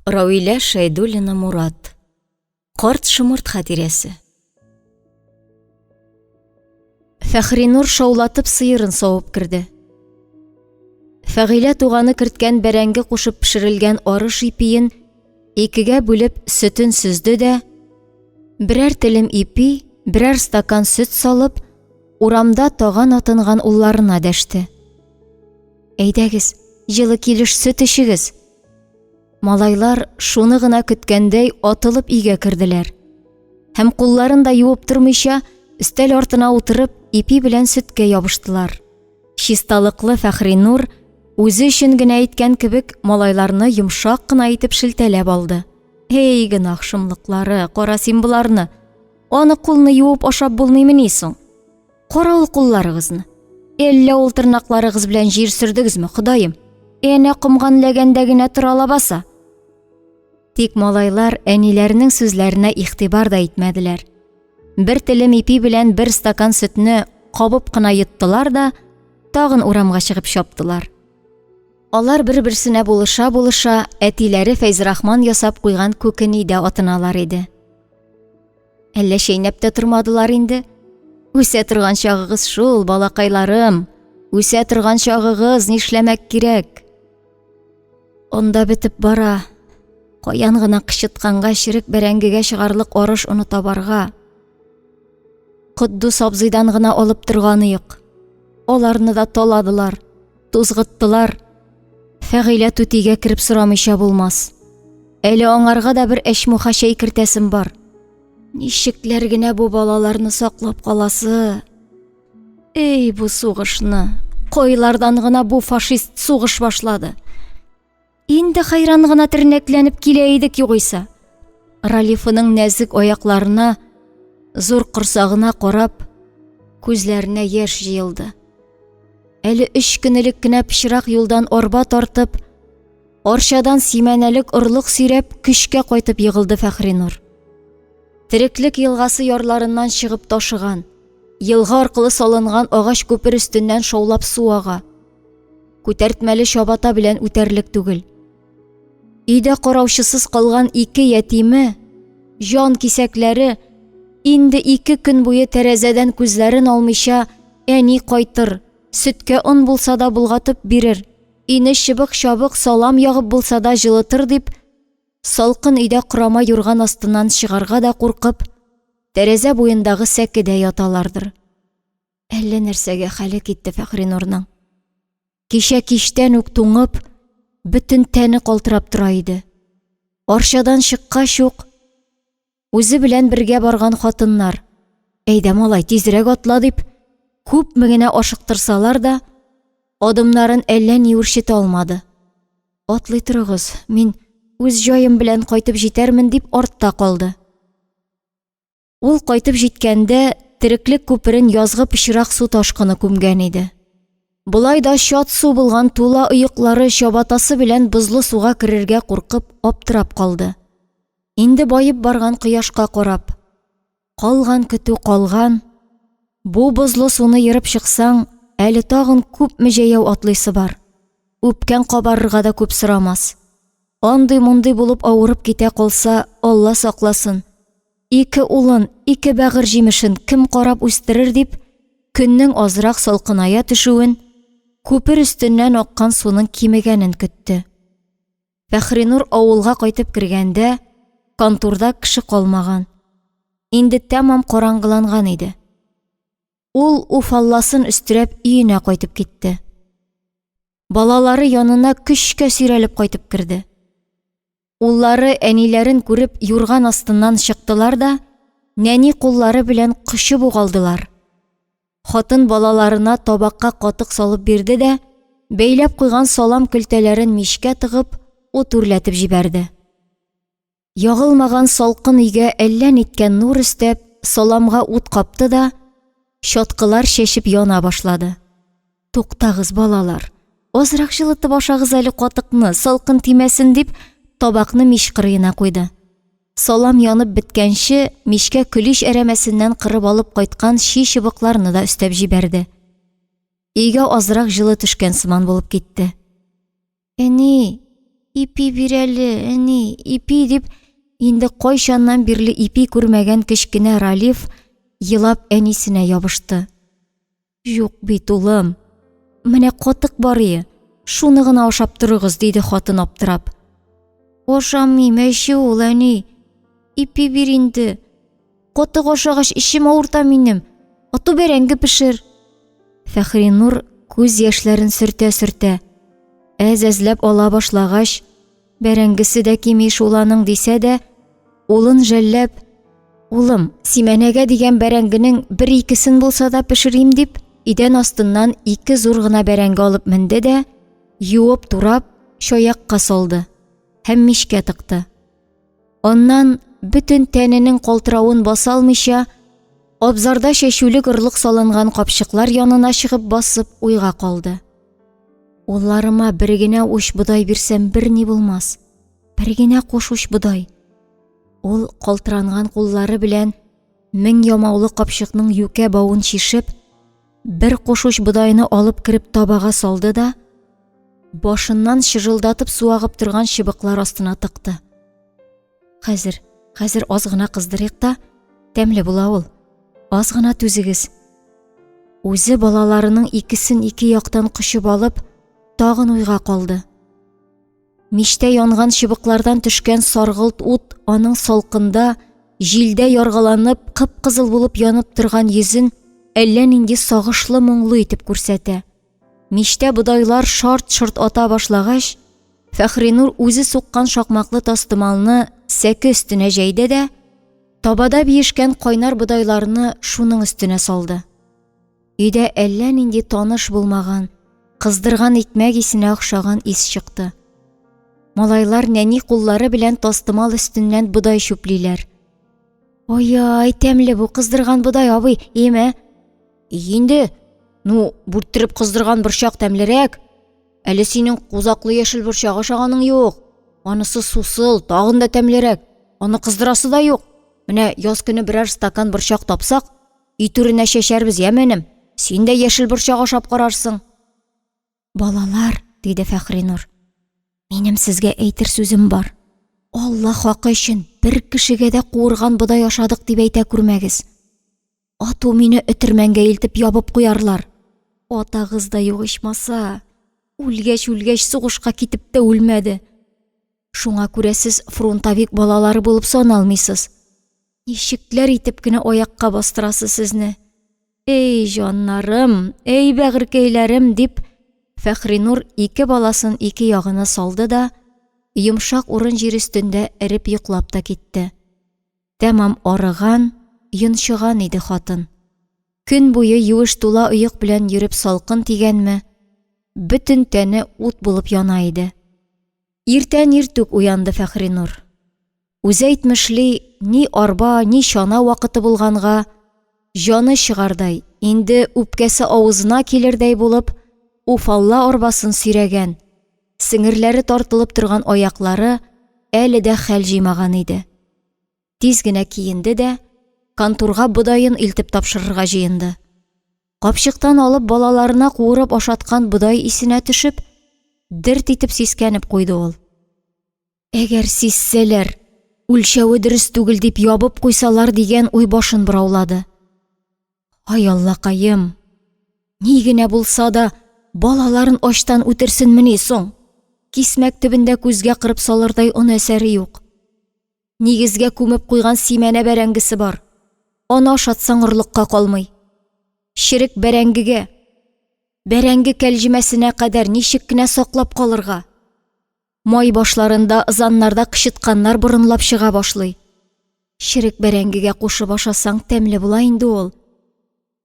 Равилә Шәйдуллина Мурат. Карт шомырт хатирәсе. Фәхринур шаулатып сыерын савып керде. Фәгыйлә туганы керткән бәрәңге кушып пешерелгән арыш ипиен икегә бүлеп сөтен сөзде дә, берәр телем ипи, берәр стакан сөт салып, урамда таган атынган улларына дәште. Әйдәгез, җылы килеш сөт эчегез. Малайлар шуны гына көткәндәй атылып өйгә керделәр. Һәм кулларын да юып тормыйча, өстәл артына утырып, ипи белән сөткә ябыштылар. Чисталыклы Фәхринур үзе өчен генә әйткән кебек малайларны йомшак кына итеп шелтәләп алды. Эй, гөнаһ шомлыклары, кара син боларны. Аны кулны юып ашап булмыймыни соң? Кара ул кулларыгызны. Әллә ул тырнакларыгыз белән җир сөрдегезме, Ходаем? Әнә комган ләгәндә генә тора лабаса. Тик малайлар әниләренең сүзләренә игътибар да итмәделәр. Бер телем ипи белән бер стакан сөтне кабып кына йоттылар да, тагын урамга чыгып чаптылар. Алар бер-берсенә булыша-булыша әтиләре Фәйзрахман ясап куйган күкени дә атыналар иде. Әллә чәйнәп тә тормадылар инде? Үсә торган чагыгыз шул, балакайларым. Үсә торган чагыгыз, нишләмәк кирәк? Онда бетеп бара. Каян гына кычытканга черек бәрәңгегә чыгарлык арыш оны табарга? Котдус абзыйдан гына алып торганы юк. Аларны да таладылар, тузгыттылар. Фәгыйлә түтигә кереп сорамыйча булмас. Әле аңарга да бер әчмуха чәй кертәсем бар. Ничекләр генә бу балаларны саклап каласы? Эй, бу сугышны! Кайлардан гына бу фашист сугыш башлады? Инде хайран гына тернәкләнеп килә идек югыйсә. Ралифының нәзек аякларына, зур корсагына карап, күзләренә яшь җыелды. Әле өч көн элек кенә пычрак юлдан арба тартып, Арчадан симәнәлек орлык сөйрәп, көчкә кайтып егылды Фәхринур. Тереклек елгасы ярларыннан чыгып ташыган, елга аркылы салынган агач күпер өстеннән шаулап су ага. Күтәртмәле чабата белән үтәрлек түгел. Өйдә караучысыз калган ике ятиме, җан кисәкләре, инде ике көн буе тәрәзәдән күзләрен алмыйча, әни кайтыр, сөткә он булса да болгатып бирер, өйне чыбык-чабык салам ягып булса да җылытыр дип, салкын өйдә корама юрган астыннан чыгарга да куркып, тәрәзә буендагы сәкедә яталардыр. Әллә нәрсәгә хәле китте Фәхринурның. Кичә кичтән үк туңып, бөтен тәне калтырап тора иде. Арчадан чыккач ук, үзе белән бергә барган хатыннар, «Әйдә, малай, тизрәк атла», дип, күпме генә ашыктырсалар да, адымнарын әллә ни үрчетә алмады. Атлый торыгыз, мин үз җаем белән кайтып җитәрмен, дип артта калды. Ул кайтып җиткәндә, тереклек күперен язгы пычрак су ташкыны күмгән иде. Болай да чат су булган тула оеклары чабатасы белән бозлы суга керергә куркып, аптырап калды. Инде баеп барган кояшка карап, калган көтү калган, бу бозлы суны ерып чыксаң, әле тагын күпме җәяү атлыйсы бар. Үпкәң кабарырга да күп сорамас. Андый-мондый булып авырып китә калса, Алла сакласын. Ике улын, ике бәгырь җимешен кем карап үстерер дип, көннең азрак салкыная төшүен, күпер өстеннән аккан суның кимегәнен көтте. Фәхринур авылга кайтып кергәндә, конторда кеше калмаган. Инде тәмам караңгыланган иде. Ул уфалласын өстерәп өенә кайтып китте. Балалары янына көчкә сөйрәлеп кайтып керде. Уллары әниләрен күреп юрган астыннан чыктылар да, нәни куллары белән кочып ук алдылар. Хатын балаларына табакка катык салып бирде дә, бәйләп куйган салам көлтәләрен мичкә тыгып, ут үрләтеп җибәрде. Ягылмаган салкын өйгә әллә ниткән нур өстәп, саламга ут капты да, чаткылар чәчеп яна башлады. Туктагыз, балалар, азрак җылытып ашагыз әле катыкны, салкын тимәсен, дип, табакны мич кырыена куйды. Салам янып беткәнче, мичкә көлич әрәмәсеннән кырып алып кайткан чи чыбыкларны да өстәп җибәрде. Өйгә азрак җылы төшкән сыман булып китте. Әни, Ипи бир әле, әни, ипи, дип, инде кайчаннан бирле ипи күрмәгән кечкенә Ралиф елап әнисенә ябышты. Юк бит, улым. Менә катык бар ие. Шуны гына ашап торыгыз, диде хатын аптырап. Ашамыйм, әче ул, әни. Ипи бир инде. Катык ашагач эчем авырта минем. Ату бәрәңге пешер. Фәхринур күз яшьләрен сөртә-сөртә, әз-әзләп ала башлагач, бәрәңгесе дә кими шул аның дисә дә, улын жәлләп, улым, симәнәгә дигән бәрәңгенең бер-икесен булса да пешерим дип, идән астыннан ике зур гына бәрәңге алып менде дә, юып турап, чаякка салды һәм мичкә тыкты. Аннан бөтен тәненең калтыравын баса алмыйча, абзарда чәчүлек орлык салынган капчыклар янына чыгып басып уйга калды. Улларыма бер генә уч бодай бирсәм берни булмас. Бер генә куш уч бодай. Ул калтыранган куллары белән мең ямаулы капчыкның юкә бавын чишеп, бер куш уч бодайны алып кереп табага салды да, башыннан чыжылдатып су агып торган чыбыклар астына тыкты. Хәзер, хәзер аз гына кыздырыйк та, тәмле була ул. Аз гына түзегез. Үзе балаларының икесен ике яктан кочып алып, тагын уйга калды. Мичтә янган чыбыклардан төшкән саргылт ут аның салкында, җилдә яргаланып, кып-кызыл булып янып торган йөзен әллә нинди сагышлы моңлы итеп күрсәтә. Мичтә бодайлар шарт-шорт ата башлагач, Фәхринур үзе суккан шакмаклы тастымалны сәке өстенә җәйде дә, табада биешкән кайнар бодайларны шуның өстенә салды. Өйдә әллә нинди таныш булмаган, кыздырган икмәк исенә охшаган ис чыкты. Малайлар нәни куллары белән тастымал өстеннән бодай чүплиләр. Ой-ай, тәмле бу кыздырган бодай, абый, име? Инде, ну, бүрттереп кыздырган борчак тәмлерәк. Әле синең кузаклы яшел борчак ашаганың юк. Анысы сусыл, тагын да тәмлерәк. Аны кыздырасы да юк. Менә яз көне берәр стакан борчак тапсак, өй түренә чәчәрбез, яме, энем. Син дә яшел борчак ашап карарсың. Балалар, диде Фәхринур, минем сезгә әйтер сүзем бар. Алла хакы өчен бер кешегә дә куырган бодай ашадык дип әйтә күрмәгез. Ату мине өтермәнгә илтеп ябып куярлар. Атагыз да юк ичмаса. Үлгәч-үлгәч сугышка китеп тә үлмәде. Шуңа күрә сез фронтовик балалары булып саналмыйсыз. Ничекләр итеп кенә аякка бастырасы сезне. Эй, җаннарым, эй, бәгырькәйләрем, дип, Фәхринур ике баласын ике ягына салды да, йомшак урын-җир өстендә эреп йоклап та китте. Тәмам арыган, йончыган иде хатын. Көн буе юеш тула оек белән йөреп салкын тигәнме, бөтен тәне ут булып яна иде. Иртән иртүк уянды Фәхринур. Үзе әйтмешли, ни арба, ни чана вакыты булганга, җаны чыгардай, инде үпкәсе авызына килердәй булып, уфалла арбасын сөйрәгән, сеңерләре тартылып торган аяклары әле дә хәл җыймаган иде. Тиз генә киенде дә, конторга бодаен илтеп тапшырырга җыенды. Капчыктан алып балаларына куырып ашаткан бодай исенә төшеп, дерт итеп сискәнеп куйды ул. Әгәр сизсәләр, үлчәве дөрес түгел дип ябып куйсалар дигән уй башын бораулады. Ай Аллакаем, ни генә булса да, балаларын ачтан үтерсенмени соң? Кисмәк төбендә күзгә кырып салырдай он әсәре юк. Нигезгә күмеп куйган симәнә бәрәңгесе бар. Аны ашатсаң орлыкка калмый. Черек бәрәңгегә, бәрәңге кәлҗемәсенә кадәр ничек кенә саклап калырга? Май башларында ызаннарда кычытканнар борынлап чыга башлый. Черек бәрәңгегә кушып ашасаң тәмле була инде ул.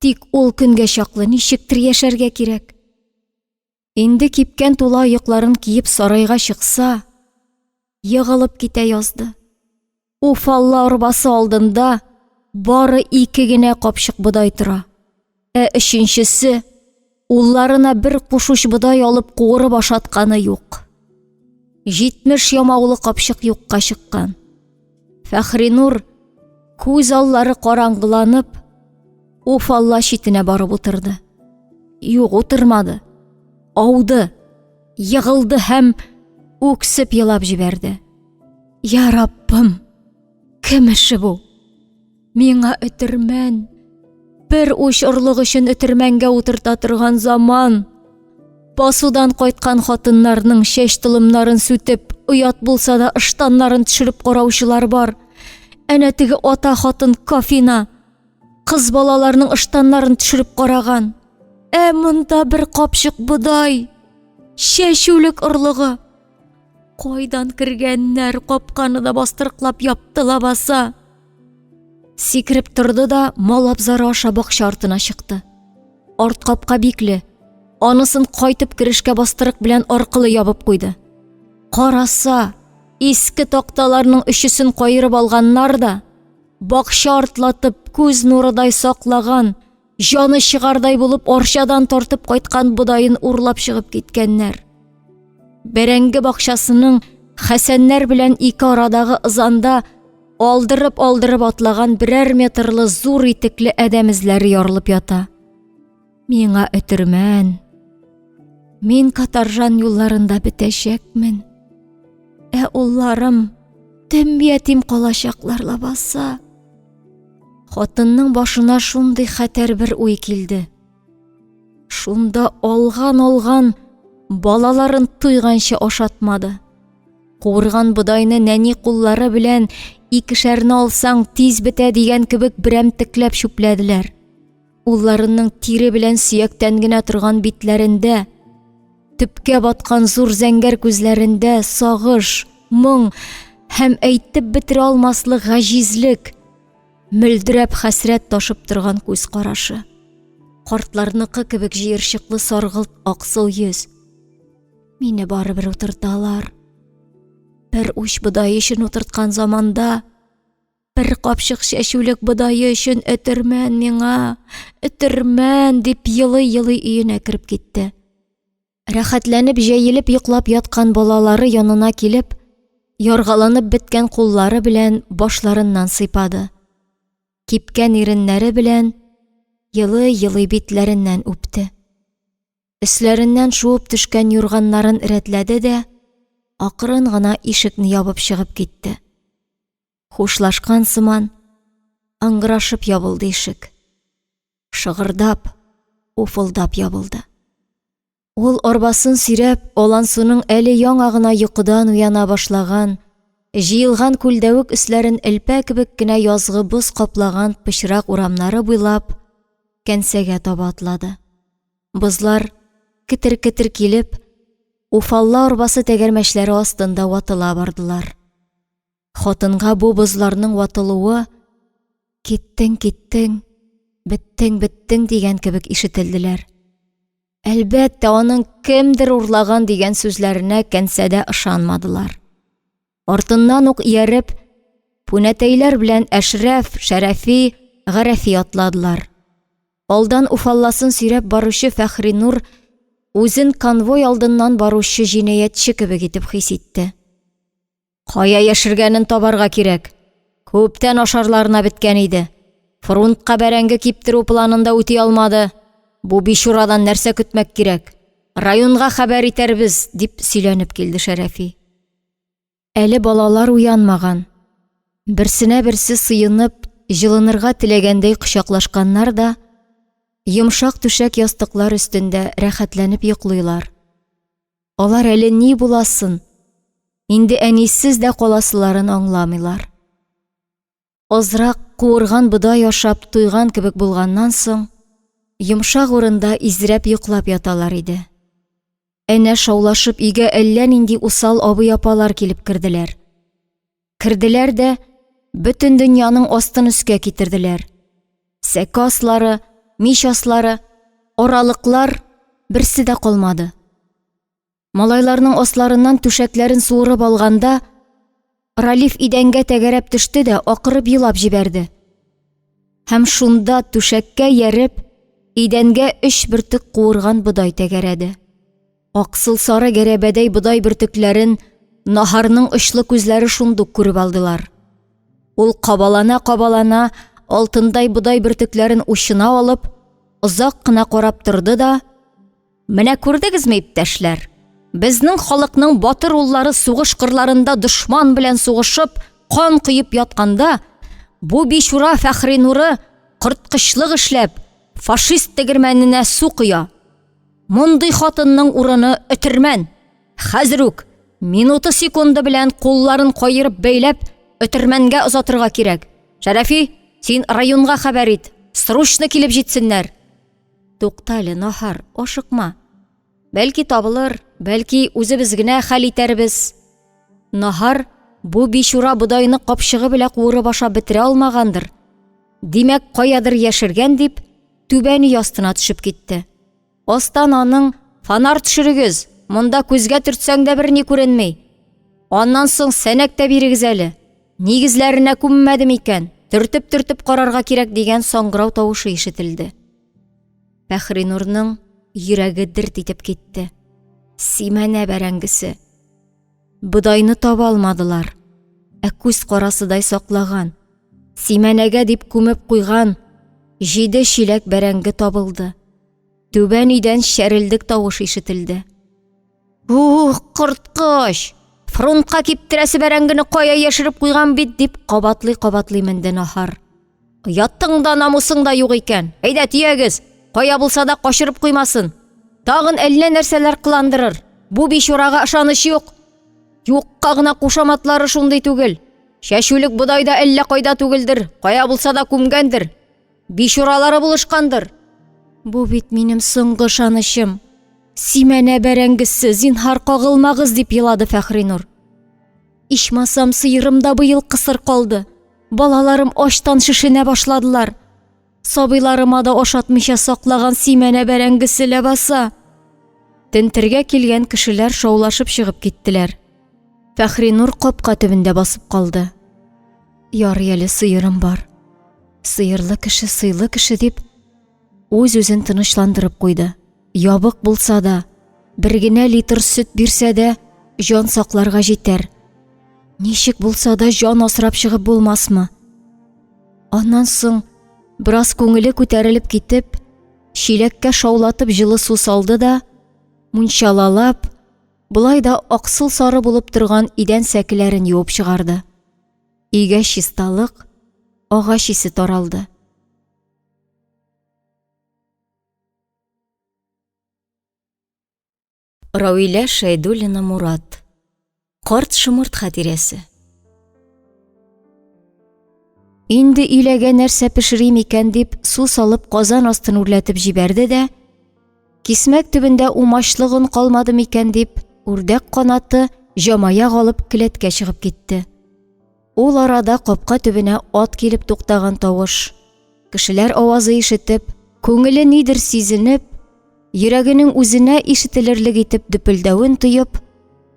Тик ул көнгә чаклы ничектер яшәргә кирәк. Инде кипкән тула оекларын киеп сарайга чыкса, егылып китә язды. Уфалла арбасы алдында бары ике генә капчык бодай тора. Ә өченчесе улларына бер кушуч бодай алып куырып ашатканы юк. 70 ямаулы капчык юкка чыккан. Фәхринур күз аллары караңгыланып, Уфалла читенә барып утырды. Юк, утырмады. Ауды. Егылды һәм Үксеп елап җибәрде. Я Раббым, кем эше бу? Миңа өтермән. Бер уч орлык өчен өтермәнгә утырта торган заман. Басудан кайткан хатыннарның чәч толымнарын сүтеп, оят булса да ыштаннарын төшереп караучылар бар. Әнә теге ата хатын Кафина кыз балаларның ыштаннарын төшереп караган. Ә монда бер капчык бодай, чәчүлек орлыгы. Кайдан кергәннәр, капканы да бастырыклап япты лабаса. Сикереп торды да мал абзары аша бакча артына чыкты. Арт капка бикле. Анысын кайтып керешкә бастырык белән аркылы ябып куйды. Караса, иске такталарның өчесен каерып алганнар да, бакча артлатып, күз нурыдай саклаган, җаны чыгардай булып Арчадан тартып кайткан бодаен урлап чыгып киткәннәр. Бәрәңге бакчасының Хәсәннәр белән ике арадагы ызанда алдырып-алдырып атлаган берәр метрлы зур итекле адәм эзләре ярылып ята. Миңа өтермән. Мин каторжан юлларында бетәчәкмен. Ә улларым дөм ятим калачаклар лабаса. Хатынның башына шундый хәтәр бер уй килде. Шунда алган-алган балаларын туйганчы ашатмады. Куырган бодайны нәни куллары белән икешәрне алсаң тиз бетә дигән кебек берәмтекләп чүпләделәр. Улларының тире белән сөяктән генә торган битләрендә, төпкә баткан зур зәңгәр күзләрендә сагыш, моң һәм әйтеп бетерә алмаслык гаҗизлек, мөлдерәп хәсрәт ташып торган күз карашы. Картларныкы кебек җыерчыклы саргылт аксыл йөз. Мине барыбер утырталар. Бер уч бодай өчен утырткан заманда бер капчык чәчүлек бодае өчен өтермән миңа, өтермән, дип елый-елый өенә кереп китте. Рәхәтләнеп җәелеп йоклап яткан балалары янына килеп, яргаланып беткән куллары белән башларыннан сыйпады. Кипкән иреннәре белән елый-елый битләреннән үпте. Өсләреннән шуып төшкән юрганнарын рәтләде дә, акрын гына ишекне ябып чыгып китте. Хушлашкан сыман, ыңгырашып ябылды ишек. Шыгырдап, уфылдап ябылды. Ул арбасын сөйрәп, Алансуның әле яңа гына йокыдан уяна башлаган, җыелган күлдәвек өсләрен элпә кебек кенә язгы боз каплаган пычрак урамнары буйлап кәнсәгә таба атлады. Бозлар, кетер-кетер килеп, уфалла арбасы тәгәрмәчләре астында ватыла бардылар. Хатынга бу бозларның ватылуы киттең, киттең, беттең, беттең дигән кебек ишетелделәр. Әлбәттә, аның кемдер урлаган дигән сүзләренә кәнсәдә ышанмадылар. Артыннан ук ияреп, пүнәтәйләр белән Әшрәф, Шәрәфи, Гарәфи атладылар. Алдан уфалласын сөйрәп баручы Фәхринур үзен конвой алдыннан баручы җинаятьче кебек итеп хис итте. Кая яшергәнен табарга кирәк. Күптән ашарларына беткән иде. Фрунтка бәрәңге киптерү планын да үти алмады. Бу бичурадан нәрсә көтмәк кирәк? Районга хәбәр итәрбез, дип сөйләнеп килде Шәрәфи. Әле балалар уянмаган. Берсенә берсе сыенып, җылынырга теләгәндәй кочаклашканнар да, йомшак түшәк-ястыклар өстендә рәхәтләнеп йоклыйлар. Алар әле ни буласын, инде әнисез дә каласыларын аңламыйлар. Азрак куырган бодай ашап туйган кебек булганнан соң, йомшак урында изрәп йоклап яталар иде. Әнә шаулашып өйгә әллә нинди усал абый-апалар килеп керделәр. Керделәр дә бөтен дөньяның астын өскә китерделәр. Сәке аслары, мич аслары, аралыклар берсе дә калмады. Малайларның асларыннан түшәкләрен суырып алганда, Ралиф идәнгә тәгәрәп төште дә акырып елап җибәрде. Һәм шунда түшәккә яреп, идәнгә өч бөртек куырган бодай тәгәрәде. Аксыл сары гәрәбәдәй бодай бөртекләрен Наһарның очлы күзләре шундук күреп алдылар. Ул кабалана-кабалана алтындай бодай бөртекләрен учына алып, озак кына карап торды да, «Менә күрдегезме, иптәшләр? Безнең халыкның батыр уллары сугыш кырларында дошман белән сугышып, кан коеп ятканда, бу бичура Фәхринуры корткычлык эшләп, фашист тегермәненә су коя. Мондый хатынның урыны өтермән. Хәзер үк, минуты секунды белән кулларын каерып бәйләп, өтермәнгә озатырга кирәк. Шәрәфи, син районга хәбәр ит, срочно килеп җитсеннәр. Туктале, Наһар, ашыкма. Бәлки табылыр, бәлки үзебез генә хәл итәрбез. Наһар бу бичура бодайны капчыгы белән куырып ашап бетерә алмагандыр. Димәк, каядыр яшергән дип, түбән өй астына төшеп китте. Астан аның фонарь төшерегез, монда күзгә төртсәң дә берни күренми. Аннан соң сәнәк тә бирегез әле. Нигезләренә күммәдем икән, төртеп-төртеп карарга кирәк дигән саңгырау тавышы ишетелде. Фәхринурның йөрәге дерт итеп китте. Симәнә бәрәңгесе. Бодайны таба алмадылар. Ә күз карасыдай саклаган, симәнәгә дип күмеп куйган җиде чиләк бәрәңге табылды. Түбән өйдән чәрелдек тавыш ишетелде. Ух, корткыч! Фронтка киптерәсе бәрәңгене кая яшереп куйган бит, дип кабатлый-кабатлый менде Наһар. Оятың да, намусың да юк икән. Әйдә, төягез. Кая булса да качырып куймасын. Тагын әллә нәрсәләр кыландырыр. Бу бичурага ышаныч юк. Юкка гына кушаматлары шундый түгел. Чәчүлек бодай да әллә кайда түгелдер, кая булса да күмгәндер. Бичуралары булышкандыр. Бу бит минем соңгы ышанычым. Симәнә бәрәңгесе, зинһар кагылмагыз, дип елады Фәхринур. Ичмасам, сыерым да быел кысыр калды. Балаларым ачтан шешенә башладылар. Сабыйларыма да ашатмыйча саклаган симәнә бәрәңгесе ләбаса. Тентергә килгән кешеләр шаулашып чыгып киттеләр. Фәхринур капка төбендә басып калды. Ярый әле сыерым бар. Сыерлы кеше сыйлы кеше дип, үз-үзен тынычландырып куйды. Ябык булса да, бер генә литр сөт бирсә дә, җан сакларга җитәр. Ничек булса да җан асрап чыгып булмасмы? Аннан соң бераз күңеле күтәрелеп китеп, чиләккә шаулатып җылы су салды да, мунчалалап, болай да аксыл сары булып торган идән сәкеләрен юып чыгарды. Өйгә чисталык, агач исе таралды. Рауилә Шәйдуллина Мурат. Карт шомырт хатирәсе. Инде өйләгә нәрсә пешерим икән дип, су салып казан астын үрләтеп җибәрде дә, кисмәк төбендә умачлы он калмады микән дип, үрдәк канаты, җамаяк алып келәткә чыгып китте. Ул арада капка төбенә ат килеп туктаган тавыш, кешеләр авазы ишетеп, күңеле нидер сизенеп, йөрәгенең үзенә ишетелерлек итеп дөпелдәвен тоеп,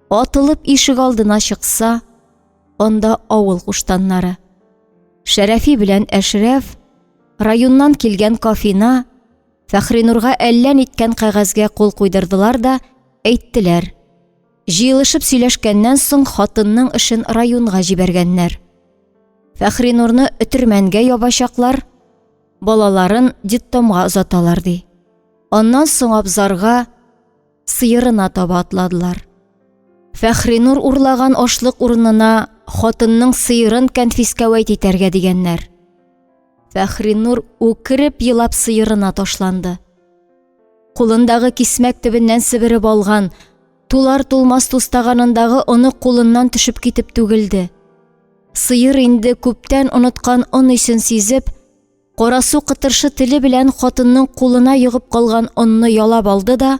атылып ишек алдына чыкса, анда авыл куштаннары. Шәрәфи белән Әшрәф, районнан килгән Кафина, Фәхринурга әллә ниткән кәгазьгә кул куйдырдылар да, әйттеләр. Җыелышып сөйләшкәннән соң хатынның эшен районга җибәргәннәр. Фәхринурны өтермәнгә ябачаклар, балаларын детдомга озаталар ди. Аннан соң абзарга сыерына таба атладылар. Фәхринур урлаган ашлык урынына хатынның сыерын кәнфискәвәйт итәргә дигәннәр. Фәхринур үкереп елап сыерына ташланды. Кулындагы кисмәк төбеннән себереп алган, тулар-тулмас тустаганындагы оны кулыннан төшеп китеп түгелде. Сыер инде күптән оныткан он исен сизеп, карасу кытыршы теле белән хатынның кулына йогып калган онны ялап алды да,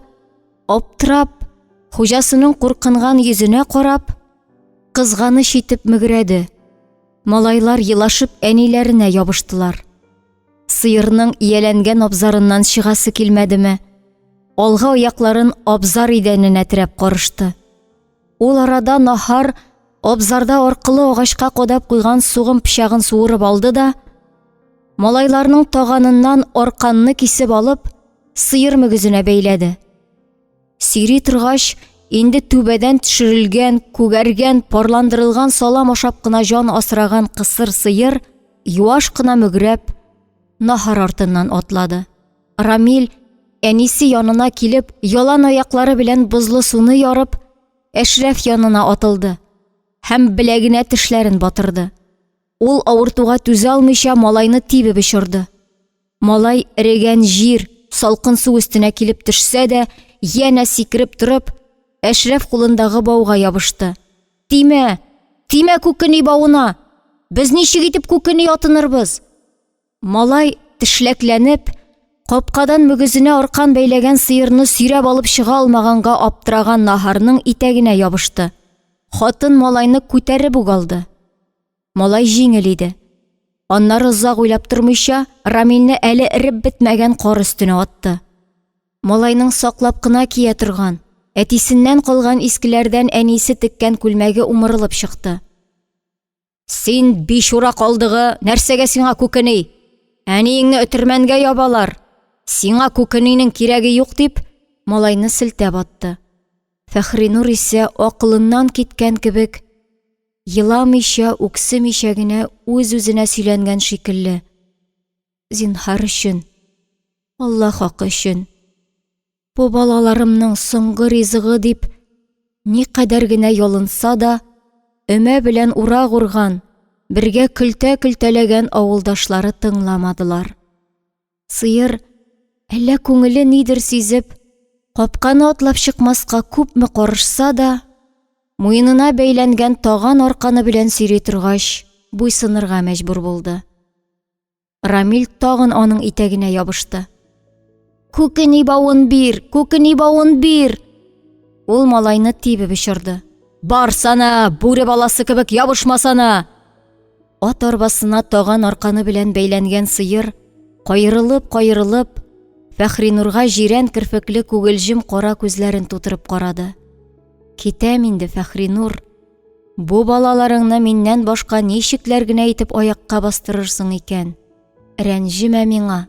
аптырап, хуҗасының куркынган йөзенә карап, кызганыч итеп мөгрәде. Малайлар елашып әниләренә ябыштылар. Сыерның ияләнгән абзарыннан чыгасы килмәдеме? Алга аякларын абзар идәненә терәп карышты. Ул арада Наһар абзарда аркылы агачка кадап куйган сугым пычагын суырып алды да, малайларның таганыннан арканны кисеп алып, сыер мөгезенә бәйләде. Сөйри торгач, инде түбәдән төшерелгән, күгәргән, парландырылган салам ашап кына җан асраган кысыр сыер юаш кына мөгрәп, Наһар артыннан атлады. Рамил, әнисе янына килеп, ялан аяклары белән бозлы суны ярып, Әшрәф янына атылды һәм беләгенә тешләрен батырды. Ул авыртуга түзә алмыйча малайны тибеп очырды. Малай эрегән җир, салкын су өстенә килеп төшсә дә, янә сикереп торып, Әшрәф кулындагы бауга ябышты. Тимә! Тимә күкени бавына! Без ничек итеп күкени атынырбыз? Малай, тешләкләнеп, капкадан мөгезенә аркан бәйләгән сыерны сөйрәп алып чыга алмаганга аптыраган Наһарның итәгенә ябышты. Хатын малайны күтәреп үк алды. Малай җиңел иде. Аннары озак уйлап тормыйча, Рамилне әле эреп бетмәгән кар өстенә атты. Малайның саклап кына кия торган, әтисеннән калган искеләрдән әнисе теккән күлмәге умырылып чыкты. Син бичура калдыгы, нәрсәгә сиңа күкени? Әниеңне өтермәнгә ябалар. Сиңа күкенинең кирәге юк дип, малайны селтәп атты. Фәхринур исә акылыннан киткән кебек, еламыйча, үксемичә генә үз-үзенә сөйләнгән шикелле. Зинһар өчен, Алла хакы өчен, бу балаларымның соңгы ризыгы дип, никадәр генә ялынса да, өмә белән урак урган, бергә көлтә көлтәләгән авылдашлары тыңламадылар. Сыер, әллә күңеле нидер сизеп, капканы атлап чыкмаска күпме карышса да, муенына бәйләнгән таган арканы белән сөйри торгач, буйсынырга мәҗбүр булды. Рамил тагын аның итәгенә ябышты. Күкени бавын бир, күкени бавын бир! Ул малайны тибеп очырды. Барсана, бүре баласы кебек ябышмасана! Ат арбасына таган арканы белән бәйләнгән сыер, каерылып-каерылып, Фәхринурга җирән керфекле күгелҗем кара күзләрен тутырып карады. Китәм инде, Фәхринур. Бу балаларыңны миннән башка ничекләр генә итеп аякка бастырырсың икән? Рәнҗемә миңа.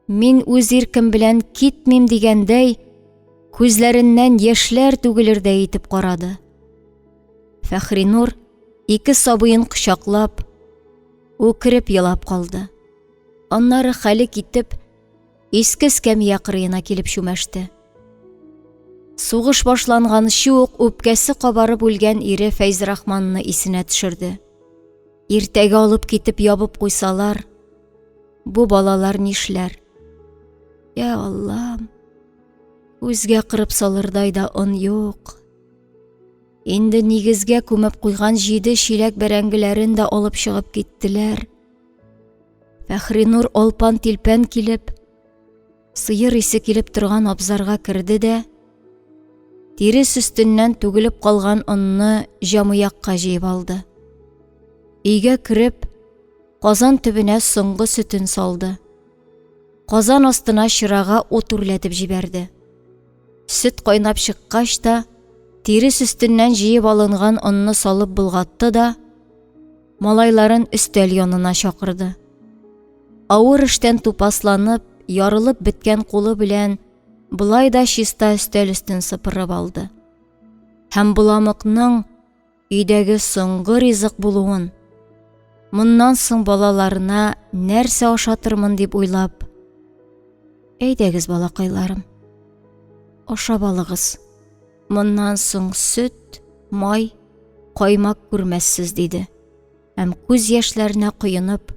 Мин үз иркем белән китмим дигәндәй, күзләреннән яшьләр түгелердәй итеп карады. Фәхринур ике сабыен кочаклап, үкереп елап калды. Аннары хәле китеп, иске эскәмия кырыена килеп чүмәште. Сугыш башланганчы ук үпкәсе кабарып үлгән ире Фәйзрахманны исенә төшерде. Иртәгә алып китеп ябып куйсалар, Бу балалар нишләр? Я Аллам, үзгә кырып салырдай да он юк. Инде нигезгә күмеп куйган җиде чиләк бәрәңгеләрен дә алып чыгып киттеләр. Фәхринур алпан-тилпән килеп, сыер исе килеп торган абзарга керде дә, тирес өстеннән түгелеп калган онны җамыякка җыеп алды. Өйгә кереп, Казан төбенә соңгы сөтен салды. Казан астына чырага ут үрләтеп җибәрде. Сөт кайнап чыккач та, тирес өстеннән җыеп алынган онны салып болгатты да, малайларын өстәл янына чакырды. Авыр эштән тупасланып, ярылып беткән кулы белән болай да чиста өстәл өстен сыпырып алды. Һәм боламыкның өйдәге соңгы ризык булуын, моннан соң балаларына нәрсә ашатырмын дип уйлап, әйдәгез, балакайларым, ашап алыгыз, моннан соң сөт, май, каймак күрмәссез, диде һәм күз яшьләренә коенып,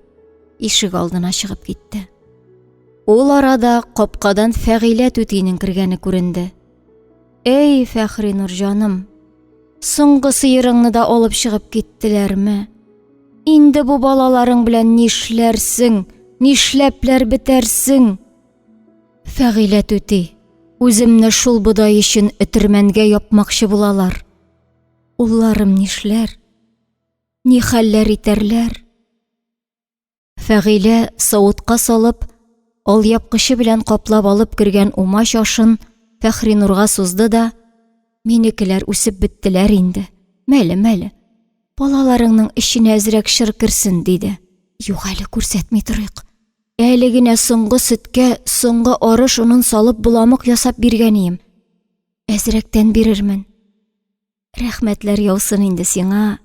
ишек алдына чыгып китте. Ул арада капкадан Фәгыйлә түтинең кергәне күренде. Эй, Фәхринур җаным, соңгы сыерыңны да алып чыгып киттеләрме? Инде бу балаларың белән нишләрсең, нишләпләр бетәрсең? Фәгыйлә түти, үземне шул бодай өчен өтермәнгә япмакчы булалар. Улларым нишләр? Ни хәлләр итәрләр? Фәгыйлә савытка салып, алъяпкычы белән каплап алып кергән умач ашын Фәхринурга сузды да, минекеләр үсеп беттеләр инде. Мәле, мәле. Балаларыңның эченә әзрәк шыр керсен, диде. Юк әле, күрсәтми торыйк. Әле генә соңгы сөткә соңгы арыш онын салып боламык ясап биргән ием. Әзрәктән бирермен. Рәхмәтләр яусын инде сиңа.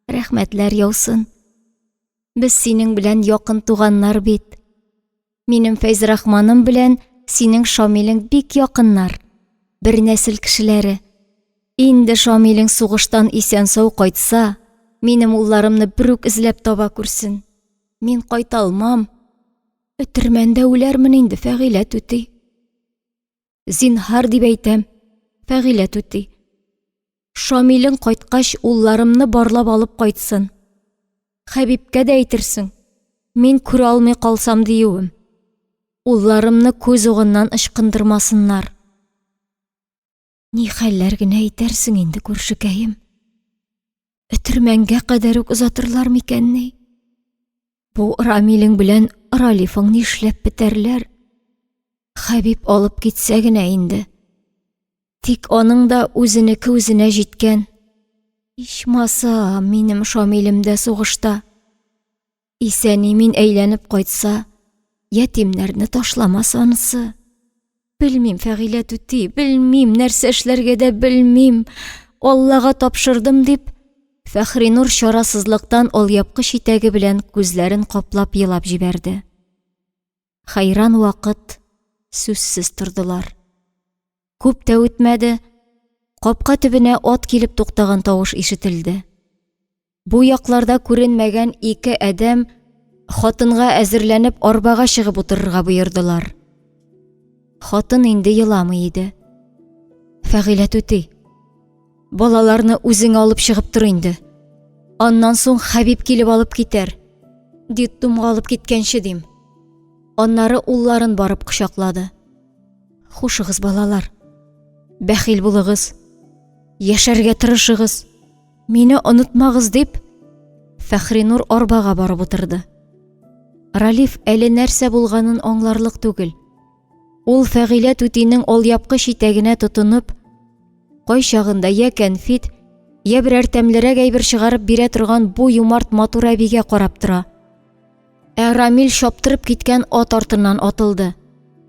Рәхмәтләр яусын. Без синең белән якын туганнар бит. Минем Фәйзрахманым белән синең Шамилең бик якыннар, бер нәсел кешеләре. Инде Шамилең сугыштан исән-сау кайтса, минем улларымны берүк эзләп таба күрсен. Мин кайта алмам. Өтермәндә үләрмен инде, Фәгыйлә түти. Зинһар дип әйтәм, Фәгыйлә түти. Шамилең кайткач, улларымны барлап алып кайтсын. Хәбибкә дә әйтерсең, мин күрә алмый калсам диюем. Улларымны күз угыннан ычкындырмасыннар. Ни хәлләр генә әйтәрсең инде, күршекәем. Өтермәнгә кадәр үк озатырлар микәнни? Бу Рамилең белән Ралифың нишләп бетәрләр? Хәбиб алып китсә генә инде. Тик аның да үзенеке үзенә җиткән. Ичмаса, минем Шамилем дә сугышта. Исән-имин әйләнеп кайтса, ятимнәрне ташламас анысы. Белмим, Фәгыйлә түти, белмим, нәрсә эшләргә дә белмим. Аллага тапшырдым дип, Фәхринур чарасызлыктан алъяпкыч итәге белән күзләрен каплап елап җибәрде. Хәйран вакыт сүзсез тордылар. Күп тә үтмәде, капка төбенә ат килеп туктаган тавыш ишетелде. Бу якларда күренмәгән ике адәм хатынга әзерләнеп арбага чыгып утырырга боердылар. Хатын инде еламый иде. Фәгыйлә түти, балаларны үзең алып чыгып тор инде. Аннан соң Хәбиб килеп алып китәр. Детдомга алып киткәнче дим. Аннары улларын барып кочаклады. Хушыгыз, балалар. Бәхил булыгыз. Яшәргә тырышыгыз. Мине онытмагыз дип, Фәхринур арбага барып утырды. Ралиф әле нәрсә булганын аңларлык түгел. Ул Фәгыйлә түтинең алъяпкыч итәгенә тотынып, кайчагында я кәнфит, я берәр тәмлерәк әйбер чыгарып бирә торган бу юмарт матур әбигә карап тора. Ә Рамил чаптырып киткән ат артыннан атылды.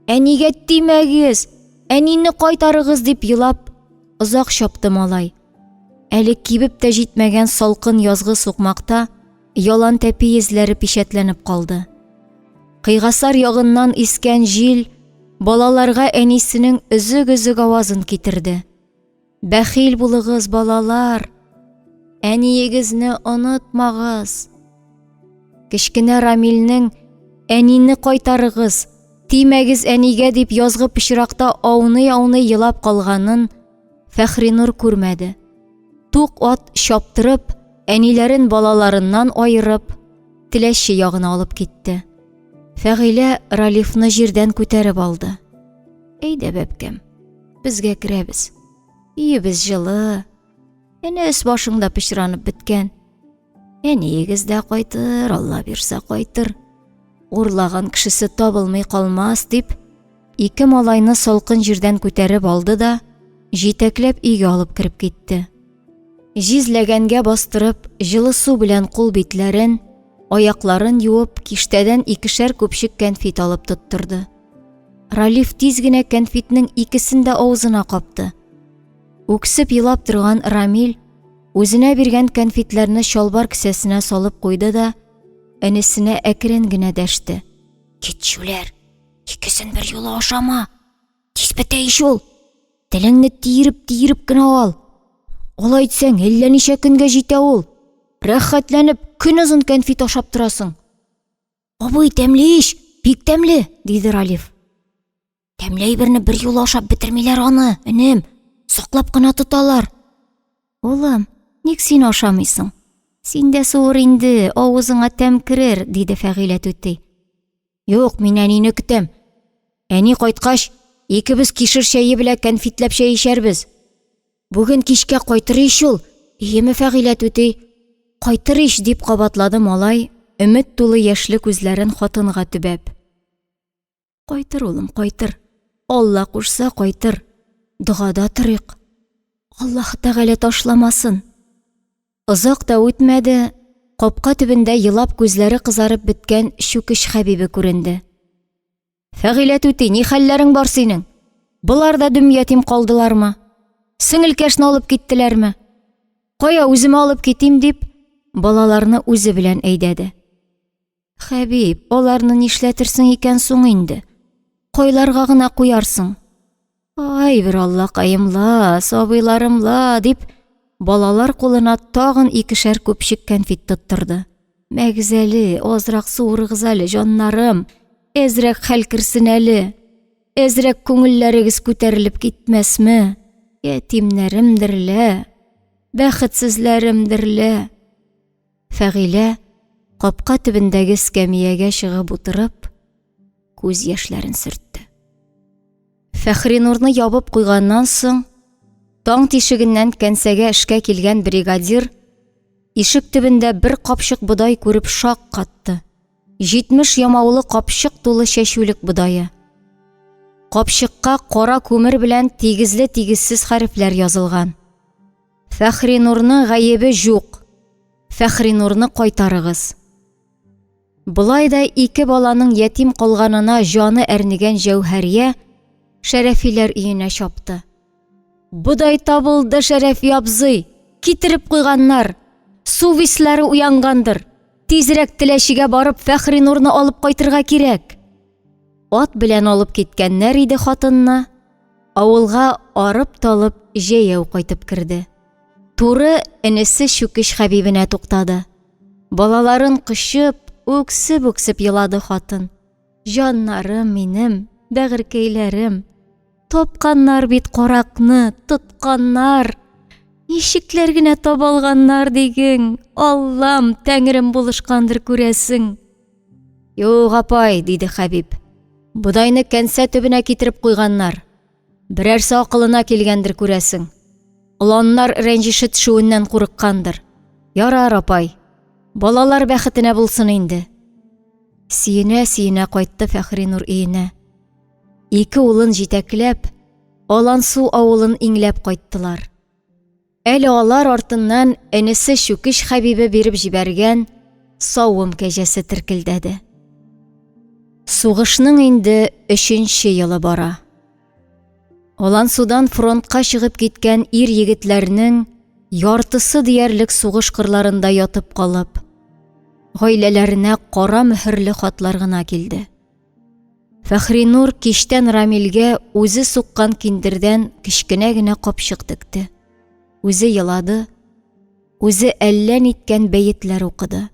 Әнигә тимәгез! Әнине кайтарыгыз дип елап, озак чапты малай. Әле кибеп тә җитмәгән салкын язгы сукмакта ялан тәпи эзләре пичәтләнеп калды. Кыйгасар ягыннан искән җил балаларга әнисенең өзек-өзек авазын китерде. Бәхил булыгыз, балалар! Әниегезне онытмагыз! Кечкенә Рамилнең әнине кайтарыгыз, тимәгез әнигә дип язгы пычракта ауный-ауный елап калганын Фәхринур күрмәде. Тук ат чаптырып, әниләрен балаларыннан аерып, Теләче ягына алып китте. Фәгыйлә Ралифны җирдән күтәреп алды. Әйдә, бәбкәм, безгә керәбез. Өебез җылы. Әнә өс башың да пычранып беткән. Әниегез дә кайтыр, Алла бирсә кайтыр. Урлаган кешесе табылмый калмас, дип, ике малайны салкын җирдән күтәреп алды да, җитәкләп өйгә алып кереп китте. Җиз ләгәнгә бастырып, җылы су белән кул битләрен, аякларын юып, киштәдән икешәр күпчек кәнфит алып тоттырды. Ралиф тиз генә кәнфитнең икесен дә авызына капты. Үксеп елап торган Рамил үзенә биргән кәнфитләрне чалбар кесәсенә салып куйды да, энесенә әкрен генә дәште. Кит, чүләр, икесен бер юлы ашама. Тиз бетә ич ул. Телеңне тиереп-тиереп кенә ал. Алай итсәң, әллә ничә көнгә җитә ул. Рәхәтләнеп, көн озын кәнфит ашап торасың. Абый, тәмле ич, бик тәмле, диде Ралиф. Тәмле әйберне бер юлы ашап бетермиләр аны, энем. Саклап кына тоталар. Улым, ник син ашамыйсың? Син дә суыр инде, авызыңа тәм керер, диде Фәгыйлә түти. Юк, мин әнине көтәм. Әни кайткач, икебез кишер чәе белән кәнфитләп чәй эчәрбез. Бүген кичкә кайтыр ич ул, иеме Фәгыйлә түти? Кайтыр ич, дип кабатлады малай, өмет тулы яшьле күзләрен хатынга төбәп. Кайтыр, улым, кайтыр. Алла кушса, кайтыр. Догада торыйк. Аллаһ Тәгалә ташламасын. Озак та үтмәде, капка төбендә елап күзләре кызарып беткән Чүкеч Хәбибе күренде. Фәгыйлә түти, ни хәлләрең бар синең? Болар да дөм ятим калдылармы? Сеңелкәшне алып киттеләрме? Кая үземә алып китим дип, балаларны үзе белән әйдәде. Хәбиб, аларны нишләтерсең икән соң инде? Кайларга гына куярсың? Ай, бер Аллакаем ла, сабыйларым ла, дип, балалар кулына тагын икешәр күпчек кәнфит тоттырды. Мәгез әле, азрак суырыгыз әле, җаннарым, әзрәк хәл керсен әле. Әзрәк күңелләрегез күтәрелеп китмәсме? Ятимнәремдер лә, бәхетсезләремдер лә. Фәгыйлә капка төбендәге эскәмиягә чыгып утырып, күз яшьләрен сөртте. Фәхринурны ябып куйганнан соң, таң тишегеннән кәнсәгә эшкә килгән бригадир ишек төбендә бер капчык бодай күреп шак катты. 70 ямаулы капчык тулы чәчүлек бодае. Капчыкка кара күмер белән тигезле-тигезсез хәрефләр язылган. Фәхринурның гаебе җук. Фәхринурны кайтарыгыз. Болай да ике баланың ятим калганына җаны әрнегән Җәүһәрия Шәрәфиләр өенә чапты. Бодай табылды, Шәрәфи абзый! Китереп куйганнар! Сувисләре уянгандыр! Тизрәк Теләчегә барып Фәхринурны алып кайтырга кирәк! Ат белән алып киткәннәр иде хатынны. Авылга арып-талып җәяү кайтып керде. Туры энесе Чүкеч Хәбибенә туктады. Балаларын кочып, үксеп-үксеп елады хатын. Җаннарым минем, бәгырькәйләрем. Тапканнар бит каракны, тотканнар. Ничекләр генә таба алганнар диген. Аллам, Тәңрем булышкандыр күрәсең. Юк, апай, диде Хәбиб. Бодайны кәнсә төбенә китереп куйганнар. Берәрсе акылына килгәндер күрәсең. Оланнар рәнҗеше төшүеннән курыккандыр. Ярар, апай. Балалар бәхетенә булсын инде. Сөенә-сөенә кайтты Фәхринур өенә. Ике улын җитәкләп, Алансу авылын иңләп кайттылар. Әле алар артыннан энесе Чүкеч Хәбибе биреп җибәргән савым кәҗәсе теркелдәде. Сугышның инде өченче елы бара. Алансудан фронтка чыгып киткән ир-егетләрнең яртысы диярлек сугыш кырларында ятып калып, гаиләләренә кара мөһерле хатлар гына килде. Фәхринур кичтән Рамилгә үзе суккан киндердән кечкенә генә капчык текте. Үзе елады, үзе әллә ниткән бәетләр укыды.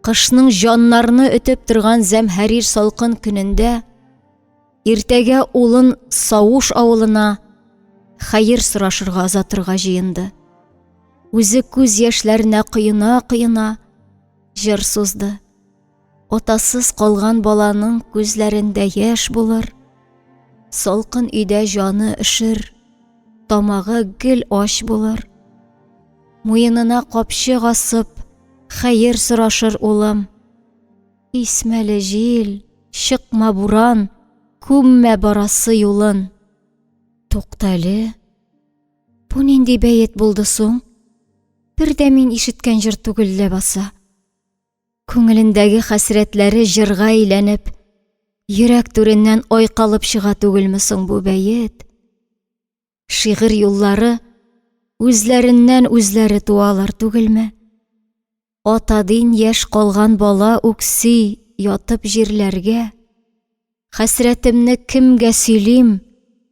Кышның җаннарны өтеп торган зәмһәрир салкын көнендә иртәгә улын Сауш авылына хәер сорашырга озатырга җыенды. Үзе күз яшьләренә коена-коена җыр сузды. Атасыз калган баланың күзләрендә яшь булыр, салкын өйдә җаны өшер, тамагы гел ач булыр. Муенына капчык асып, хәер сорашыр улым. Исмәле җил, чыкма буран, күммә барасы юлын. Туктале, бу нинди бәет булды соң? Бер дә мин ишеткән җыр түгел ләбаса. Күңелендәге хәсрәтләре җырга әйләнеп, йөрәк түреннән айкалып чыга түгелме соң бу бәет? Шигырь юллары үзләреннән үзләре туалар түгелме? Атадин яшь калган бала үкси ятып җирләргә. Хәсрәтемне кемгә сөйлим,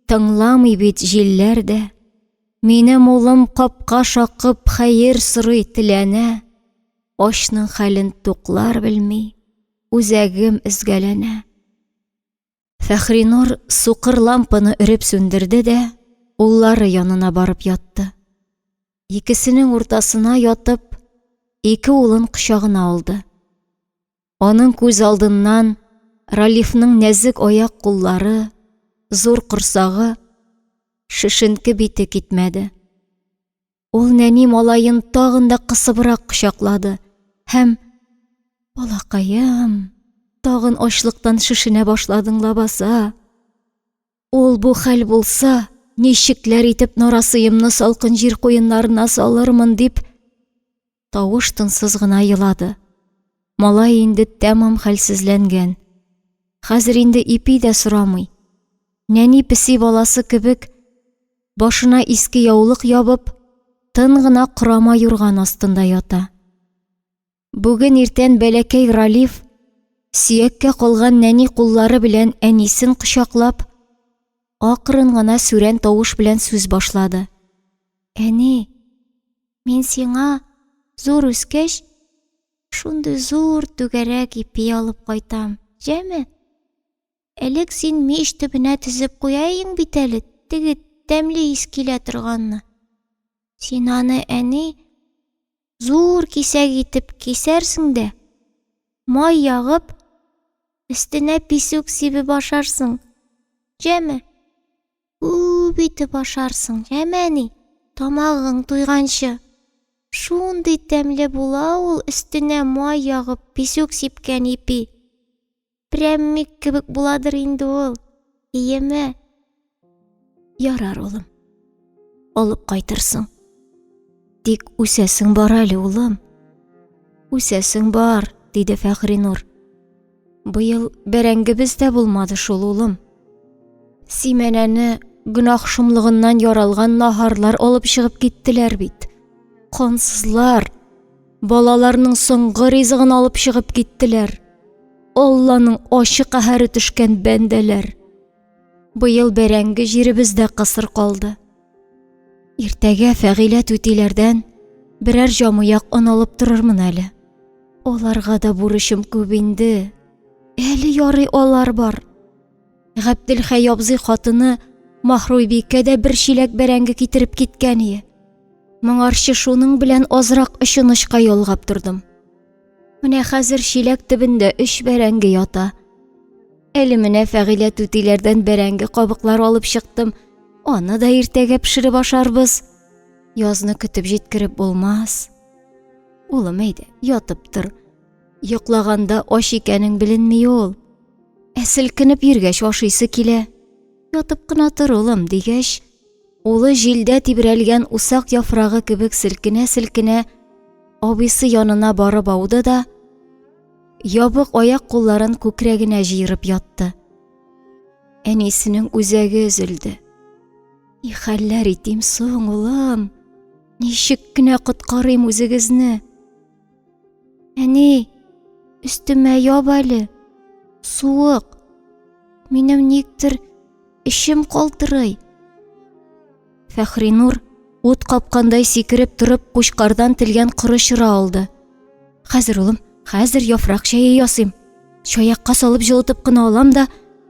тыңламый бит җилләр дә. Минем улым капка шакып хәер сорый, теләнә. Ачның хәлен туклар белми, үзәгем өзгәләнә. Фәхринур сукыр лампаны өреп сүндерде дә, уллары янына барып ятты. Икесенең уртасына ятып, ике улын кочагына алды. Аның күз алдыннан Ралифның нәзек аяк-куллары, зур корсагы, шешенке бите китмәде. Ул нәни малаен тагын да кысыбрак кочаклады һәм: "Балакаем, тагын ачлыктан шешенә башладың лабаса. Ул бу хәл булса, ничекләр итеп нарасыемны салкын җир куеннарына салырмын", дип Тавыш-тынсыз гына елады. Малай инде тәмам хәлсезләнгән. Хәзер инде ипи дә сорамый. Нәни песи баласы кебек, башына иске яулык ябып, тын гына корама юрган астында ята. Бүген иртән бәләкәй Ралиф Сөяккә калган нәни куллары белән әнисен кочаклап, акрын гына сүрән тавыш белән сүз башлады. Әни, мин сиңа зур үскәч, шундый зур түгәрәк ипи алып кайтам, җәме? Элек син мич төбенә тезеп куя иең бит әле, теге тәмле ис килә торганны. Син аны, әни, зур кисәк итеп кисәрсең дә, май ягып, өстенә писүк сибеп ашарсың. Җәме? Күп итеп ашарсың, җәме, әни? Тамагың туйганчы. Шундый тәмле була ул өстенә май ягып, писүк сипкән ипи. Прәммик кебек буладыр инде ул. Иеме? Ярар, улым. Алып кайтырсың. Тик үсәсең бар әле, улым. Үсәсең бар, диде Фәхринур. Быел бәрәңгебез дә булмады шул, улым. Симәнәне гөнаһ шомлыгыннан яралган наһарлар алып чыгып киттеләр бит. Кансызлар. Балаларның соңгы ризыгын алып чыгып киттеләр. Алланың ачы каһәре төшкән бәндәләр. Быел бәрәңге җиребез дә кысыр калды. Иртәгә Фәгыйлә түтиләрдән берәр җамыяк он алып торырмын әле. Аларга да бурычым күп инде. Әле ярый алар бар. Габделхәй абзый хатыны Маһруйбикә дә бер чиләк бәрәңге китереп киткән ие. Моңарчы шуның белән азрак очын очка ялгап тордым. Менә хәзер чиләк төбендә өч бәрәңге ята. Әле менә Фәгыйлә түтиләрдән бәрәңге кабыклары алып чыктым. Аны да иртәгә пешереп ашарбыз. Язны көтеп җиткереп булмас. Улым, әйдә, ятып тор. Йоклаганда ач икәнең беленми ул. Ә селкенеп йөргәч ашыйсы килә. Ятып кына тор, улым, дигәч, улы җилдә тибрәлгән усак яфрагы кебек селкенә-селкенә абыйсы янына барып ауды да, ябык аяк-кулларын күкрәгенә җыерып ятты. Әнисенең үзәге өзелде. Ни хәлләр итим соң, улым? Ничек кенә коткарыйм үзегезне? Әни, өстемә яп әле. Суык. Минем никтер эчем калтырый. Фәхринур ут капкандай сикереп торып кучкардан телгән коры чыра алды. Хәзер, улым, хәзер яфрак чәе ясыйм. Чаякка салып җылытып кына алам да,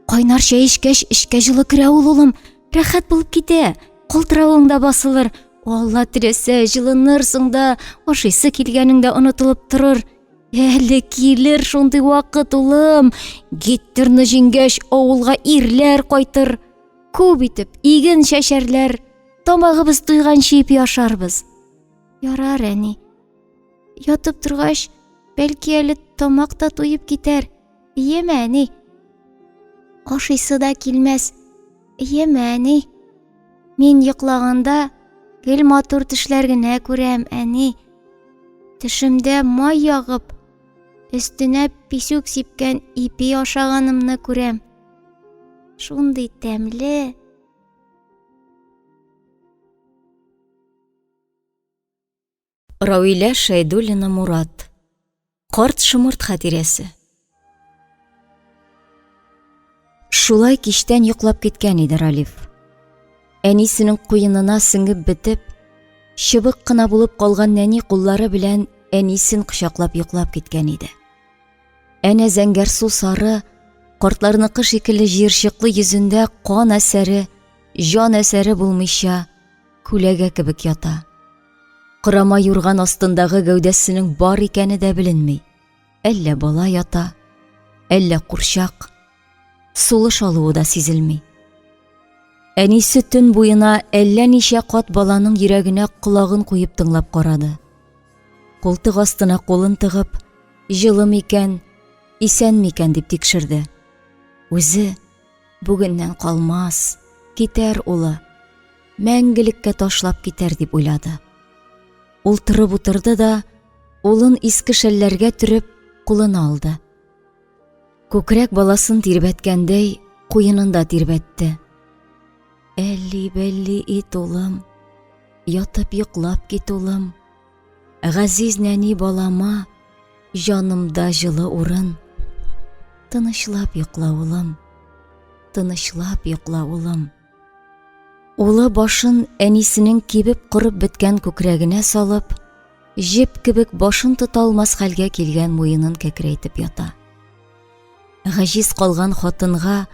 кайнар чәй эчкәч, эчкә җылы керә ул, улым. Рәхәт булып китә. Калтыравың да басылыр. Алла теләсә, җылынырсың да, ашыйсы килгәнең дә онытылып торыр. Әле килер шундый вакыт, улым. Гитлерны җиңгәч, авылга ирләр кайтыр. Күп итеп иген чәчәрләр. Тамагыбыз туйганчы ипи ашарбыз. Ярар, әни. Ятып торгач, бәлки әле тамак та туеп китәр. Иеме, әни? Ашыйсы да килмәс. Иеме, әни? Мин йоклаганда гел матур төшләр генә күрәм, әни. Төшемдә май ягып, өстенә писүк сипкән ипи ашаганымны күрәм. Шундый тәмле. Равилә Шәйдуллина Мурат. Карт шомырт хатирәсе. Шулай кичтән йоклап киткән иде Ралиф. Әнисенең куенына сеңеп бетеп, чыбык кына булып калган нәни куллары белән әнисен кочаклап йоклап киткән иде. Әнә зәңгәр су сары, картларныкы шикелле җыерчыклы йөзендә кан әсәре, җан әсәре булмыйча, күләгә кебек ята. Корама юрган астындагы гәүдәсенең бар икәне дә беленми. Әллә бала ята, әллә курчак. Сулыш алуы да сизелми. Әнисе төн буена әллә ничә кат баланың йөрәгенә колагын куеп тыңлап карады. Култык астына кулын тыгып, җылы микән, исән микән дип тикшерде. Үзе бүгеннән калмас, китәр улы, мәңгелеккә ташлап китәр дип уйлады. Ул торып утырды да, улын иске шәлләргә төреп, кулына алды. Күкрәк баласын тирбәткәндәй, куенында тирбәтте. Әлли-бәлли ит, улым, ятып йоклап кит, улым. Газиз нәни балама җанымда җылы урын. Тынычлап йокла, улым. Тынычлап йокла, улым. Улы башын әнисенең кибеп корып беткән күкрәгенә салып, җеп кебек башын тота алмас хәлгә килгән муенын кәкрәйтеп ята. Гаҗиз калган хатынга,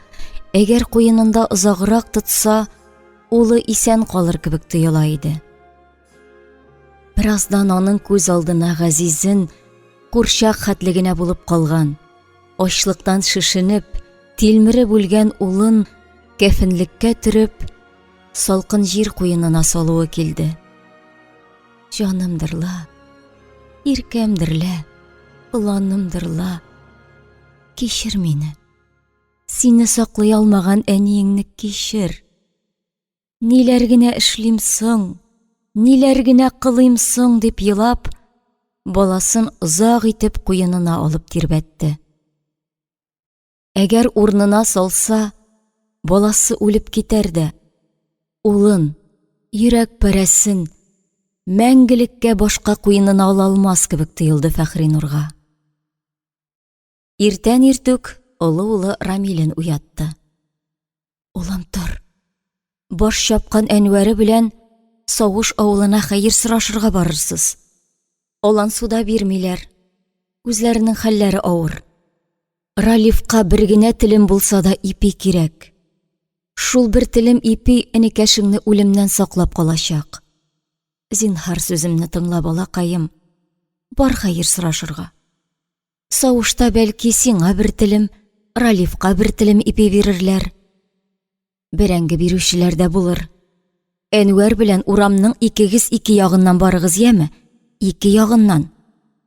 әгәр куенында озаграк тотса, улы исән калыр кебек тоела иде. Бераздан аның күз алдына газизен курчак хәтле генә булып калган, ачлыктан шешенеп, тилмереп үлгән улын кәфенлеккә төреп, салкын җир куенына салуы килде. Җанымдыр ла, иркәмдер лә, оланымдыр ла, кичер мине. Сине саклый алмаган әниеңне кичер. Ниләр генә эшлим соң, ниләр генә кылыйм соң дип елап, баласын озак итеп куенына алып тирбәтте. Әгәр урынына салса, баласы үлеп китәр дә, улын, йөрәк парәсен мәңгелеккә башка куенына ала алмас кебек тоелды Фәхринурга. Иртән иртүк олы улы Рамилен уятты. Улым, тор. Баш чапкан Әнвәре белән Савыш авылына хәер сорашырга барырсыз. Алансуда бирмиләр. Үзләренең хәлләре авыр. Ралифка бер генә телем булса да ипи кирәк. Шул бер телем ипи энекәшеңне үлемнән саклап калачак. Зинһар сүземне тыңла, балакаем. Бар хәер сорашырга. Савышта бәлки сиңа бер телем, Ралифка бер телем ипи бирерләр. Бәрәңге бирүчеләр дә булыр. Әнвәр белән урамның икегез ике ягыннан барыгыз, яме? Ике ягыннан.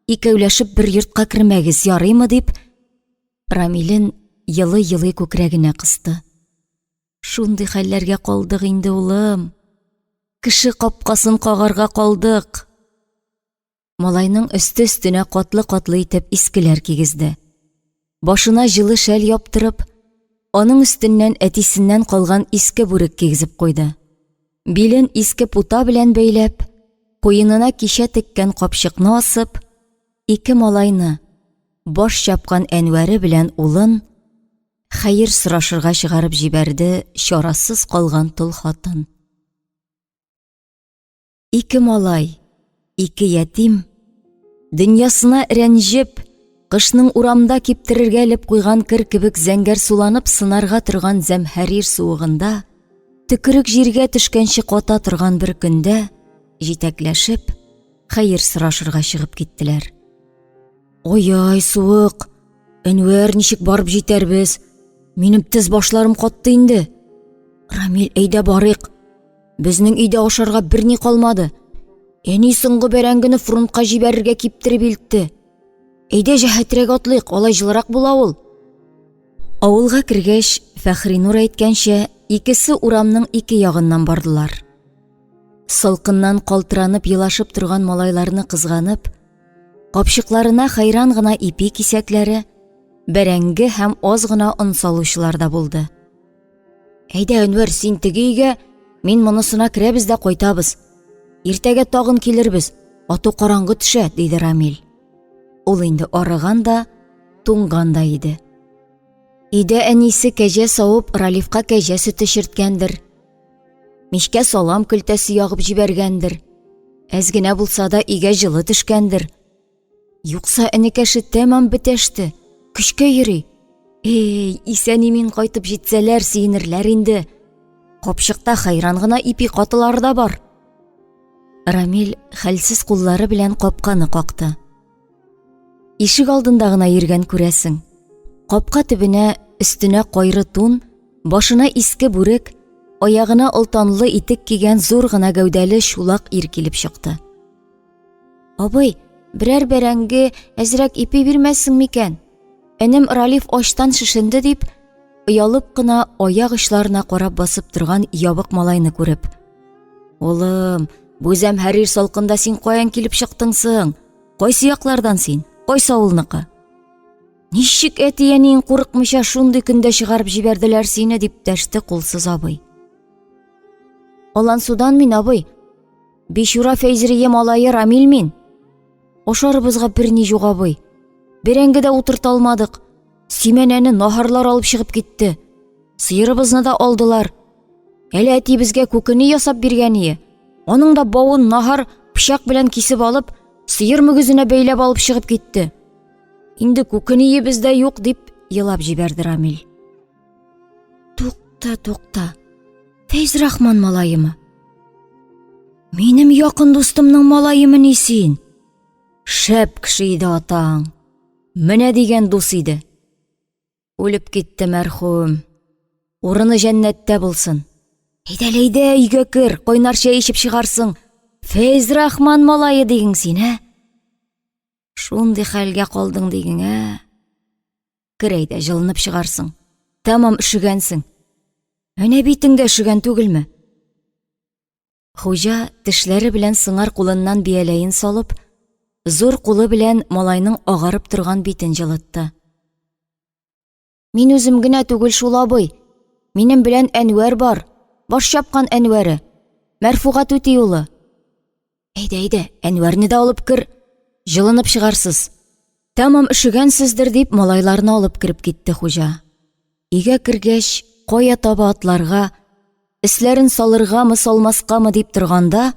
Икәүләшеп бер йортка кермәгез, ярыймы дип, Рамилен елый-елый күкрәгенә кысты. Шундый хәлләргә калдык инде, улым. Кеше капкасын кагарга калдык. Малайның өсте-өстенә катлы-катлы итеп искеләр кигезде. Башына җылы шәл яптырып, аның өстеннән әтисеннән калган иске бүрек кигезеп куйды. Билен иске пута белән бәйләп, куенына кичә теккән капчыкны асып, ике малайны, баш чапкан Әнвәре белән улын, хәер сорашырга чыгарып җибәрде чарасыз калган тол хатын. Ике малай, ике ятим, дөньясына рәнҗеп, кышның урамда киптерергә элеп куйган кер кебек зәңгәр суланып сынарга торган зәмһәрир суыгында, төкерек җиргә төшкәнче ката торган бер көндә, җитәкләшеп, хәер сорашырга чыгып киттеләр. Ой-ай, суык! Әнвәр, ничек барып җитәрбез? Минем тез башларым катты инде. Рамил, әйдә барыйк. Безнең өйдә ашарга берни калмады. Әни соңгы бәрәңгене фронтка җибәрергә киптереп илтте. Әйдә җәһәтрәк атлыйк, алай җылырак була ул. Авылга кергәч, Фәхринур әйткәнчә, икесе урамның ике ягыннан бардылар. Салкыннан калтыранып елашып торган малайларны кызганып, капчыкларына хәйран гына ипи кисәкләре, бәрәңге һәм аз гына он салучылар да булды. Әйдә, Әнвәр, син теге өйгә, мин монысына керәбез дә кайтабыз. Иртәгә тагын килербез, ату караңгы төшә, диде Рамил. Ул инде арыган да, туңган да иде. Өйдә әнисе кәҗә савып, Ралифка кәҗә сөте чирткәндер. Мичкә салам көлтәсе ягып җибәргәндер. Әз генә булса да өйгә җылы төшкәндер. Юкса энекәше тәмам бетәште, көчкә йөри. Эй, исән-имин кайтып җитсәләр, сөенерләр инде. Капчыкта хәйран гына ипи катылары да бар. Рамил хәлсез куллары белән капканы какты. Ишек алдында гына йөргән күрәсең. Капка төбенә өстенә кайры тун, башына иске бүрек, аягына олтанлы итек кигән зур гына гәүдәле чулак ир килеп чыкты. Абый, берәр бәрәңге, әзрәк ипи бирмәссең микән? Энем Ралиф ачтан шешенде дип, оялып кына аяк очларына карап басып торган ябык малайны күреп. Улым, бу зәмһәрир салкында син каян килеп чыктың соң? Кайсы яклардан син? Кайсы авылныкы? Ничек әти-әниең курыкмыйча шундый көндә чыгарып җибәрделәр сине, дип дәште кулсыз абый. Алансудан мин, абый. Бичура Фәйзрие малае Рамил мин. Ашарыбызга берни юк, абый. Бәрәңге дә утырта алмадык. Симәнәне наһарлар алып чыгып китте. Сыерыбызны да алдылар. Әле әти безгә күкене ясап биргән ие. Аның да бавын наһар пычак белән кисеп алып, сыер мөгезенә бәйләп алып чыгып китте. Инде күкениебез дә юк, дип елап җибәрде Рамил. Тукта, тукта. Фәйзрахман малаемы? Минем якын дустымның малаемы ни син? Шәп кеше иде атаң. Менә дигән дус иде. Үлеп китте мәрхүм. Урыны җәннәттә булсын. Әйдә, әйдә, өйгә кер, кайнар чәй эчеп чыгарсың. Фәйзрахман малае дигең син, ә? Шундый хәлгә калдың дигең, ә? Кер әйдә, җылынып чыгарсың. Тәмам өшегәнсең. Әнә битең дә өшегән түгелме? Хуҗа тешләре белән сыңар кулыннан бияләен салып, зур кулы белән малайның агарып торган битен җылытты. Мин үзем генә түгел шул абый. Минем белән Әнвәр бар. Баш чапкан Әнвәре. Мәрфуга түти улы. Әйдә, әйдә, Әнвәрне дә алып кер. Җылынып чыгарсыз. Тәмам өшегәнсездер дип малайларны алып кереп китте хуҗа. Өйгә кергәч, кая таба атларга, өсләрен салыргамы, салмаскамы дип торганда,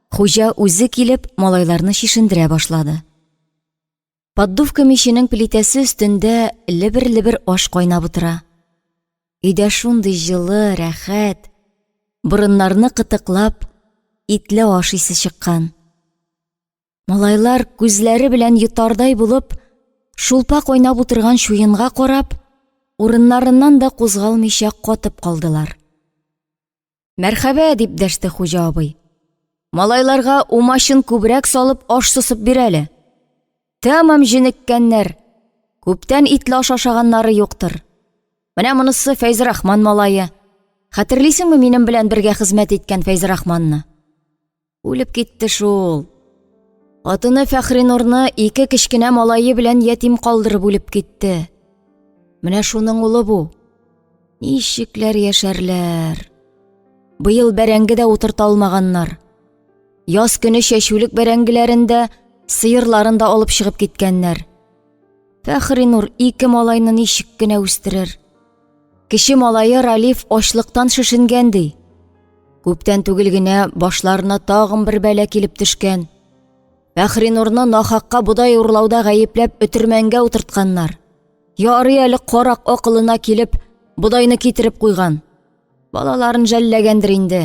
хуҗа үзе килеп малайларны чишендерә башлады. Поддувка миченең плитәсе өстендә лебер-лебер аш кайнап утыра. Өйдә шундый җылы, рәхәт, борыннарны кытыклап, итле аш исе чыккан. Малайлар күзләре белән йотардай булып, шулпа кайнап утырган чуенга карап, урыннарыннан да кузгалмыйча катып калдылар. Мәрхәбә, дип дәште хуҗа абый. Малайларга умачын күбрәк салып аш сосып бир әле. Тәмам җенеккәннәр. Күптән итле аш ашаганнары юктыр. Менә монысы Фәйзрахман малае. Хәтерлисеңме минем белән бергә хезмәт иткән Фәйзрахманны? Үлеп китте шул. Хатыны Фәхринурны ике кечкенә малае белән ятим калдырып үлеп китте. Менә шуның улы бу. Ничекләр яшәрләр? Быел бәрәңге дә утырта алмаганнар. Яз көне чәчүлек бәрәңгеләрен дә, сыерларын да алып чыгып киткәннәр. Фәхринур ике малайны ничек кенә үстерер? Кече малае Ралиф ачлыктан шешенгән ди. Күптән түгел генә башларына тагын бер бәла килеп төшкән. Фәхринурны нахакка бодай урлауда гаепләп өтермәнгә утыртканнар. Ярый әле карак акылына килеп, бодайны китереп куйган. Балаларын жәлләгәндер инде.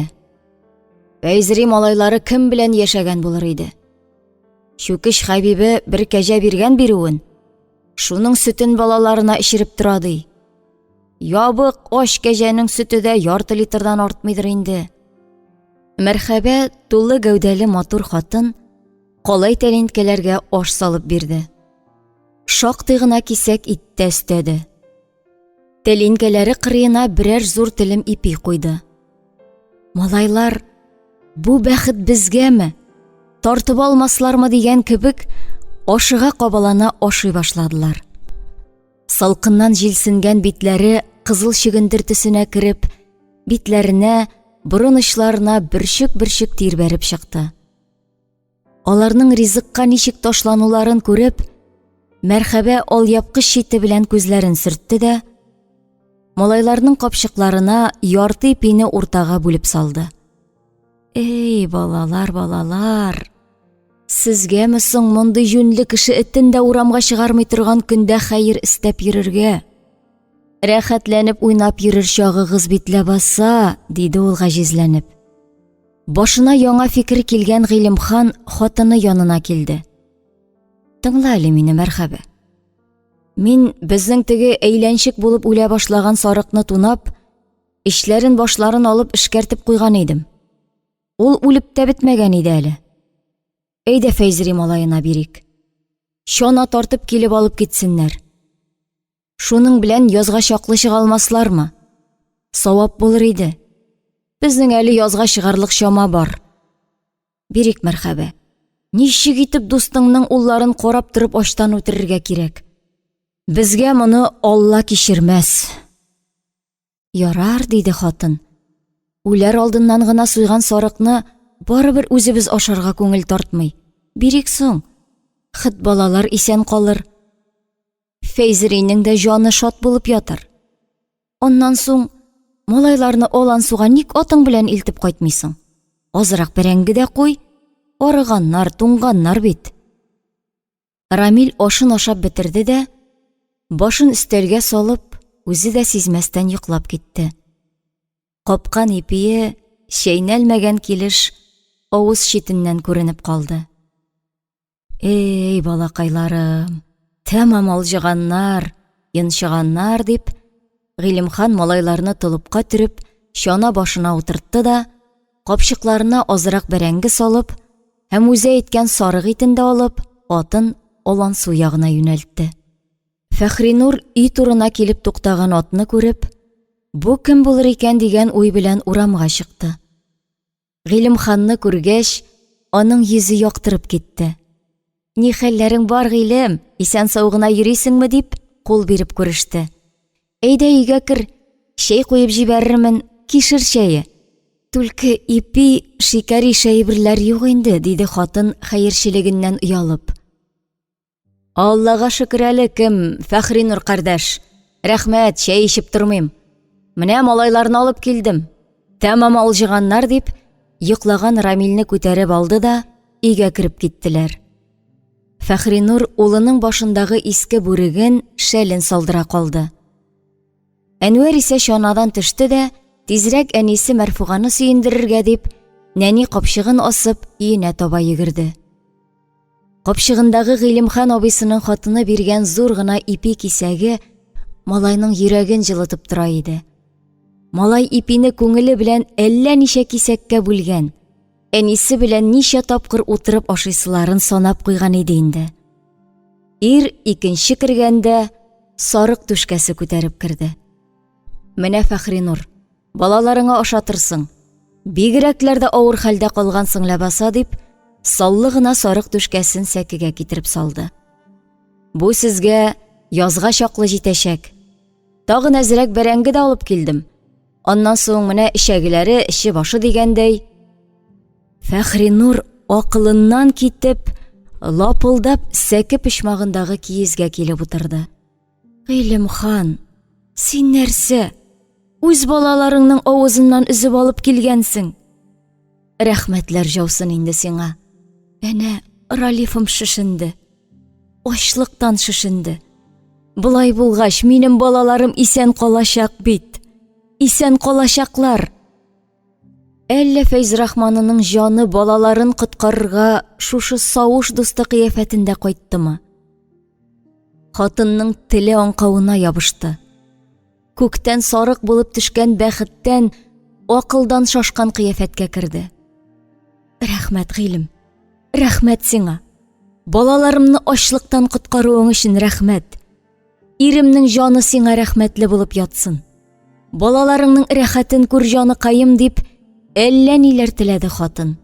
Фәйзри малайлары кем белән яшәгән булыр иде? Чүкеч Хәбибе бер кәҗә биргән бирүен. Шуның сөтен балаларына эчереп тора ди. Ябык ач кәҗәнең сөте дә ярты литрдан артмыйдыр инде. Мәрхәбә тулы гәүдәле матур хатын калай тәлинкәләргә аш салып бирде. Шактый гына кисәк ит тә өстәде. Тәлинкәләре кырыена берәр зур телем ипи куйды. Малайлар, бу бәхет безгәме? Тартып алмаслармы дигән кебек, ашыга кабалана ашый башладылар. Салкыннан җилсенгән битләре кызыл чөгендер төсенә кереп, битләренә, борын очларына бөрчек-бөрчек тир бәреп чыкты. Аларның ризыкка ничек ташлануларын күреп, Мәрхәбә алъяпкыч чите белән күзләрен сөртте дә, малайларның капчыкларына ярты ипине уртага бүлеп салды. Эй, балалар, балалар! Сезгәме соң мондый җүнле кеше этен дә урамга чыгармый торган көндә хәер эстәп йөрергә? Рәхәтләнеп уйнап йөрер чагыгыз бит ләбаса, диде ул гаҗизләнеп. Башына яңа фикер килгән Гыйлемхан хатыны янына килде. Тыңла әле мине, мәрхәбә. Мин безнең теге әйләнчек булып үлә башлаган сарыкны тунап, эчләрен башларын алып эшкәртеп куйган идем. Ул үлеп тә бетмәгән иде әле. Әйдә Фәйзри малаена бирик. Чана тартып килеп алып китсеннәр. Шуның белән язга чаклы чыга алмаслармы? Савап булыр иде. Безнең әле язга чыгарлык чама бар. Бирик мәрхәбә. Ничек итеп дустыңның улларын карап торып ачтан үтерергә кирәк? Безгә моны Алла кичермәс. Ярар, диде хатын. Үләр алдыннан гына суйган сарыкны барыбер үзебез ашарга күңел тартмый. Бирик соң. Хет балалар исән калыр. Фәйзеринең дә җаны шат булып ятыр. Аннан соң малайларны алан суга ник атың белән илтеп кайтмыйсың? Азрак бәрәңге дә куй. Арыганнар, туңганнар бит. Рамил ашын ашап бетерде дә, башын өстәлгә салып, үзе дә сизмәстән йоклап китте. Капкан ипие чәйнәлмәгән килеш авыз читеннән күренеп калды. Эй, балакайларым, тәмам алҗыганнар, йончыганнар, дип, Гыйлемхан малайларны толыпка төреп, чана башына утыртты да, капчыкларына азрак бәрәңге салып һәм үзе әйткән сарык итен дә алып, атын Алансу ягына юнәлтте. Фәхринур өй турына килеп туктаган атны күреп, бу кем булыр икән дигән уй белән урамга чыкты. Гыйлемханны күргәч, аның йөзе яктырып китте. Ни хәлләрең бар, Гыйлем? Исән-сау гына йөрисеңме? дип, кул биреп күреште. Әйдә өйгә кер, чәй куеп җибәрермен, кишер чәе. Түлке ипи, шикәр ише әйберләр юк инде, диде хатын хәерчелегеннән оялып. Аллага шөкер әле, кем, Фәхринур кардәш. Рәхмәт, чәй эчеп тормыйм. Менә малайларны алып килдем. Тәмам алҗыганнар дип, йоклаган Рамилне күтәреп алды да өйгә кереп киттеләр. Фәхринур улының башындагы иске бүреген, шәлен салдыра калды. Әнвәр исә чанадан төште дә, тизрәк әнисе Мәрфуганы сөендерергә дип, нәни капчыгын асып, өенә таба йөгерде. Капчыгындагы Гыйлемхан абыйсының хатыны биргән зур гына ипи кисәге малайның йөрәген җылытып тора иде. Малай ипине күңеле белән әллә ничә кисәккә бүлгән, әнисе белән ничә тапкыр утырып ашыйсыларын санап куйган иде инде. Ир икенче кергәндә сарык түшкәсе күтәреп керде. Менә Фәхринур, балаларыңа ашатырсың. Бигрәкләр дә авыр хәлдә калгансың ләбаса дип, саллы гына сарык түшкәсен сәкегә китереп салды. Бу сезгә язга чаклы җитәчәк. Тагын әзрәк бәрәңге дә алып килдем. Аннан соң менә эчәгеләре, эче башы дигәндәй. Фәхринур акылыннан китеп, лапылдап сәке почмагындагы киезгә килеп утырды. Гыйлемхан, син нәрсә? Үз балаларыңның авызыннан өзеп алып килгәнсең. Рәхмәтләр җаусын инде сиңа. Әнә, Ралифым шешенде. Ачлыктан шешенде. Болай булгач, минем балаларым исән калачак бит. Исән калачаклар. Әллә Фәйзрахманының җаны балаларын коткарырга шушы савыш дусты кыяфәтендә кайттымы? Хатынның теле аңкавына ябышты. Күктән сарык булып төшкән бәхеттән акылдан шашкан кыяфәткә керде. Рәхмәт, Гыйлем. Рәхмәт сиңа. Балаларымны ачлыктан коткаруың өчен рәхмәт. Иремнең җаны сиңа рәхмәтле булып ятсын. Балаларыңның рәхәтен күр, җаныкаем, дип, әллә ниләр теләде хатын.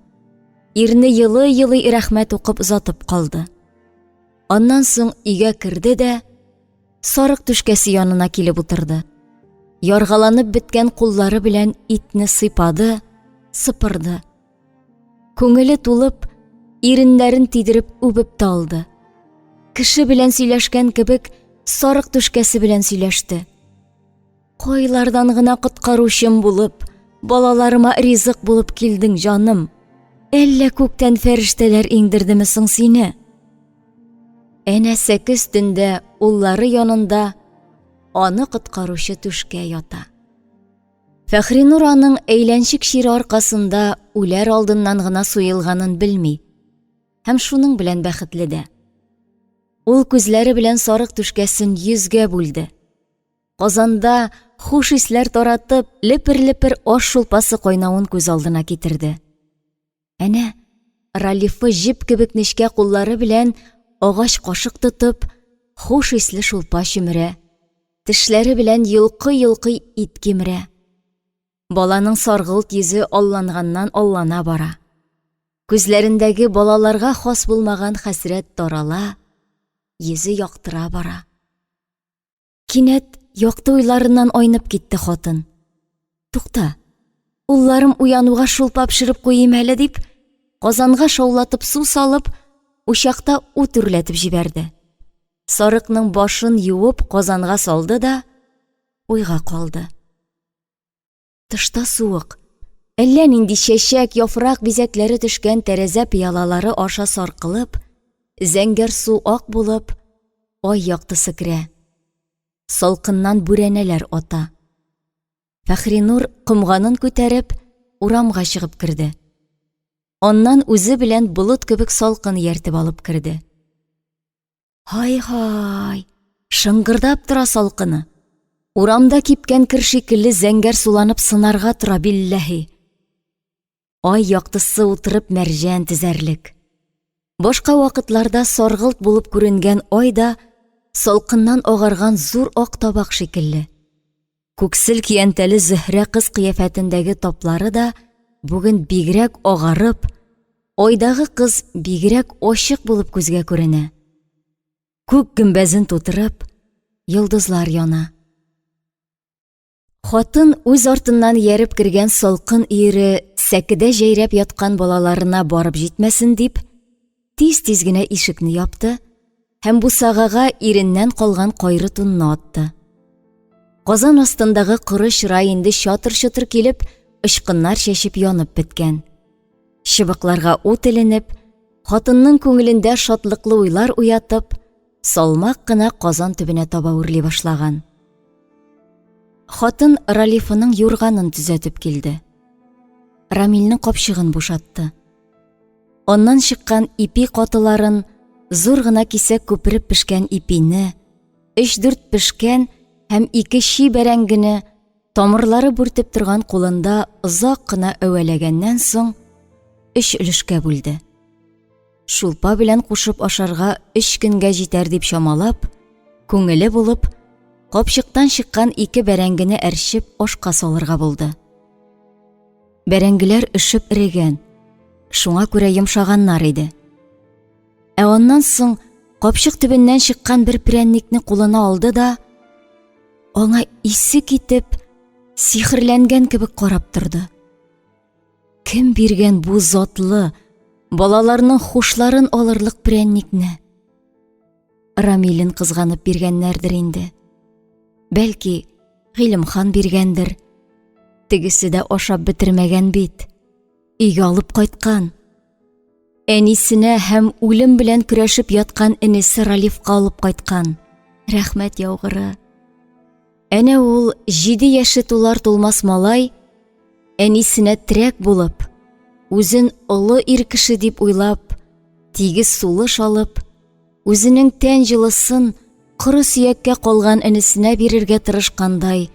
Ирне елый-елый рәхмәт укып озатып калды. Аннан соң өйгә керде дә, сарык түшкәсе янына килеп утырды. Яргаланып беткән куллары белән итне сыйпады, сыпырды. Күңеле тулып, иреннәрен тидереп үбеп тә алды. Кеше белән сөйләшкән кебек, сарык түшкәсе белән сөйләште. Кайлардан гына коткаручым булып, балаларыма ризык булып килдең, җаным. Әллә күктән фәрештәләр иңдердеме соң сине? Әнә сәке өстендә, уллары янында аны коткаручы түшкә ята. Фәхринур аның әйләнчек чире аркасында үләр алдыннан гына суелганын белми һәм шуның белән бәхетле дә. Ул күзләре белән сарык түшкәсен йөзгә бүлде. Казанда хуш исләр таратып, лепер-лепер аш шулпасы кайнавын күз алдына китерде. Әнә, Ралифы җеп кебек нечкә куллары белән агач кашык тотып, хуш исле шулпа чөмерә. Тешләре белән йолкый-йолкый ит кимерә. Баланың саргылт йөзе алланганнан аллана бара. Күзләрендәге балаларга хас булмаган хәсрәт тарала, йөзе яктыра бара. Кинәт якты уйларыннан айнып китте хатын. Тукта, улларым уянуга шулпа пешереп куйыйм әле дип, казанга шаулатып су салып, учакта ут үрләтеп җибәрде. Сарыкның башын юып казанга салды да уйга калды. Тышта суык. Әллә нинди чәчәк, яфрак бизәкләре төшкән тәрәзә пыялалары аша саркылып, зәңгәр су ак булып, ай яктысы керә. Салкыннан бүрәнәләр ата. Фәхринур комганын күтәреп, урамга чыгып керде. Аннан үзе белән болыт кебек салкын ияртеп алып керде. Һай-һай, шыңгырдап тора салкыны. Урамда кипкән кер шикелле зәңгәр суланып сынарга тора, билләһи. Ай яктысы утырып мәрҗән тезәрлек. Башка вакытларда саргылт булып күренгән ай да салкыннан агарган зур ак табак шикелле. Күксел киянтәле Зөһрә кыз кыяфәтендәге таплары да бүген бигрәк агарып, айдагы кыз бигрәк ачык булып күзгә күренә. Күк гөмбәзен тутырып, йолдызлар яна. Хатын үз артыннан ияреп кергән салкын өере сәкедә җәйрәп яткан балаларына барып җитмәсен дип, тиз-тиз генә ишекне япты һәм бусагага иреннән калган кайры тунны атты. Казан астындагы коры чыра инде чатыр-чотыр килеп, очкыннар чәчеп янып беткән. Чыбыкларга ут эленеп, хатынның күңелендә шатлыклы уйлар уятып, салмак кына казан төбенә таба үрли башлаган. Хатын Ралифының юрганын төзәтеп килде. Рамилнең капчыгын бушатты. Аннан чыккан ипи катыларын, зур гына кисәк күпереп пешкән ипине, өч-дүрт пешкән һәм ике чи бәрәңгене тамырлары бүртеп торган кулында озак кына әвәләгәннән соң, өч өлешкә бүлде. Шулпа белән кушып ашарга өч көнгә җитәр дип чамалап, күңеле булып, капчыктан чыккан ике бәрәңгене әрчеп ашка салырга булды. Бәрәңгеләр өшеп эрегән, шуңа күрә йомшаганнар иде. Ә аннан соң капчык төбеннән чыккан бер прәнникне кулына алды да, аңа исе китеп, сихерләнгән кебек карап торды. Кем биргән бу затлы, балаларның хушларын алырлык прәнникне? Рамилен кызганып биргәннәрдер инде. Бәлки, Гыйлемхан биргәндер. Тегесе дә ашап бетермәгән бит. Өйгә алып кайткан. Әнисенә һәм үлем белән көрәшеп яткан энесе Ралифка алып кайткан. Рәхмәт яугыры. Әнә ул җиде яше тулар тулмас малай әнисенә терәк булып, үзен олы ир кеше дип уйлап, тигез сулыш алып, үзенең тән җылысын коры сөяккә калган энесенә бирергә тырышкандай,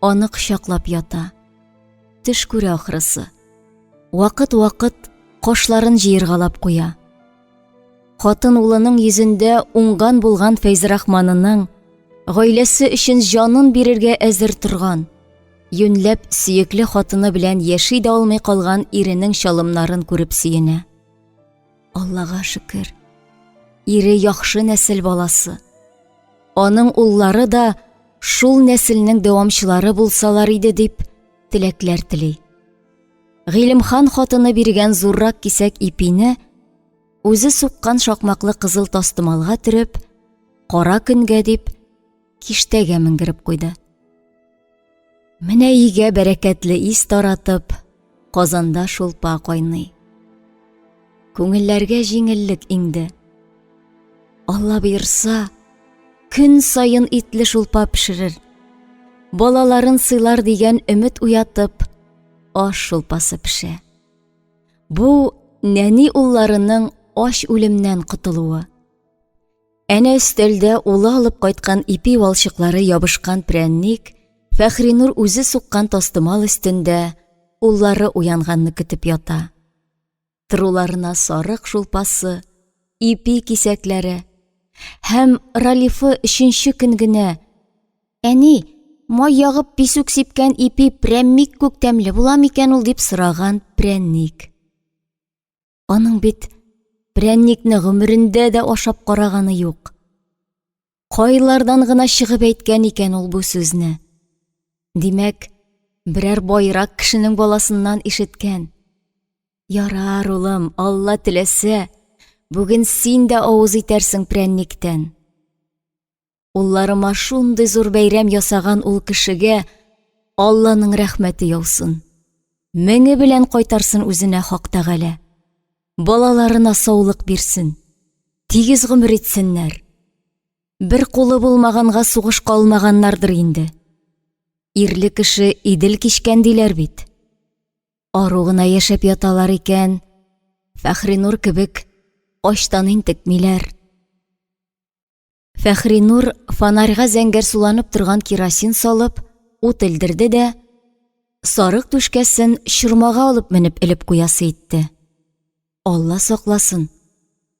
аны кочаклап ята. Төш күрә ахрысы. Вакыт-вакыт кашларын җыергалап куя. Хатын улының йөзендә уңган булган Фәйзрахманының гаиләсе өчен җанын бирергә әзер торган, юньләп сөекле хатыны белән яши дә алмый калган иренең чалымнарын күреп сөенә. Аллага шөкер. Ире яхшы нәсел баласы. Аның уллары да шул нәселнең дәвамчылары булсалар иде дип теләкләр тели. Гыйлемхан хатыны биргән зуррак кисәк ипине үзе суккан шакмаклы кызыл тастымалга төреп, кара көнгә дип киштәгә менгереп куйды. Менә өйгә бәрәкәтле ис таратып, казанда шулпа кайный. Күңелләргә җиңеллек иңде. Алла боерса, көн саен итле шулпа пешерер. Балаларын сыйлар дигән өмет уятып, аш шулпасы пешә. Бу нәни улларының ач үлемнән котылуы. Әнә өстәлдә улы алып кайткан ипи валчыклары ябышкан прәнник, Фәхринур үзе суккан тастымал өстендә уллары уянганны көтеп ята. Торуларына сарык шулпасы, ипи кисәкләре һәм Ралифы өченче көн генә Әни, май ягып писүк сипкән ипи прәнник күк тәмле була микән ул дип сораган прәнник. Аның бит прәнникне гомерендә дә ашап караганы юк. Кайлардан гына чыгып әйткән икән ул бу сүзне? Димәк, берәр байрак кешенең баласыннан ишеткән. Ярар, улым, Алла теләсә, бүген син дә авыз итәрсең прәнниктән. Улларыма шундый зур бәйрәм ясаган ул кешегә Алланың рәхмәте яусын. Меңе белән кайтарсын үзенә Хак Тәгалә. Балаларына саулык бирсен. Тигез гомер итсеннәр. Бер кулы булмаганга сугышка алмаганнардыр инде. Ирле кеше Идел кичкән диләр бит. Ару гына яшәп яталар икән. Фәхринур кебек ачтан интекмиләр. Фәхринур фонарьга зәңгәрсуланып торган керосин салып, ут элдерде дә, сарык түшкәсен чормага алып менеп элеп куясы итте. Алла сакласын.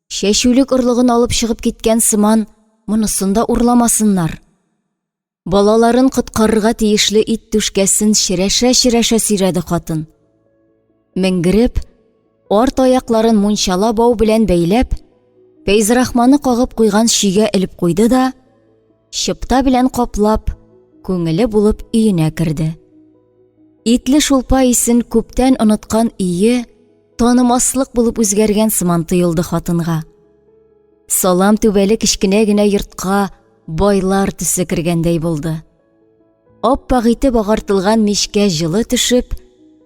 Чәчүлек орлыгын алып чыгып киткән сыман, монысын да урламасыннар. Балаларын коткарырга тиешле ит түшкәсен черәшә-черәшә сөйрәде хатын. Менгереп, арт аякларын мунчала бау белән бәйләп, Фәйзрахманы кагып куйган чөйгә элеп куйды да, чыпта белән каплап, күңеле булып өенә керде. Итле шулпа исен күптән оныткан өе танымаслык булып үзгәргән сыман тоелды хатынга. Салам түбәле кечкенә генә йортка байлар төсе кергәндәй булды. Аппак итеп агартылган мичкә җылы төшеп,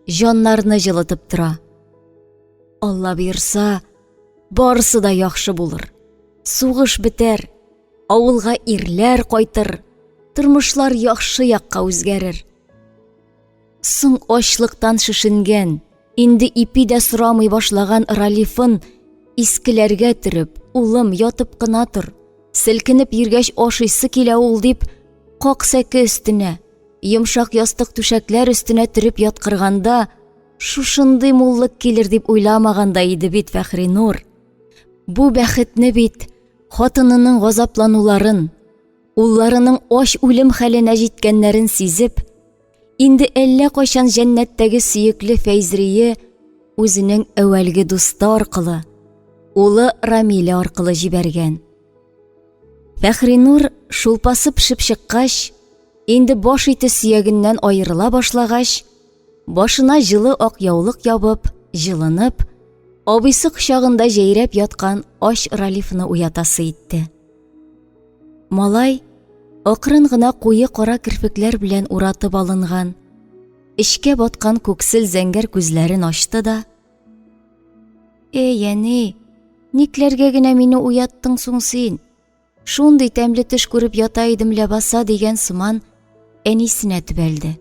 җаннарны җылытып тора. Алла боерса, барысы да яхшы булыр. Сугыш бетәр, авылга ирләр кайтыр, тормышлар яхшы якка үзгәрер. Соң ачлыктан шешенгән, инде ипи дә сорамый башлаган Ралифын искеләргә төреп, улым, ятып кына тор, селкенеп йөргәч ашыйсы килә ул дип, как сәке өстенә, йомшак ястык түшәкләр өстенә төреп яткырганда, шушындый муллык килер дип уйламаган да иде бит Фәхринур. Бу бәхетне бит хатынының газаплануларын, улларының ач үлем хәленә җиткәннәрен сизеп, Инде әллә кайчан җәннәттәге сөекле Фәйзрие үзенең әүвәлге дусты аркылы, улы Рамиле аркылы җибәргән. Фәхринур шулпасы пешеп чыккач, инде баш ите сөягеннән аерыла башлагач, башына җылы ак яулык ябып, җылынып, абыйсы кочагында җәйрәп яткан ач Ралифны уятасы итте. Малай акрын гына куе кара керфекләр белән уратып алынган, эчкә баткан күксел зәңгәр күзләрен ачты да: "Эй, әни, никләргә генә мине уяттың соң син? Шундый тәмле төш күреп ята идем ләбаса", дигән сыман әнисенә төбәлде.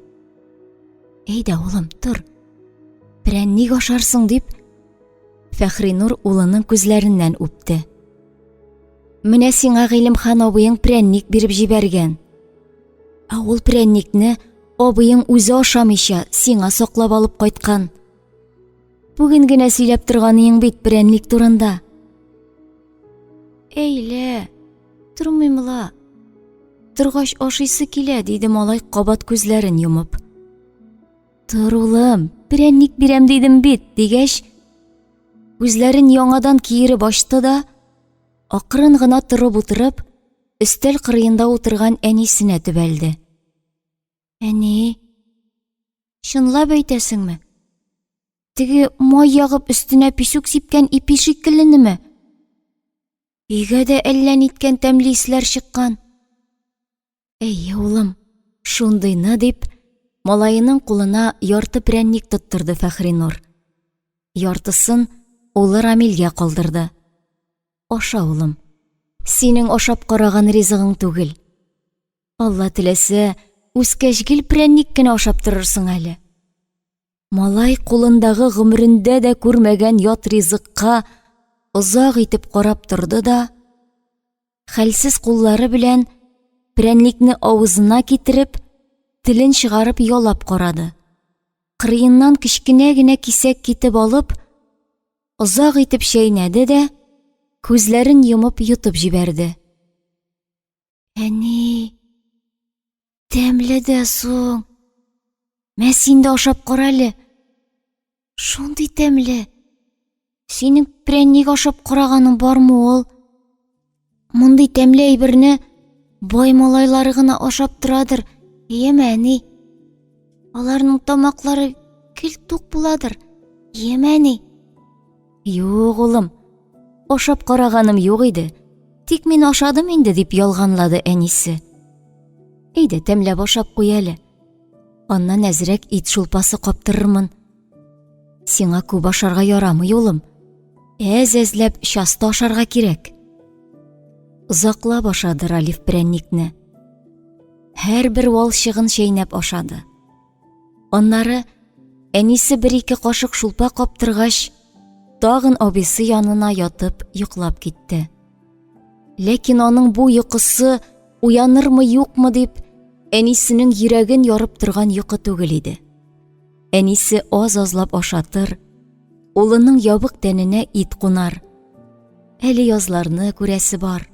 "Әйдә, улым, тор. Прәнник ашарсың", дип, Фәхринур улының күзләреннән үпте. Менә сиңа Гыйлемхан абыең прәнник биреп җибәргән. Ә ул прәнникне абыең үзе ашамыйча сиңа саклап алып кайткан. Бүген генә сөйләп торганыең бит прәнник турында. Әйлә, тормыйм ла. Торгач ашыйсы килә, диде малай кабат күзләрен йомып. Тор, улым, прәнник бирәм дидем бит, дигәч, күзләрен яңадан киереп ачты да, акрын гына торып утырып, өстәл кырыенда утырган әнисенә төбәлде. Әни, чынлап әйтәсеңме? Теге май ягып өстенә писүк сипкән ипи шикелленеме? Өйгә дә әллә ниткән тәмле исләр чыккан. Әйе, улым, шундыйны, дип, малаеның кулына ярты прәнник тоттырды Фәхринур. Яртысын улы Рамилгә калдырды. Аша, улым. Синең ашап караган ризыгың түгел. Алла теләсә, үскәч гел прәнник кенә ашап торырсың әле. Малай кулындагы гомерендә дә күрмәгән ят ризыкка озак итеп карап торды да, хәлсез куллары белән прәнникне авызына китереп, телен чыгарып ялап карады. Кырыеннан кечкенә генә кисәк китеп алып, озак итеп чәйнәде дә, күзләрен йомып йотып җибәрде. Әни, тәмле дә соң. Мә син дә ашап кара әле. Шундый тәмле. Синең прәнник ашап караганың бармы ул? Мондый тәмле әйберне бай малайлары гына ашап торадыр, яме, әни? Аларның тамаклары гел тук буладыр, яме, әни? Юк, улым, ашап караганым юк иде. Тик мин ашадым инде, дип ялганлады әнисе. Әйдә, тәмләп ашап куй әле. Аннан әзрәк ит шулпасы каптырырмын. Сиңа күп ашарга ярамый, улым. Әз-әзләп часто ашарга кирәк. Озаклап ашады Ралиф прәнникне. Һәрбер валчыгын чәйнәп ашады. Аннары әнисе бер-ике кашык шулпа каптыргач, тагын абыйсы янына ятып йоклап китте. Ләкин аның бу йокысы уянырмы юкмы дип, әнисенең йөрәген ярып торган йокы түгел иде. Әнисе аз-азлап ашатыр, улының ябык тәненә ит кунар. Әле язларны күрәсе бар.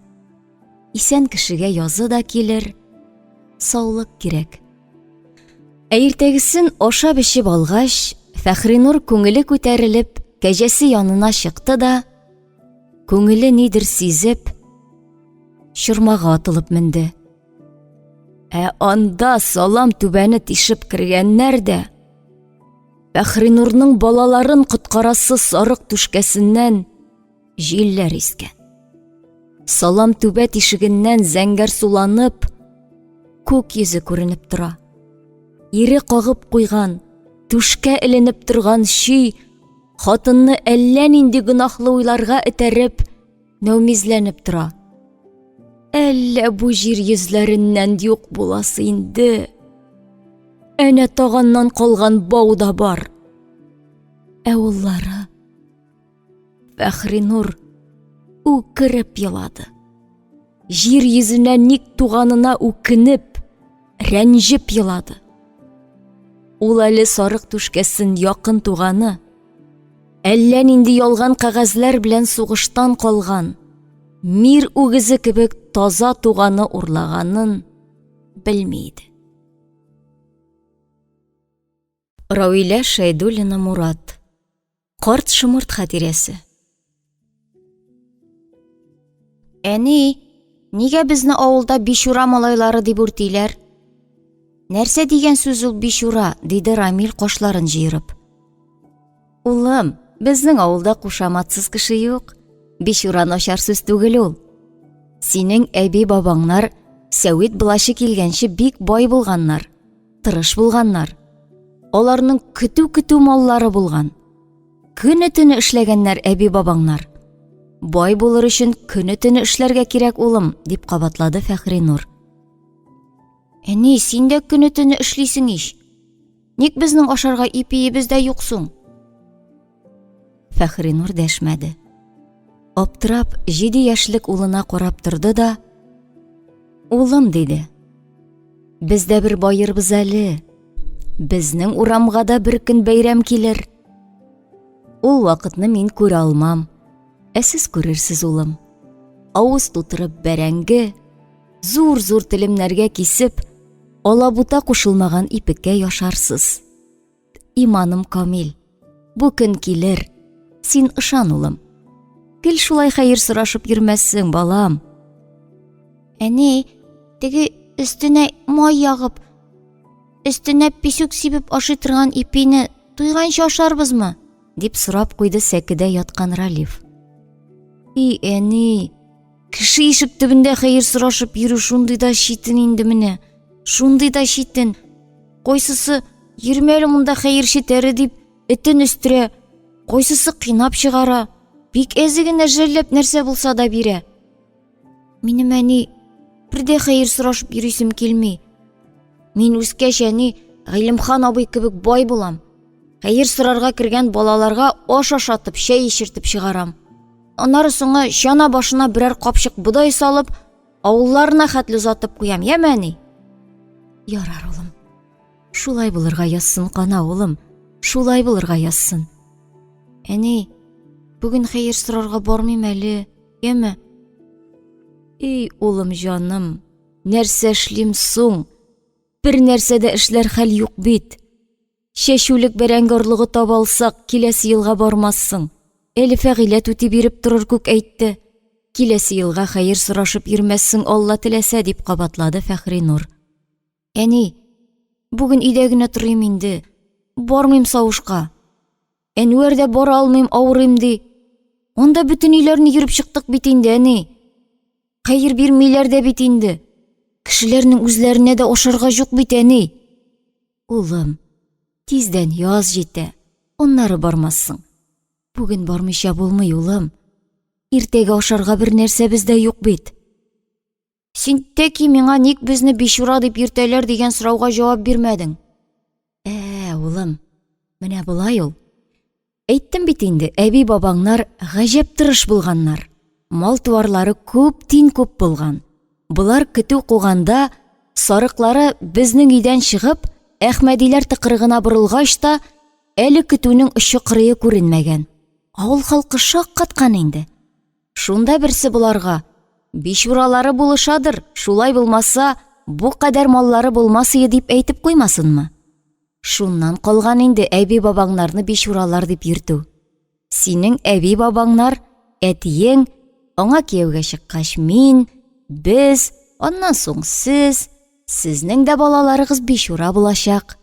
Исән кешегә язы да килер, саулык кирәк. Ә иртәгесен ашап-эчеп алгач, Фәхринур күңеле күтәрелеп, кәҗәсе янына чыкты да, күңеле нидер сизеп, чормага атылып менде. Ә анда салам түбәне тишеп кергәннәр дә, Фәхринурның балаларын коткарасы сарык түшкәсеннән җилләр искән. Салам түбә тишегеннән зәңгәр суланып, күк йөзе күренеп тора. Ире кагып куйган, түшкә эленеп торган чөй хатынны әллә нинди гөнаһлы уйларга этәреп, нәүмизләнеп тора. Әллә бу җир йөзләреннән юк буласы инде. Әнә таганнан калган бау да бар. Ә уллары Фәхринур үкереп елады. Җир йөзенә ник туганына үкенеп, рәнҗеп елады. Ул әле сарык түшкәсен якын туганы, әллә нинди ялган кәгазьләр белән сугыштан калган, мир үгезе кебек таза туганы урлаганын белми иде. Равилә Шәйдуллина Мурат. Карт шомырт хатирәсе. Әни, нигә безне авылда бичура малайлары дип үртиләр? Нәрсә дигән сүз ул бичура? диде Рамил кашларын җыерып. Улым, безнең авылда кушаматсыз кеше юк. Бичура начар сүз түгел ул. Синең әби-бабаңнар сәвит блачы килгәнче бик бай булганнар. тырыш булганнар. Аларның көтү-көтү маллары булган. Көне-төне эшләгәннәр әби-бабаңнар. Бай булыр өчен көне-төне эшләргә кирәк, улым, дип кабатлады Фәхринур. Әни, син дә көне-төне эшлисең ич. Ник безнең ашарга ипиебез дә юк соң? Фәхринур дәшмәде. Аптырап, җиде яшьлек улына карап торды да, "Улым", диде. "Без дә бер баербыз әле. Безнең урамга да бер көн бәйрәм килер. Ул вакытны мин күрә алмам. Ә сез күрерсез, улым. Авыз тутырып бәрәңге, зур-зур телемнәргә кисеп, алабута кушылмаган ипеккә яшарсыз. Иманым камил. Бу көн килер. Син ышан, улым. Гел шулай хәер сорашып йөрмәссең, балам. Әни, теге өстенә май ягып, өстенә писүк сибеп ашый торган ипине туйганчы ашарбызмы? дип сорап куйды сәкедә яткан Ралиф. И, әни, кеше ишек төбендә хәер сорашып йөрү шундый да читен инде менә. Шундый да читен. Кайсысы йөрмә әле монда хәерче тәре дип этен өстерә, кайсысы кыйнап чыгара, бик әзе генә жәлләп нәрсә булса да бирә. Минем әни бер дә хәер сорашып йөрисем килми. Мин үскәч әни Гыйлемхан абый кебек бай булам. Хәер сорарга кергән балаларга аш ашатып, чәй эчертеп чыгарам. Аннары соңа чана башына берәр капчык бодай салып, Авылларына хәтле озатып куям, яме, әни? Ярар, улым. Шулай булырга язсын, кана, улым. Шулай булырга язсын. Әни, бүген хәер сорарга бармыйм әле, яме? Эй, улым җаным, нәрсә эшлим соң? Бер нәрсә дә эшләр хәл юк бит. Чәчүлек бәрәңге орлыгы таба алсак, киләсе елга бармассың. Әле Фәгыйлә түти биреп торыр күк әйтте. Киләсе елга хәер сорашып йөрмәссең, Алла теләсә, дип кабатлады Фәхринур. Әни, бүген өйдә генә торыйм инде. Бармыйм савышка. Әнвәр дә бара алмыйм, авырыйм ди. Анда бөтен өйләрне йөреп чыктык бит инде, әни. Хәер бирмиләр дә бит инде. Кешеләрнең үзләренә дә ашарга җук бит, әни. Улым, тиздән яз җитә, аннары бармассың. Бүген бармыйча булмый, улым. Иртәгә ашарга бер нәрсәбез дә юк бит. Син тәки миңа ник безне бичура дип йөртәләр дигән сорауга җавап бирмәдең. Ә, улым, менә болай ул. Әйттем бит инде, әби-бабаңнар гаҗәп тырыш булганнар. Мал-туарлары күп тин күп булган. Болар көтү куганда, сарыклары безнең өйдән чыгып, Әхмәдиләр тыкрыгына борылгач та, әле көтүнең очы-кырые күренмәгән. Авыл халкы шаккаткан инде. Шунда берсе боларга, Бичуралары булышадыр, шулай булмаса, бу кадәр маллары булмас ие дип әйтеп куймасынмы? Шуннан калган инде әби-бабаңнарны бичуралар дип йөртү. Синең әби-бабаңнар, әтиең, аңа кияүгә чыккач мин, без, аннан соң сез, сезнең дә балаларыгыз бичура булачак.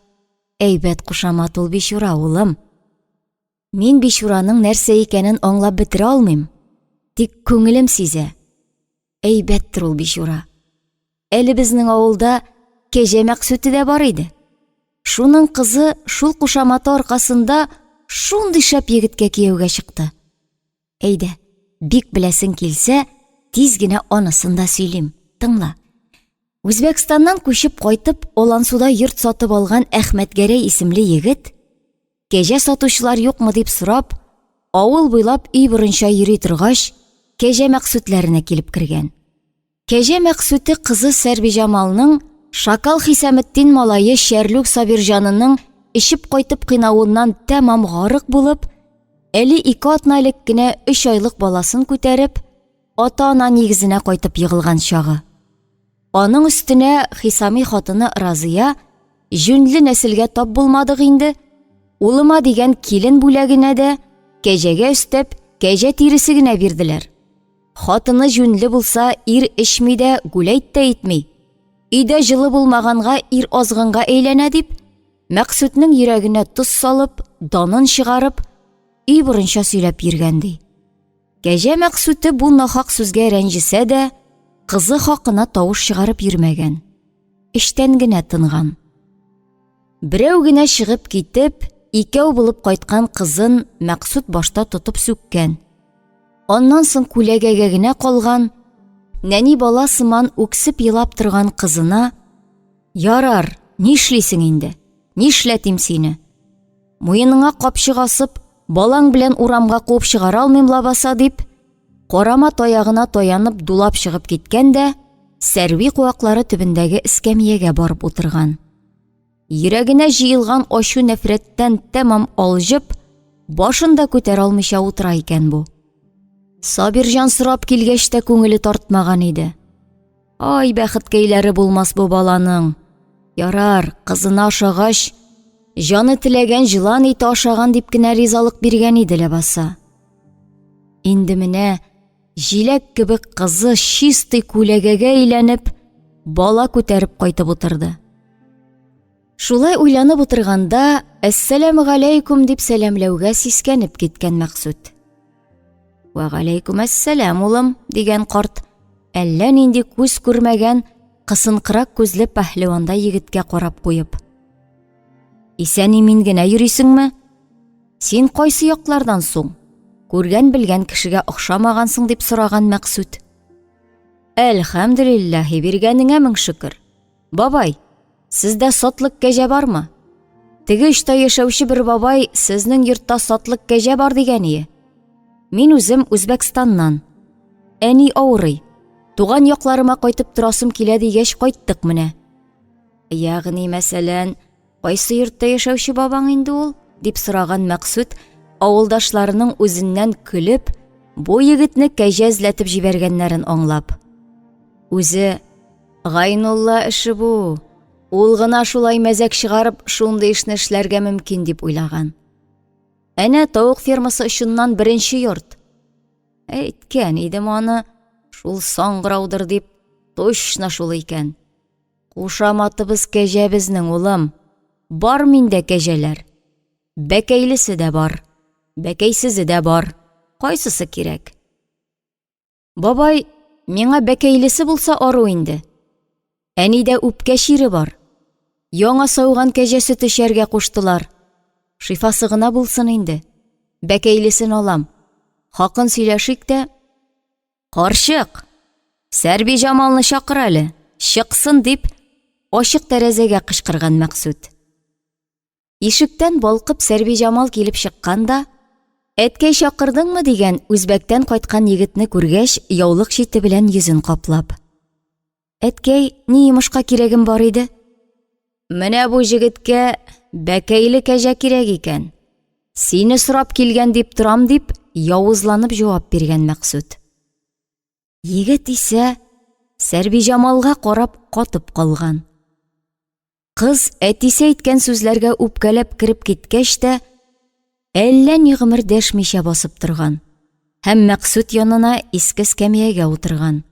Әйбәт кушамат ул бичура, улым. Мин бичураның нәрсә икәнен аңлап бетерә алмыйм. Тик күңелем сизә. Әйбәттер ул бичура. Әле безнең авылда Кәҗә Мәксүте дә бар иде. Шуның кызы шул кушаматы аркасында шундый шәп егеткә кияүгә чыкты. Әйдә, бик беләсең килсә, тиз генә анысын да сөйлим. Тыңла. Үзбәкстаннан күчеп кайтып, Олансуда йорт сатып алган Әхмәтгәрәй исемле егет, кәҗә сатучылар юкмы дип сорап, авыл буйлап өй борынча йөри торгач, кәҗә Мәкъсүтләренә килеп кергән. Кәҗә Мәкъсүте кызы Сәрбиҗамалның Шакал Хисаметдин малае Шәрлүк Сабирҗанының эчеп кайтып кыйнавыннан тәмам гарык булып, әле ике атна элек кенә өч айлык баласын күтәреп, ата-ана нигезенә кайтып егылган чагы. Аның өстенә Хисами хатыны Разыя җүнле нәселгә тап булмадык инде, улыма дигән килен бүләгенә дә кәҗәгә өстәп кәҗә тиресе генә бирделәр. Хатыны җүнле булса, ир эчми дә, гүләйт тә итми. Өйдә җылы булмаганга ир азгынга әйләнә дип, Мәкъсүтнең йөрәгенә тоз салып, данын чыгарып, өй борынча сөйләп йөргән ди. Кәҗә Мәкъсүте бу нахак сүзгә рәнҗесә дә, кызы хакына тавыш чыгарып йөрмәгән. Эчтән генә тынган. Берәү генә чыгып китеп, икәү булып кайткан кызын Мәкъсүт башта тотып сүккән. Аннан соң күләгәгә генә калган, нәни бала сыман үксеп елап торган кызына: "Ярар, нишлисең инде? Нишләтим сине? Муеныңа капчык асып, балаң белән урамга куып чыгара алмыйм лабаса", дип, карама таягына таянып дулап чыгып киткән дә, сәрви куаклары төбендәге эскәмиягә барып утырган. Йөрәгенә җыелган ачу нәфрәттән тәмам алҗып, башын да күтәрә алмыйча утыра икән бу. Сабирҗан сорап килгәч тә күңеле тартмаган иде. Ай, бәхеткәйләре булмас бу баланың. Ярар, кызына ашагач, җаны теләгән җылан ите ашаган дип кенә ризалык биргән иде ләбаса. Инде менә җиләк кебек кызы чистый күләгәгә әйләнеп, бала күтәреп кайтып утырды. Шулай уйланып утырганда, «Әссәламегаләйкүм» дип сәламләүгә сискәнеп киткән Мәкъсүт. «Вәгаләйкүм әссәлам, улым», дигән карт, әллә нинди күз күрмәгән, кысынкырак күзле пәһлевандай егеткә карап куеп. Исән-имин генә йөрисеңме? Син кайсы яклардан соң? Күргән-белгән кешегә охшамагансың, дип сораган Мәкъсүт. Әлхәмдүлилләһи, биргәнеңә мең шөкер. Бабай, сездә сатлык кәҗә бармы? Теге очта яшәүче бер бабай сезнең йортта сатлык кәҗә бар дигән ие. Мин үзем Үзбәкстаннан. Әни авырый. Туган якларыма кайтып торасым килә дигәч кайттык менә. Ягъни, мәсәлән, кайсы йортта яшәүче бабаң инде ул? дип сораган Мәксүт, авылдашларының үзеннән көлеп, бу егетне кәҗә эзләтеп җибәргәннәрен аңлап. Үзе Гайнулла эше бу. Ул гына шулай мәзәк чыгарып, шундый эшне эшләргә мөмкин дип уйлаган. Әнә тавык фермасы очыннан беренче йорт. Әйткән идем аны, шул саңгыраудыр дип, точно шул икән. Кушаматыбыз кәҗә безнең, улым. Бар миндә кәҗәләр. Бәкәйлесе дә бар, бәкәйсезе дә бар. Кайсысы кирәк? Бабай, Миңа бәкәйлесе булса ару инде. Әнидә үпкә чире бар. Яңа сауган кәҗә сөте эчәргә куштылар. Шифасы гына булсын инде. Бәкәйлесен алам. Хакын сөйләшик тә. Карчык, Сәрбиҗамалны чакыр әле, чыксын дип, ачык тәрәзәгә кычкырган Мәкъсүт. Ишектән балкып Сәрбиҗамал килеп чыккан да, Әткәй чакырдыңмы дигән үзбәктән кайткан егетне күргәч, яулык чите белән йөзен каплап. Әткәй, ни йомышка кирәгем бар иде? Менә бу җегеткә бәкәйле кәҗә кирәк икән. Сине сорап килгән дип торам дип, явызланып җавап биргән Мәкъсүт. Егет исә Сәрбиҗамалга карап катып калган. Кыз әтисе әйткән сүзләргә үпкәләп кереп киткәч тә, әллә ни гомер дәшмичә басып торган һәм Мәкъсүт янына иске эскәмиягә утырган.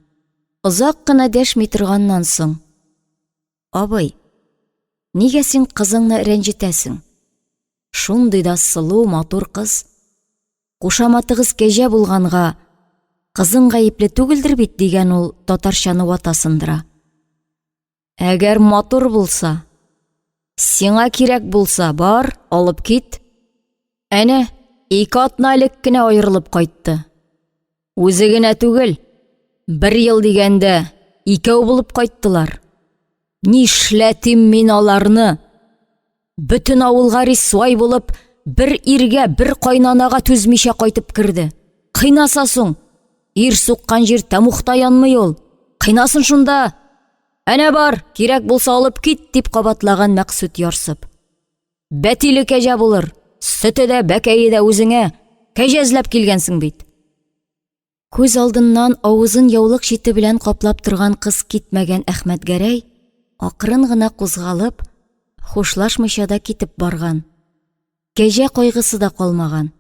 Озак кына дәшми торганнан соң, Абый, нигә син кызыңны рәнҗетәсең? Шундый да сылу, матур кыз. Кушаматыгыз кәҗә булганга, кызың гаепле түгелдер бит, дигән ул татарчаны вата сындыра. Әгәр матур булса, сиңа кирәк булса, бар, алып кит. Әнә, ике атна элек кенә аерылып кайтты. Үзе генә түгел, бер ел дигәндә икәү булып кайттылар. Нишләтим мин аларны? Бөтен авылга рисвай булып, бер иргә, бер кайнанага түзмичә кайтып керде. Кыйнаса соң, ир суккан җир тәмухта янмый ул. Кыйнасын шунда. Әнә бар, кирәк булса алып кит, дип кабатлаган Мәкъсүт ярсып. Бәтиле кәҗә булыр, сөте дә, бәкәе дә үзеңә. Кәҗә эзләп килгәнсең бит. Күз алдыннан авызын яулык чите белән каплап торган кыз китмәгән Әхмәтгәрәй акрын гына кузгалып, хушлашмыйча да китеп барган. Кәҗә кайгысы да калмаган.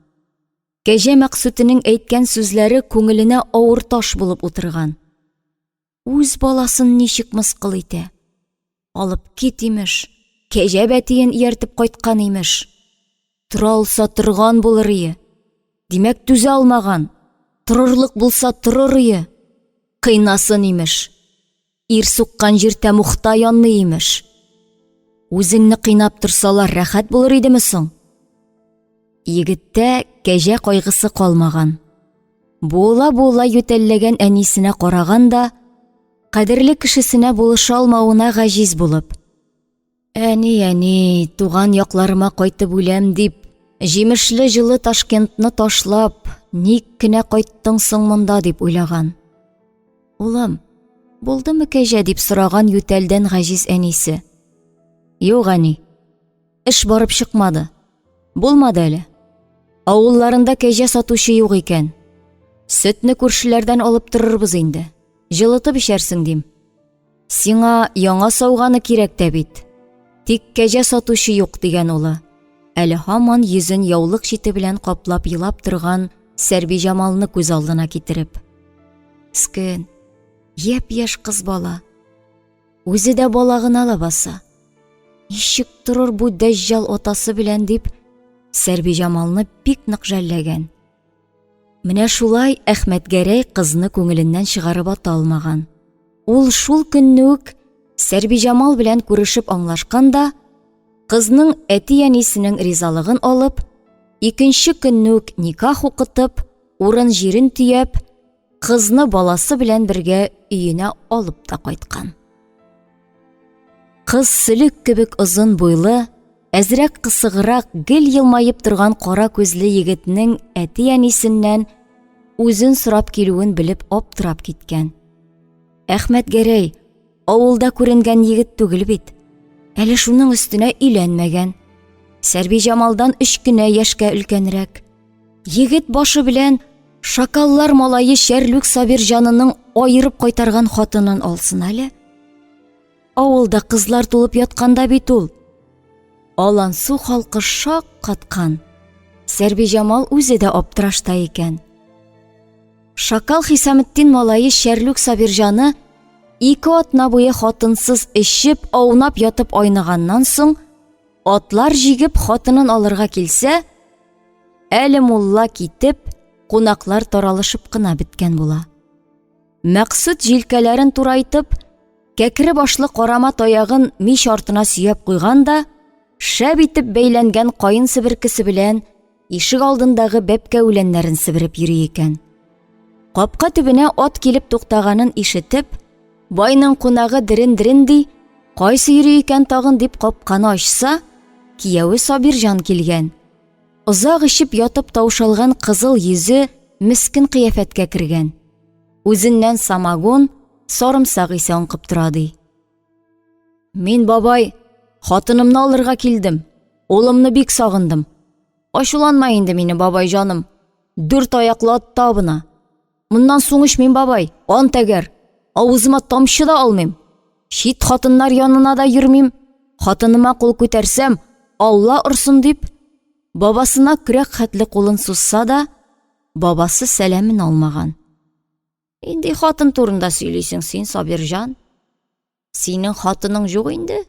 Кәҗә Мәкъсүтенең әйткән сүзләре күңеленә авыр таш булып утырган. Үз баласын ничек мыскыл итә? Алып кит, имеш, кәҗә бәтиен ияртеп кайткан, имеш. Тора алса торган булыр ие. Димәк, түзә алмаган. Торырлык булса торыр ие. Кыйнасын, имеш. Ир суккан җир тәмухта янмый, имеш. Үзеңне кыйнап торсалар, рәхәт булыр идеме соң? Егеттә кәҗә кайгысы калмаган. Буыла-буыла ютәлләгән әнисенә караган да, кадерле кешесенә булыша алмавына гаҗиз булып, Әни, әни, туган якларыма кайтып үләм дип, җимешле җылы Ташкентны ташлап, ник кенә кайттың соң монда дип уйлаган. Улым, булдымы кәҗә дип сораган ютәлдән гаҗиз әнисе. Юк, әни, Эш барып чыкмады. Булмады әле. Авылларында кәҗә сатучы юк икән. Сөтне күршеләрдән алып торырбыз инде. Җылытып эчәрсең дим. Сиңа яңа сауганы кирәк тә бит. Тик кәҗә сатучы юк дигән улы. Әле һаман йөзен яулык чите белән каплап елап торган Сәрбиҗамалны күз алдына китереп. Скен, япь-яшь кыз бала. Үзе дә бала гына лабаса. Ничек торыр бу дәҗҗал атасы белән дип, Сәрбиҗамалны бик нык жәлләгән. Менә шулай Әхмәтгәрәй кызны күңеленнән чыгарып ата алмаган. Ул шул көнне үк Сәрбиҗамал белән күрешеп аңлашкан да, кызның әти-әнисенең ризалыгын алып, икенче көнне үк никах укытып, урын-җирен төяп, кызны баласы белән бергә өенә алып та кайткан. Кыз сөлек кебек озын буйлы, әзрәк кысыграк, гел елмаеп торган кара күзле егетнең әти-әнисеннән үзен сорап килүен белеп аптырап киткән. Әхмәт Гәрәй авылда күренгән егет түгел бит. Әле шуның өстенә өйләнмәгән. Сәрбиҗамалдан өч кенә яшькә өлкәнрәк. Егет башы белән шакаллар малае Шәрлүк Сабирҗанының аерып кайтарган хатынын алсын әле. Авылда кызлар тулып ятканда бит ул. Алансу халкы шак каткан. Сәрбиҗамал үзе дә аптырашта икән. Шакал Хисаметдин малае Шәрлүк Сабирҗаны ике атна буе хатынсыз эчеп, аунап ятып айныганнан соң, атлар җигеп хатынын алырга килсә, әле мулла китеп, кунаклар таралышып кына беткән була. Мәкъсүт җилкәләрен турайтып, кәкре башлы карама таягын мич артына сөяп куйган да, шәп итеп бәйләнгән каен себеркесе белән ишек алдындагы бәбкә үләннәрен себереп йөри икән. Капка төбенә ат килеп туктаганын ишетеп, байның кунагы дерен-дерен ди, кайсы йөри икән тагын дип капканы ачса, кияве Сабирҗан килгән. Озак эчеп ятып таушалган кызыл йөзе мескен кыяфәткә кергән. Үзеннән самогон, сарымсак исе аңкып тора ди. Мин, бабай, хатынымны алырга килдем. Улымны бик сагындым. Ачуланма инде мине, бабай җаным. Дүрт аяклы ат табына. Моннан соң эчмим, бабай, ант әгәр. Авызыма тамчы да алмыйм. Чит хатыннар янына да йөрмим. Хатыныма кул күтәрсәм, Алла орсын дип, бабасына көрәк хәтле кулын сузса да, бабасы сәламен алмаган. Инде хатын турында сөйлисең син, Сабирҗан? Синең хатының юк инде.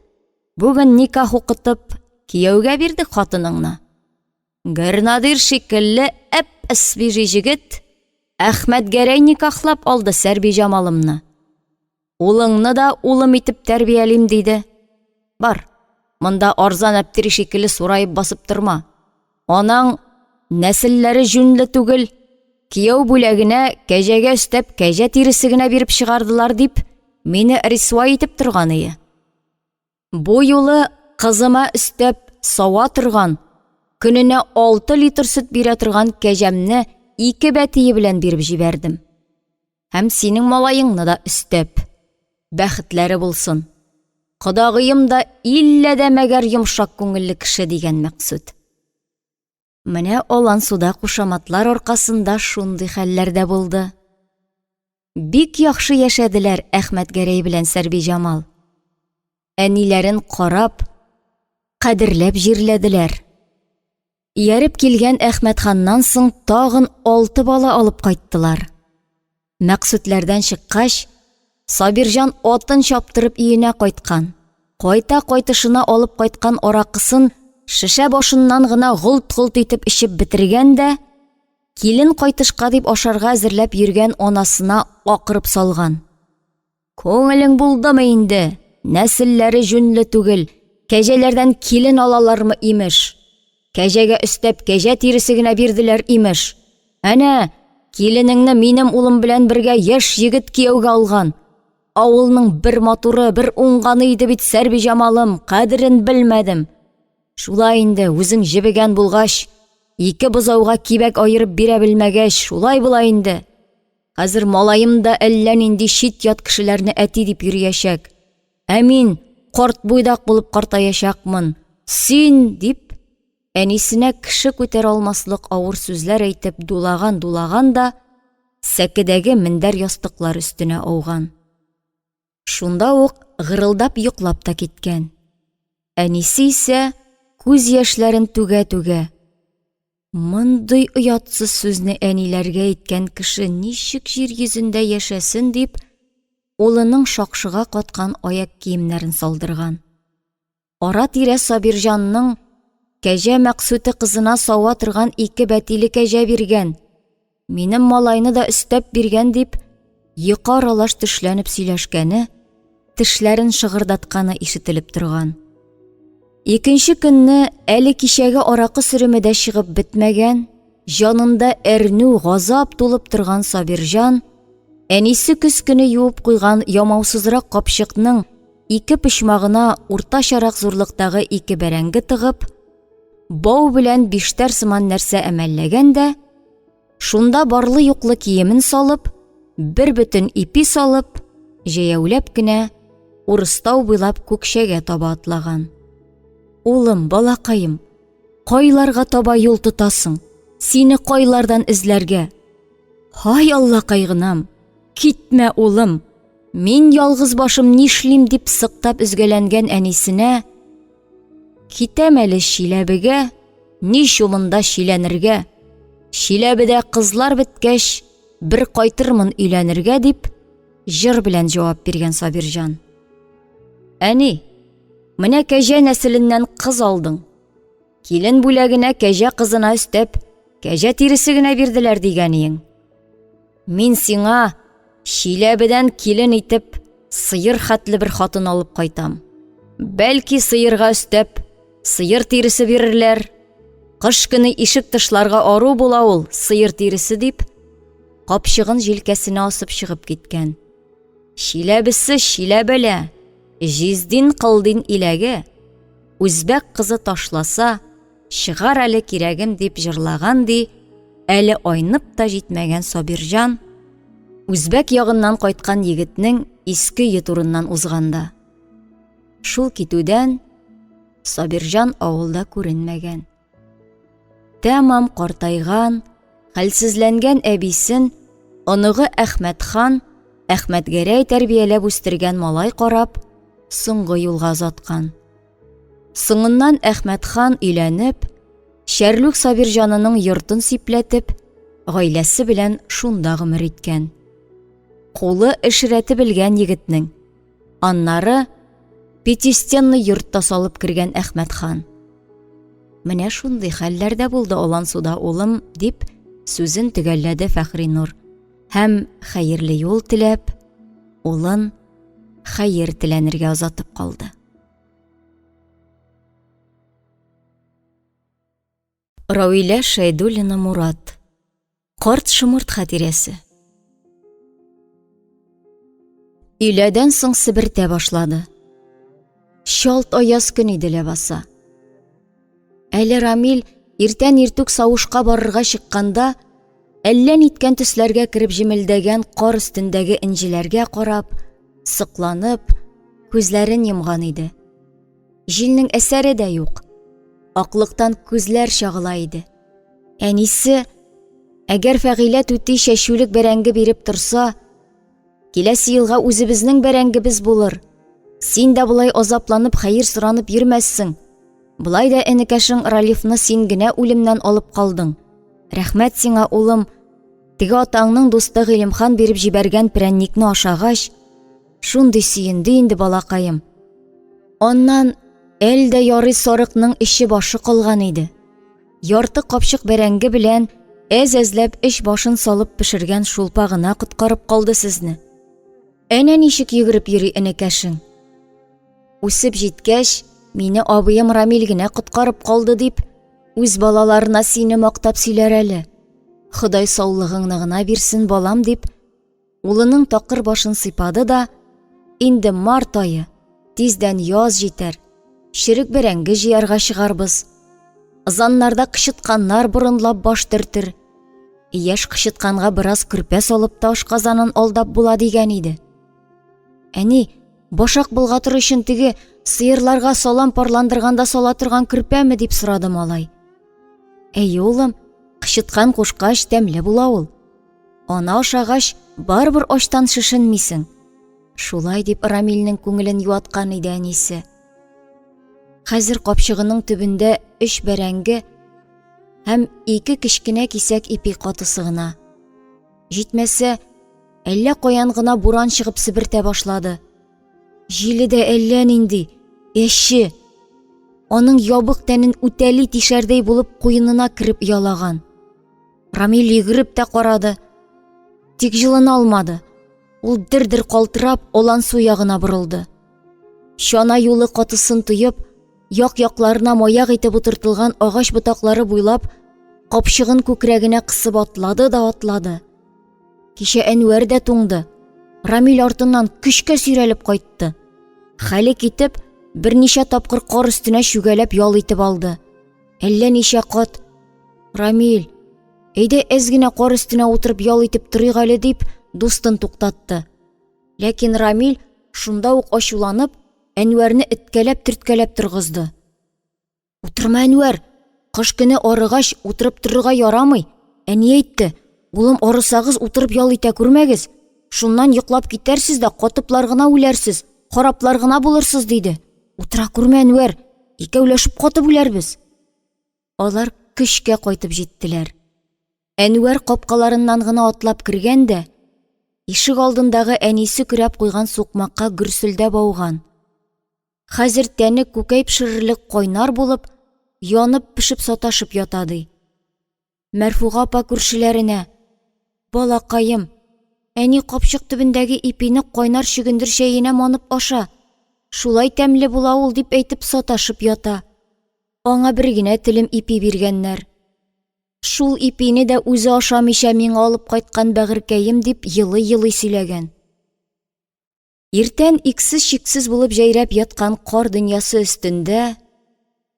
Бүген никах укытып, кияүгә бирдек хатыныңны. Гернадир шикелле әп-әсвижи җегет Әхмәтгәрәй никахлап алды Сәрбиҗамалымны. Улыңны да улым итеп тәрбиялим диде. Бар, монда арзан әптери шикелле сураеп басып торма. Анаң нәселләре җүнле түгел, кияү бүләгенә кәҗәгә өстәп кәҗә тиресе генә биреп чыгардылар дип, мине рисвай итеп торган ие. Бу юлы кызыма өстәп сава торган, көненә 6 литр сөт бирә торган кәҗәмне ике бәтие белән биреп җибәрдем. Һәм синең малаеңны да өстәп. Бәхетләре булсын. Кодагыем да иллә дә мәгәр йомшак күңелле кеше дигән Мәкъсүт. Менә Алансуда кушаматлар аркасында шундый хәлләр дә булды. Бик яхшы яшәделәр Әхмәтгәрәй белән Сәрбиҗамал. Әниләрен карап, кадерләп җирләделәр. Ияреп килгән Әхмәтханнан соң тагын алты бала алып кайттылар. Мәкъсүтләрдән чыккач, Сабирҗан атын чаптырып өенә кайткан. Кайта кайтышына алып кайткан аракысын шешә башыннан гына голт-голт итеп эчеп бетергән дә, килен кайтышка дип ашарга әзерләп йөргән анасына акырып салган. Күңелең булдымы инде? Нәселләре җүнле түгел, кәҗәләрдән килен алалармы, имеш. Кәҗәгә өстәп кәҗә тиресе генә бирделәр, имеш. Әнә, киленеңне минем улым белән бергә яшь егет кияүгә алган. Авылның бер матуры, бер уңганы иде бит Сәрбиҗамалым, кадерен белмәдем. Шулай инде, үзең җебегән булгач, ике бозауга кибәк аерып бирә белмәгәч, шулай була инде. Хәзер малаем да әллә нинди чит-ят кешеләрне әти дип йөриячәк. Ә мин карт буйдак булып картаячакмын. Син, дип, әнисенә кеше күтәрә алмаслык авыр сүзләр әйтеп дулаган-дулаган да, сәкедәге мендәр-ястыклар өстенә ауган. Шунда ук гырылдап йоклап та киткән. Әнисе исә күз яшьләрен түгә-түгә, Мондый оятсыз сүзне әниләргә әйткән кеше ничек җир йөзендә яшәсен дип, улының шакшыга каткан аяк киемнәрен салдырган. Ара-тирә Сабирҗанның кәҗә Мәкъсүте кызына сава торган ике бәтиле кәҗә биргән, минем малайны да өстәп биргән дип, йокы аралаш төшләнеп сөйләшкәне, тешләрен шыгырдатканы ишетелеп торган. Икенче көнне әле кичәге аракы сөреме дә чыгып бетмәгән, җанында әрнү, газап тулып торган Сабирҗан, әнисе көз көне юып куйган ямаусызрак капчыкның ике почмагына уртачарак зурлыктагы ике бәрәңге тыгып, бау белән биштәр сыман нәрсә әмәлләгән дә, шунда барлы-юклы киемен салып, бер бөтен ипи салып, җәяүләп кенә Урыстау буйлап Күкчәгә таба атлаган. Улым, балакаем, кайларга таба юл тотасың? Сине кайлардан эзләргә? Һай, Аллакайгынам, китмә, улым! Мин ялгыз башым нишлим дип сыктап өзгәләнгән әнисенә, Китәм әле Чиләбегә, ни чумында чиләнергә. Чиләбедә кызлар беткәч, бер кайтырмын өйләнергә дип, җыр белән җавап биргән Сабирҗан. Әни, менә кәҗә нәселеннән кыз алдың. Килен бүләгенә кәҗә кызына өстәп, кәҗә тиресе генә бирделәр дигән иең. Мин сиңа Чиләбедән килен итеп сыер хәтле бер хатын алып кайтам. Бәлки сыерга өстәп, сыер тиресе бирерләр. Кыш көне ишек тышларга ару була ул, сыер тиресе дип, капчыгын җилкәсенә асып чыгып киткән. Чиләбесе чиләбелә, җиздин кылдин иләге, үзбәк кызы ташласа, Чыгар әле кирәгем дип җырлаган ди, әле айнып та җитмәгән Сабирҗан, үзбәк ягыннан кайткан егетнең иске өе турыннан узганда. Шул китүдән Сабирҗан авылда күренмәгән. Тәмам картайган, хәлсезләнгән әбисен оныгы Әхмәтхан, Әхмәтгәрәй тәрбияләп үстергән малай карап, соңгы юлга озаткан. Соңыннан Әхмәтхан өйләнеп, Чәрлүк Сабирҗанының йортын сипләтеп, гаиләсе белән шунда гомер иткән. Кулы эш рәте белгән егетнең. Аннары пятистенный йорт та салып кергән Әхмәтхан. Менә шундый хәлләр дә булды Алансуда, улым, дип сүзен төгәлләде Фәхринур. Һәм хәерле юл теләп, улын хәер теләнергә озатып калды. Равилә Шәйдуллина Мурат. Карт шомырт хатирәсе. Өйләдән соң себертә башлады. Чалт аяз көн иде ләбаса. Әле Рамил иртән иртүк савышка барырга чыкканда, әллә ниткән төсләргә кереп җемелдәгән кар өстендәге энҗеләргә карап, сокланып, күзләрен йомган иде. Җилнең әсәре дә юк. Аклыктан күзләр чагыла иде. Әнисе, әгәр Фәгыйлә түти чәчүлек бәрәңге биреп торса, киләсе елга үзебезнең бәрәңгебез булыр. Син дә болай азапланып хәер соранып йөрмәссең. Болай да энекәшең Ралифны син генә үлемнән алып калдың. Рәхмәт сиңа, улым. Теге атаңның дусты Гыйлемхан биреп җибәргән прәнникне ашагач, шундый сөенде инде балакаем. Аннан әл дә ярый сарыкның эче башы калган иде. Ярты капчык бәрәңге белән әз-әзләп эч башын салып пешергән шулпа гына коткарып калды сезне. Әнә ничек йөгереп йөри энекәшең. Үсеп җиткәч, мине абыем Рамил генә коткарып калды дип, үз балаларына сине мактап сөйләр әле. Ходай саулыгыңны гына бирсен, балам, дип, улының такыр башын сыйпады да, инде март ае, тиздән яз җитәр, черек бәрәңге җыярга чыгарбыз. Ызаннарда кычытканнар борынлап баш төртер. Яшь кычытканга бераз көрпә салып та ашказанын алдап була дигән иде. Әни, башак болгатыр өчен теге сыерларга салам парландырганда сала торган көрпәме дип сорады малай. Әйе, улым, кычыткан кушкач тәмле була ул. Ана ашагач, барыбер ачтан шешенмисең. Шулай дип Рамилнең күңелен юаткан иде әнисе. Хәзер капчыгының төбендә өч бәрәңге һәм ике кечкенә кисәк ипи катысы гына. Җитмәсә, әллә каян гына буран чыгып себертә башлады. Җиле дә әллә нинди, әче. Аның ябык тәнен үтәли тишәрдәй булып куенына кереп ялаган. Рамил йөгереп тә карады. Тик җылына алмады. Ул дер-дер калтырап, олан су ягына борылды. Чана юлы катысын тоеп, як-якларына маяк итеп утыртылган агач ботаклары буйлап, капчыгын күкрәгенә кысып атлады да атлады. Кичә Әнвәр дә туңды. Рамил артыннан көчкә сөйрәлеп кайтты. Хәле китеп, берничә тапкыр кар өстенә чүгәләп ял итеп алды. Әллә ничә кат Рамил, әйдә әз генә кар өстенә утырып ял итеп торыйк әле дип, дустын туктатты. Ләкин Рамил шунда ук ачуланып, Әнвәрне эткәләп-төрткәләп торгызды. Утырма, Әнвәр, кыш көне арыгач утырып торырга ярамый. Әни әйтте, улым арысагыз утырып ял итә күрмәгез. Шуннан йоклап китәрсез дә катыплар гына үләрсез, хараплар гына булырсыз, диде. Утыра күрмә, Әнвәр, икәүләшеп катып үләрбез. Алар көчкә кайтып җиттеләр. Әнвәр капкаларыннан гына атлап кергән дә, ишек алдындагы әнисе көрәп куйган сукмакка гөрселдәп ауган. Хәзер тәне күкәй пешерерлек кайнар булып, янып-пешеп саташып ята ди. Мәрфуга апа күршеләренә: "Балакаем, Әни капчык төбендәге ипине кайнар чөгендер чәенә манып аша. Шулай тәмле була ул дип әйтеп саташып ята. Аңа бер генә телем ипи биргәннәр. Шул ипине дә үзе ашамыйча миңа алып кайткан бәгырькәем дип елый-елый сөйләгән. Иртән иксез-чиксез булып җәйрәп яткан кар дөньясы өстендә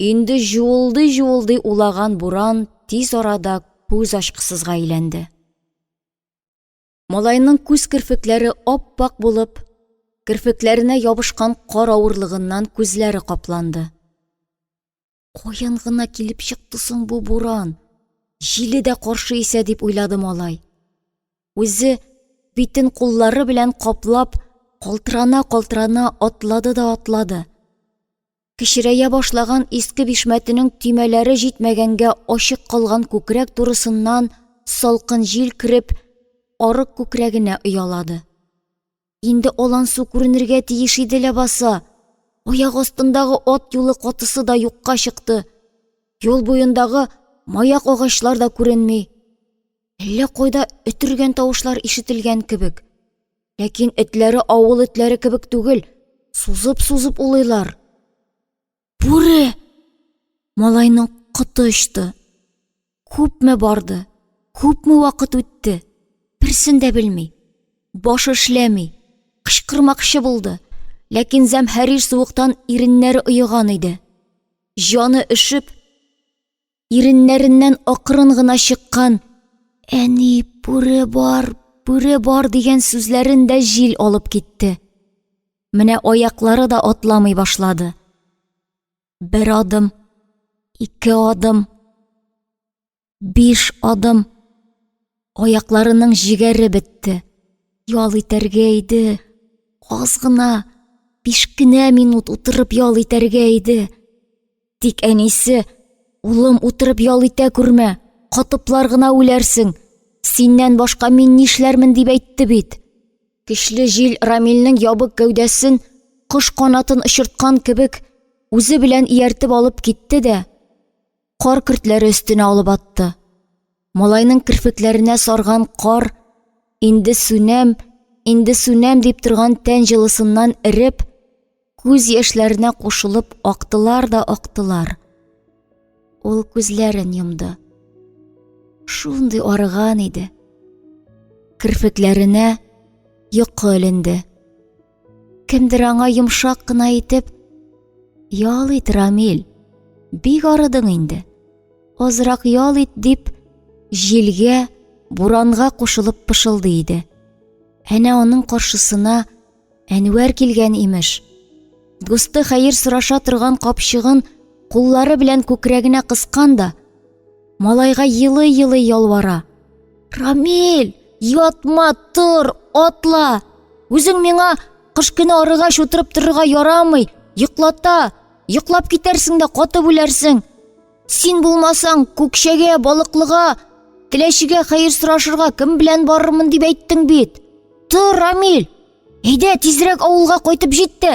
инде җуылдый-җуылдый улаган буран тиз арада күз ачкысызга әйләнде. Малайның күз керфекләре ап-ак булып, керфекләренә ябышкан кар авырлыгыннан күзләре капланды. Каян гына килеп чыкты соң бу буран? Җиле дә каршы исә дип уйлады малай. Үзе битен куллары белән каплап, калтырана-калтырана атлады да атлады. Кечерәя башлаган иске бишмәтенең төймәләре җитмәгәнгә ачык калган күкрәк турысыннан салкын җил кереп, арык күкрәгенә оялады. Инде алан су күренергә тиеш иде ләбаса. Аяк астындагы ат юлы катысы да юкка чыкты. Юл буендагы маяк агачлар да күренми. Әллә кайда өтергән тавышлар ишетелгән кебек. Ләкин этләре авыл этләре кебек түгел, сузып-сузып улыйлар. Бүре! Малайның коты очты. Күпме барды, күпме вакыт үтте, берсен дә белми. Башы эшләми, кычкырмакчы булды, ләкин зәмһәрир суыктан иреннәре оеган иде. Җаны өшеп, Иреннәреннән акрын гына чыккан «Әни, бүре бар, бүре бар» дигән сүзләрен дә җил алып китте. Менә аяклары да атламый башлады. Бер адым, ике адым, биш адым. Аякларының җегәре бетте. Ял итәргә иде. Аз гына, биш кенә минут утырып ял итәргә иде. Тик әнисе, улым, утырып ял итә күрмә, катыплар гына үләрсең. Синнән башка мин нишләрмен дип әйтте бит. Көчле җил Рамилнең ябык гәүдәсен кош канатын очырткан кебек үзе белән ияртеп алып китте дә, кар көртләре өстенә алып атты. Малайның керфекләренә сарган кар инде сүнәм, инде сүнәм дип торган тән җылысыннан эреп, күз яшьләренә кушылып актылар да актылар. Ул күзләрен йомды. Шундый арыган иде. Керфекләренә йокы эленде. Кемдер аңа йомшак кына итеп, «Ял ит, Рамил, бик арыдың инде. Азрак ял ит», дип, җилгә, буранга кушылып пышылдый иде. Әнә аның каршысына Әнвәр килгән имеш. Дусты хәер сораша торган капчыгын куллары белән күкрәгенә кыскан да, малайга елый-елый ялвара. Рамил, ятма, тор, атла. Үзең миңа кыш көне арыгач утырып торырга ярамый, йоклата, йоклап китәрсең дә катып үләрсең. Син булмасаң, Күкчәгә, Балыклыга, Теләчегә хәер сорашырга кем белән барырмын дип әйттең бит. Тор, Рамил. Әйдә, тизрәк авылга кайтып җит тә,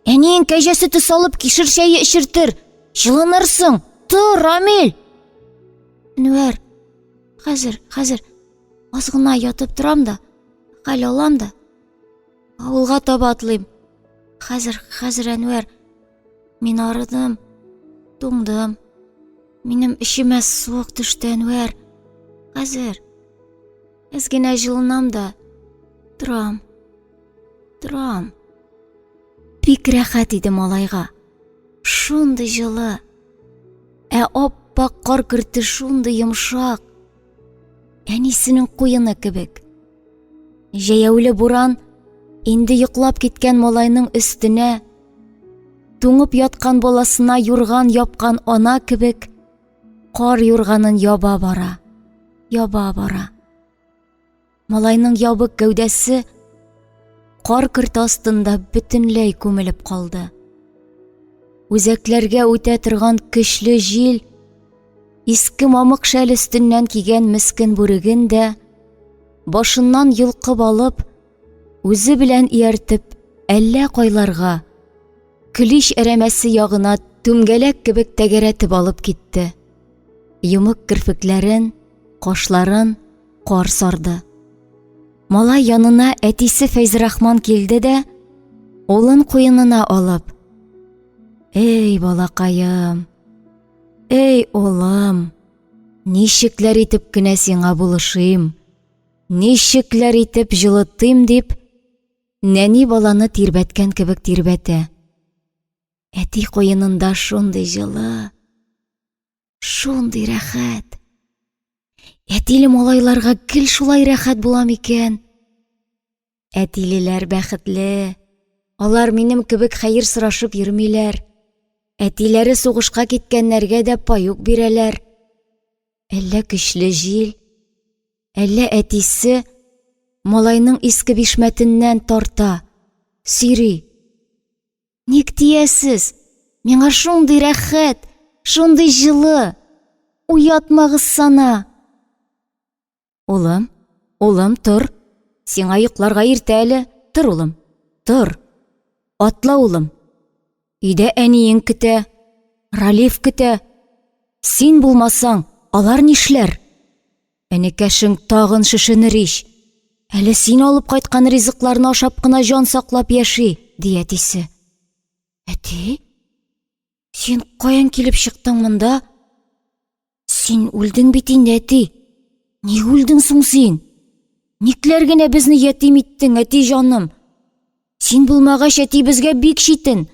әниең кәҗә сөте салып кишер чәе эчертер. Җылынырсың. Тор, Рамил. Әнвәр, хәзер, хәзер аз гына ятып торам да, хәл алам да. Авылга таба атлыйм. Хәзер, хәзер, Әнвәр. Мин арыдым, туңдым. Минем эчемә суык төште, Әнвәр. Хәзер. Әз генә җылынам да торам. Торам. Бик рәхәт иде малайга. Шундый җылы. Ә ап-ак кар көрте шундый йомшак. Әнисенең куены кебек. Җәяүле буран инде йоклап киткән малайның өстенә, туңып яткан баласына юрган япкан ана кебек, кар юрганын яба бара, яба бара. Малайның ябык гәүдәсе кар көрте астында бөтенләй күмелеп калды. Үзәкләргә үтә торган көчле җил иске мамык шәл өстеннән кигән мескен бүреген дә башыннан йолкып алып, үзе белән ияртеп әллә кайларга, Көлич әрәмәсе ягына түмгәләк кебек тәгәрәтеп алып китте. Йомык керфекләрен, кашларын кар сарды. Малай янына әтисе Фәйзрахман килде дә, улын куенына алып, Эй, балакаем, эй, улым, ничекләр итеп кенә сиңа булышыйм, ничекләр итеп җылытыйм дип, нәни баланы тирбәткән кебек тирбәтә. Әти куенында шундый җылы, шундый рәхәт. Әтиле малайларга гел шулай рәхәт була микән? Әтилеләр бәхетле. Алар минем кебек хәер сорашып йөрмиләр. Әтиләре сугышка киткәннәргә дә паюк бирәләр. Әллә көчле җил, әллә әтисе малайның иске бишмәтеннән тарта, сөйри. Ник тиясез? Миңа шундый рәхәт, шундый җылы. Уятмагыз сана. Улым, улым, тор. Сиңа йокларга иртә әле. Тор, улым, тор. Атла, улым. Өйдә әниең көтә, Ралиф көтә. Син булмасаң, алар нишләр? Энекәшең тагын шешенер ич. Әле син алып кайткан ризыкларны ашап кына җан саклап яши, ди әтисе. Әти, син каян килеп чыктың монда? Син үлдең бит инде, әти. Ник үлдең соң син? Никләр генә безне ятим иттең, әти җаным? Син булмагач, әти безгә бик читен.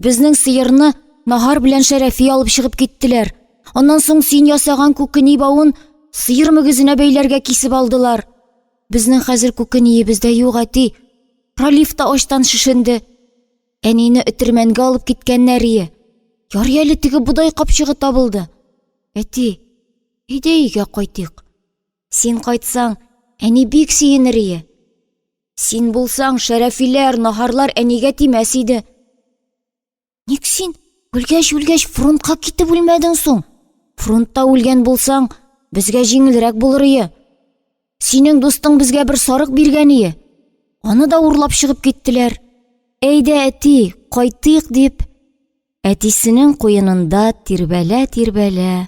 Безнең сыерны Наһар белән Шәрәфи алып чыгып киттеләр. Аннан соң син ясаган күкени бавын сыер мөгезенә бәйләргә кисеп алдылар. Безнең хәзер күкениебез дә юк, әти. Ралиф та ачтан шешенде. Әнине өтермәнгә алып киткәннәр ие. Ярый әле теге бодай капчыгы табылды. Әти, әйдә өйгә кайтыйк. Син кайтсаң, әни бик сөенер ие. Син булсаң, Шәрәфиләр, Наһарлар әнигә тимәс иде. Ник син үлгәч-үлгәч фронтка китеп үлмәдең соң? Фронтта үлгән булсаң, безгә җиңелрәк булыр ие. Синең дустың безгә бер сарык биргән ие. Аны да урлап чыгып киттеләр. Әйдә, әти, кайтыйк дип, әтисенең куенында тирбәлә-тирбәлә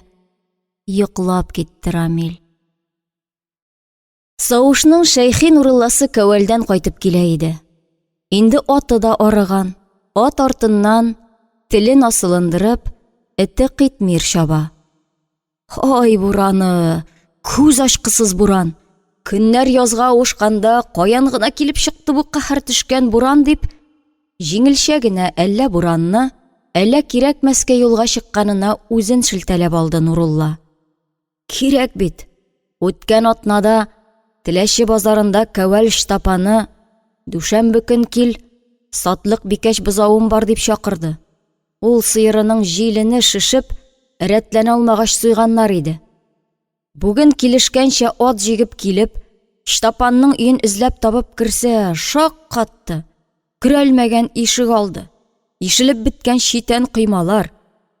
йоклап китте Рамил. Савышның Шәйхи Нурулласы Кәвәлдән кайтып килә иде. Инде аты да арыган, ат артыннан, телен асылындырып, эте Кыйтмир чаба. Ай, бураны! Күз ачкысыз буран! Көннәр язга авышканда каян гына килеп чыкты бу каһәр төшкән буран дип, җиңелчә генә әллә буранны, әллә кирәкмәскә юлга чыкканына үзен шелтәләп алды Нурулла. Кирәк бит. Үткән атнада Теләче базарында Кәвәл Штапаны дүшәмбе көн кил, сатлык бикәч бозавым бар дип чакырды. Ул сыерының җилене шешеп, рәтләнә алмагач суйганнар иде. Бүген килешкәнчә ат җигеп килеп, Штапанның өен эзләп табып керсә, шаккатты. Көрәлмәгән ишек алды, ишелеп беткән читән коймалар,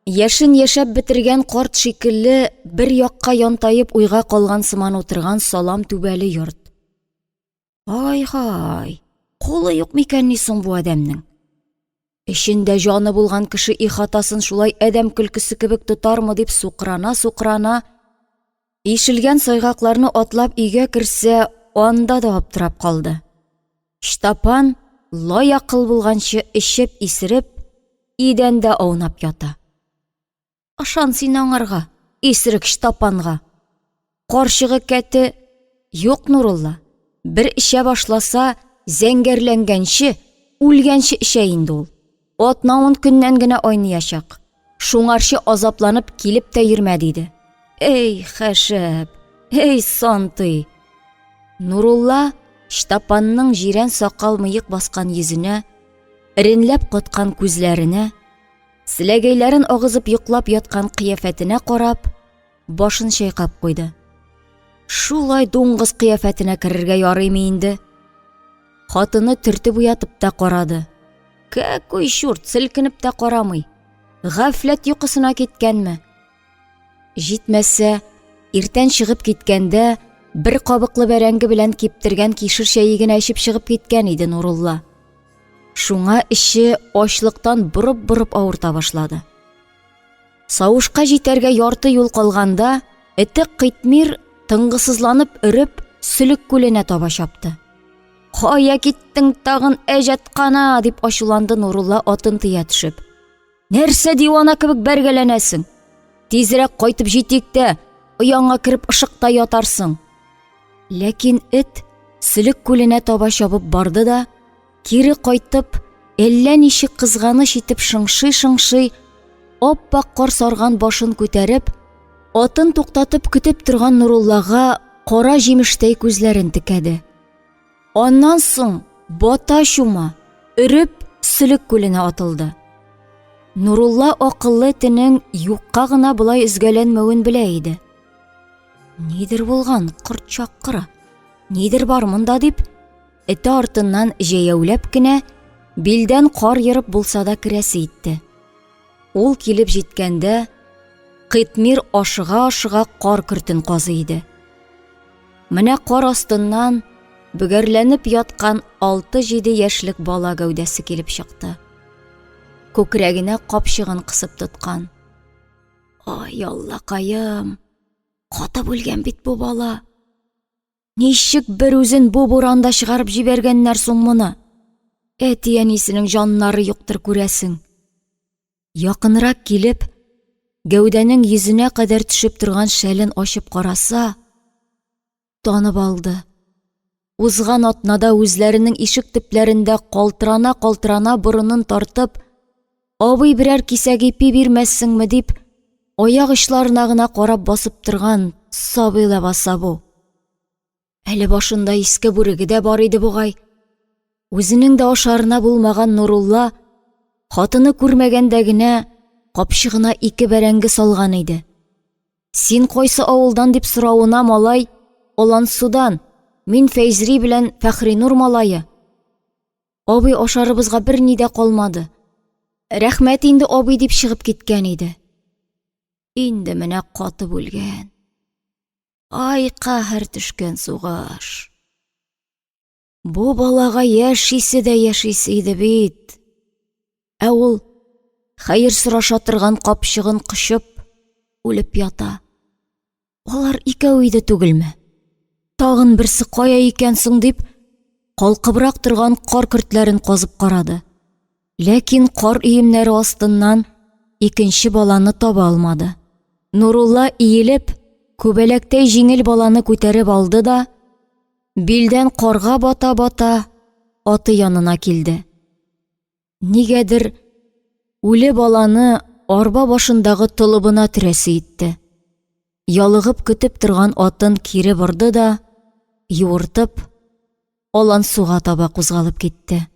яшен яшәп бетергән карт шикелле бер якка янтаеп уйга калган сыман утырган салам түбәле йорт. Ай-һай, кулы юк микәнни соң бу адәмнең? Эчендә җаны булган кеше ихатасын шулай адәм көлкесе кебек тотармы дип сукрана-сукрана, ишелгән сайгакларны атлап өйгә керсә, анда да аптырап калды. Чтапан лай акыл булганчы эчеп-исереп, идәндә аунап ята. Ышан син аңарга, исерек Чтапанга. Карчыгы кәте юк Нурулла. Бер эчә башласа, зәңгәрләнгәнче, үлгәнче эчә инде ул. Атна-ун көннән генә айныячак. Шуңарчы азапланып килеп тә йөрмә, диде. Эй, хәшәп, эй, сантый. Нурулла Чтапанның җирән сакал-мыек баскан йөзенә, эренләп каткан күзләренә, селәгәйләрен агызып йоклап яткан кыяфәтенә карап, башын чайкап куйды. Шулай дуңгыз кыяфәтенә керергә ярыймы инде? Хатыны төртеп уятып та карады. Кәкуй чурт, селкенеп тә карамый. Гафләт йокысына киткәнме? Җитмәсә, иртән чыгып киткәндә бер кабыклы бәрәңге белән киптергән кишер чәе генә эчеп чыгып киткән иде Нурулла. Шуңа эче ачлыктан борып-борып авырта башлады. Савышка җитәргә ярты юл калганда, эте Кыйтмир тынгысызланып өреп, Сөлек күленә таба чапты. Кая киттең тагын, әҗәткана, дип ачуланды Нурулла атын тыя төшеп. Нәрсә дивана кебек бәргәләнәсең? Тизрәк кайтып җитик тә, ояңа кереп ышыкта ятарсың. Ләкин эт Сөлек күленә таба чабып барды да, кире кайтып, әллә ничек кызганыч итеп шыңшый-шыңшый, ап-ак кар сарган башын күтәреп, атын туктатып көтеп торган Нуруллага кара җимештәй күзләрен текәде. Аннан соң бата чума, өреп, Сөлек күленә атылды. Нурулла акыллы этенең юкка гына болай өзгәләнмәвен белә иде. Нидер булган, корт чаккыры. Нидер бар монда дип, эте артыннан җәяүләп кенә, билдән кар ерып булса да керәсе итте. Ул килеп җиткәндә, Кытмир ашыга-ашыга кар көртен казый иде. Менә кар астыннан бөгәрләнеп яткан 6-7 яшьлек бала гәүдәсе килеп чыкты. Күкрәгенә капчыгын кысып тоткан. Ай, Аллакаем, катып үлгән бит бу бала. Ничек бер үзен бу буранда чыгарып җибәргәннәр соң моны? Әти-әнисенең җаннары юктыр күрәсең. Якынрак килеп, гәүдәнең йөзенә кадәр төшеп торган шәлен ачып караса, танып алды. Узган атнада үзләренең ишек төпләрендә калтырана-калтырана борынын тартып, абый берәр кисәк ипи бирмәссеңме дип, аяк очларына гына карап басып торган сабый ләбаса бу. Әле башында иске бүреге дә бар иде бугай. Үзенең дә ашарына булмаган Нурулла хатыны күрмәгәндә генә капчыгына ике бәрәңге салган иде. Син кайсы авылдан дип соравына малай Олансудан, мин Фәйзри белән Фәхринур малае. Абый ашарыбызга берни дә калмады. Рәхмәт инде абый дип чыгып киткән иде. Инде менә катып үлгән. Ай, каһәр төшкән сугыш. Бу балага яшисе дә яшисе иде бит. Ә ул хәер сораша торган капчыгын кочып үлеп ята. Алар икәү иде түгелме? Тагын берсе кая икән соң дип, калкыбрак торган кар көртләрен казып карады. Ләкин кар өемнәре астыннан икенче баланы таба алмады. Нурулла иелеп, күбәләктәй җиңел баланы күтәреп алды да, билдән карга бата-бата, аты янына килде. Нигәдер үле баланы арба башындагы толыбына төрәсе итте. Ялыгып көтеп торган атын кире борды да, юыртып, Алансуга таба кузгалып китте.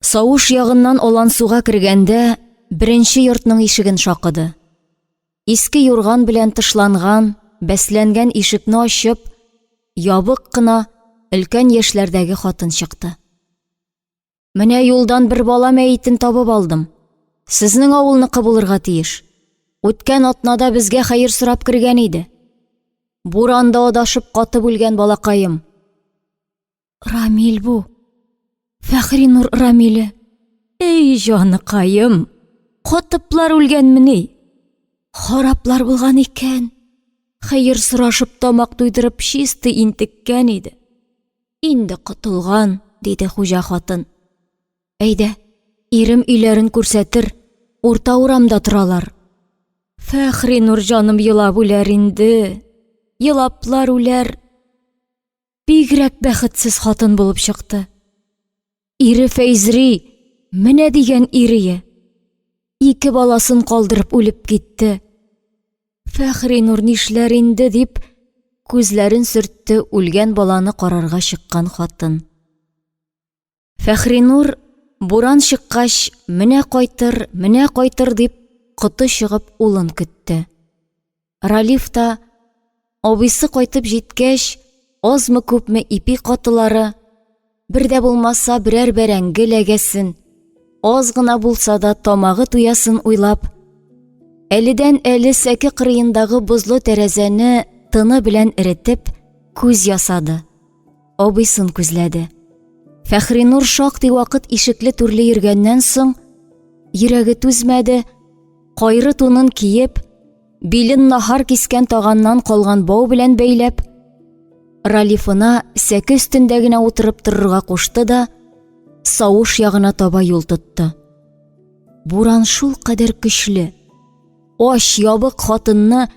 Савыш ягыннан Алансуга кергәндә, беренче йортның ишеген шакыды. Иске юрган белән тышланган, бәсләнгән ишекне ачып, ябык кына өлкән яшьләрдәге хатын чыкты. Менә юлдан бер бала мәетен табып алдым. Сезнең авылныкы булырга тиеш. Үткән атнада безгә хәер сорап кергән иде. Буранда адашып катып үлгән балакаем. Рамил бу. Фәхринур Рамиле. Эй, җаныкаем, катыплар үлгәнмени? Хараплар булган икән. Хәер сорашып тамак туйдырып чистый интеккән иде. Инде котылган, диде хуҗа хатын. Әйдә, ирем өйләрен күрсәтер, урта урамда торалар. Фәхри Нурҗаным елап үләр инде. Елаплар үләр. Бигрәк бәхетсез хатын булып чыкты. Ире Фәйзри, менә дигән ирие. Ике баласын калдырып үлеп китте. Фәхринур нишләр инде дип, күзләрен сөртте үлгән баланы карарга чыккан хатын. Фәхринур буран чыккач, менә кайтыр, менә кайтыр дип, коты чыгып улын көтте. Ралиф та абыйсы кайтып җиткәч, азмы-күпме ипи катылары, бер дә булмаса берәр бәрәңге ләгәсен, аз гына булса да тамагы туясын уйлап, әледән-әле сәке кырыендагы бозлы тәрәзәне тыны белән эретеп, күз ясады. Абыйсын күзләде. Фәхринур шактый вакыт ишекле-түрле йөргәннән соң, йөрәге түзмәде, кайры тунын киеп, билен нахар кискән таганнан калган бау белән бәйләп, Ралифына сәке өстендә генә утырып торырга кушты да, савыш ягына таба юл тотты. Буран шул кадәр көчле. Ач, ябык хатынны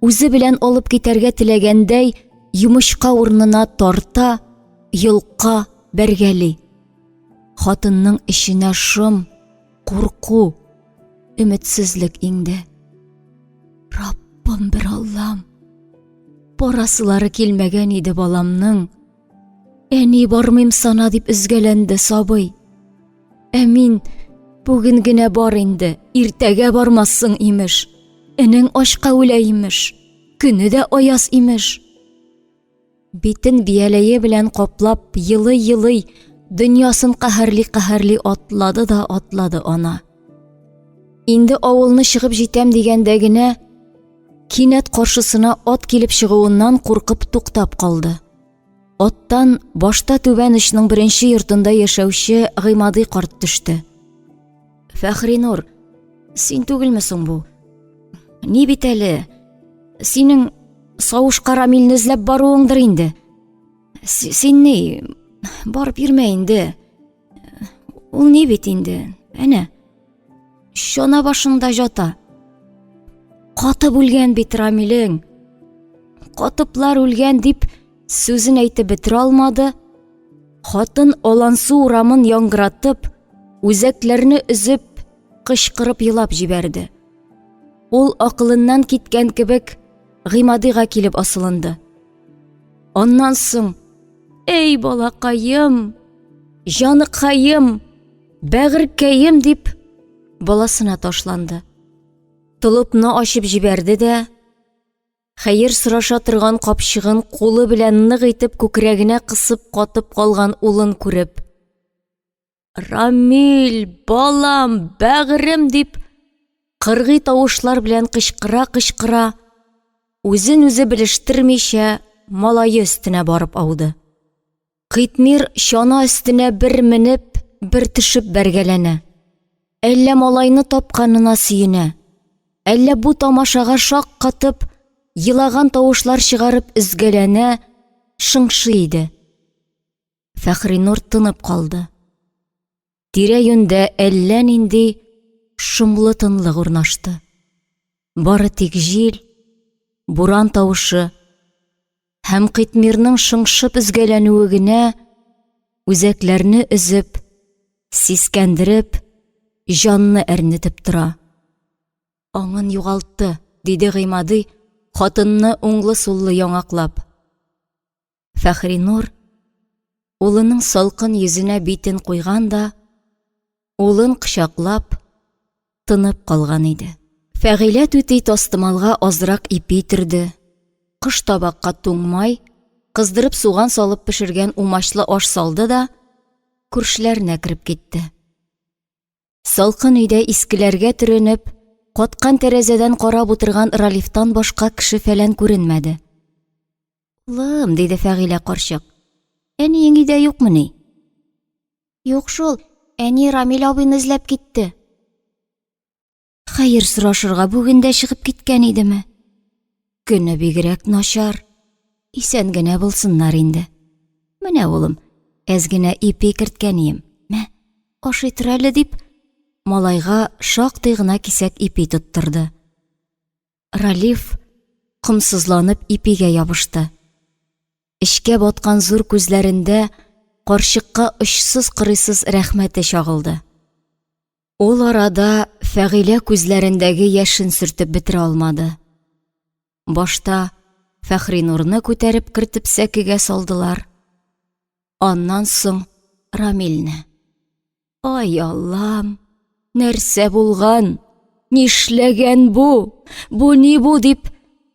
үзе белән алып китәргә теләгәндәй, йомычка урынына тарта, йолка, бәргәли. Хатынның эченә шом, курку, өметсезлек иңде. Раббым бер Аллам, барасылары килмәгән иде баламның. Әни бармыйм сана дип өзгәләнде сабый. Ә мин бүген генә бар инде, иртәгә бармассың имеш. Энең ачка үлә имеш, көне дә аяз имеш. Битен бияләе белән каплап, елый-елый, дөньясын каһәрли-каһәрли атлады да атлады ана. Инде авылны чыгып җитәм дигәндә генә, кинәт каршысына ат килеп чыгуыннан куркып туктап калды. Аттан башта түбән очның беренче йортында яшәүче Гыймадый карт төште. Фәхринур, син түгелме соң бу? Ни бит әле? Синең Савышка Рамилне эзләп баруыңдыр инде. Син ни, барып йөрмә инде. Ул ни бит инде? Әнә. Чана башында жата. Катып үлгән бит Рамилең. Катыплар үлгән дип сүзен әйтеп бетерә алмады. Хатын Алансу урамын яңгыратып, үзәкләрне өзеп, кычкырып елап җибәрде. Ул акылыннан киткән кебек Гыймадыйга килеп асылынды. Аннан соң: "Эй, балакаем, җаныкаем, бәгырькәем" дип баласына ташланды. Толыпны ачып җибәрде дә, хәер сораша торган капчыгын кулы белән нык итеп күкрәгенә кысып катып калган улын күреп, Рамил, балам, бәгырем дип, кыргый тавышлар белән кычкыра-кычкыра, үзен үзе белештермичә, малае өстенә барып ауды. Кыйтмир чана өстенә бер менеп, бер төшеп бәргәләнә. Әллә малайны тапканына сөенә, әллә бу тамашага шаккатып, елаган тавышлар чыгарып өзгәләнә, шыңшый иде. Фәхринур тынып калды. Тирә-юньдә әллә нинди шомлы тынлык урнашты. Бары тик җил, буран тавышы һәм Кыйтмирның шыңшып өзгәләнүе генә үзәкләрне өзеп, сискәндереп, җанны әрнетеп тора. Аңын югалтты, диде Гыймадый, хатынны уңлы-суллы яңаклап. Фәхринур улының салкын йөзенә битен куйган да, улын кочаклап, тынып калган иде. Фәгыйлә түти тастымалга азрак ипи төрде, кош табакка туңмай, кыздырып суган салып пешергән умачлы аш салды да, күршеләренә кереп китте. Салкын өйдә искеләргә төренеп, каткан тәрәзәдән карап утырган Ралифтан башка кеше фәлән күренмәде. Улым, диде Фәгыйлә карчык. Әниең өйдә юкмыни? Юк шул, әни Рамил абыйны эзләп китте. Хәер сорашырга бүген дә чыгып киткән идеме? Көне бигрәк начар. Исән генә булсыннар инде. Менә, улым, әз генә ипи керткән ием. Мә, ашый тор әле, дип, малайга шактый гына кисәк ипи тоттырды. Ралиф комсызланып ипигә ябышты. Эчкә баткан зур күзләрендә карчыкка очсыз-кырыйсыз рәхмәте чагылды. Ул арада Фәгыйлә күзләрендәге яшен сөртеп бетерә алмады. Башта Фәхринурны күтәреп кертеп сәкегә салдылар. Аннан соң Рамилне. Ай Аллам, нәрсә булган? Нишләгән бу? Бу ни бу дип,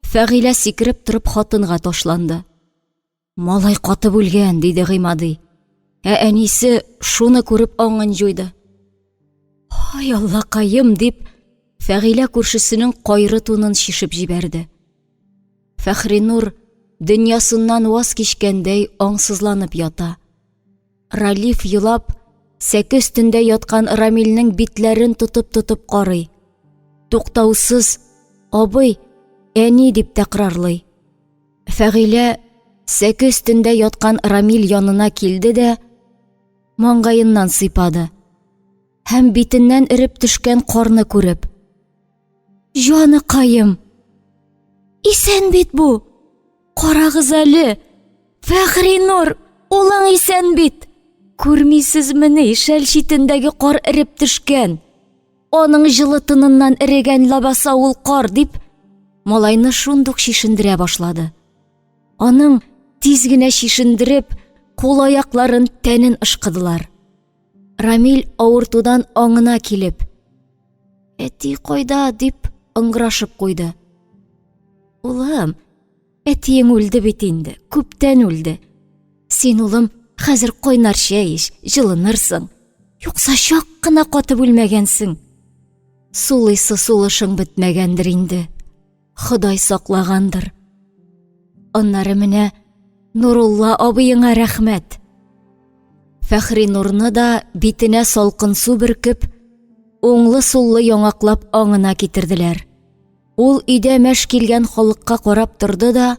Фәгыйлә сикереп торып хатынга ташланды. Малай катып үлгән, диде Гыймадый. Ә әнисе шуны күреп аңын җуйды. Ай Аллакаем, дип, Фәгыйлә күршесенең кайры тунын чишеп җибәрде. Фәхринур дөньясыннан ваз кичкәндәй аңсызланып ята. Ралиф елап, сәке өстендә яткан Рамилнең битләрен тотып-тотып карый. Туктаусыз, абый, әни дип тәкрарлый. Фәгыйлә сәке өстендә яткан Рамил янына килде дә, маңгаеннан сыйпады. Һәм битеннән эреп төшкән карны күреп, Җаныкаем! Исән бит бу! Карагыз әле! Фәхринур, улың исән бит! Күрмисезмени, шәл читендәге кар эреп төшкән. Аның җылы тыныннан эрегән лабаса ул кар, дип, малайны шундук чишендерә башлады. Аның тиз генә чишендереп, кул-аякларын, тәнен ышкыдылар. Рамил авыртудан аңына килеп, "Әти кайда?" дип ыңгырашып куйды. Улым, әтиең үлде бит инде, күптән үлде. Син, улым, хәзер кайнар чәй эч, җылынырсың. Юкса чак кына катып үлмәгәнсең. Сулыйсы сулышың бетмәгәндер инде. Ходай саклагандыр. Аннары менә Нурулла абыеңа рәхмәт. Фәхри Нурны да битенә салкын су бөркеп, уңлы-суллы яңаклап аңына китерделәр. Ул өйдә мәш килгән халыкка карап торды да,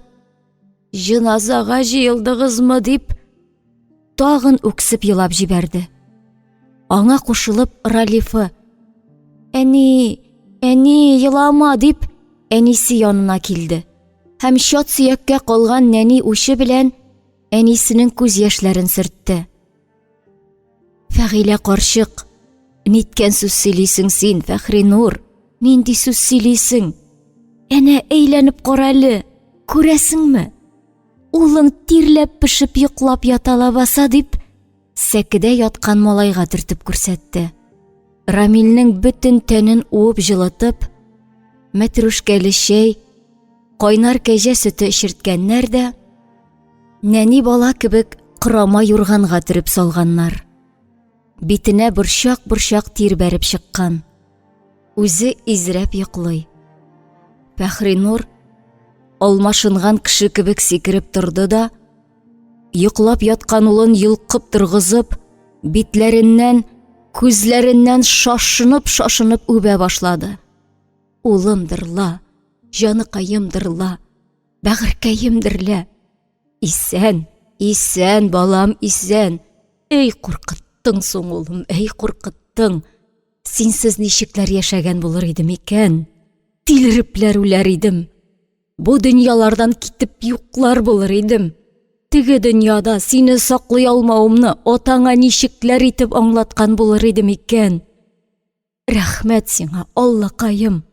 "Җеназага җыелдыгызмы?" дип, тагын үксеп елап җибәрде. Аңа кушылып Ралифы, "Әни, әни, елама!" дип, әнисе янына килде. Һәм чат сөяккә калган нәни учы белән әнисенең күз яшьләрен сөртте. Фәгыйлә карчык, ниткән сүз сөйлисең син, Фәхринур? Нинди сүз сөйлисең? Әнә әйләнеп кара әле, күрәсеңме? Улың тирләп пешеп йоклап ята лабаса дип, сәкедә яткан малайга төртеп күрсәтте. Рамилнең бөтен тәнен уып җылытып, мәтрүшкәле чәй, кайнар кәҗә сөте эчерткәннәр дә, нәни бала кебек корама юрганга төреп салганнар. Битенә борчак-борчак тир бәреп чыккан. Үзе изрәп йоклый. Фәхринур алмашынган кеше кебек сикереп торды да, йоклап яткан улын йолкып торгызып, битләреннән, күзләреннән шашынып-шашынып үбә башлады. Улымдыр ла, җаныкаемдыр ла, бәгырькәемдер лә. Исән, исән, балам, исән. Эй, куркыттың соң, улым, эй, куркыттың. Синсез ничекләр яшәгән булыр идем икән? Тилерепләр үләр идем. Бу дөньялардан китеп юклар булыр идем. Теге дөньяда сине саклый алмавымны атаңа ничекләр итеп аңлаткан булыр идем икән? Рәхмәт сиңа, Аллакаем.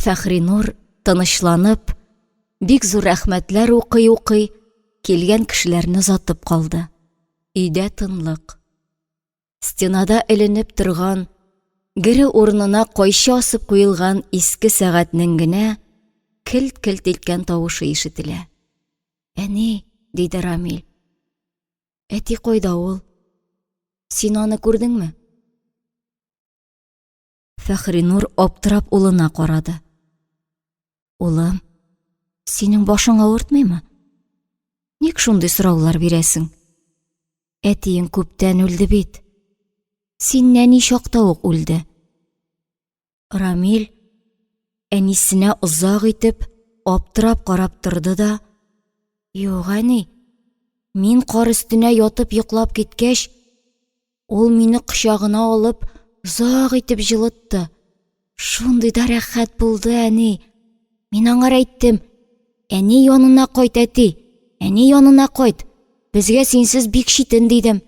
Фәхринур тынычланып, бик зур рәхмәтләр укый-укый, килгән кешеләрне озатып калды. Өйдә тынлык. Стенада эленеп торган, гере урынына кайчы асып куелган иске сәгатьнең генә келт-келт иткән тавышы ишетелә. Әни, диде Рамил. Әти кайда ул? Син аны күрдеңме? Фәхринур аптырап улына карады. Улым, синең башың авыртмыймы? Ник шундый сораулар бирәсең? Әтиең күптән үлде бит. Син нәни чакта ук үлде. Рамил әнисенә озак итеп аптырап карап торды да, Юк, әни, мин кар өстенә ятып йоклап киткәч, ул мине кочагына алып, озак итеп җылытты. Шундый да рәхәт булды, әни. Мин аңар әйттем, әни янына кайт, әти, әни янына кайт. Безгә синсез бик читен, дидем.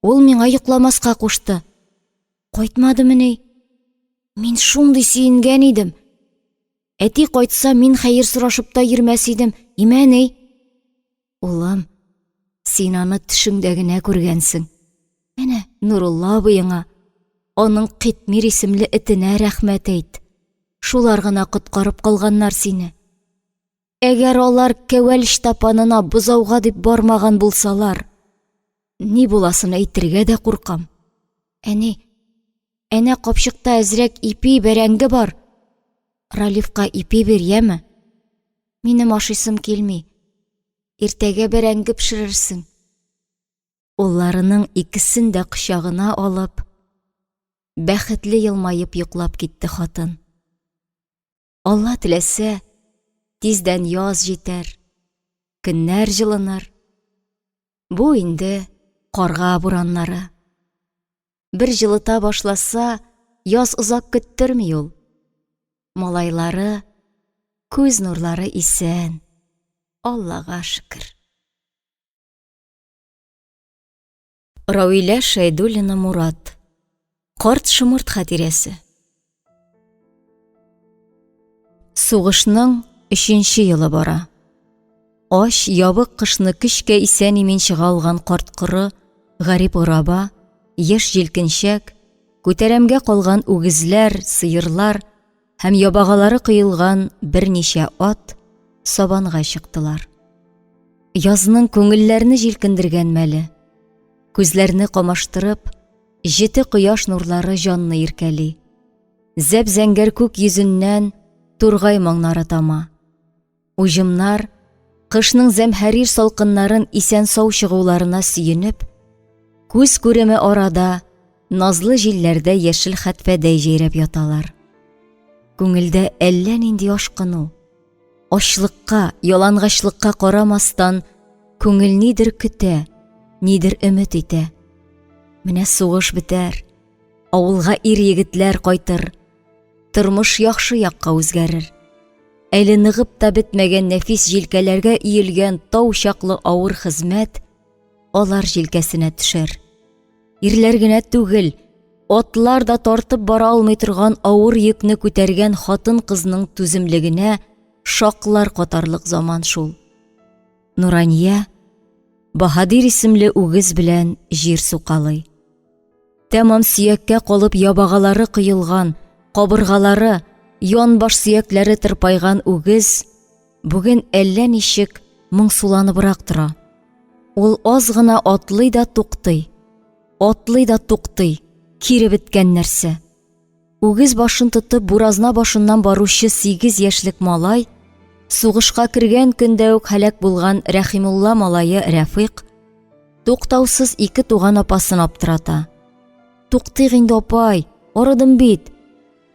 Ул миңа йокламаска кушты. Кайтмадымыни? Мин шундый сөенгән идем. Әти кайтса, мин хәер сорашып та йөрмәс идем, име, әни? Улым, син аны төшеңдә генә күргәнсең. Әнә, Нурулла абыеңа, аның Китмир исемле этенә рәхмәт әйт. Шулар гына коткарып калганнар сине. Әгәр алар Кәвәл Ычтапанына бозауга дип бармаган булсалар, ни буласын әйтергә дә куркам. Әни, әнә капчыкта әзрәк ипи, бәрәңге бар. Ралифка ипи бир, яме? Минем ашыйсым килми. Иртәгә бәрәңге пешерерсең. Улларының икесен дә кочагына алып, бәхетле елмаеп йоклап китте хатын. Алла теләсә, тиздән яз җитәр. Көннәр җылыныр. Бу инде карга бураннары. Бер җылыта башласа, яз озак көттерми ул. Малайлары, күз нурлары исән. Аллага шөкер. Равилә Шәйдуллина Мурат. Карт шомырт хатирәсе. Сугышның өченче елы бара. Ач, ябык кышны көчкә исән-имин чыга алган карт-коры, гарип-гораба, яшь җилкенчәк, күтәрәмгә калган үгезләр, сыерлар һәм ябагалары коелган берничә ат сабанга чыктылар. Язның күңелләрне җилкендергән мәле. Күзләрне камаштырып, җете кояш нурлары җанны иркәли. Зәп-зәңгәр күк йөзеннән тургай моңнары тама. Уҗымнар, кышның зәмһәрир салкыннарын исән-сау чыгуларына сөенеп, күз күреме арада назлы җилләрдә яшел хәтфәдәй җәйрәп яталар. Күңелдә әллә нинди ашкыну. Ачлыкка, ялангачлыкка карамастан, күңел нидер көтә, нидер өмет итә. Менә сугыш бетәр, авылга ир-егетләр кайтыр, тормыш яхшы якка үзгәрер. Әле ныгып та бетмәгән нәфис җилкәләргә өелгән тау чаклы авыр хезмәт алар җилкәсенә төшәр. Ирләр генә түгел, атлар да тартып бара алмый торган авыр йөкне күтәргән хатын-кызның түземлегенә шаклар катарлык заман шул. Нурания Баһадир исемле үгез белән җир сукалый. Тәмам сөяккә калып ябагалары коелган, кабыргалары, янбаш сөякләре тырпайган үгез бүген әллә ничек моңсуланыбрак тора. Ул аз гына атлый да туктый. Атлый да туктый, кире беткән нәрсә. Үгез башын тотып буразна башыннан баручы 8 яшьлек малай, сугышка кергән көндә үк һәлак булган Рәхимулла малае Рәфыйк, туктаусыз ике туган апасын аптырата. Туктыйк инде, апай, арыдым бит.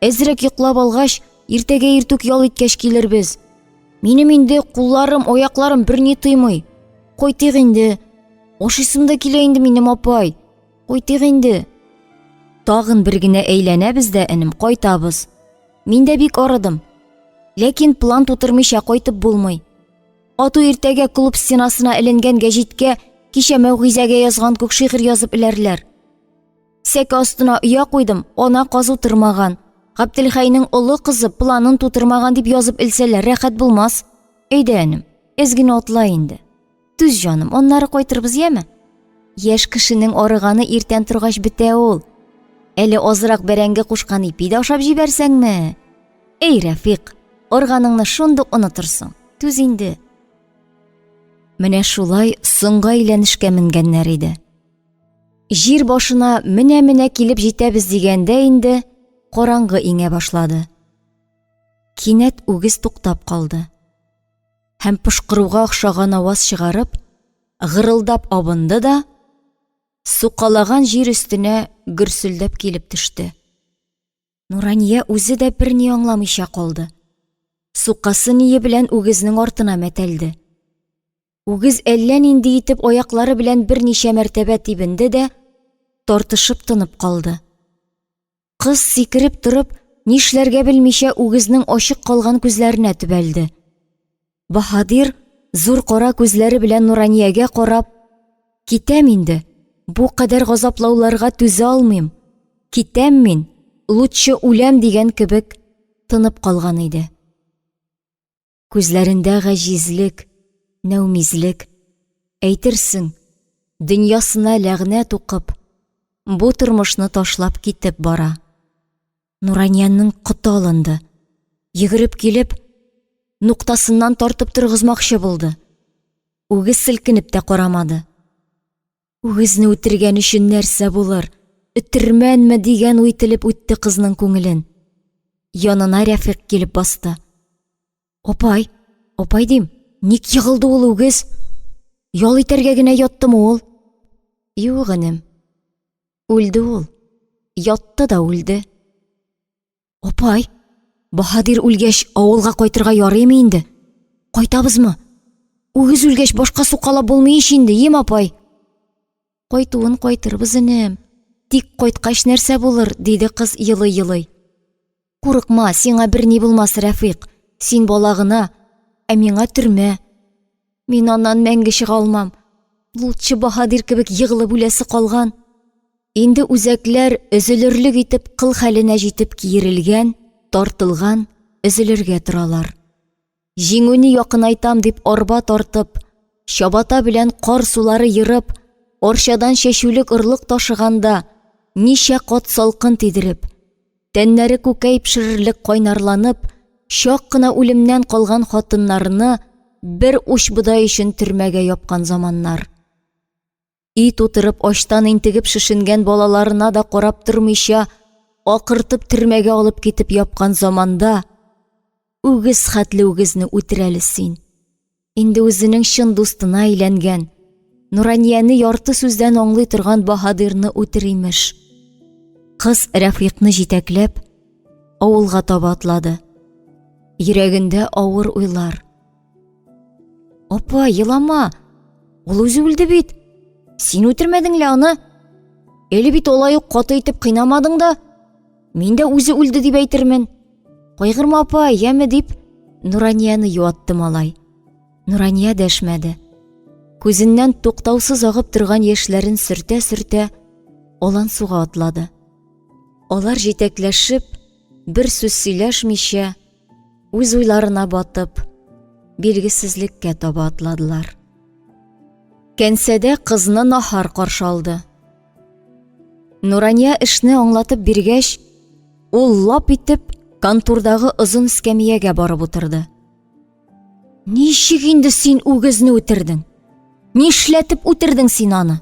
Әзрәк йоклап алгач, иртәгә иртүк ял иткәч килербез. Минем инде кулларым, аякларым берни тоймый. Кайтыйк инде. Ашыйсым да килә инде минем, апай. Кайтыйк инде. Тагын бер генә әйләнәбез дә, энем, кайтабыз. Мин дә бик арыдым. Ләкин план тутырмыйча кайтып булмый. Ату иртәгә клуб стенасына эленгән гәҗиткә кичә Мәүгыйзәгә язган күк шигырь язып эләрләр. Сәке астына оя куйдым, ана каз утырмаган. Габделхәйнең олы кызы планын тутырмаган дип язып элсәләр, рәхәт булмас. Әйдә, энем, әз генә атла инде. Түз, җаным, аннары кайтырбыз, яме? Яшь кешенең арыганы иртән торгач бетә ул. Әле азрак бәрәңге кушкан ипи дә ашап җибәрсәңме? Эй, Рәфыйк, арганыңны шундук онытырсың. Түз инде. Менә шулай соңгы әйләнешкә менгәннәр иде. Җир башына менә-менә килеп җитәбез дигәндә инде караңгы иңә башлады. Кинәт үгез туктап калды. Һәм пошкыруга охшаган аваз чыгарып, гырылдап абынды да, сукалаган җир өстенә гөрселдәп килеп төште. Нурания үзе дә берни аңламыйча калды. Сукасы ние белән үгезнең артына мәтәлде. Үгез әллә нинди итеп аяклары белән берничә мәртәбә тибенде дә, тартышып тынып калды. Кыз сикереп торып, нишләргә белмичә үгезнең ачык калган күзләренә төбәлде. Баһадир зур кара күзләре белән Нураниягә карап, "Китәм инде. Бу кадәр газаплауларга түзә алмыйм. Китәм мин, лучше үләм" дигән кебек тынып калган иде. Күзләрендә гаҗизлек, нәүмизлек. Әйтерсең, дөньясына ләгънәт укып, бу тормышны ташлап китеп бара. Нуранияның коты алынды. Йөгереп килеп, нуктасыннан тартып торгызмакчы булды. Үгез селкенеп тә карамады. Үгезне үтергән өчен нәрсә булыр? Өтермәнме дигән уй телеп үтте кызның күңелен. Янына Рәфыйк килеп басты. Апай, апай дим, ник егылды ул үгез? Ял итәргә генә яттымы ул? Юк, энем. Үлде ул. Ятты да үлде. Апай, Баһадир үлгәч, авылга кайтырга ярыймы инде? Кайтабызмы? Үгез үлгәч, башка сукалап булмый ич инде, ем апай. Кайтуын кайтырбыз, энем. Тик кайткач нәрсә булыр, диде кыз елый-елый. Курыкма, сиңа берни булмас, Рәфыйк. Син бала гына, ә миңа төрмә. Мин аннан мәңге чыга алмам. Лутчы баһадир кебек егылып үләсе калган. Инде үзәкләр өзелерлек итеп кыл хәленә җитеп киерелгән, тартылган, өзелергә торалар. Җиңүне якынайтам дип арба тартып, чабата белән кар сулары ерып, Арчадан чәчүлек орлык ташыганда ничә кат салкын тидереп, тәннәре күкәй пешерерлек кайнарланып, чак кына үлемнән калган хатыннарны бер уч бодай өчен төрмәгә япкан заманнар. Өй тутырып ачтан интегеп шешенгән балаларына да карап тормыйча, акыртып төрмәгә алып китеп япкан заманда үгез хәтле үгезне үтер әле син. Инде үзенең чын дустына әйләнгән, Нуранияне ярты сүздән аңлый торган баһадирны үтер имеш. Кыз Рәфыйкны җитәкләп, авылга таба атлады. Йөрәгендә авыр уйлар. Апа, елама. Ул үзе үлде бит. Син үтермәдең лә аны. Әле бит алай ук каты итеп кыйнамадың да. Мин дә үзе үлде дип әйтермен. Кайгырма, апа, яме дип, Нуранияне юатты малай. Нурания дәшмәде. Күзеннән туктаусыз агып торган яшьләрен сөртә-сөртә, алан суга атлады. Алар җитәкләшеп, бер сүз сөйләшмичә, үз уйларына батып, билгесезлеккә таба атладылар. Кәнсәдә кызны Наһар каршы алды. Нурания эшне аңлатып биргәч, ул лап итеп контордагы озын эскәмиягә барып утырды. Ничек инде син үгезне үтердең? Нишләтеп үтердең син аны?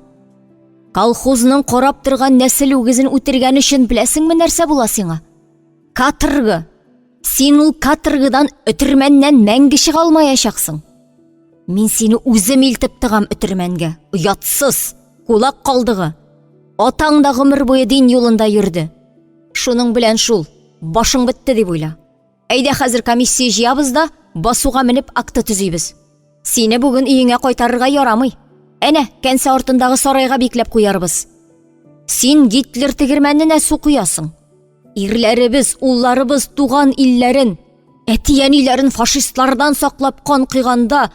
Колхозның карап торган нәсел үгезен үтергән өчен беләсеңме нәрсә була сиңа? Каторга! Син ул каторгадан өтермәннән мәңге чыга алмаячаксың. Мин сине үзем илтеп тыгам өтермәнгә. Оятсыз, кулак калдыгы. Атаң да гомер буе дин юлында йөрде. Шуның белән шул, башың бетте дип уйла. Әйдә хәзер комиссия җыябыз да, басуга менеп акты төзибез. Сине бүген өеңә кайтарырга ярамый. Әнә, кәнсә артындагы сарайга бикләп куярбыз. Син Гитлер тегермәненә су коясың. Ирләребез, улларыбыз туган илләрен, әти-әниләрен фашистлардан саклап кан койганда,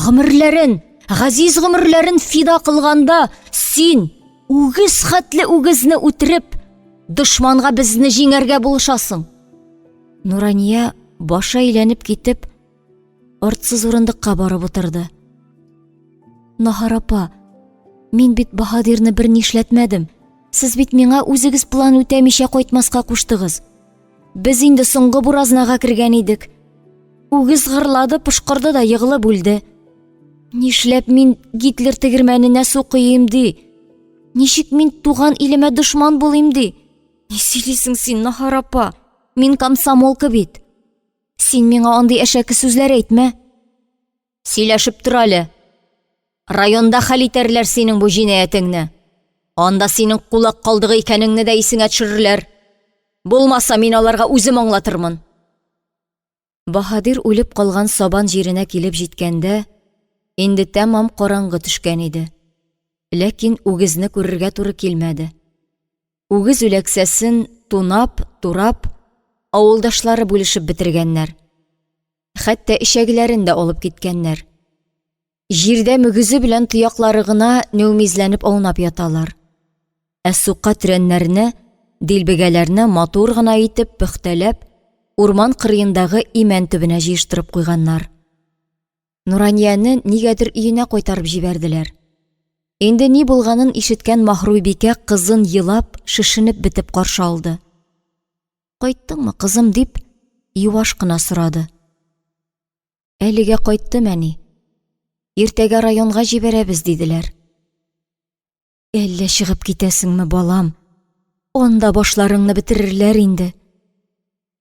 гомерләрен, газиз гомерләрен фида кылганда, син үгез хәтле үгезне үтереп, дошманга безне җиңәргә булышасың. Нурания башы әйләнеп китеп, артсыз урындыкка барып утырды. Наһар апа, мин бит Баһадирны бер нишләтмәдем. Сез бит миңа үзегез план үтәмичә кайтмаска куштыгыз. Без инде соңгы буразнага кергән идек. Үгез гырлады, пошкырды да егылып үлде. Нишләп мин Гитлер тегермәненә су койыйм ди? Ничек мин туган илемә дошман булыйм ди? Ни сөйлисең син, Наһар апа? Мин комсомолка бит. Син миңа андый әшәке сүзләр әйтмә. Сөйләшеп тор әле. Районда хәл итәрләр синең бу җинаятеңне. Анда синең кулак калдыгы икәнеңне дә исеңә төшерерләр. Булмаса, мин аларга үзем аңлатырмын. Баһадир үлеп калган сабан җиренә килеп җиткәндә, инде тәмам караңгы төшкән иде. Ләкин үгезне күрергә туры килмәде. Үгез үләксәсен тунап, турап, авылдашлары бүлешеп бетергәннәр. Хәтта эчәгеләрен дә алып киткәннәр. Җирдә мөгезе белән тояклары гына нәүмизләнеп аунап яталар. Ә сука төрәннәрне, дилбегәләрне матур гына итеп пөхтәләп, урман кырыендагы имән төбенә җыештырып куйганнар. Нуранияне нигәдер өенә кайтарып җибәрделәр. Инде ни булганын ишеткән Маһруйбикә кызын елап, шешенеп бетеп каршы алды. Кайттыңмы, кызым, дип, юаш кына сорады. Әлегә кайттым, әни. Иртәгә районга җибәрәбез, диделәр. Әллә чыгып китәсеңме, балам? Анда башларыңны бетерерләр инде.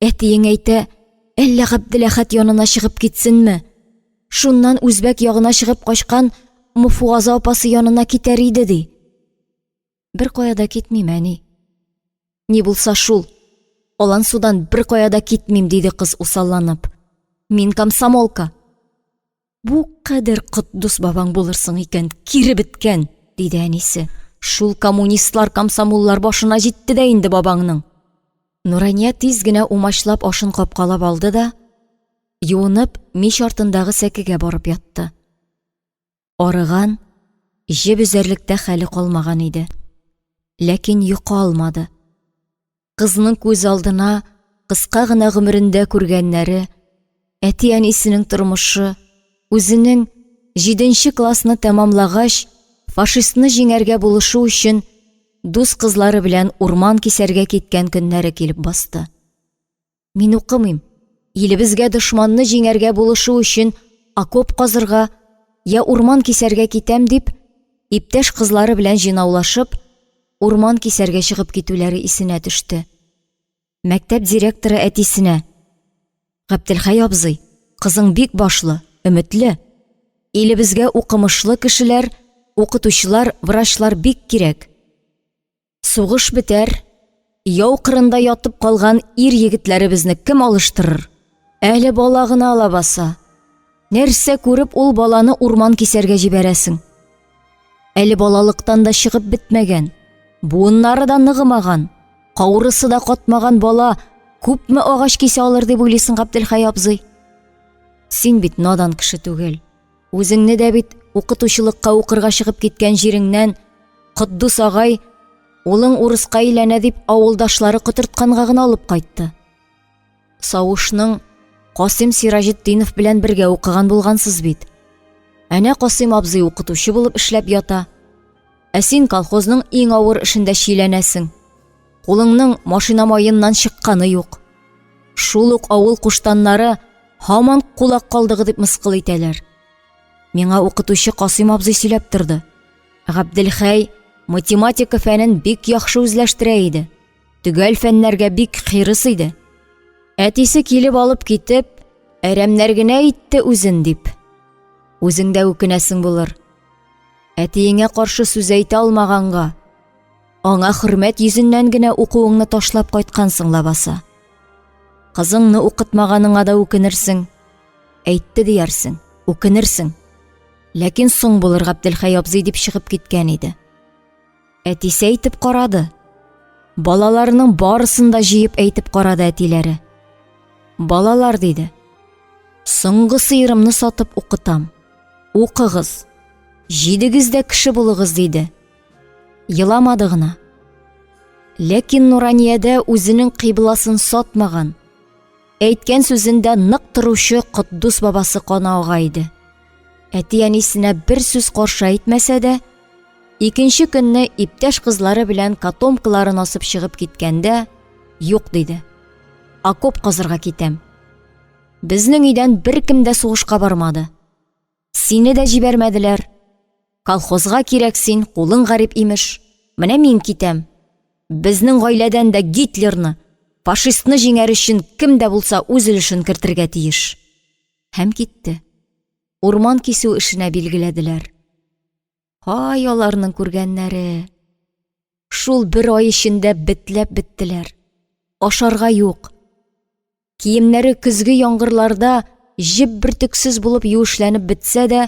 Әтиең әйтә, әллә Габделәхәт янына чыгып китсенме? Шуннан үзбәк ягына чыгып качкан Муфуаза апасы янына китәр иде, ди. Бер кая да китмим, әни. Ни булса шул. Алан судан бер кая да китмим, диде кыз усалланып. Мин комсомолка. Бу кадәр Котдус бабаң булырсың икән, кире беткән, диде әнисе. Шул коммунистлар, комсомоллар башына җитте дә инде бабаңның. Нурания тиз генә умачлап ашын капкалап алды да, юынып, мич артындагы сәкегә барып ятты. Арыган, җеп өзәрлек тә хәле калмаган иде. Ләкин йокы алмады. Кызның күз алдына кыска гына гомерендә күргәннәре, әти-әнисенең тормышы, үзенең җиденче классны тәмамлагач, фашистны җиңәргә булышу өчен дус кызлары белән урман кисәргә киткән көннәре килеп басты. Мин укымыйм. Илебезгә дошманны җиңәргә булышу өчен окоп казырга я урман кисәргә китәм дип, иптәш кызлары белән җыйнаулашып, урман кисәргә чыгып китүләре исенә төште. Мәктәп директоры әтисенә: "Габделхәй абзый, кызың бик башлы, өметле. Илебезгә укымышлы кешеләр, укытучылар, врачлар бик кирәк. Сугыш бетәр, яу кырында ятып калган ир егетләребезне кем алыштырыр? Әле бала гына алабаса. Нәрсә күреп ул баланы урман кисәргә җибәрәсең? Әле балалыктан да чыгып бетмәгән, буыннары да ныгымаган, каурысы да катмаган бала күпме агач кисә алыр дип уйлыйсың, Габделхәй абзый? Син бит надан кеше түгел. Үзеңне дә бит укытучылыкка укырга чыгып киткән җиреңнән Котдус агай улың урыска әйләнә дип авылдашлары котыртканга гына алып кайтты. Савышның Касыйм Сираҗетдинов белән бергә укыган булгансыз бит. Әнә Касыйм абзый укытучы булып эшләп ята. Ә син колхозның иң авыр эшендә чиләнәсең. Кулыңның машина маеннан чыкканы юк. Шул ук авыл куштаннары һаман кулак калдыгы дип мыскыл итәләр. Миңа укытучы Касыйм абзый сөйләп торды. Габделхәй математика фәнен бик яхшы үзләштерә иде. Төгәл фәннәргә бик хирыс иде. Әтисе килеп алып китеп, әрәмнәр генә итте үзен дип. Үзең дә үкенәсең булыр. Әтиеңә каршы сүз әйтә алмаганга, аңа хөрмәт йөзеннән генә укуыңны ташлап кайткансың лабаса. Кызыңны укытмаганыңа да үкенерсең. Әйтте диярсең, үкенерсең. Ләкин соң булыр Габделхәй абзый дип чыгып киткән иде. Әтисе әйтеп карады. Балаларының барысын да җыеп әйтеп карады әтиләре. Балалар диде. Соңгы сыерымны сатып укытам. Укыгыз. Җидегез дә кеше булыгыз диде. Еламады гына. Ләкин Нураниядә үзенең кыйбласын сатмаган, әйткән сүзендә нык торучы Котдус бабасы каны ага иде. Әти-әнисенә бер сүз каршы әйтмәсә дә, икенче көнне иптәш кызлары белән котомкаларын асып чыгып киткәндә, юк диде. Окоп казырга китәм. Безнең өйдән беркем дә сугышка бармады. Сине дә җибәрмәделәр. Колхозга кирәк син, кулың гарип имеш. Менә мин китәм. Безнең гаиләдән дә Гитлерны, фашистны җиңәр өчен кем дә булса үз өлешен кертергә тиеш. Һәм китте. Урман кисү эшенә билгеләделәр. Һай, аларның күргәннәре! Шул бер ай эчендә бетләп беттеләр. Ашарга юк. Киемнәре көзге яңгырларда җеп бөртексез булып юешләнеп бетсә дә,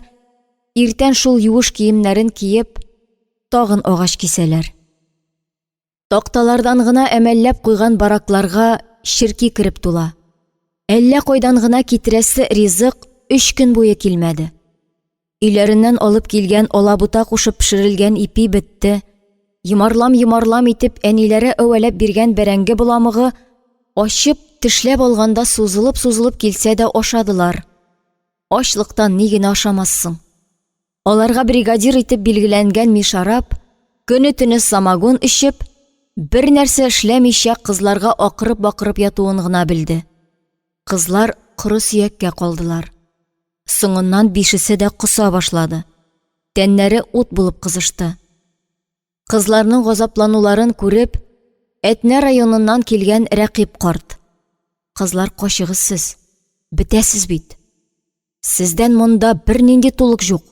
иртән шул юеш киемнәрен киеп, тагын агач кисәләр. Такталардан гына әмәлләп куйган баракларга черки кереп тула. Әллә кайдан гына китерәсе ризык өч көн буе килмәде. Өйләреннән алып килгән алабута кушып пешерелгән ипи бетте. Йомарлам-йомарлам итеп әниләре әвәләп биргән бәрәңге боламыгы ачып, тешләп алганда сузылып-сузылып килсә дә ашадылар. Ачлыктан ни генә ашамассың. Аларга бригадир итеп билгеләнгән Мишарап көне-төне самогон эчеп, бер нәрсә эшләмичә кызларга акырып-бакырып ятуын гына белде. Кызлар коры сөяккә калдылар. Соңыннан бишесе дә коса башлады. Тәннәре ут булып кызышты. Кызларның газаплануларын күреп, Әтнә районыннан килгән Рәкыйп карт. Кызлар, качыгыз сез. Бетәсез бит. Сездән монда бернинди тулык юк.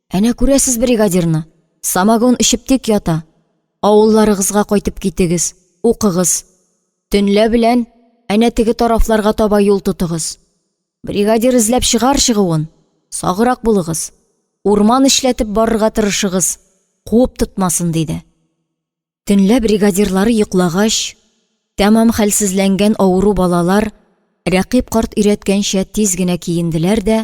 Әнә күрәсез бригадирны. Самогон эчеп тик ята. Авылларыгызга кайтып китегез, укыгыз. Төнлә белән әнә теге тарафларга таба юл тотыгыз. Бригадир эзләп чыгар чыгуын. Саграк булыгыз. Урман эчләтеп барырга тырышыгыз, куып тотмасын, диде. Төнлә бригадирлары йоклагач, тәмам хәлсезләнгән авыру балалар Рәкыйп карт өйрәткәнчә тиз генә киенделәр дә,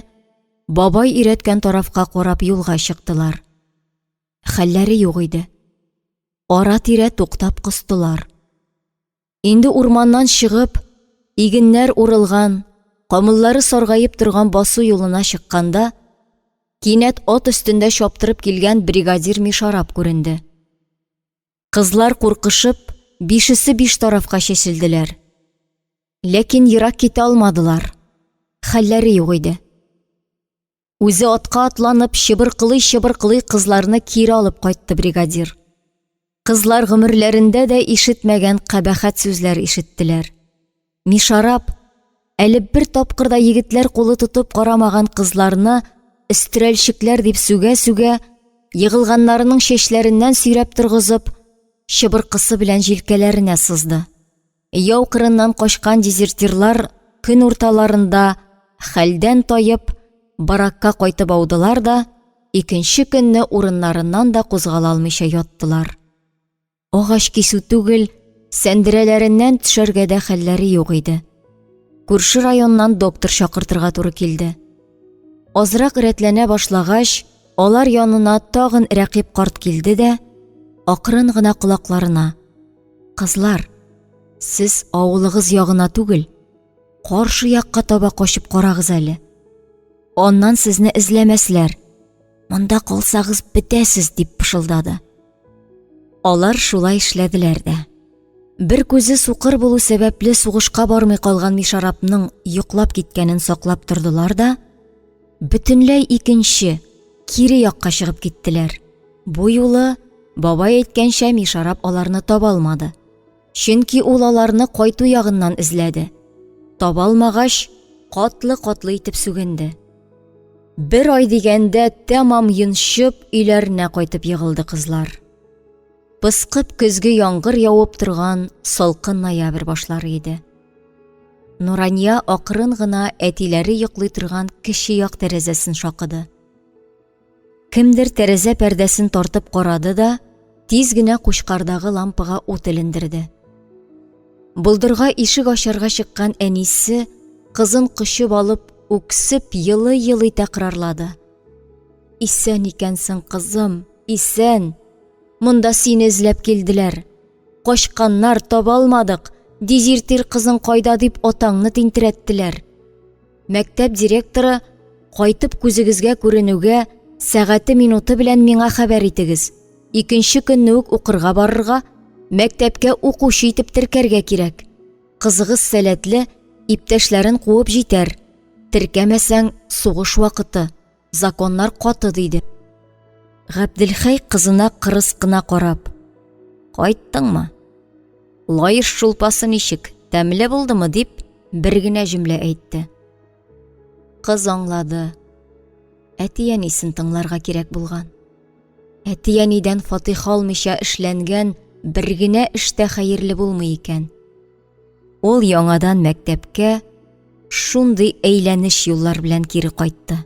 бабай өйрәткән тарафка карап юлга чыктылар. Хәлләре юк иде. Ара-тирә туктап костылар. Инде урманнан чыгып, игеннәр урылган, камыллары саргаеп торган басу юлына чыкканда, кинәт ат өстендә чаптырып килгән бригадир Мишарап күренде. Кызлар куркышып, бишесе биш тарафка чәчелделәр. Ләкин ерак китә алмадылар. Хәлләре юк иде. Үзе атка атланып, чыбыркылый-чыбыркылый кызларны кире алып кайтты бригадир. Кызлар гомерләрендә дә ишетмәгән кабахәт сүзләр ишеттеләр. Мишарап, әле бер тапкыр да егетләр кулы тотып карамаган кызларны өстерәлчекләр дип сүгә-сүгә, егылганнарының чәчләреннән сөйрәп торгызып, чыбыркысы белән җилкәләренә сызды. Яу кырыннан качкан дезертирлар көн урталарында хәлдән таеп, баракка кайтып аудылар да, икенче көнне урыннарыннан да кузгала алмыйча яттылар. Агач кисү түгел, сәндерәләреннән төшәргә дә хәлләре юк иде. Күрше районнан доктор чакыртырга туры килде. Азрак рәтләнә башлагач, алар янына тагын Рәкыйп карт килде дә, акрын гына колакларына: Кызлар, сез авылыгыз ягына түгел, каршы якка таба качып карагыз әле. Аннан сезне эзләмәсләр. Монда калсагыз бетәсез, дип пышылдады. Алар шулай эшләделәр дә. Бер күзе сукыр булу сәбәпле сугышка бармый калган Мишарапның йоклап киткәнен саклап тордылар да, бөтенләй икенче, кире якка чыгып киттеләр. Бу юлы бабай әйткәнчә Мишарап аларны таба алмады. Чөнки ул аларны кайту ягыннан эзләде. Таба алмагач, катлы-катлы итеп сүгенде. Бер ай дигәндә тәмам йончып өйләренә кайтып егылды кызлар. Пыскып көзге яңгыр явып торган салкын ноябрь башлары иде. Нурания акрын гына әтиләре йоклый торган кече як тәрәзәсен шакыды. Кемдер тәрәзә пәрдәсен тартып карады да, тиз генә кучкардагы лампага ут элендерде. Болдырга ишек ачарга чыккан әнисе кызын кочып алып, үксеп елый-елый тәкрарлады. Исән икәнсең, кызым, исән. Монда сине эзләп килделәр. Качканнар, таба алмадык. Дезертир кызың кайда дип атаңны тинтерәттеләр. Мәктәп директоры кайтып күзегезгә күренүгә сәгате минуты белән миңа хәбәр итегез. Икенче көнне үк укырга барырга, мәктәпкә укучы итеп теркәргә кирәк. Кызыгыз сәләтле, иптәшләрен куып җитәр. Теркәмәсәң, сугыш вакыты, законнар каты, диде. Габделхәй кызына кырыс кына карап: "Кайттыңмы? Лаеш шулпасы ничек, тәмле булдымы?" дип, бер генә җөмлә әйтте. Кыз аңлады. Әти-әнисен тыңларга кирәк булган. Әти-әнидән фатиха алмыйча эшләнгән бер генә эш тә хәерле булмый икән. Ул яңадан мәктәпкә шундый әйләнеш юллар белән кире кайтты.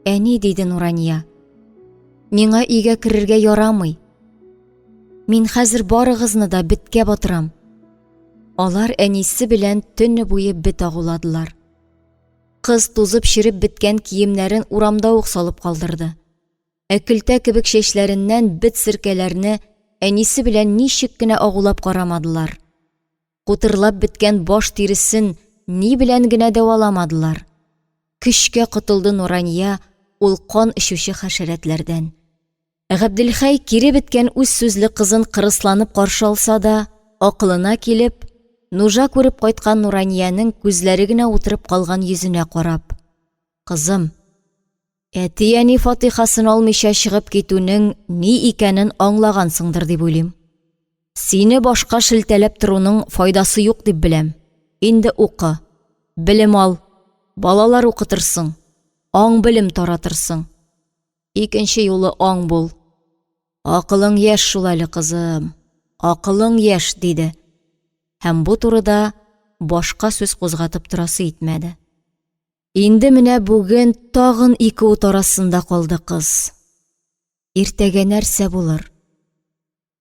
Әни, диде Нурания, миңа өйгә керергә ярамый. Мин хәзер барыгызны да беткә батырам. Алар әнисе белән төне буе бет агуладылар. Кыз тузып череп беткән киемнәрен урамда ук салып калдырды. Ә көлтә кебек чәчләреннән бет серкәләрне әнисе белән ничек кенә агулап карамадылар. Кутырлап беткән баш тиресен ни белән генә дәваламадылар. Көчкә котылды Нурания ул кан эчүче хәшәрәтләрдән. Габделхәй кире беткән үз сүзле кызын кырысланып каршы алса да, акылына килеп, нужа күреп кайткан Нураниянең күзләре генә утырып калган йөзенә карап: "Кызым, әти-әни фатихасын алмыйча чыгып китүнең ни икәнен аңлагансыңдыр дип уйлыйм. Сине башка шелтәләп торуның файдасы юк дип беләм. Инде укы, белем ал, балалар укытырсың, аң-белем таратырсың. Икенче юлы аң бул. Акылың яшь шул әле, кызым. Акылың яшь, диде. Һәм бу турыда башка сүз кузгатып торасы итмәде. Инде менә бүген тагын ике ут арасында калды кыз. Иртәгә нәрсә булыр?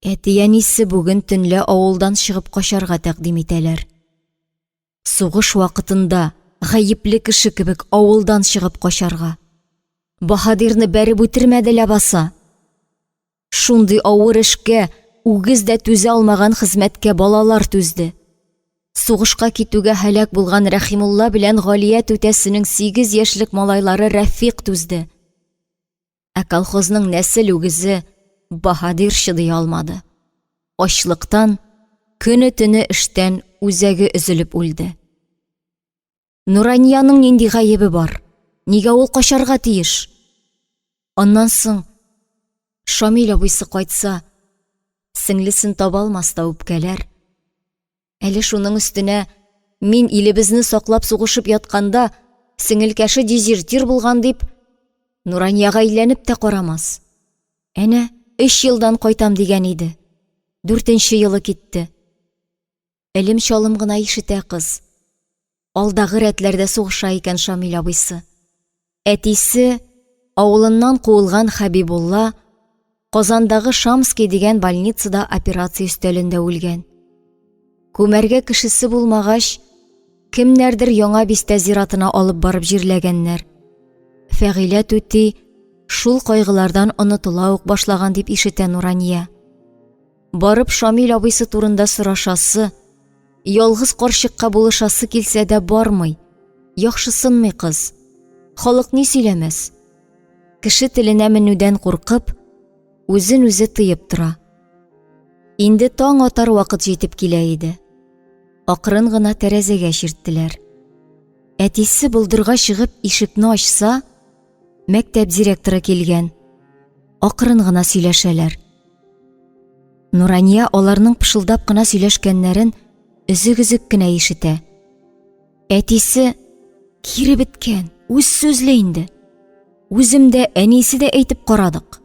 Әти-әнисе бүген төнлә авылдан чыгып качарга тәкъдим итәләр. Сугыш вакытында гаепле кеше кебек авылдан чыгып качарга. Баһадирны бәреп үтермәде ләбаса. Шундый авыр эшкә, үгез дә түзә алмаган хезмәткә балалар түзде. Сугышка китүгә һәлак булган Рәхимулла белән Галия түтәсенең 8 яшьлек малайлары Рәфикъ түзде. Ә колхозның нәсел үгезе Баһадир чыдый алмады. Ачлыктан, көне-төне эштән үзәге өзелеп үлде. Нуранияның нинди гаебе бар? Нигә ул качарга тиеш? Аннан соң Шамил абыйсы кайтса, сеңлесен таба алмас та үпкәләр. Әле шуның өстенә мин илебезне саклап сугышып ятканда, сеңелкәше дезертир булган дип, Нуранияга әйләнеп тә карамас. Әнә, өч елдан кайтам дигән иде. Дүртенче елы китте. Элем-чалым гына ишетә кыз. Алдагы рәтләрдә сугыша икән Шамил абыйсы. Әтисе, авылыннан куылган Хәбибулла, Казандагы Шамский дигән больницада операция өстәлендә үлгән. Күмәргә кешесе булмагач, кемнәрдер Яңа бистә зиратына алып барып җирләгәннәр. Фәгыйлә түти шул кайгылардан онытыла ук башлаган дип ишетә Нурания. Барып Шамил абыйсы турында сорашасы, ялгыз карчыкка булышасы килсә дә бармый. Яхшысынмый кыз. Халык ни сөйләмәс? Кеше теленә менүдән куркып, үзен үзе тыеп тора. Инде таң атар вакыт җитеп килә иде. Акрын гына тәрәзәгә чирттеләр. Әтисе болдырга чыгып ишекне ачса, мәктәп директоры килгән. Акрын гына сөйләшәләр. Нурания аларның пышылдап кына сөйләшкәннәрен өзек-өзек кенә ишетә. Әтисе кире беткән, үз сүзле инде. Үзем дә, әнисе дә әйтеп карадык.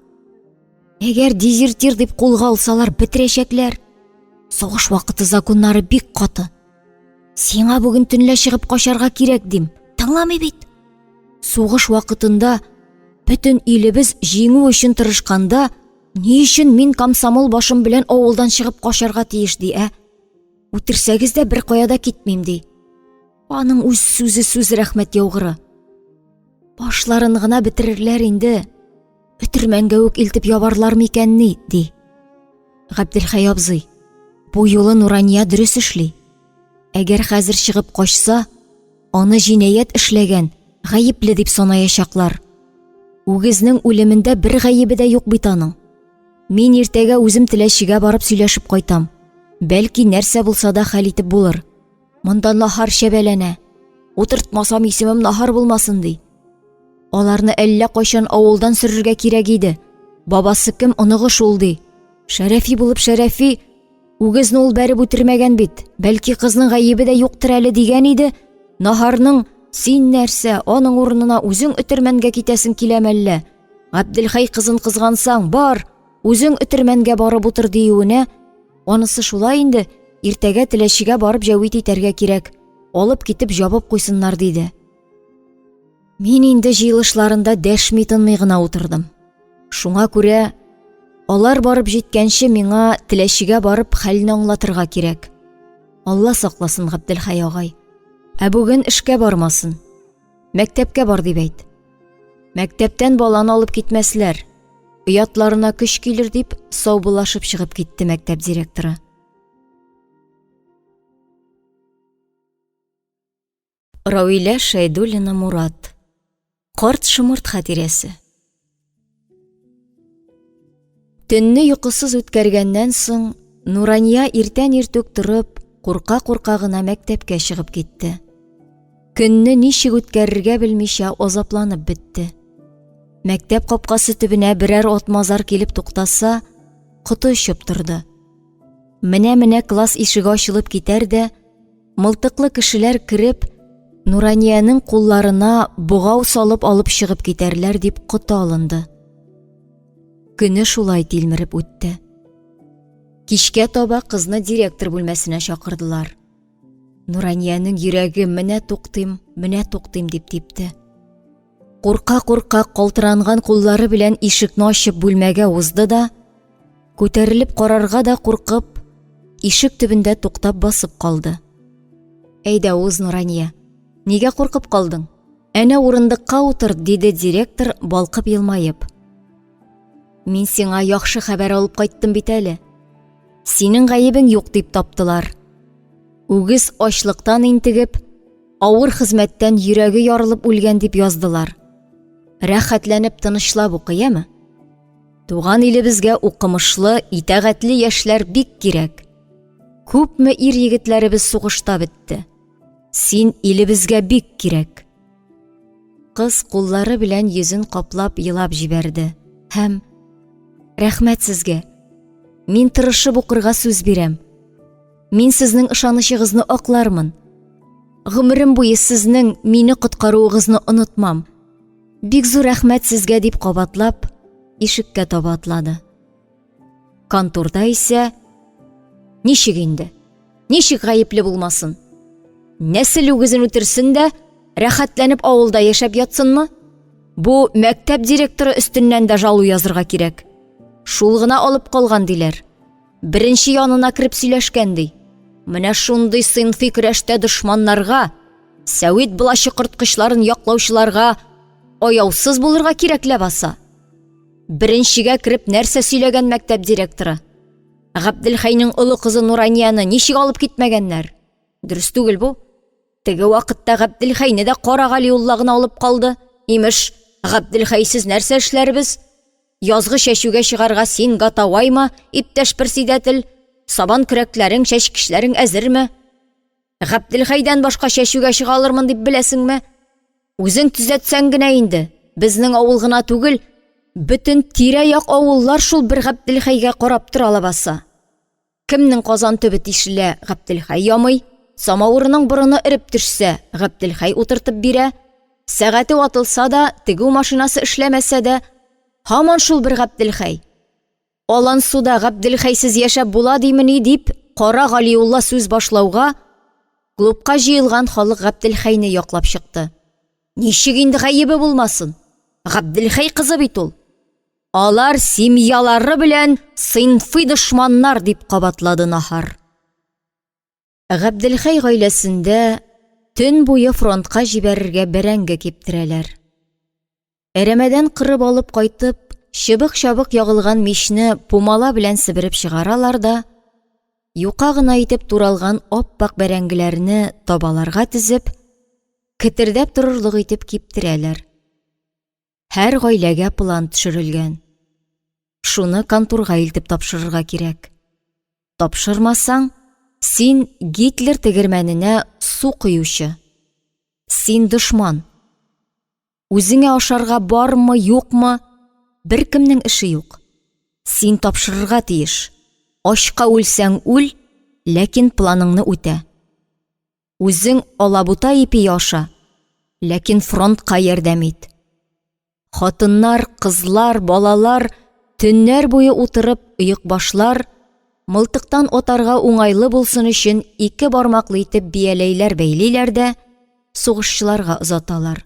Әгәр дезертир дип кулга алсалар, бетерәчәкләр. Сугыш вакыты законнары бик каты. Сиңа бүген төнлә чыгып качарга кирәк дим. Тыңламый бит. Сугыш вакытында бөтен илебез җиңү өчен тырышканда, ни өчен мин комсомол башым белән авылдан чыгып качарга тиеш ди, ә? Үтерсәгез дә бер кая да китмим ди. Аның үз сүзе сүз рәхмәт яугыры. Башларын гына бетерерләр инде. Өтермәнгә үк илтеп ябарлар микәнни, ди. Габделхәй абзый, бу юлы Нурания дөрес эшли. Әгәр хәзер чыгып качса, аны җинаять эшләгән, гаепле дип санаячаклар. Үгезнең үлемендә бер гаебе дә юк бит аның. Мин иртәгә үзем Теләчегә барып сөйләшеп кайтам. Бәлки нәрсә булса да хәл итеп булыр. Монда Наһар чәбәләнә. Утыртмасам исемем Наһар булмасын ди. Аларны әллә кайчан авылдан сөрергә кирәк иде. Бабасы кем, оныгы шул ди. Шәрәфи булып Шәрәфи, үгезне ул бәреп үтермәгән бит. Бәлки кызның гаебе дә юктыр әле дигән иде. Наһарның син нәрсә, аның урынына үзең өтермәнгә китәсең киләме әллә? Габделхәй кызын кызгансаң, бар, үзең өтермәнгә барып утыр диюенә, анысы шулай инде, иртәгә Теләчегә барып җәвит итәргә кирәк. Алып китеп җабып куйсыннар диде. Мин инде җыелышларында дәшми-тынмый гына утырдым. Шуңа күрә алар барып җиткәнче миңа Теләчегә барып хәлне аңлатырга кирәк. Алла сакласын, Габделхәй агай. Ә бүген эшкә бармасын. Мәктәпкә бар дип әйт. Мәктәптән баланы алып китмәсләр. Оятларына көч килер дип саубуллашып чыгып китте мәктәп директоры. Равилә Шәйдуллина Мурат. Карт шомырт хатирәсе. Төнне йокысыз үткәргәннән соң, Нурания иртән иртүк торып, курка-курка гына мәктәпкә чыгып китте. Көнне ничек үткәрергә белмичә азапланып бетте. Мәктәп капкасы төбенә берәр ат-мазар килеп туктаса, коты очып торды. Менә-менә класс ишеге ачылып китәр дә, Мылтыклы кешеләр кереп, Нураниянең кулларына богау салып алып чыгып китәрләр дип коты алынды. Көне шулай тилмереп үтте. Кичкә таба кызны директор бүлмәсенә чакырдылар. Нураниянең йөрәге менә туктыйм, менә туктыйм дип типте. Курка-курка калтыранган куллары белән ишекне ачып бүлмәгә узды да, күтәрелеп карарга да куркып, ишек төбендә туктап басып калды. Әйдә уз, Нурания. Нигә куркып калдың? Әнә урындыкка утыр, диде директор, балкып елмаеп. Мин сиңа яхшы хәбәр алып кайттым бит әле. Синең гаебең юк дип таптылар. Үгез ачлыктан интегеп, авыр хезмәттән йөрәге ярылып үлгән дип яздылар. Рәхәтләнеп тынычлап укы, яме? Туган илебезгә укымышлы, итагатьле яшьләр бик кирәк. Күпме ир егетләребез сугышта бетте. Син илебезгә бик кирәк. Кыз куллары белән йөзен каплап елап җибәрде һәм Рәхмәт сезгә. Мин тырышып укырга сүз бирәм. Мин сезнең ышанычыгызны аклармын. Гомерем буе сезнең мине коткаруыгызны онытмам. Бик зур рәхмәт сезгә дип кабатлап, ишеккә таба атлады. Конторда исә ничек инде? Ничек гаепле булмасын? Нәсел үгезен үтерсен дә, рәхәтләнеп авылда яшәп ятсынмы? Бу мәктәп директоры өстеннән дә жалу язырга кирәк. Шул гына алып калган диләр. Беренче янына кереп сөйләшкән ди. Менә шундый сыйнфый көрәштә дошманнарга, сәвит блачы корткычларын яклаучыларга аяусыз булырга кирәк ләбаса. Беренчегә кереп нәрсә сөйләгән мәктәп директоры? Габделхәйнең олы кызы Нуранияны ничек алып китмәгәннәр? Дөрес түгел бу. Теге вакытта Габделхәйне дә Кара Галиулла гына алып калды. Имеш, Габделхәйсез нәрсә эшләрбез? Язгы чәчүгә чыгарга син гатаваймы, иптәш председатель? Сабан көрәкләрең, чәчкечләрең әзерме? Габделхәйдән башка чәчүгә чыга алырмын дип беләсеңме? Үзең төзәтсәң генә инде. Безнең авыл гына түгел, бөтен тирә-як авыллар шул бер Габделхәйгә карап тора лабаса. Кемнең казан төбе тишелә, Габделхәй ямый. Самавырының борыны эреп төшсә, Габделхәй утыртып бирә. Сәгате ватылса да, тегү машинасы эшләмәсә дә, һаман шул бер Габделхәй. Алансуда Габделхәйсез яшәп була димени дип, Кара Галиулла сүз башлауга, клубка җыелган халык Габделхәйне яклап чыкты. Ничек инде гаебе булмасын? Габделхәй кызы бит ул. Алар семьялары белән сыйнфый дошманнар, дип кабатлады Наһар. Габделхәй гаиләсендә төн буе фронтка җибәрергә бәрәңге киптерәләр. Әрәмәдән кырып алып кайтып, чыбык-чабык ягылган мичне пумала белән себереп чыгаралар да, юка гына итеп туралган ап-ак бәрәңгеләрне табаларга тезеп, кетердәп торырлык итеп киптерәләр. Һәр гаиләгә план төшерелгән. Шуны конторга илтеп тапшырырга кирәк. Тапшырмасаң, син Гитлер тегермәненә су коючы. Син дошман. Үзеңә ашарга бармы, юкмы, беркемнең эше юк. Син тапшырырга тиеш. Ачка үлсәң үл, ләкин планыңны үтә. Үзең алабута ипие аша, ләкин фронтка ярдәм ит. Хатыннар, кызлар, балалар төннәр буе утырып оекбашлар, мылтыктан атарга уңайлы булсын өчен ике бармаклы итеп бияләйләр бәйлиләр дә, сугышчыларга озаталар.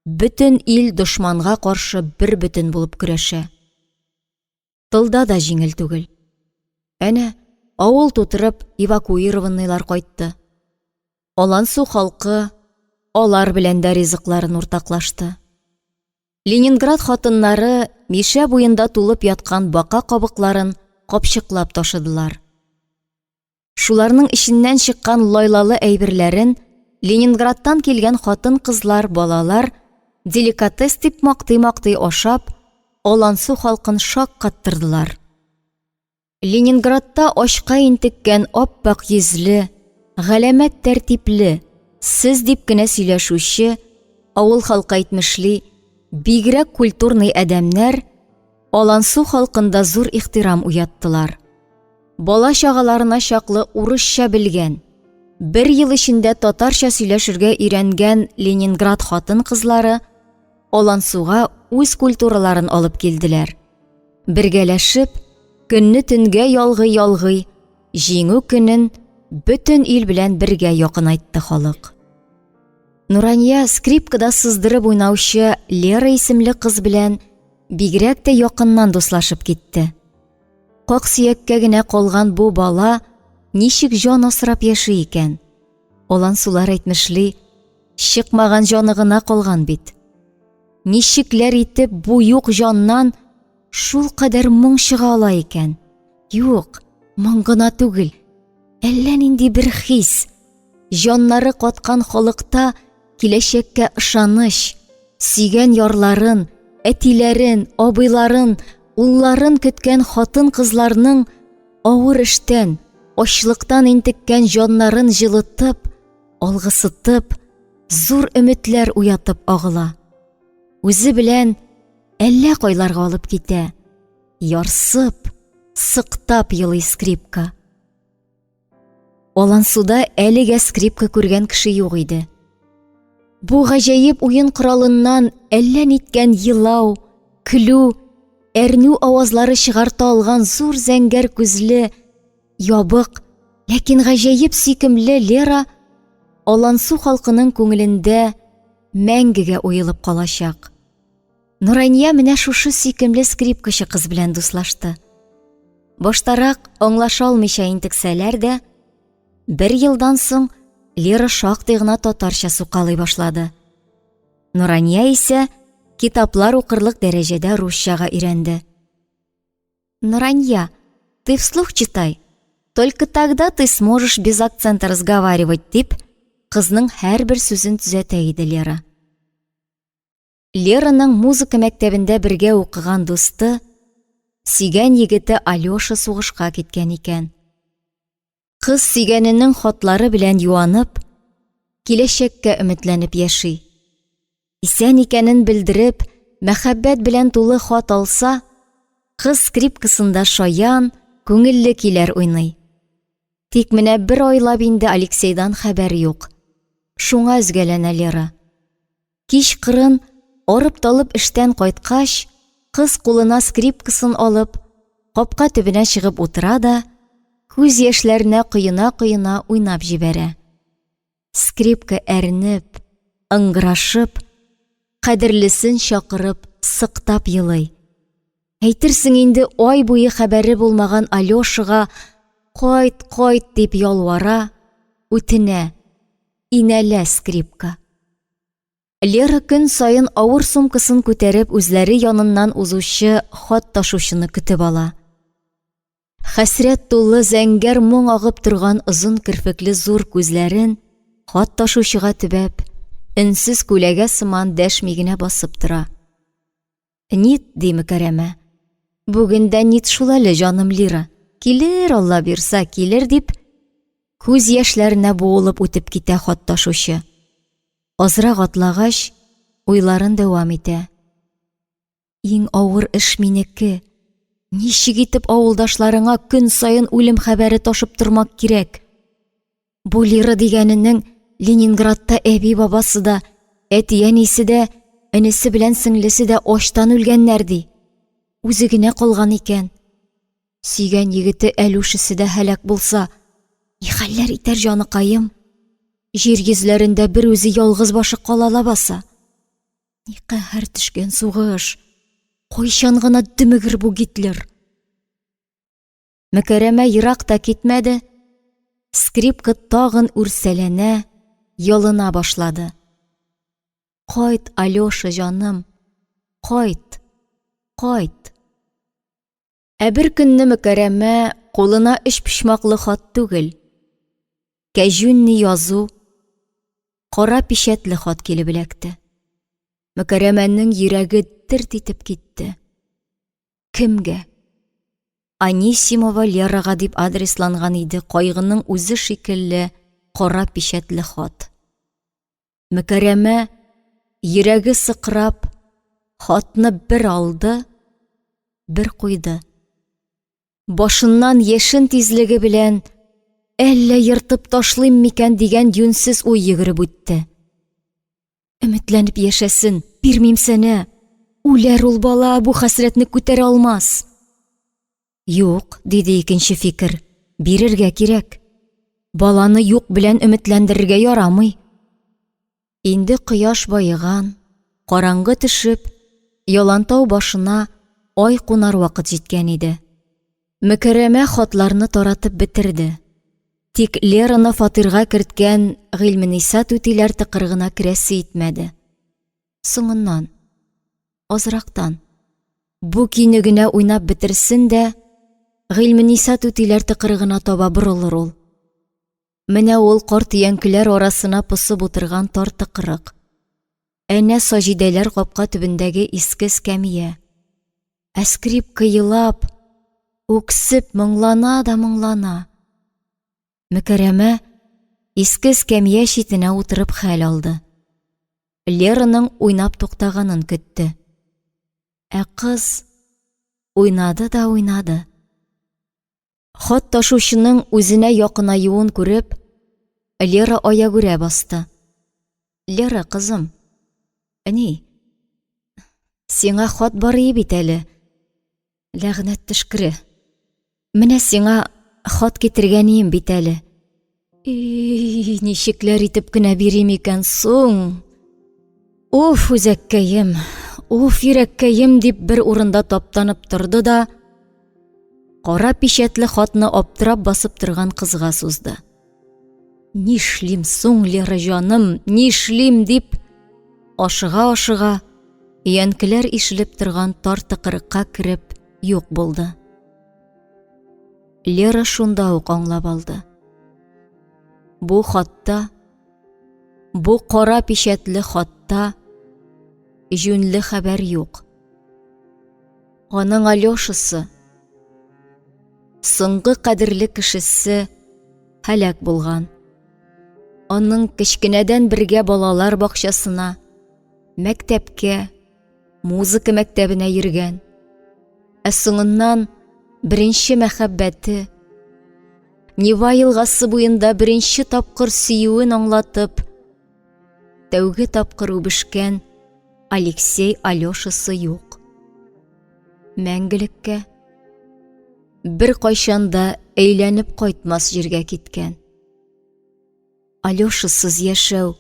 Бөтен ил дошманга каршы бер бөтен булып көрәшә. Тылда да җиңел түгел. Әнә, авыл тутырып эвакуированныйлар кайтты. Алансу халкы алар белән дә ризыкларын уртаклашты. Ленинград хатыннары Мишә буенда тулып яткан бака кабыкларын капчыклап ташыдылар. Шуларның эченнән чыккан лайлалы әйберләрен Ленинградтан килгән хатын-кызлар, балалар деликатес дип мактый-мактый ашап, Алансу халкын шаккаттырдылар. Ленинградта ачка интеккән ап-ак йөзле, галәмәт тәртипле, сез дип кенә сөйләшүче, авыл халкы әйтмешли, бигрәк культурный адәмнәр Алансу халкында зур ихтирам уяттылар. Бала-чагаларына чаклы урысча белгән, бер ел эчендә татарча сөйләшергә өйрәнгән Ленинград хатын-кызлары Алансуга үз культураларын алып килделәр. Бергәләшеп, көнне төнгә ялгый-ялгый, Җиңү көнен бөтен ил белән бергә якынайтты халык. Нурания скрипкада сыздырып уйнаучы Лера исемле кыз белән бигрәк тә якыннан дуслашып китте. Как сөяккә генә калган бу бала ничек җан асрап яши икән? Олан сулар әйтмешли, чыкмаган җаны гына калган бит. Ничекләр итеп бу юк җаннан шул кадәр моң чыга ала икән? Юк, моң гына түгел, әллә нинди бер хис. Җаннары каткан халыкта киләчәккә ышаныч, сөйгән ярларын, әтиләрен, абыйларын, улларын көткән хатын-кызларның авыр эштән, ачлыктан интеккән җаннарын җылытып, алгысытып, зур өметләр уятып агыла. Үзе белән әллә кайларга алып китә. Ярсып, сыктап елый скрипка. Алансуда әлегә скрипка күргән кеше юк иде. Бу гаҗәеп уен коралыннан әллә ниткән елау, көлү, әрнү авазлары чыгарта алган зур зәңгәр күзле, ябык, ләкин гаҗәеп сөйкемле Лера Алансу халкының күңелендә мәңгегә уелып калачак. Нурания менә шушы сөйкемле скрипкачы кыз белән дуслашты. Баштарак аңлаша алмыйча интексәләр дә, бер елдан соң Лера шактый гына татарча сукалый башлады. Нурания исә китаплар укырлык дәрәҗәдә русчага өйрәнде. Нурания, ты вслух читай. Только тогда ты сможешь без акцента разговаривать, дип, кызның һәрбер сүзен төзәтә иде Лера. Лераның музыка мәктәбендә бергә укыган дусты, сөйгән егете Алёша сугышка киткән икән. Кыз сөйгәненең хатлары белән юанып, киләчәккә өметләнеп яши. Исән икәнен белдереп, мәхәббәт белән тулы хат алса, кыз скрипкасында шаян, күңелле көйләр уйный. Тик менә бер айлап инде Алексейдан хәбәр юк. Шуңа өзгәләнә Лера. Кич кырын, арып-талып эштән кайткач, кыз кулына скрипкасын алып, капка төбенә чыгып утыра да, күз яшьләренә коена-коена уйнап җибәрә. Скрипка әрнеп, ыңгырашып, кадерлесен чакырып, сыктап елый. Әйтерсең инде ай буе хәбәре булмаган Алёшага кайт, кайт дип ялвара, үтенә, инәлә скрипка. Лера көн саен авыр сумкасын күтәреп үзләре яныннан узучы хат ташучыны көтеп ала. Хәсрәт тулы зәңгәр моң агып торган озын керфекле зур күзләрен хат ташучыга төбәп, өнсез күләгә сыман дәшми генә басып тора. Нит, ди Мөкәрәмә. Бүген дә нит шул әле, җаным Лира. Килер, Алла бирса, килер дип, күз яшьләренә буылып үтеп китә хат ташучы. Азрак атлагач, уйларын дәвам итә. Иң авыр эш минеке. Ничек итеп авылдашларыңа көн саен үлем хәбәре ташып тормак кирәк? Бу Лира дигәненең Ленинградта әби-бабасы да, әти-әнисе дә, энесе белән сеңлесе дә ачтан үлгәннәр ди. Үзе генә калган икән. Сөйгән егете Әлүшесе дә һәлак булса, ни хәлләр итәр җаныкаем? Җир йөзләрендә бер үзе ялгыз башы кала лабаса. Ни каһәр төшкән сугыш! Кайчан гына дөмегер бу Гитлер? Мөкәрәмә ерак та китмәде, скрипка тагын үрсәләнә, ялына башлады. Кайт, Алёша җаным, кайт, кайт. Ә бер көнне Мөкәрәмә кулына өчпочмаклы хат түгел, кәҗүнни язу, кара пичәтле хат килеп эләкте. Мөкәрәмәнең йөрәге дерт итеп китте. Кемгә? Анисимова Лерага дип адресланган иде кайгының үзе шикелле кара пичәтле хат. Мөкәрәмә, йөрәге сыкрап, хатны бер алды, бер куйды. Башыннан яшен тизлеге белән әллә ертып ташлыйм микән дигән юньсез уй йөгереп үтте. Өметләнеп яшәсен, бирмим сәнә. Үләр ул бала, бу хәсрәтне күтәрә алмас. Юк, диде икенче фикер, бирергә кирәк. Баланы юк белән өметләндерергә ярамый. Инде кояш баеган, караңгы төшеп, Ялантау башына ай кунар вакыт җиткән иде. Мөкәррәмә хатларны таратып бетерде. Тик Лераны фатирга керткән Гыйльмениса түтиләр тыкрыгына керәсе итмәде. Соңыннан, азрактан, бу көйне генә уйнап бетерсен дә, Гыйльмениса түтиләр тыкрыгына таба борылыр ул. Менә ул карт өянкеләр арасына посып утырган тар тыкрык. Әнә Саҗидәләр капка төбендәге иске эскәмия. Ә скрипка елап, үксеп моңлана да моңлана. Мөкәрәмә иске эскәмия читенә утырып хәл алды. Лераның уйнап туктаганын көтте. Ә кыз уйнады да уйнады. Хат ташучының үзенә якынаюын күреп, Лера аягүрә басты. Лера, кызым, ни, сиңа хат барые бит әле. Ләгънәт төшкере. Менә сиңа хат китергәнием бит әле. И, ничекләр итеп кенә бирим икән соң? Уф, үзәккәем, уф, йөрәккәем дип бер урында таптанып торды да, кара пичәтле хатны аптырап басып торган кызга сузды. Нишлим соң, Лера җаным, нишлим дип, ашыга-ашыга, өянкеләр ишелеп торган тар тыкрыкка кереп юк булды. Лера шунда ук аңлап алды. Бу хатта, бу кара пичәтле хатта җүнле хәбәр юк. Аның Алешасы, соңгы кадерле кешесе һәлак булган. Аның кечкенәдән бергә балалар бакчасына, мәктәпкә, музыка мәктәбенә йөргән. Ә соңыннан беренче мәхәббәте, Нева елгасы буенда беренче тапкыр сөюен аңлатып, тәүге тапкыр үбешкән Алексей Алешасы юк. Мәңгелеккә бер кайчан да әйләнеп кайтмас җиргә киткән. Алешасыз яшәү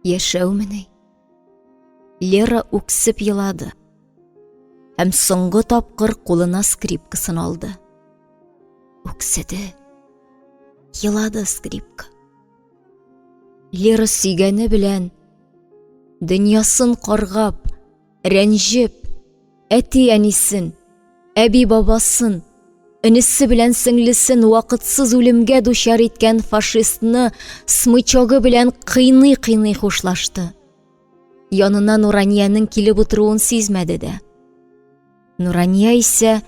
яшәүмени? Лера үксеп елады. Һәм соңгы тапкыр кулына скрипкасын алды. Үкседе. Елады скрипка. Лера сөйгәне белән дөньясын каргап, рәнҗеп, әти-әнисен, әби-бабасын, энесе белән сеңлесен вакытсыз үлемгә дучар иткән фашистны смычогы белән кыйный-кыйный хушлашты. Янына Нураниянең килеп утыруын сизмәде дә. Нурания исә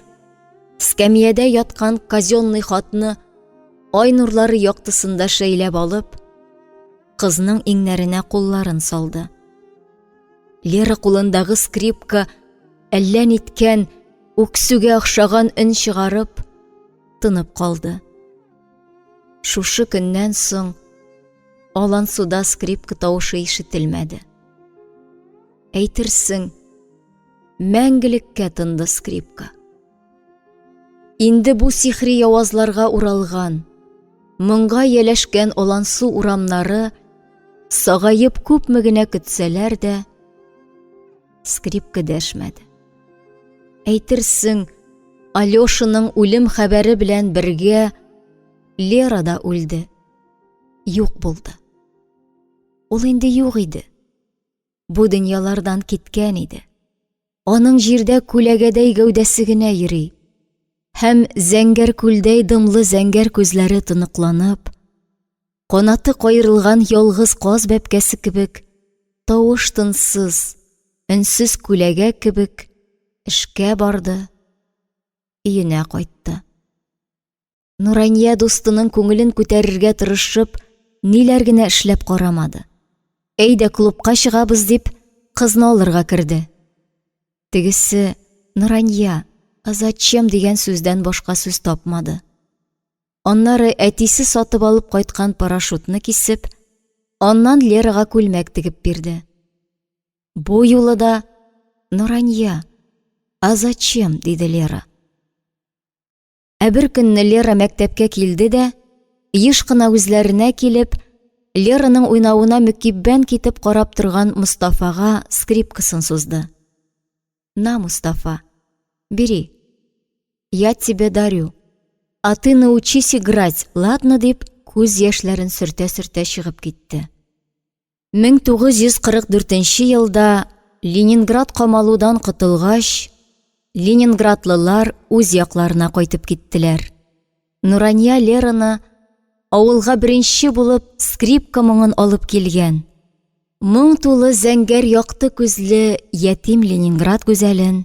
скәмиядә яткан казенный хатны ай нурлары яктысында шәйләп алып, кызның иңнәренә кулларын салды. Лера кулындагы скрипка әллә ниткән үксүгә охшаган өн чыгарып, тынып калды. Шушы көннән соң Алансуда скрипка тавышы ишетелмәде. Әйтерсең, мәңгелеккә тынды скрипка. Инде бу сихри явазларга уралган, моңга ияләшкән Олансу урамнары сагаеп күпме генә көтсәләр дә, скрипка дәшмәде. Әйтерсең, Алешаның үлем хәбәре белән бергә Лера да үлде, юк булды. Ул инде юк иде. Бу дөньялардан киткән иде. Аның җирдә күләгәдәй гәүдәсе генә йөри. Һәм зәңгәр күлдәй дымлы зәңгәр күзләре тоныкланып, канаты каерылган ялгыз каз бәбкәсе кебек, тавыш-тынсыз, өнсез күләгә кебек эшкә барды, өенә кайтты. Нурания дустының күңелен күтәрергә тырышып, ниләр генә эшләп карамады. Әйдә клубка чыгабыз дип, кызны алырга керде. Тегесе, Нурания, а зачем дигән сүздән башка сүз тапмады. Аннары әтисе сатып алып кайткан парашютны кисеп, аннан Лерага күлмәк тегеп бирде. Бу юлы да Нурания, а зачем, диде Лера. Ә бер көнне Лера мәктәпкә килде дә, Еш кына үзләренә килеп, Лераның уйнавына мөкиббән китеп карап торган Мостафага скрипкасын сузды. На, Мустафа, бери. Я тебе дарю. А ты научись играть, ладно, дип, күз яшьләрен сөртә-сөртә чыгып китте. 1944 елда Ленинград камалудан котылгач, ленинградлылар үз якларына кайтып киттеләр. Нурания Лераны авылга беренче булып скрипка моңын алып килгән, моң тулы зәңгәр якты күзле ятим Ленинград гүзәлен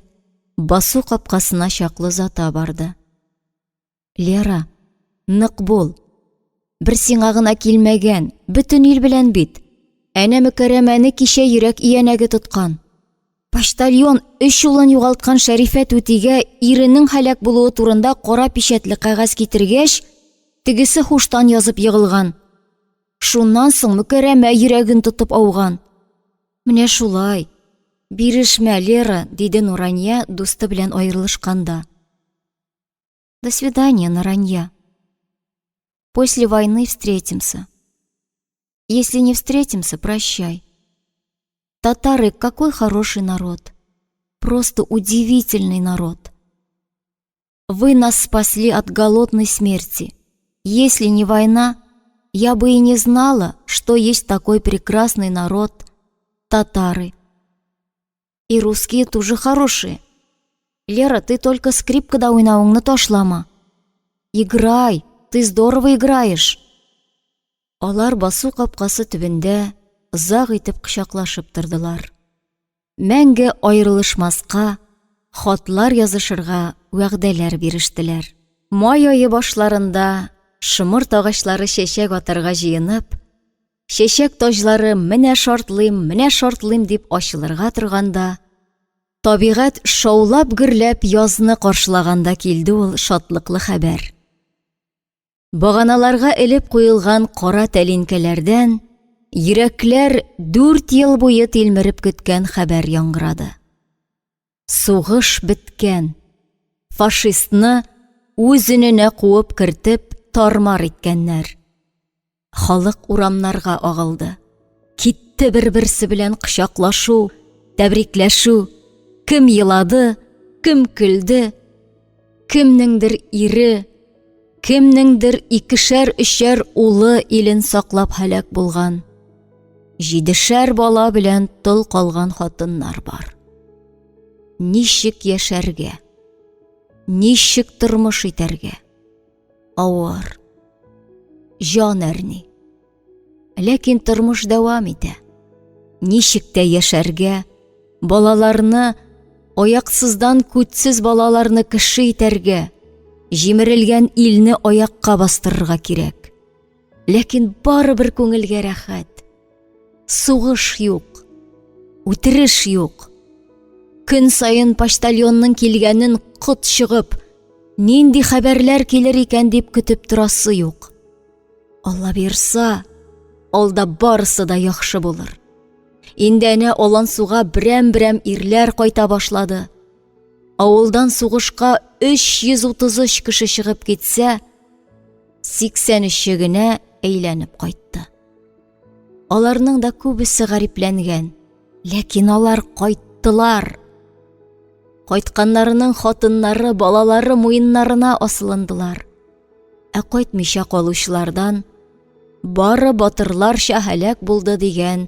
басу капкасына чаклы озата барды. Лера, нык бул. Бер сиңа гына килмәгән, бөтен ил белән бит. Әнә Мөкәрәмәне кичә йөрәк иянәге тоткан. Почтальон өч улын югалткан Шәрифә түтигә иренең һәлак булуы турында кара пичәтле кәгазь китергәч, тегесе һуштан язып егылган. Шуннан соң Мөкәрәмә йөрәген тотып ауган. Менә шулай. Бирешмә, Лера, диде Нурания дусты белән аерылышканда. До свидания, Нуранья. После войны встретимся. Если не встретимся, прощай. Татары какой хороший народ. Просто удивительный народ. Вы нас спасли от голодной смерти. Если не война, я бы и не знала, что есть такой прекрасный народ татары. И русские тоже хорошие. Лера, ты только скрипкада уйнавыңны ташлама. Играй, ты здорово играешь. Алар басу капкасы төбендә озак итеп кочаклашып тордылар. Мәңге аерылышмаска, хатлар язышырга вәгъдәләр бирештеләр. Май ае башларында шомырт агачлары чәчәк атарга җыенып, чәчәк таҗлары менә шартлыйм, менә шартлыйм дип ачылырга торганда, табигать шаулап-гөрләп язны каршылаганда килде ул шатлыклы хәбәр. Баганаларга элеп куелган кара тәлинкәләрдән йөрәкләр дүрт ел буе тилмереп көткән хәбәр яңгырады. Сугыш беткән. Фашистны үз өненә куып кертеп, тармар иткәннәр. Халык урамнарга агылды. Китте бер-берсе белән кочаклашу, тәбрикләшү. Кем елады, кем көлде, кемнеңдер ире, кемнеңдер икешәр-өчәр улы илен саклап һәлак булган. Җидешәр бала белән тол калган хатыннар бар. Ничек яшәргә? Ничек тормыш итәргә? Авыр. Җан әрни. Ләкин тормыш дәвам итә. Ничек тә яшәргә, балаларны, аяксыздан күтсез балаларны кеше итәргә, җимерелгән илне аякка бастырырга кирәк. Ләкин барыбер күңелгә рәхәт. Сугыш юк. Үтереш юк. Көн саен почтальонның килгәнен кот чыгып, нинди хәбәрләр килер икән дип көтеп торасы юк. Алла бирса, алда барысы да яхшы булыр. Инде әнә Алансуга берәм-берәм ирләр кайта башлады. Авылдан сугышка 333 кеше чыгып китсә, 83-е генә әйләнеп кайтты. Аларның да күбесе гарипләнгән, ләкин алар кайттылар. Кайтканнарының хатыннары, балалары муеннарына асылындылар. Ә кайтмыйча калучылардан бары батырларча һәлак булды дигән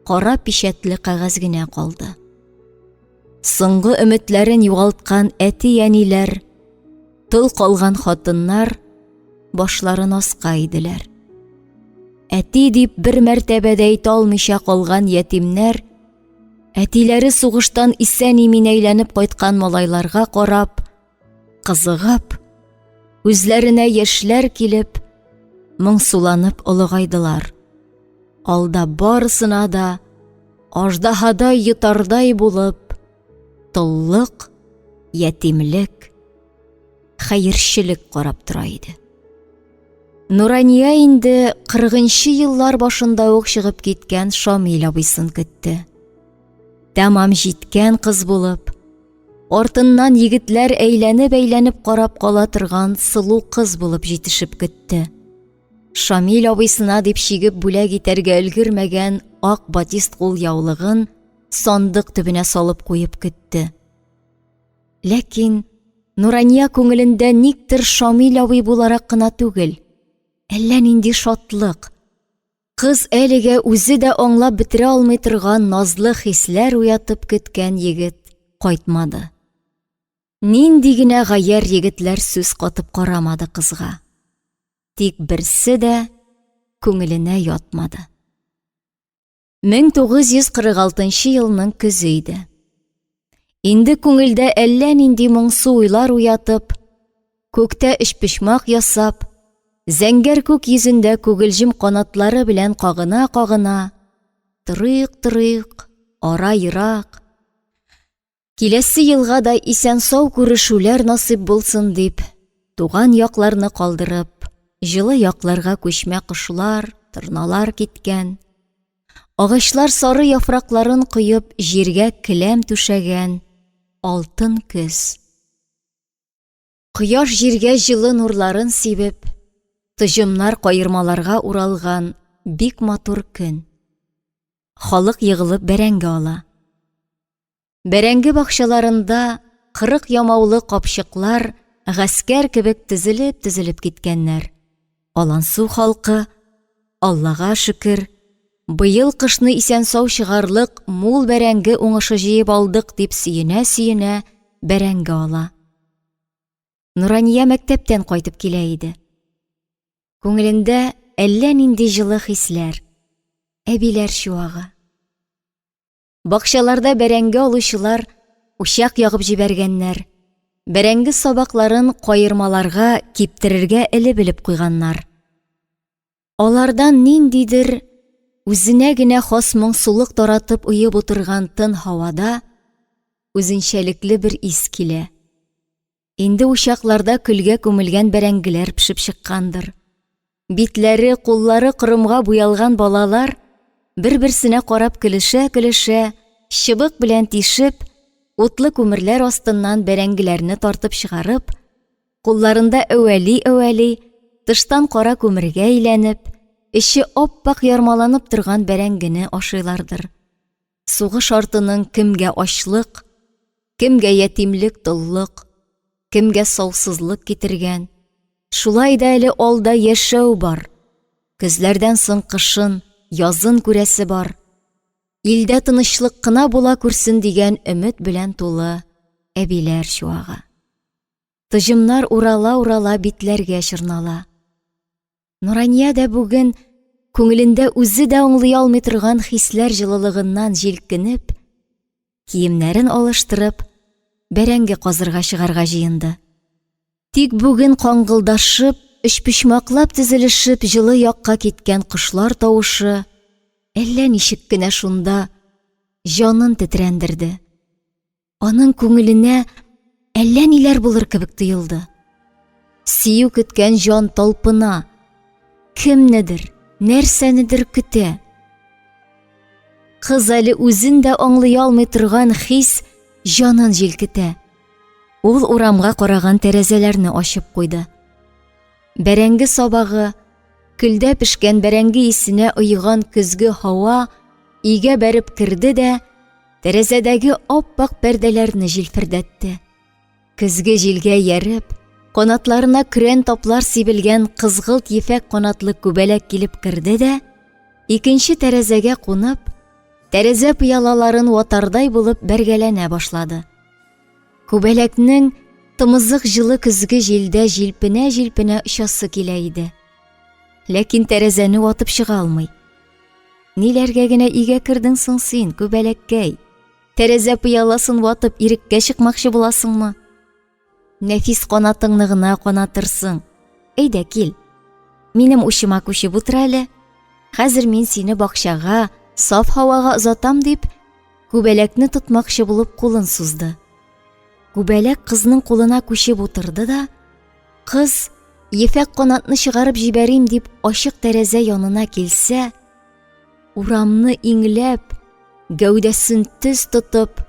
кара пичәтле кәгазь генә калды. Соңгы өметләрен югалткан әти-әниләр, тол калган хатыннар башларын аска иделәр. Әти дип бер мәртәбә дә әйтә алмыйча калган ятимнәр, әтиләре сугыштан исән-имин әйләнеп кайткан малайларга карап, кызыгып, үзләренә яшьләр килеп, моңсуланып олыгайдылар. Алда барысына да аждаһадай йотардай булып, толлык, ятимлек, хәерчелек карап тора иде. Нурания инде 40 еллар башында ук чыгып киткән Шамил абыйсын көтте. Тәмам җиткән кыз булып, артыннан егетләр әйләнеп-әйләнеп карап кала торган сылу кыз булып җитешеп көтте. Шамил абыйсына дип чигеп бүләк итәргә өлгермәгән ак батист кулъяулыгын сандык төбенә салып куеп көтте. Ләкин Нурания күңелендә никтер Шамил абый буларак кына түгел, әллә нинди шатлык, кыз әлегә үзе дә аңлап бетерә алмый торган назлы хисләр уятып көткән егет кайтмады. Нинди генә гаярь егетләр сүз катып карамады кызга. Тик берсе дә күңеленә ятмады. 1946 елның көзе иде. Инде күңелдә әллә нинди моңсу уйлар уятып, күктә өчпочмак ясап, зәңгәр күк йөзендә күгелҗем канатлары белән кагына-кагына, торыйк, торыйк, ара ерак, Киләсе елга да исән-сау күрешүләр насыйп булсын дип, туган якларны калдырып, җылы якларга күчмә кошлар, торналар киткән. Агачлар сары яфракларын коеп, җиргә келәм түшәгән алтын көз. Кояш җиргә җылы нурларын сибеп, тоҗымнар каермаларга уралган бик матур көн. Халык егылып бәрәңге ала. Бәрәңге бакчаларында 40 ямаулы капчыклар гаскәр кебек тезелеп-тезелеп киткәннәр. Алансу халкы, Аллага шөкер, быел кышны исән-сау чыгарлык мул бәрәңге уңышы җыеп алдык дип сөенә-сөенә бәрәңге ала. Нурания мәктәптән кайтып килә иде. Күңелендә әллә нинди җылы хисләр, әбиләр чуагы. Бакчаларда бәрәңге алучылар учак ягып җибәргәннәр, бәрәңге сабакларын каермаларга киптерергә элеп-элеп куйганнар. Алардан ниндидер үзенә генә хас моңсулык таратып оеп утырган тын һавада үзенчәлекле бер ис килә. Инде учакларда көлгә күмелгән бәрәңгеләр пешеп чыккандыр. Битләре, куллары корымга буялган балалар бер-берсенә карап көлешә-көлешә, чыбык белән тишеп, утлы күмерләр астыннан бәрәңгеләрне тартып чыгарып, кулларында әвәли-әвәли, тыштан кара күмергә әйләнеп, эче ап-ак ярмаланып торган бәрәңгене ашыйлардыр. Сугыш артының кемгә ачлык, кемгә ятимлек, толлык, кемгә саусызлык китергән. Шулай да әле алда яшәү бар. Көзләрдән соң кышын, язын күрәсе бар. Илдә тынычлык кына була күрсен дигән өмет белән тулы әбиләр чуагы. Тоҗымнар урала-урала битләргә чорнала. Нурания дә бүген күңелендә үзе дә аңлый алмый торган хисләр җылылыгыннан җилкенеп, киемнәрен алыштырып, бәрәңге казырга чыгарга җыенды. Тик бүген каңгылдашып, өчпочмаклап тезелешеп җылы якка киткән кошлар тавышы әллә ничек кенә шунда җанын тетрәндерде. Аның күңеленә әллә ниләр булыр кебек тоелды. Сөю көткән җан талпына, кемнедер, нәрсәнедер көтә. Кыз әле үзен дә аңлый алмый торган хис җанын җилкетә. Ул урамга караган тәрәзәләрне ачып куйды. Бәрәңге сабагы, көлдә пешкән бәрәңге исенә оеган көзге һава өйгә бәреп керде дә, тәрәзәдәге ап-ак пәрдәләрне җилфердәтте. Көзге җилгә ияреп, канатларына көрән таплар сибелгән кызгылт ефәк канатлы күбәләк килеп керде дә, икенче тәрәзәгә кунып, тәрәзә пыялаларын ватардай булып бәргәләнә башлады. Күбәләкнең тымызык җылы көзге җилдә җилпенә-җилпенә очасы килә иде. Ләкин тәрәзәне ватып чыга алмый. Ниләргә генә өйгә кердең соң син, күбәләккәй? Тәрәзә пыяласын ватып иреккә чыкмакчы буласыңмы? Нәфис канатыңны гына канатырсың. Әйдә, кил. Минем учыма күчеп утыр әле. Хәзер мин сине бакчага, саф һавага озатам дип, күбәләкне тотмакчы булып кулын сузды. Күбәләк кызның кулына күчеп утырды да, кыз ефәк канатны чыгарып җибәрим дип ачык тәрәзә янына килсә, урамны иңләп, гәүдәсен төз тотып,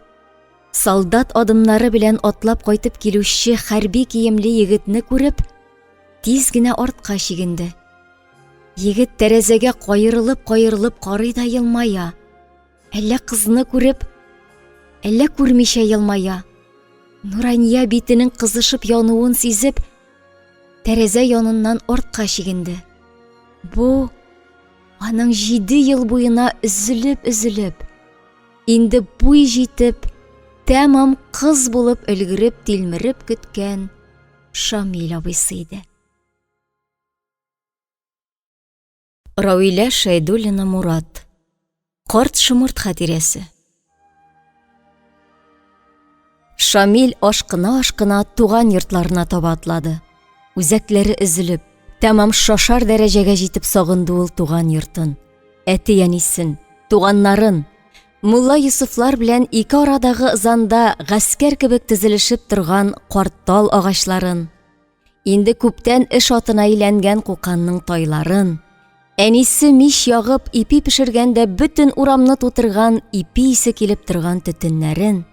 солдат адымнары белән атлап кайтып килүче хәрби киемле егетне күреп, тиз генә артка чигенде. Егет тәрәзәгә каерылып-каерылып карый да елмая. Әллә кызны күреп, әллә күрмичә елмая. Нурания битенең кызышып януын сизеп, тәрәзә яныннан артка чигенде. Бу аның җиде ел буена өзелеп-өзелеп, инде буй җитеп, тәмам кыз булып өлгереп тилмереп көткән Шамил абыйсы иде. Равилә Шәйдуллина Мурат. Карт шомырт хатирәсе. Шамил ашкына-ашкына туган йортларына таба атлады. Үзәкләре өзелеп, тәмам шашар дәрәҗәгә җитеп сагынды ул туган йортын, әти-әнисен, туганнарын. Мулла Йосыфлар белән ике арадагы ызанда гаскәр кебек тезелешеп торган карт тал агачларын, Инде күптән эш атына әйләнгән куканның тайларын, әнисе мич ягып ипи пешергәндә бөтен урамны тутырган ипи исе килеп торган төтеннәрен,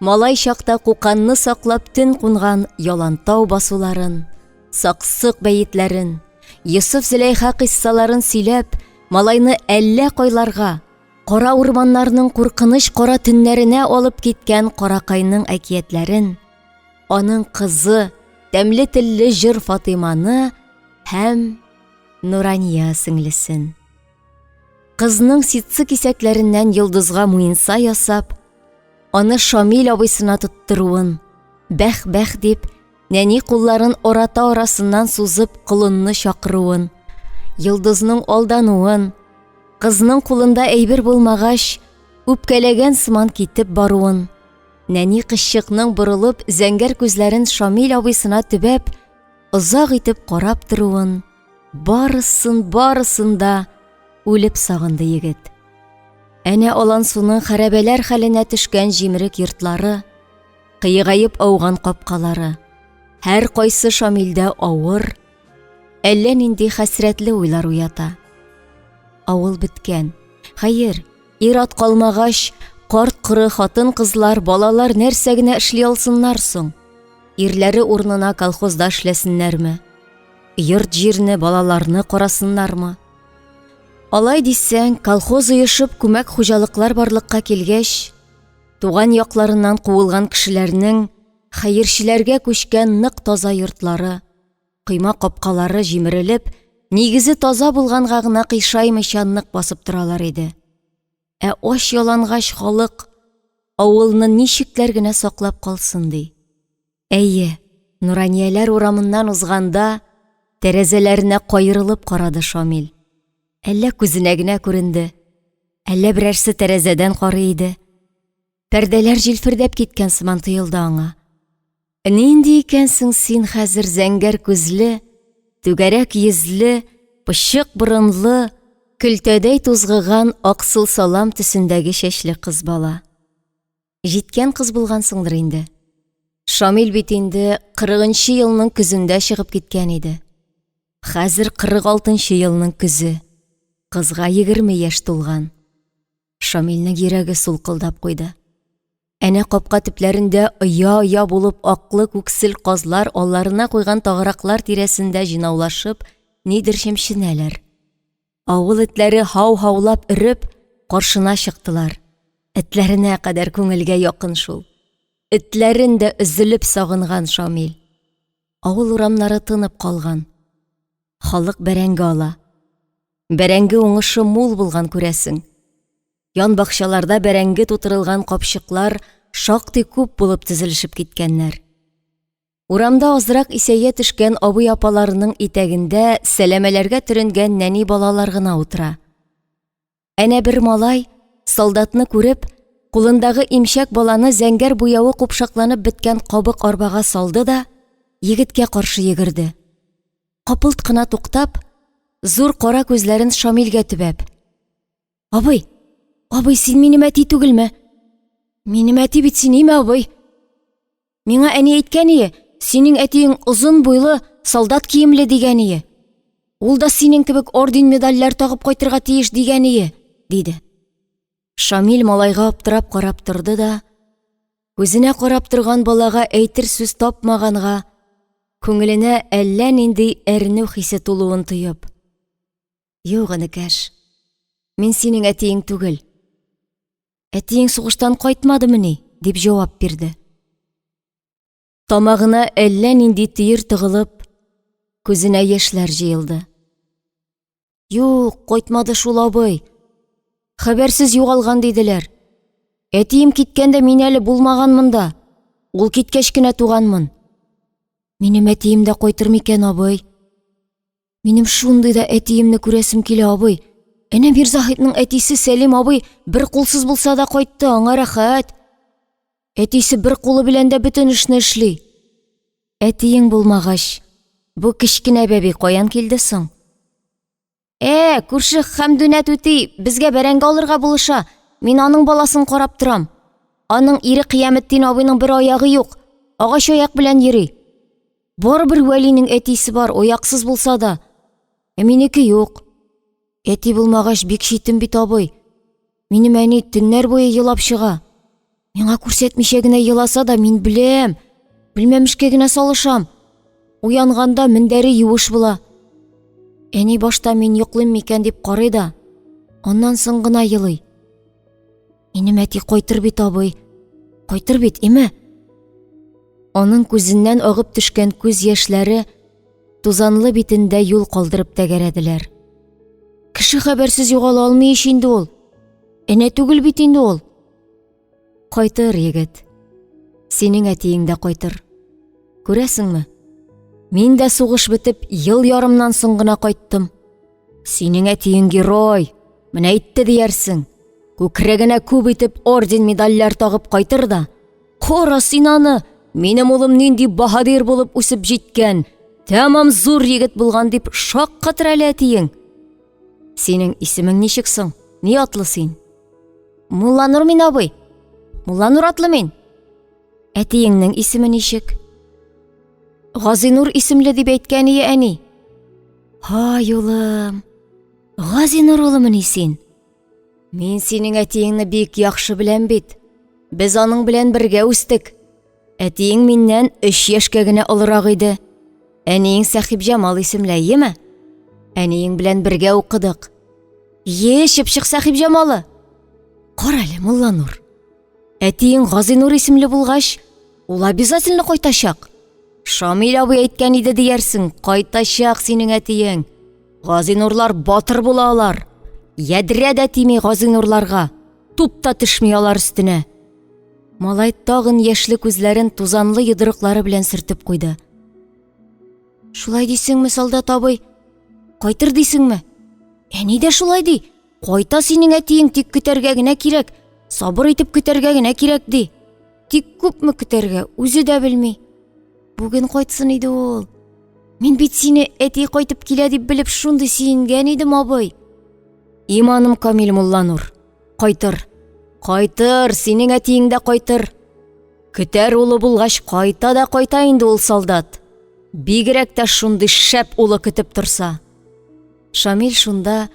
малай чакта куканны саклап төн кунган ялантау басуларын, саксык бәетләрен, Йосыф Зөләйха кыйссаларын сөйләп, малайны әллә кайларга, кара урманнарның куркыныч кара төннәренә алып киткән каракайның әкиятләрен, аның кызы, тәмле телле җыр Фатыйманы һәм Нурания сеңлесен. Кызның ситсы кисәкләреннән йолдызга муенса ясап, аны Шамил абыйсына тоттыруын, бәх-бәх дип, нәни кулларын ората арасыннан сузып колынны чакыруын, йолдызның алдануын, кызның кулында әйбер булмагач, үпкәләгән сыман китеп баруын, Нәни кызчыкның борылып зәңгәр күзләрен Шамил абыйсына төбәп, озак итеп карап торуын, барысын, барысын да үлеп сагынды егет. Әнә Алансуның хәрабәләр хәленә төшкән җимерек йортлары, кыегаеп ауган капкалары, һәр кайсы Шамилдә авыр, әллә нинди хәсрәтле уйлар уята. Авыл беткән. Хәер, Ир-ат калмагач, карт-коры хатын-кызлар, балалар нәрсә генә эшли алсыннар соң? Ирләре урынына колхозда эшләсеннәрме? Йорт-җирне, балаларны карасыннармы? Алай дисәң, колхоз оешып, күмәк хуҗалыклар барлыкка килгәч, туган якларыннан куылган кешеләрнең хәерчеләргә күчкән нык таза йортлары, Койма капкалары җимерелеп, нигезе таза булганга гына кыйшаймыйча нык басып торалар иде. Ә ач ялангач халык авылны ничекләр генә саклап калсын ди. Әйе, Нуранияләр урамыннан узганда тәрәзәләренә каерылып карады Шамил. Әллә күзенә генә күренде, әллә берәрсе тәрәзәдән карый иде. Пәрдәләр җилфердәп киткән сыман тоелды аңа. Нинди икәнсең син хәзер зәңгәр күзле, түгәрәк йөзле, пычык борынлы, көлтәдәй тузгыган аксыл салам төсендәге чәчле кыз бала. Җиткән кыз булгансыңдыр инде. Шамил бит инде 40 елның көзендә чыгып киткән иде. Хәзер 46 елның көзе. Кызга 20 яшь тулган. Шамилнең йөрәге сулкылдап куйды. Әнә капка төпләрендә оя-оя булып аклы күксел казлар алларына куйган тагараклар тирәсендә җыйнаулашып нидер чемченәләр. Авыл этләре һау-һаулап өреп, каршына чыктылар. Этләренә кадәр күңелгә якын шул. Этләрен дә өзелеп сагынган Шамил. Авыл урамнары тынып калган. Халык бәрәңге ала. Бәрәңге уңышы мул булган күрәсең. Ян бакчаларда бәрәңге тутырылган капчыклар шактый күп булып тезелешеп киткәннәр. Урамда азрак исәя төшкән абый-апаларының итәгендә сәләмәләргә төренгән нәни балалар гына утыра. Әнә бер малай, солдатны күреп, кулындагы имчәк баланы зәңгәр буявы купшакланып беткән кабык арбага салды да, егеткә каршы йөгерде. Капылт кына туктап, зур кара күзләрен Шамилгә төбәп. Абый, абый, син минем әти түгелме? Минем әти бит син, име, абый? Миңа әни әйткән ие, синең әтиең озын буйлы, солдат киемле дигән ие. Ул да синең кебек орден-медальләр тагып кайтырга тиеш дигән ие, диде. Шамил малайга аптырап карап торды да, күзенә карап торган балага әйтер сүз тапмаганга, күңеленә әллә нинди әрнү хисе тулуын тоеп. Юк, энекәш, мин синең әтиең түгел. Әтиең сугыштан кайтмадымыни? дип җавап бирде. Тамагына әллә нинди төер тыгылып, күзенә яшьләр җыелды. Юк, кайтмады шул абый. Хәбәрсез югалган диделәр. Әтием киткәндә мин әле булмаган монда. Ул киткәч кенә туганмын. Минем әтием дә кайтыр микән, абый? Минем шундый да әтиемне күрәсем килә, абый. Әнә Мирзаһитның әтисе Сәлим абый бер кулсыз булса да кайтты, аңа рәхәт. Әтисе бер кулы белән дә бөтен эшне эшли. Әтиең булмагач, бу кечкенә бәби каян килде соң? Ә, күрше Хәмдүнә түти безгә бәрәңге алырга булыша. Мин аның баласын карап торам. Аның ире Кыяметдин абыйның бер аягы юк. Агач аяк белән йөри. Барыбер Вәлинең әтисе бар, аяксыз булса да. Ә минеке юк. Әти булмагач, бик читен бит, абый. Минем әни төннәр буе елап чыга. Миңа күрсәтмичә генә еласа да, мин беләм. Белмәмешкә генә салышам. Уянганда мендәре юеш була. Әни башта мин йоклыйм микән дип карый да, аннан соң гына елый. Минем әти кайтыр бит, абый. Кайтыр бит, име? Аның күзеннән агып төшкән күз яшьләре тузанлы битендә юл калдырып тәгәрәделәр. Кеше хәбәрсез югала алмый ич инде ул. Энә түгел бит инде ул. Кайтыр, егет. Синең әтиең дә кайтыр. Күрәсеңме? Мин дә сугыш бетеп, ел ярымнан соң гына кайттым. Синең әтиең герой. Менә әйтте диярсең. Күкрәгенә күп итеп орден-медальләр тагып кайтыр да, Кара син аны, минем улым нинди баһадир булып үсеп җиткән, тәмам зур егет булган дип шаккатыр әле әтиең. Синең исемең ничек соң? Ни атлы син? Мулланур мин, абый. Мулланур атлы мин. Әтиеңнең исеме ничек? Газинур исемле дип әйткән ие әни. Һай, улым. Газинур улымыни син? Мин синең әтиеңне бик яхшы беләм бит. Без аның белән бергә үстек. Әтиең миннән өч яшькә генә олырак иде. Әниең Сәхибҗамал исемле, әйеме? Әниең белән бергә укыдык. Е, чыпчык Сәхибҗамалы. Кара әле, Мулланур. Әтиең Газинур исемле булгач, ул обязательно кайтачак. Шамил абый әйткән иде диярсең, кайтачак синең әтиең. Газинурлар батыр була алар. Ядрә дә тими Газинурларга, туп та төшми алар өстенә. Малай тагын яшьле күзләрен тузанлы йодрыклары белән сөртеп куйды. Шулай дисеңме, солдат абый? Кайтыр дисеңме? Әни дә шулай ди. Кайта синең әтиең, тик көтәргә генә кирәк. Сабыр итеп көтәргә генә кирәк, ди. Тик күпме көтәргә, үзе дә белми. Бүген кайтсын иде ул. Мин бит сине әти кайтып килә дип белеп шундый сөенгән идем, абый. Иманым камил, Мулланур. Кайтыр. Кайтыр, синең әтиең дә кайтыр. Көтәр улы булгач, кайта да кайта инде ул солдат. Бигрәк тә шундый шәп улы көтеп торса. Шамил шунда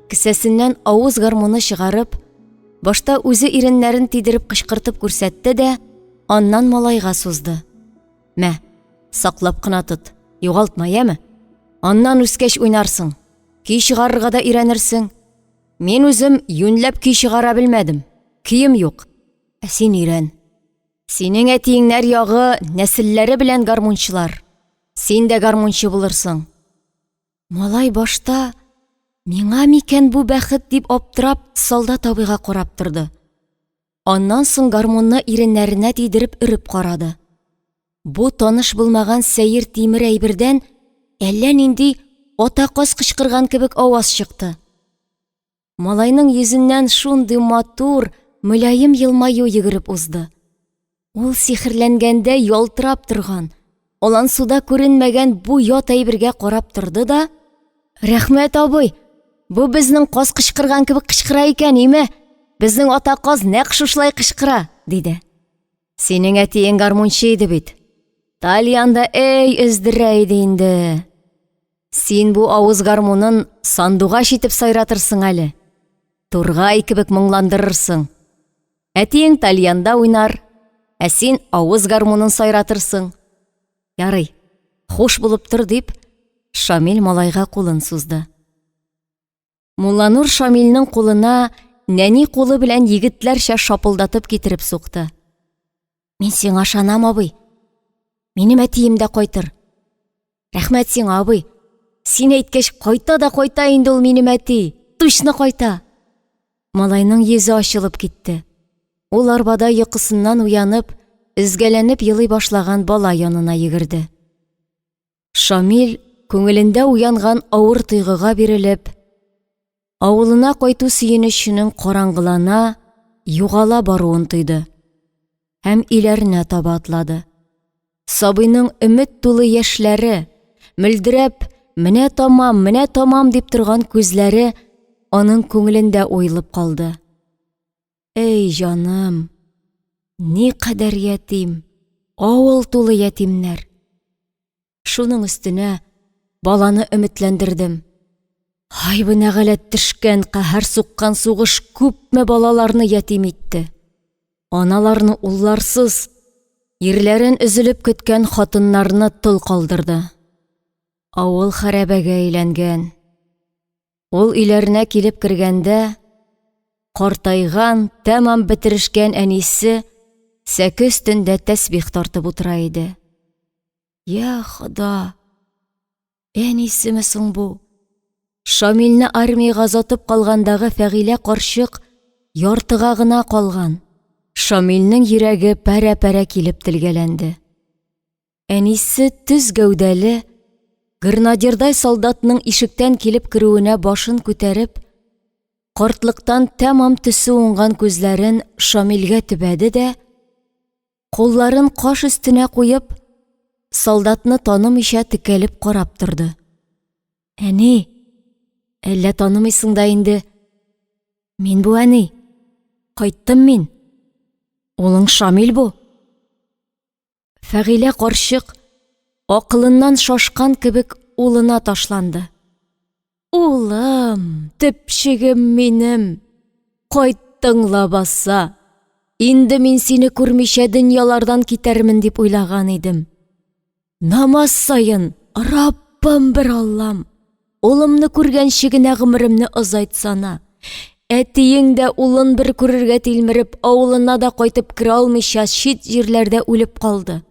кесәсеннән авыз гармуны чыгарып, башта үзе иреннәрен тидереп кычкыртып күрсәтте дә, аннан малайга сузды. Мә, саклап кына тот, югалтма, яме? Аннан үскәч уйнарсың, көй чыгарырга да өйрәнерсең. Мин үзем юньләп көй чыгара белмәдем, көем юк. Ә син өйрән. Синең әтиеңнәр ягы нәселләре белән гармунчылар. Син дә гармунчы булырсың. Малай башта миңа микән бу бәхет дип аптырап солдат абыйга карап торды. Аннан соң гармунны иреннәренә тидереп өреп карады. Бу таныш булмаган сәер тимер әйбердән әллә нинди ата каз кычкырган кебек аваз чыкты. Малайның йөзеннән шундый матур, мөлаем елмаю йөгереп узды. Ул сихерләнгәндә ялтырап торган, алансуда күренмәгән бу ят әйбергә карап торды да, «Рәхмәт, абый, бу безнең каз кычкырган кебек кычкыра икән, име? Безнең ата каз нәкъ шушылай кычкыра», диде. Синең әтиең гармунчы иде бит. Тальянда әй өздерә иде инде. Син бу авыз гармунын сандугач итеп сайратырсың әле. Тургай кебек моңландырырсың. Әтиең тальянда уйнар, ә син авыз гармунын сайратырсың. Ярый, хуш булып тор, дип, Шамил малайга кулын сузды. Мулланур Шамилнең кулына нәни кулы белән егетләрчә шапылдатып китереп сукты. Мин сиңа ышанам, абый. Минем әтием дә кайтыр. Рәхмәт сиңа, абый. Син әйткәч, кайта да кайта инде ул минем әти. Точно кайта. Малайның йөзе ачылып китте. Ул арбада йокысыннан уянып, өзгәләнеп елый башлаган бала янына йөгерде. Шамил, күңелендә уянган авыр тойгыга бирелеп, авылына кайту сөенеченең караңгылана, югала баруын тойды һәм өйләренә таба атлады. Сабыйның өмет тулы яшьләре, мөлдерәп, менә тамам, менә тамам дип торган күзләре аның күңелендә уелып калды. Эй, җаным, никадәр ятим, авыл тулы ятимнәр. Шуның өстенә баланы өметләндердем. Һай, бу нәгаләт төшкән, каһәр суккан сугыш күпме балаларны ятим итте. Аналарны улларсыз, ирләрен өзелеп көткән хатыннарны тол калдырды. Авыл хәрабәгә әйләнгән. Ул өйләренә килеп кергәндә, картайган, тәмам бетерешкән әнисе сәке өстендә тәсбих тартып утыра иде. Я Хода! Әнисеме соң бу? Шамилне армиягә озатып калгандагы Фәгыйлә карчык яртыга гына калган. Шамилнең йөрәге пәрә-пәрә килеп телгәләнде. Әнисе төз гәүдәле, гренадердай солдатның ишектән килеп керүенә башын күтәреп, картлыктан тәмам төсе уңган күзләрен Шамилгә төбәде дә, кулларын каш өстенә куеп, солдатны танымыйча текәлеп карап торды. Әни, әллә танымыйсың да инде? Мин бу әни. Кайттым мин. Улың Шамил бу. Фәгыйлә карчык акылыннан шашкан кебек улына ташланды. Улым, төпчегем минем, кайттың лабаса. Инде мин сине күрмичә дөньялардан китәрмен дип уйлаган идем. Намаз саен, Раббым бер Аллам, улымны күргәнче генә гомеремне озайтсана. Әтиең дә улын бер күрергә тилмереп, авылына да кайтып керә алмыйча чит җирләрдә үлеп калды.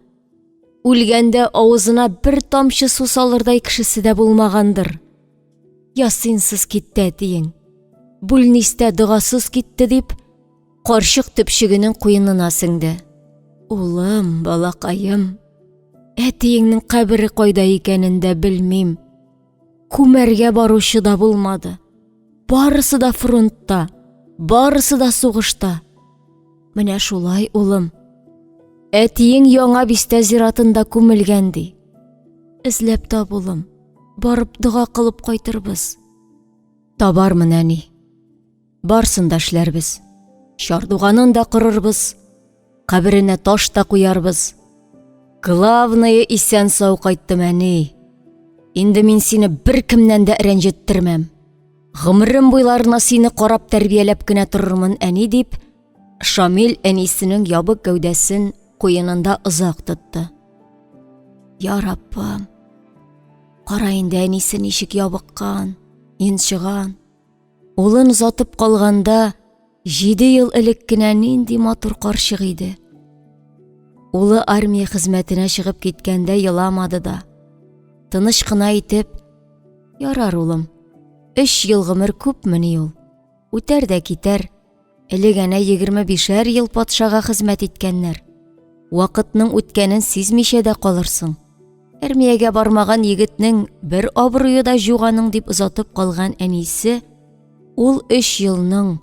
Үлгәндә авызына бер тамчы су салырдай кешесе дә булмагандыр. Ясинсыз китте әтиең. Бүлнистә догасыз китте дип, Карчык төпчегенең куенына сеңде. Улым, балакаем, әтиеңнең кабере кайда икәнен дә белмим. Күмәргә баручы да булмады. Барысы да фронтта, барысы да сугышта. Менә шулай, улым. Әтиең яңа бистә зиратында күмелгән ди. Эзләп тап, улым. Барып дога кылып кайтырбыз. Табармын, әни. Барсын да эшләрбез. Чардуганын да корырбыз, каберенә таш та куярбыз. Главное, исән-сау кайттым, әни. Инде мин сине беркемнән дә рәнҗеттермәм. Гомерем буйларына сине карап тәрбияләп кенә торырмын, әни, дип, Шамил әнисенең ябык гәүдәсен куенында озак тотты. Я Раббым, кара инде әнисе ничек ябыккан, йончыган. Улын озатып калганда, җиде ел элек кенә нинди матур карчык иде. Улы армия хезмәтенә чыгып киткәндә еламады да. Тыныч кына итеп, ярар улым, өч ел гомер күпмени ул? Үтәр дә китәр. Элек әнә 25 ел патшага хезмәт иткәннәр. Вакытның үткәнен сизмичә дә калырсың. Әрмиягә бармаган егетнең бер абруе да юк аның дип озатып калган әнисе ул өч елның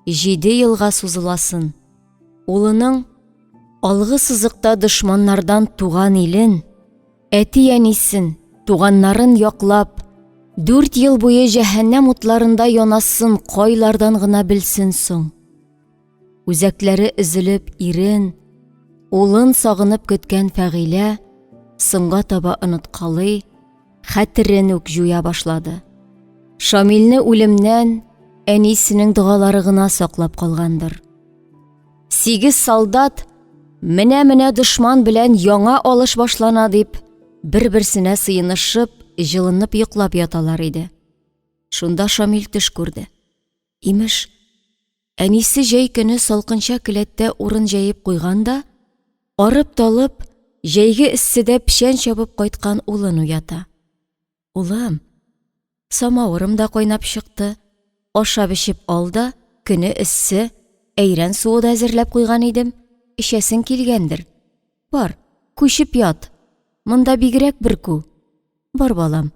җиде елга сузыласын, улының алгы сызыкта дошманнардан туган илен, әти-әнисен, туганнарын яклап, дүрт ел буе җәһәннәм утларында янасын кайлардан гына белсен соң? Үзәкләре өзелеп ирен, улын сагынып көткән Фәгыйлә соңга таба оныткалый, хәтерен үк җуя башлады. Шамилне үлемнән әнисенең догалары гына саклап калгандыр. Сигез солдат менә-менә дошман белән яңа алыш башлана дип, бер-берсенә сыенышып, җылынып йоклап яталар иде. Шунда Шамил төш күрде. Имеш, әнисе җәй көне салкынча келәттә урын җәеп куйган да, арып-талып, җәйге эсседә печән чабып кайткан улын уята. Улым, самавырым да кайнап чыкты, ашап-эчеп ал да, көне эссе, әйрән суы да әзерләп куйган идем, эчәсең килгәндер. Бар, күчеп ят, монда бигрәк бөркү. Бар, балам,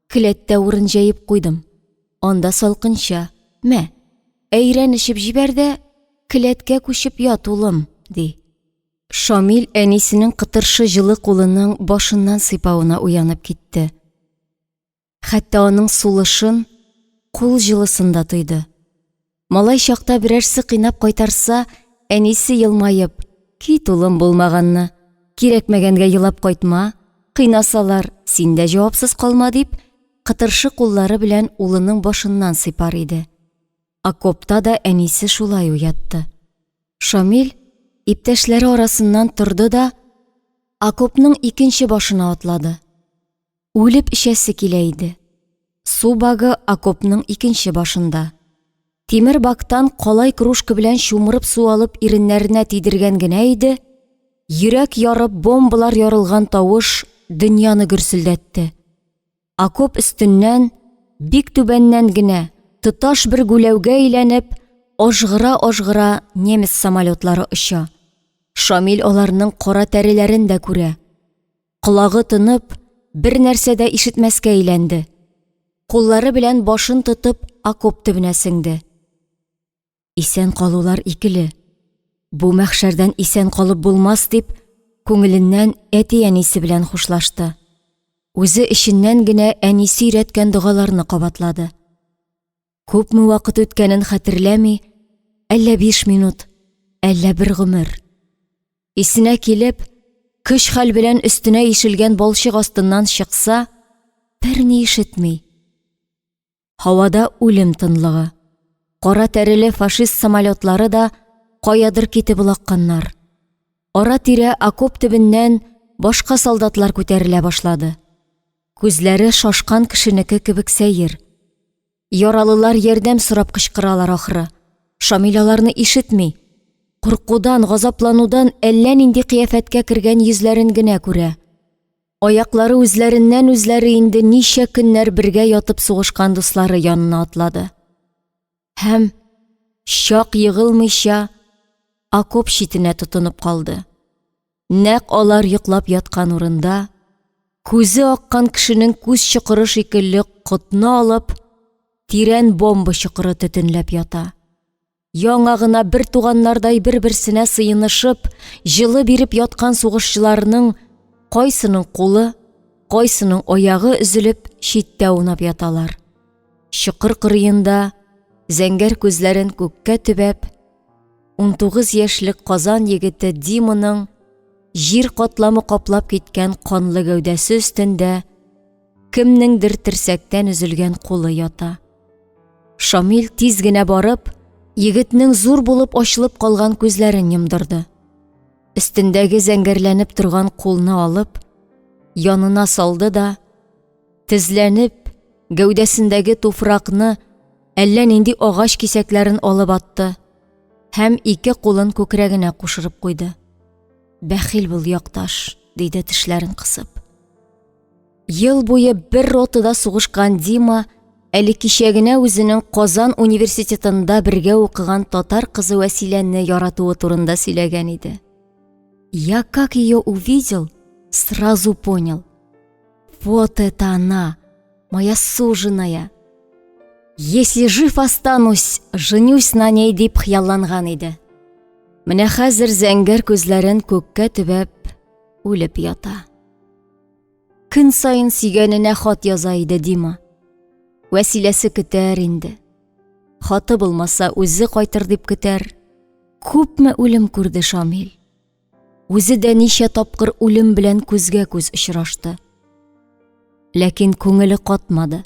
келәттә урын җәеп куйдым. Анда салкынча. Мә, әйрән эчеп җибәр дә, келәткә күчеп ят, улым, ди. Шамил әнисенең кытыршы җылы кулының башыннан сыйпавына уянып китте. Хәтта аның сулышын, кул җылысын да тойды. Малай чакта берәрсе кыйнап кайтарса, әнисе елмаеп, Кит, улым, булмаганны, кирәкмәгәнгә елап кайтма, кыйнасалар, син дә җавапсыз калма, дип, кытыршы куллары белән улының башыннан сыйпар иде. Окопта да әнисе шулай уятты. Шамил иптәшләре арасыннан торды да окопның икенче башына атлады. Үлеп эчәсе килә иде. Су багы окопның икенче башында. Тимер бактан калай кружка белән чумырып су алып иреннәренә тидергән генә иде, йөрәк ярып бомбалар ярылган тавыш дөньяны гөрселдәтте. Окоп өстеннән, бик түбәннән генә, тоташ бер гүләүгә әйләнеп, ажгыра-ажгыра немец самолетлары оча. Шамил аларның кара тәреләрен дә күрә. Колагы тынып, бер нәрсә дә ишетмәскә әйләнде. Куллары белән башын тотып, окоп төбенә сеңде. Исән калулар икеле. Бу мәхшәрдән исән калып булмас дип, күңеленнән әти-әнисе белән хушлашты. Үзе эченнән генә әнисе өйрәткән догаларны кабатлады. Күпме вакыт үткәнен хәтерләми, әллә биш минут, әллә бер гомер. Исенә килеп, көч-хәл белән өстенә ишелгән балчык астыннан чыкса, берни ишетми. Һавада үлем тынлыгы. Кара тәреле фашист самолетлары да каядыр китеп олакканнар. Ара-тирә окоп төбеннән башка солдатлар күтәрелә башлады. Күзләре шашкан кешенеке кебек сәер. Яралылар ярдәм сорап кычкыралар ахры. Шамил аларны ишетми. Куркудан, газапланудан әллә нинди кыяфәткә кергән йөзләрен генә күрә. Аяклары үзләреннән-үзләре инде ничә көннәр бергә ятып сугышкан дуслары янына атлады. Һәм, чак егылмыйча, окоп читенә тотынып калды. Нәкъ алар йоклап яткан урында, күзе аккан кешенең күз чокыры шикелле котны алып, тирән бомба чокыры төтенләп ята. Яңа гына бер туганнардай бер-берсенә сыенышып, җылы биреп яткан сугышчыларның кайсының кулы, кайсының аягы өзелеп, читтә аунап яталар. Чокыр кырыенда, зәңгәр күзләрен күккә төбәп, 19 яшьлек Казан егете Диманың җир катламы каплап киткән канлы гәүдәсе өстендә кемнеңдер терсәктән өзелгән кулы ята. Шамил тиз генә барып, егетнең зур булып ачылып калган күзләрен йомдырды. Өстендәге зәңгәрләнеп торган кулны алып, янына салды да, тезләнеп, гәүдәсендәге туфракны, әллә нинди агач кисәкләрен алып атты һәм ике кулын күкрәгенә кушырып куйды. Бәхил бул, якташ, диде тешләрен кысып. Ел буе бер ротада сугышкан Дима әле кичә генә үзенең Казан университетында бергә укыган татар кызы Вәсиләне яратуы турында сөйләгән иде. Я как ее увидел, сразу понял. Вот это она, моя суженая. Если жив останусь, женюсь на ней дип хыялланган иде. Менә хәзер зәңгәр күзләрен күккә төбәп үлеп ята. Көн саен сөйгәненә хат яза иде Дима. Вәсиләсе көтәр инде. Хаты булмаса, үзе кайтыр дип көтәр. Күпме үлем күрде Шамил. Үзе дә ничә тапкыр үлем белән күзгә-күз очрашты. Ләкин күңеле катмады.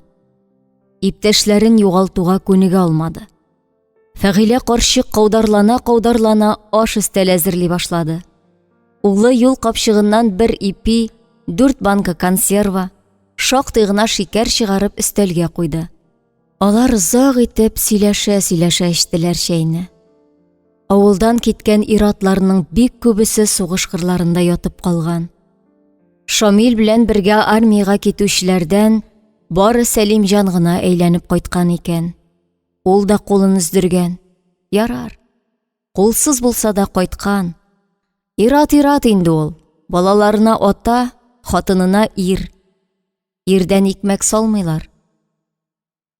Иптәшләрен югалтуга күнегә алмады. Фәгыйлә карчык каударлана-каударлана аш өстәле әзерли башлады. Улы юл капчыгыннан бер ипи, дүрт банка консерва, шактый гына шикәр чыгарып өстәлгә куйды. Алар озак итеп сөйләшә-сөйләшә эчтеләр чәйне. Авылдан киткән ир-атларның бик күбесе сугыш кырларында ятып калган. Шамил белән бергә армиягә китүчеләрдән бары Сәлимҗан гына әйләнеп кайткан икән. Ул да кулын өздергән. Ярар. Кулсыз булса да кайткан. Ир-ат ир-ат инде ул. Балаларына ата, хатынына ир. Ирдән икмәк салмыйлар.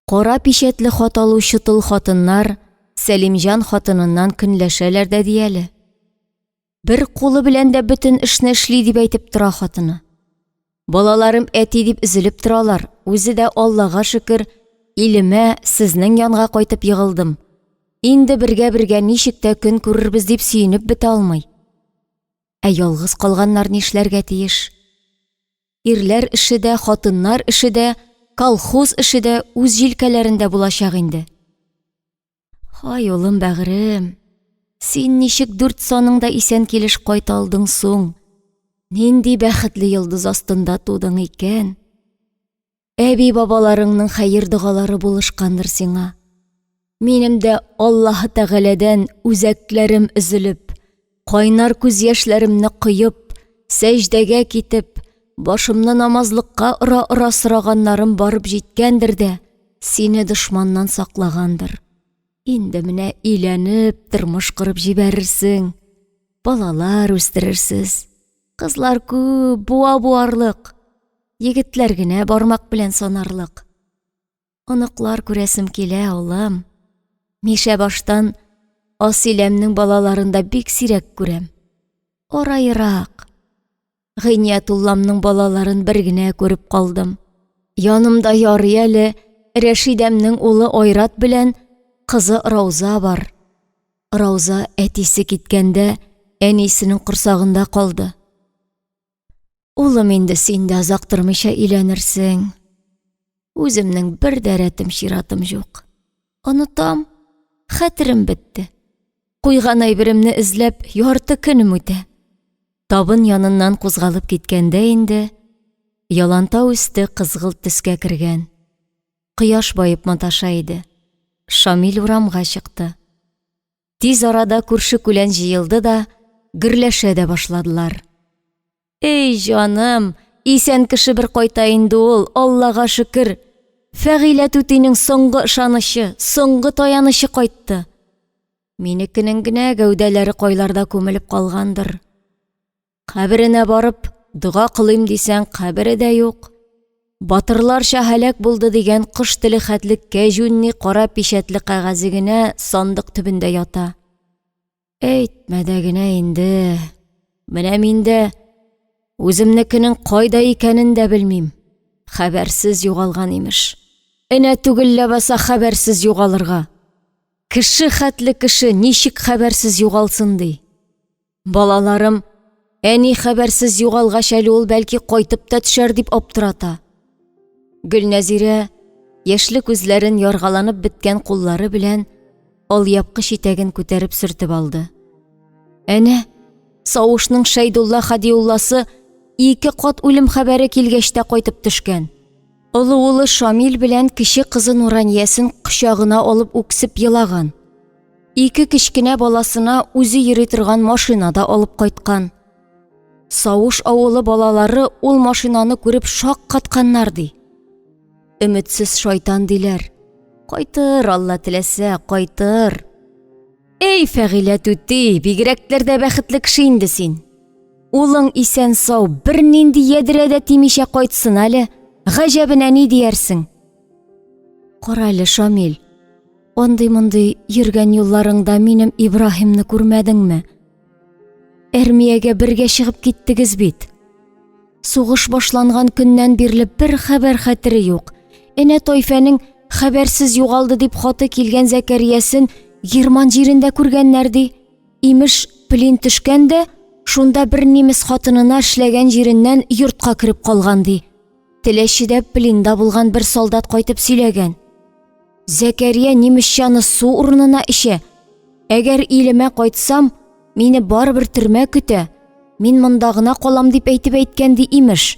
Кара пичәтле хат алучы тол хатыннар Сәлимҗан хатыныннан көнләшәләр дә ди әле. Бер кулы белән дә бөтен эшне эшли дип әйтеп тора хатыны. Балаларым әти дип өзелеп торалар, үзе дә Аллага шөкер, илемә, сезнең янга кайтып егылдым. Инде бергә-бергә ничек тә көн күрербез дип сөенеп бетә алмый. Ә ялгыз калганнар нишләргә тиеш? Ирләр эше дә, хатыннар эше дә, колхоз эше дә үз җилкәләрендә булачак инде. Һай, улым бәгърем, син ничек дүрт саның да исән килеш кайта алдың соң? Нинди бәхетле йолдыз астында тудың икән? Әби-бабаларыңның хәер-догалары булышкандыр сиңа. Минем дә Аллаһы Тәгаләдән үзәкләрем өзелеп, кайнар күз яшьләремне коеп, сәҗдәгә китеп, башымны намазлыкка ора-ора сораганнарым барып җиткәндер дә, сине дошманнан саклагандыр. Инде менә өйләнеп, тормыш корып җибәрерсең, балалар үстерерсез. Кызлар күп, буа буарлык, егетләр генә бармак белән санарлык. Оныклар күрәсем килә, улым. Мишә баштан Асиләмнең балаларын да бик сирәк күрәм. Ара ерак. Гыйниятулламның балаларын бер генә күреп калдым. Янымда ярый әле Рәшидәмнең улы Айрат белән кызы Рауза бар. Рауза әтисе киткәндә әнисенең корсагында калды. Улым, инде син дә озак тормыйча өйләнерсең. Үземнең бер дә рәтем чиратым юк. Онытам, хәтерем бетте. Куйган әйберемне эзләп ярты көнем үтә. Табын яныннан кузгалып киткәндә инде Ялантау өсте кызгылт төскә кергән. Кояш баеп маташа иде. Шамил урамга чыкты. Тиз арада күрше-күлән җыелды да, гөрләшә дә башладылар. Эй, җаным, исән кеше бер кайта инде ул, Аллага шөкер. Фәгыйлә түтинең соңгы ышанычы, соңгы таянычы кайтты. Минекенең генә гәүдәләре кайларда күмелеп калгандыр. Каберенә барып, дога кылыйм дисәң, кабере дә юк. Батырларча һәлак булды дигән кош теле хәтле кәҗүнни кара пичәтле кәгазе генә сандык төбендә ята. Әйтмә дә генә инде. Менә мин дә үземнекенең кайда икәнен дә белмим. Хәбәрсез югалган имеш. Энә түгел ләбаса хәбәрсез югалырга. Кеше хәтле кеше ничек хәбәрсез югалсын ди. Балаларым, әни хәбәрсез югалгач әле ул бәлки кайтып та төшәр дип аптырата. Гөлнәзирә яшьле күзләрен яргаланып беткән куллары белән алъяпкыч итәген күтәреп сөртеп алды. Әнә, Савышның Шәйдулла Хадиулласы ике кат үлем хәбәре килгәч тә кайтып төшкән. Олы улы Шамил белән кече кызы Нураниясен кочагына алып үксеп елаган. Ике кечкенә баласына үзе йөри торган машина да алып кайткан. Сауш авылы балалары ул машинаны күреп шаккатканнар ди. Өметсез шайтан диләр. Кайтыр, Алла теләсә, кайтыр. Эй, Фәгыйлә түти, бигрәкләр дә бәхетле кеше инде син. Улың исән-сау, бернинди ядрә дә тимичә кайтсын әле. Гаҗәбенә ни диярсең? Кара әле, Шамил. Андый-мондый йөргән юлларыңда минем Ибраһимны күрмәдеңме? Әрмиягә бергә чыгып киттегез бит. Сугыш башланган көннән бирле бер хәбәр хәтере юк. Энә Тайфәнең хәбәрсез югалды дип хаты килгән Зәкәриясен Герман җирендә күргәннәр ди. Имеш, плин төшкән дә, шунда бер немец хатынына эшләгән җиреннән йортка кереп калган ди. Теләчедә плинда булган бер солдат кайтып сөйләгән. Зәкәрия немецчаны су урынына эчә. Әгәр илемә кайтсам, мине барыбер төрмә көтә. Мин монда гына калам дип әйтеп әйткән ди имеш.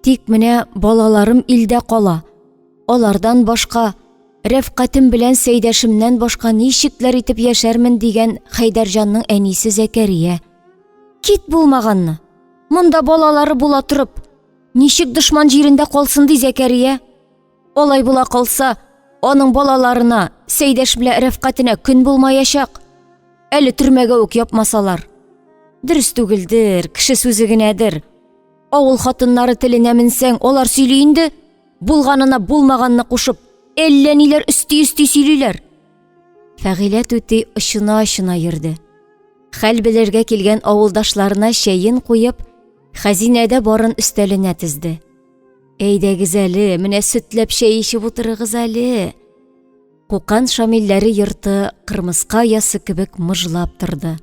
Тик менә балаларым илдә кала. Алардан башка. Рәфкатем белән Сәйдәшемнән башка ничекләр итеп яшәрмен дигән Хәйдәрҗанның әнисе Зәкәрия. Кит булмаганны. Монда балалары була торып, ничек дошман җирендә калсын ди Зәкәрия? Алай була калса, аның балаларына, Сәйдәш белән Рәфкатенә көн булмаячак. Әле төрмәгә үк япмасалар. Дөрес түгелдер, кеше сүзе генәдер. Авыл хатыннары теленә менсәң, алар сөйли инде. Булганына булмаганны кушып, әллә ниләр өсти-өсти сөйлиләр. Фәгыйлә түти очына-очына йөрде. Хәл белергә килгән авылдашларына чәен куеп, хәзинәдә барын өстәленә тезде. Әйдәгез әле, менә сөтләп чәй эчеп утырыгыз әле. Кукан Шамилләре йорты кырмыска оясы кебек мыжлап торды.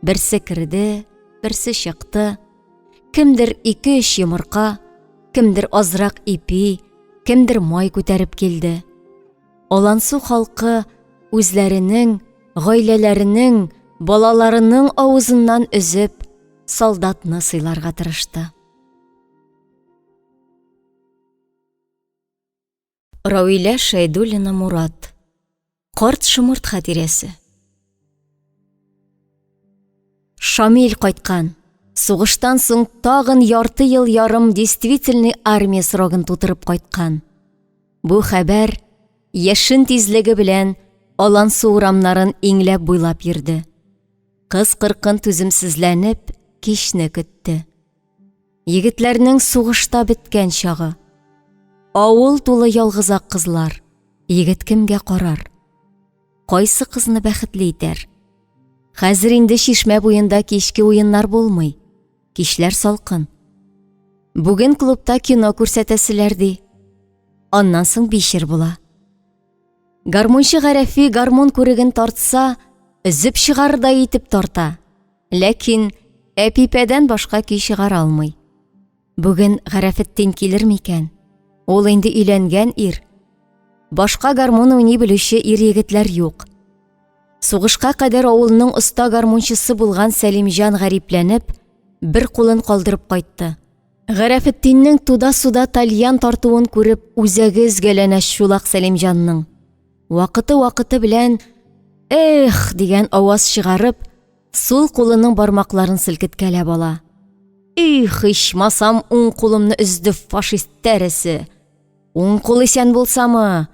Берсе керде, берсе чыкты. Кемдер ике-өч йомырка, кемдер азрак ипи, кемдер май күтәреп килде. Алансу халкы үзләренең, гаиләләренең, балаларының авызыннан өзеп, солдатны сыйларга тырышты. Равилә Шәйдуллина Мурат. Карт шомырт хатирәсе. Шамил кайткан. Сугыштан соң тагын ярты ел ярым действительный армия срогын тутырып кайткан. Бу хәбәр яшен тизлеге белән Алансу урамнарын иңләп буйлап йөрде. Кыз-кыркын түземсезләнеп кичне көтте. Егетләрнең сугышта беткән чагы. Авыл тулы ялгызак кызлар. Егет кемгә карар? Кайсы кызны бәхетле итәр? Хәзер инде чишмә буенда кичке уеннар булмый. Кичләр салкын. Бүген клубта кино күрсәтәселәр ди. Аннан соң бичер була. Гармунчы Гарәфи гармун күреген тартса, өзеп чыгардай итеп тарта. Ләкин Әпипәдән башка көй чыгара алмый. Бүген Гарәфетдин килер микән? Ул инде өйләнгән ир. Башка гармун уйный белүче ир-егетләр юк. Сугышка кадәр авылның оста гармунчысы булган Сәлимҗан гарипләнеп, бер кулын калдырып кайтты. Гарәфетдиннең туда-суда тальян тартуын күреп, үзәге өзгәләнә чулак Сәлимҗанның. Вакыты-вакыты белән «Эх!» дигән аваз чыгарып, сул кулының бармакларын селкеткәләп ала. Их, ичмасам, уң кулымны өзде фашист тәресе. Уң кул исән булсамы?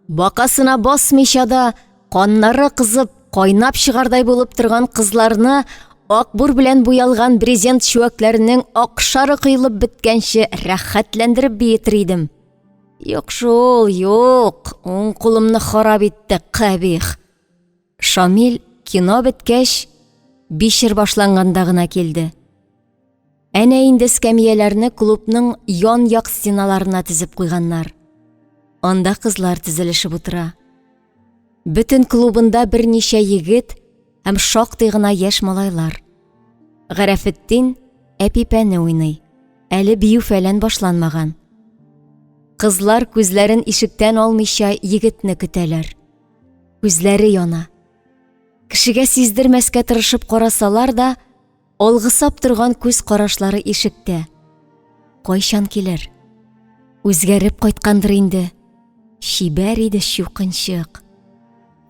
Бакасына басмыйча да, каннары кызып, кайнап чыгардай булып торган кызларны акбур белән буялган брезент чүәкләренең акшары коелып беткәнче рәхәтләндереп биетер идем. Юк шул, юк, уң кулымны харап итте, кабих. Шамил кино беткәч, бичер башланганда гына килде. Әнә инде скәмияләрне клубның ян-як стеналарына тезеп куйганнар. Анда кызлар тезелешеп утыра. Бөтен клубында берничә егет һәм шактый гына яшь малайлар. Гарәфетдин әпипәне уйный. Әле бию фәлән башланмаган. Кызлар күзләрен ишектән алмыйча егетне көтәләр. Күзләре яна. Кешегә сиздермәскә тырышып карасалар да, алгысап торган күз карашлары ишектә. Кайчан килер? Үзгәреп кайткандыр инде. Чибәр иде чукынчык.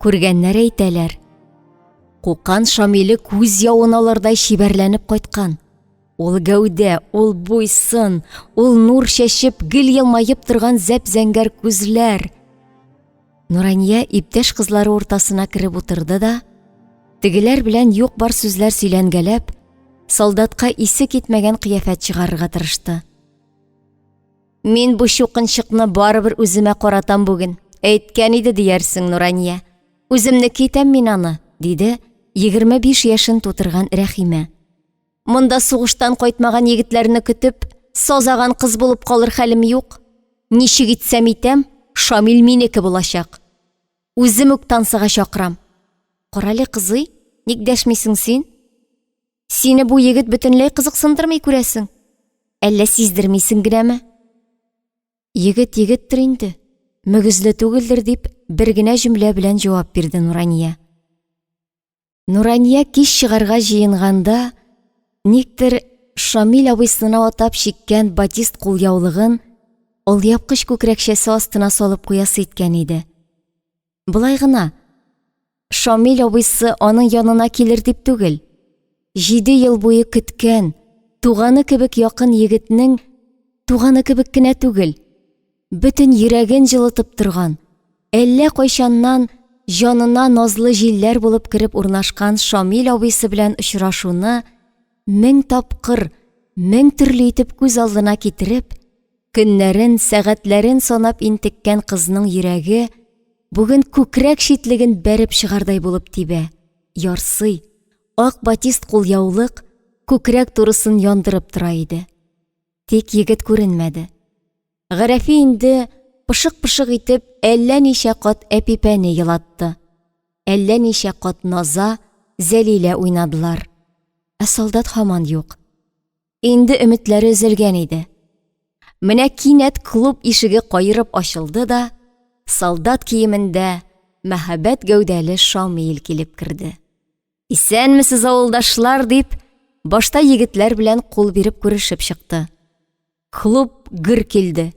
Күргәннәр әйтәләр. Кукан Шамиле күз явын алырдай чибәрләнеп кайткан. Ул гәүдә, ул буйсын, ул нур чәчеп, гел елмаеп торган зәп-зәңгәр күзләр. Нурания иптәш кызлары уртасына кереп утырды да, тегеләр белән юк-бар сүзләр сөйләнгәләп, солдатка исе китмәгән кыяфәт чыгарырга тырышты. Мин бу чукынчыкны барыбер үземә каратам бүген. Әйткән иде диярсең, Нурания. Үземнеке итәм мин аны, диде 25 яшен тутырган Рәхимә. Монда сугыштан кайтмаган егетләрне көтеп, сазаган кыз булып калыр хәлем юк. Ничек итсәм итәм, Шамил минеке булачак. Үзем үк танцыга чакырам. Карале, кызый, ник дәшмисең син? Сине бу егет бөтенләй кызыксындырмый күрәсең. Әллә сиздермисең генәме? Егет егеттер инде, мөгезле түгелдер дип, бер генә җөмлә белән җавап бирде Нурания. Нурания кич чыгарга җыенганда, никтер Шамил абыйсына атап чиккән батист кулъяулыгын алъяпкыч күкрәкчәсе астына салып куясы иткән иде. Болай гына. Шамил абыйсы аның янына килер дип түгел. Җиде ел буе көткән, туганы кебек якын егетнең туганы кебек кенә түгел, бөтен йөрәген җылытып торган, әллә кайчаннан җанына назлы җилләр булып кереп урнашкан Шамил абыйсы белән очрашуны мең тапкыр, мең төрле итеп күз алдына китереп, көннәрен, сәгатьләрен санап интеккән кызның йөрәге бүген күкрәк читлеген бәреп чыгардай булып тибә, ярсый, ак батист кулъяулык күкрәк турысын яндырып тора иде. Тик егет күренмәде. Гарәфи инде пышык-пышык итеп әллә ничә кат Әпипәне елатты. Әллә ничә кат Наза, Зәлилә уйнадылар. Ә солдат һаман юк. Инде өметләре өзелгән иде. Менә кинәт клуб ишеге каерып ачылды да, солдат киемендә мәһабәт гәүдәле Шамил килеп керде. Исәнмесез, авылдашлар, дип, башта егетләр белән кул биреп күрешеп чыкты. Клуб гөр килде.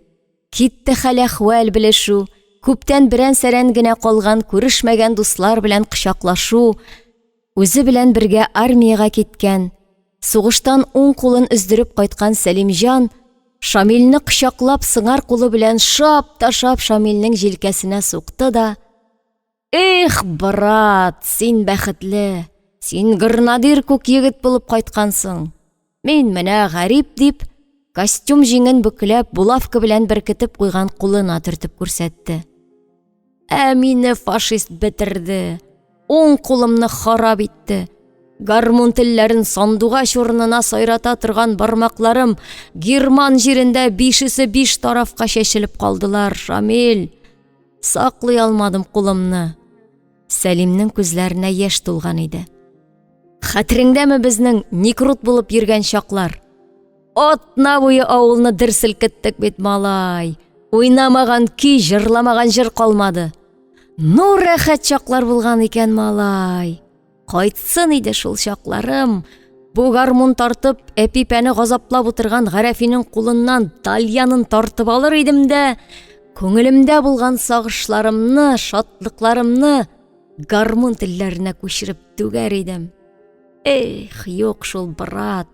Китте хәл-әхвәл белешү, күптән берән-сәрән генә калган күрешмәгән дуслар белән кочаклашу, үзе белән бергә армиягә киткән, сугыштан уң кулын өздереп кайткан Сәлимҗан Шамилне кочаклап сыңар кулы белән шап та шап Шамилнең җилкәсенә сукты да, Эх, брат, син бәхетле, син гырнадир күк егет булып кайткансың. Мин менә гарип дип, костюм җиңен бөкләп, булавка белән беркетеп куйган кулына төртеп күрсәтте. Ә мине фашист бетерде. Уң кулымны харап итте. Гармун телләрен сандугач урынына сайрата торган бармакларым герман җирендә бишесе биш тарафка чәчелеп калдылар, Шамил. Саклый алмадым кулымны. Сәлимнең күзләренә яшь тулган иде. Хәтереңдәме безнең никрут булып йөргән чаклар? Атна буе авылны дер селкеттек бит, малай. Уйнамаган көй, җырламаган җыр калмады. Ну, рәхәт чаклар булган икән, малай. Кайтсын иде шул чакларым. Бу гармун тартып, Әпипәне газаплап утырган Гарәфинең кулыннан тальянын тартып алыр идем дә, күңелемдә булган сагышларымны, шатлыкларымны гармун телләренә күчереп түгәр идем. Эх, юк шул, брат.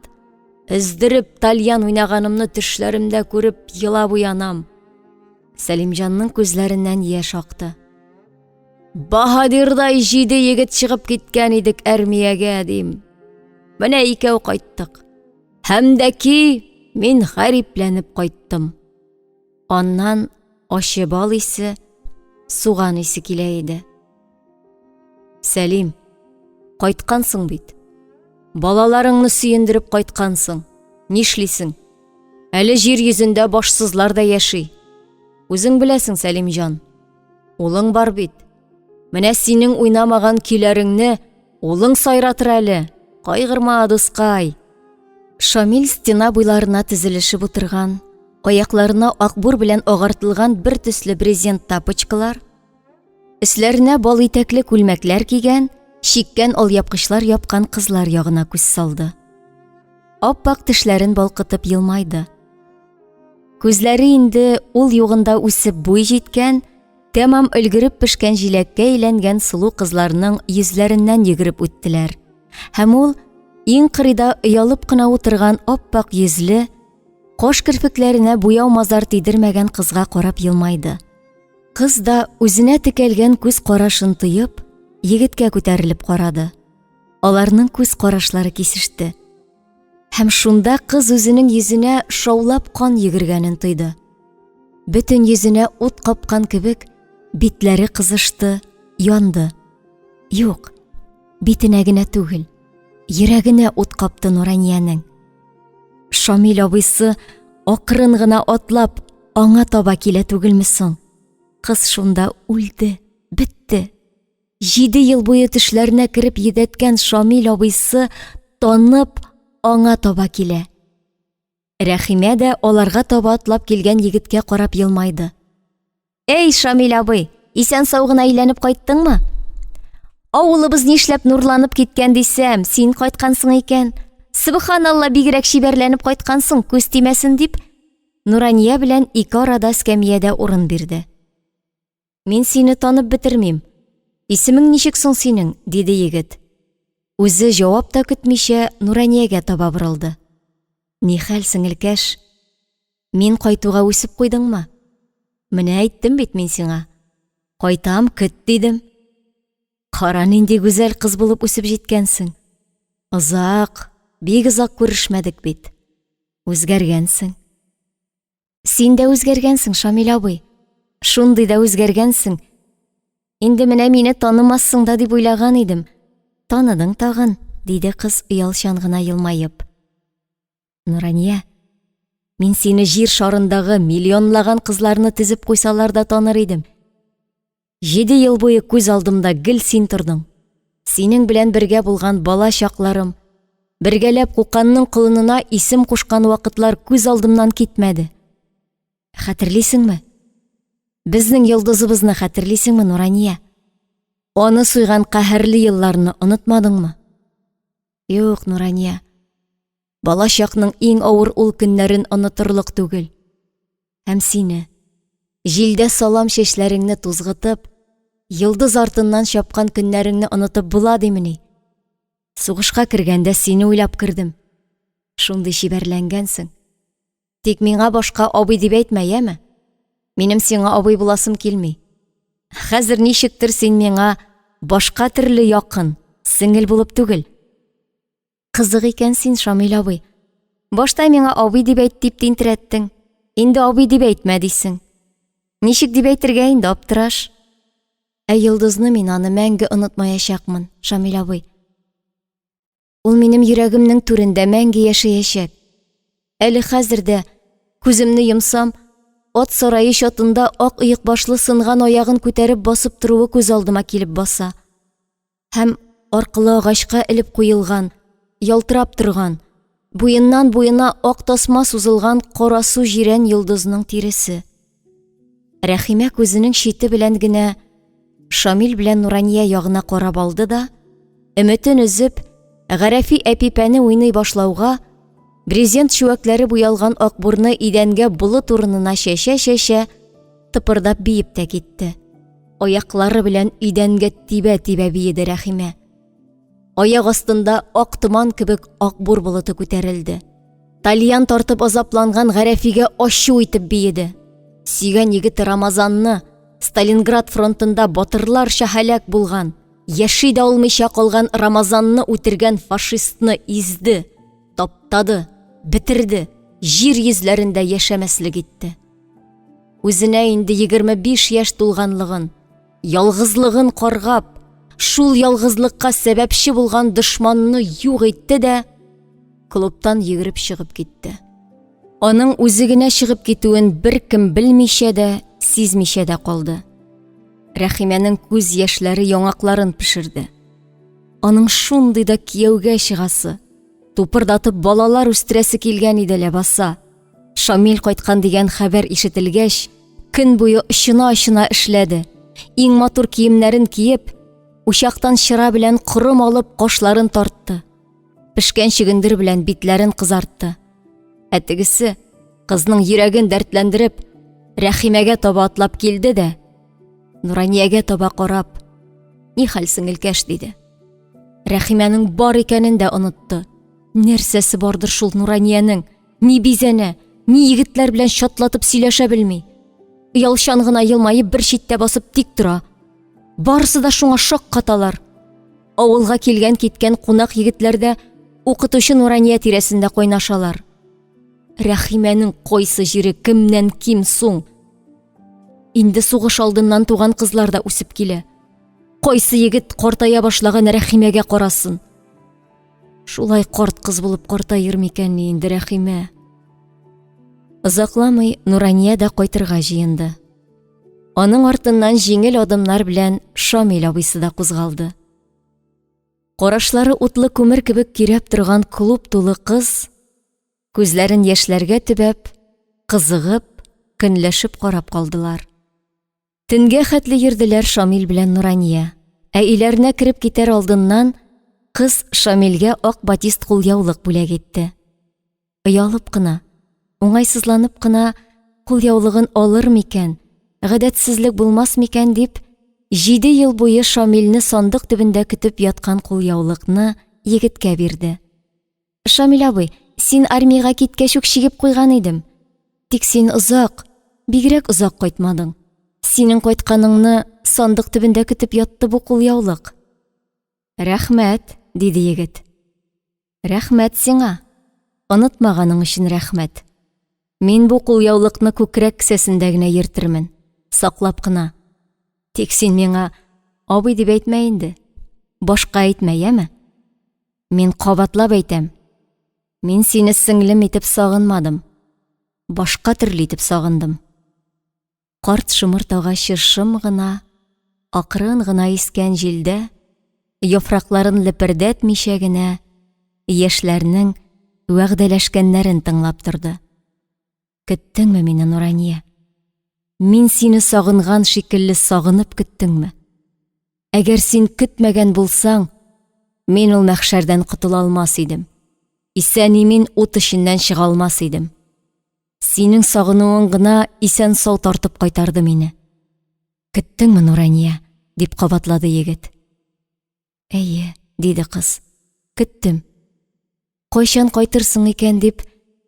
Өздереп тальян уйнаганымны төшләремдә күреп елап уянам. Сәлимҗанның күзләреннән яшь акты. Баһадирдай җиде егет чыгып киткән идек әрмиягә, дим. Менә икәү кайттык. Һәм дә ки, мин гарипләнеп кайттым. Аннан ачы бал исе, суган исе килә иде. Сәлим, кайткансың бит. Балаларыңны сөендереп кайткансың. Нишлисең? Әле җир йөзендә башсызлар да яши. Үзең беләсең, Сәлимҗан. Улың бар бит. Менә синең уйнамаган көйләреңне улың сайратыр әле. Кайгырма, дускай. Шамил стена буйларына тезелешеп утырган, аякларына акбур белән агартылган бер төсле брезент тапочкалар, өсләренә бал итәкле күлмәкләр кигән, чиккән алъяпкычлар япкан кызлар ягына күз салды. Аппак тешләрен балкытып елмайды. Күзләре инде ул югында үсеп буй җиткән, тәмам өлгереп пешкән җиләккә әйләнгән сылу кызларның йөзләреннән йөгереп үттеләр. Һәм ул иң кырыйда оялып кына утырган аппак йөзле, каш керфекләренә буяу-мазар тидермәгән кызга карап елмайды. Кыз да үзенә текәлгән күз карашын тоеп, егеткә күтәрелеп карады. Аларның күз карашлары кисеште. Һәм шунда кыз үзенең йөзенә шаулап кан йөгергәнен тойды. Бөтен йөзенә ут капкан кебек, битләре кызышты, янды. Юк, битенә генә түгел, йөрәгенә ут капты Нураниянең. Шамил абыйсы акрын гына атлап аңа таба килә түгелме соң? Кыз шунда үлде, бетте. Җиде ел буе төшләренә кереп йөдәткән Шамил абыйсы танып аңа таба килә. Рәхимә дә аларга таба атлап килгән егеткә карап елмайды. Эй, Шамил абый, исән-сау гына әйләнеп кайттыңмы? Авылыбыз нишләп нурланып киткән дисәм, син кайткансың икән. Субханалла, бигрәк чибәрләнеп кайткансың, күз тимәсен дип, Нурания белән ике арада эскәмиядә урын бирде. Мин сине танып бетермим. Исемең ничек соң синең? диде егет. Үзе җавап та көтмичә Нураниягә таба борылды. Нихәл, сеңелкәш? Мин кайтуга үсеп куйдыңмы? Менә әйттем бит мин сиңа. Кайтам, көт дидем. Кара нинди гүзәл кыз булып үсеп җиткәнсең. Озак, бик озак күрешмәдек бит. Үзгәргәнсең. Син дә үзгәргәнсең, Шамил абый. Шундый да үзгәргәнсең. Инде менә мине танымассың да дип уйлаган идем. Таныдың тагын, диде кыз оялчан гына елмаеп. Нурания, мин сине җир шарындагы миллионлаган кызларны тезеп куйсалар да таныр идем. Җиде ел буе күз алдымда гел син тордың. Синең белән бергә булган бала чакларым, бергәләп Куканның колынына исем кушкан вакытлар күз алдымнан китмәде. Хәтерлисеңме? Безнең йолдызыбызны хәтерлисеңме, Нурания? Аны суйган каһәрле елларны онытмадыңмы? Юк, Нурания. Бала чакның иң авыр ул көннәрен онытырлык түгел. Һәм сине, җилдә салам чәчләреңне тузгытып, йолдыз артыннан чапкан көннәреңне онытып була димени? Сугышка кергәндә сине уйлап кердем. Шундый чибәрләнгәнсең. Тик миңа башка абый дип әйтмә, яме? Минем сиңа абый буласым килми. Хәзер ничектер син миңа башка төрле якын, сеңел булып түгел. Кызык икән син, Шамил абый. Башта миңа абый дип әйт дип тинтерәттең. Инде абый дип әйтмә дисең. Ничек дип әйтергә инде, аптыраш. Ә йолдызны мин аны мәңге онытмаячакмын, Шамил абый. Ул минем йөрәгемнең түрендә мәңге яшәячәк. Әле хәзер дә күземне йомсам, ат сарае чатында ак оекбашлы сынган аягын күтәреп басып торуы күз алдыма килеп баса. Һәм аркылы агачка элеп куелган, ялтырап торган, буеннан буена ак тасма сузылган карасу җирән йолдызның тиресе. Рәхимә күзенең чите белән генә Шамил белән Нурания ягына карап алды да, өметен өзеп, Гарәфи әпипәне уйный башлауга, брезент чүәкләре буялган акбурны идәнгә болыт урынына чәчә-чәчә, тыпырдап биеп тә китте. Аяклары белән идәнгә тибә-тибә биеде Рәхимә. Аяк астында ак томан кебек акбур болыты күтәрелде. Тальян тартып азапланган Гарәфигә ачу итеп биеде. Сөйгән егете Рамазанны Сталинград фронтында батырларча һәлак булган, яши дә алмыйча калган Рамазанны үтергән фашистны изде, таптады, бетерде, җир йөзләрендә яшәмәслек итте. Үзенә инде 25 яшь тулганлыгын, ялгызлыгын каргап, шул ялгызлыкка сәбәпче булган дошманны юк итте дә, клубтан йөгереп чыгып китте. Аның үзе генә чыгып китүен беркем белмичә дә, сизмичә дә калды. Рәхимәнең күз яшьләре яңакларын пешерде. Аның шундый да кияүгә чыгасы, тупырдатып балалар үстерәсе килгән иде ләбаса. Шамил кайткан дигән хәбәр ишетелгәч, көн буе очына-очына эшләде. Иң матур киемнәрен киеп, учактан чыра белән корым алып кашларын тартты. Пешкән чөгендер белән битләрен кызартты. Ә тегесе, кызның йөрәген дәртләндереп, Рәхимәгә таба атлап килде дә, Нураниягә таба карап, "Ни хәл, сеңелкәш?" диде. Рәхимәнең бар икәнен дә онытты. Нәрсәсе бардыр шул Нураниянең? Ни бизәнә, ни егетләр белән чатлатып сөйләшә белми. Оялчан гына елмаеп бер читтә басып тик тора. Барысы да шуңа шаккаталар. Авылга килгән-киткән кунак егетләр дә укытучы Нурания тирәсендә кайнашалар. Рәхимәнең кайсы җире кемнән ким соң? Инде сугыш алдыннан туган кызлар да үсеп килә. Кайсы егет картая башлаган Рәхимәгә карасын? Шулай карт кыз булып картаер микәнни инде Рәхимә? Озакламый Нурания дә кайтырга җыенды. Аның артыннан җиңел адымнар белән Шамил абыйсы да кузгалды. Карашлары утлы күмер кебек көйрәп торган клуб тулы кыз, күзләрен яшьләргә төбәп, кызыгып, көнләшеп карап калдылар. Төнгә хәтле йөрделәр Шамил белән Нурания. Ә өйләренә кереп китәр алдыннан кыз Шамилгә ак батист кулъяулык бүләк итте. Оялып кына, уңайсызланып кына кулъяулыгын алыр микән, гадәтсезлек булмас микән дип, җиде ел буе Шамилне сандык төбендә көтеп яткан кулъяулыкны егеткә бирде. Шамил абый, син армиягә киткәч үк чигеп куйган идем. Тик син озак, бигрәк озак кайтмадың. Синең кайтканыңны сандык төбендә көтеп ятты бу кулъяулык. Рәхмәт, диде егет. Рәхмәт сиңа. Онытмаганың өчен рәхмәт. Мин бу кулъяулыкны күкрәк кесәсендә генә йөртермен, саклап кына. Тик син миңа абый дип әйтмә инде. Башка әйтмә, яме? Мин кабатлап әйтәм. Мин сине сеңлем итеп сагынмадым. Башка төрле итеп сагындым. Карт шомырт агачы шым гына, акрын гына искән җилдә, яфракларын лепердәтмичә генә, яшьләрнең вәгъдәләшкәннәрен тыңлап торды. Көттеңме мине, Нурания? Мин сине сагынган шикелле сагынып көттеңме? Әгәр син көтмәгән булсаң, мин ул мәхшәрдән котыла алмас идем. Исән-имин ут эченнән чыга алмас идем. Синең сагынуың гына исән-сау тартып кайтарды мине. Көттеңме, Нурания? дип кабатлады егет. Әйе, диде кыз. Көттем. Кайчан кайтырсың икән дип,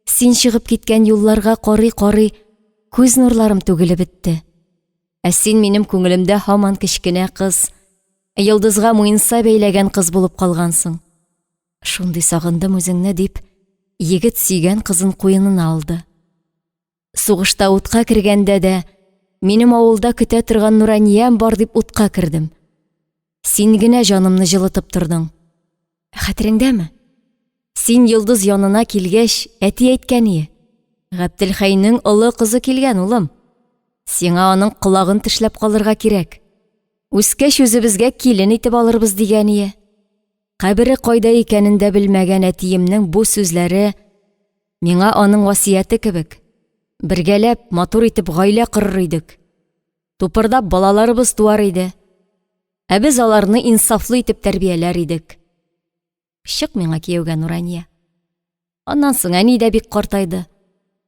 син чыгып киткән юлларга карый-карый күз нурларым түгелеп бетте. Ә син минем күңелемдә һаман кечкенә кыз, йолдызга муенса бәйләгән кыз булып калгансың. Шундый сагындым үзеңне, дип, егет сөйгән кызын куенына алды. Сугышта утка кергәндә дә, минем авылда көтә торган Нураниям бар дип утка кердем. Син генә җанымны җылытып тордың. Хәтереңдәме? Син йолдыз янына килгәч, әти әйткән ие. Габделхәйнең олы кызы килгән, улым. Сиңа аның колагын тешләп калырга кирәк. Үскәч үзебезгә килен итеп алырбыз дигән ие. Кабере кайда икәнен дә белмәгән әтиемнең бу сүзләре миңа аның васыяте кебек. Бергәләп матур итеп гаилә корыр идек. Тупырдап балаларыбыз туар иде. Ә без аларны инсафлы итеп тәрбияләр идек. Чык миңа кияүгә, Нурания. Аннан соң әни дә бик картайды.